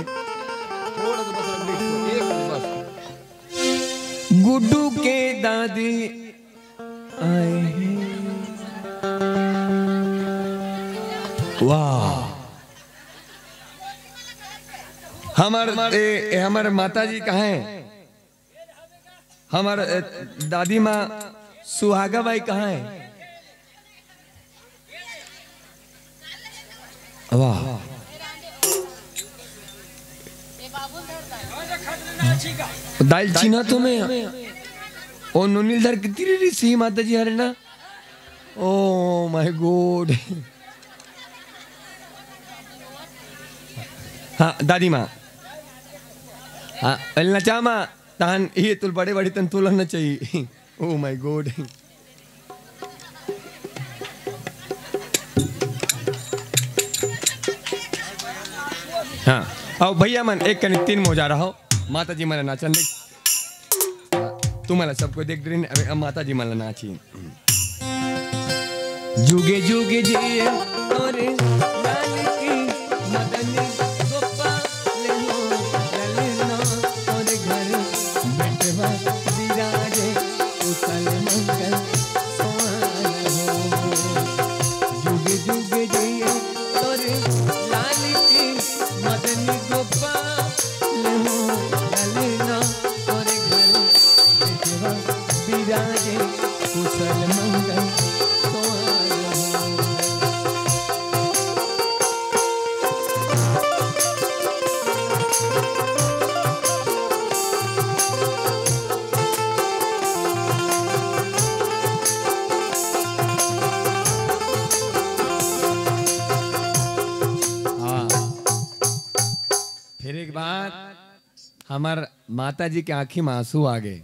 थोड़ा सा बस, अगली छोर, एक बस। गुड्डू के दादी आए हे। वाह। हमर, ए, ए, हमर माता जी कहाँ हे? हमर, ए, दादी माँ सुहागा बाई कहाँ हे? वाह। दाई ल चिन्हत हों मैं। ओ नोनी ल धर के तीर रिहिस ही माता जी हरे ना। Oh my God। हाँ, दादी माँ। हाँ, एला नचा माँ, तहन ये तुल बड़े बड़े तन तुला नचाही। Oh my God। हाँ, अउ भैया मन एक कनी तीन मोजा रहो, माता जी मन ला नाचन दे। तुमन ला सब कोई देख डरिन, अबे अब माता जी मन ला नाची। जुगे जुगे जिए तोरे लाल की मदन गोपाल हो, ललना तोरे घर बेटवा विराजे कुशल मंगल सवाल हो। जुगे जुगे जिए तोरे लाल की मदन गोपाल हो, ललना तोरे घर बेटवा विराजे कुशल मंगल सवाल हो। हाँ। फिर एक बार हमर माता जी के आँखी में आंसू आ गे।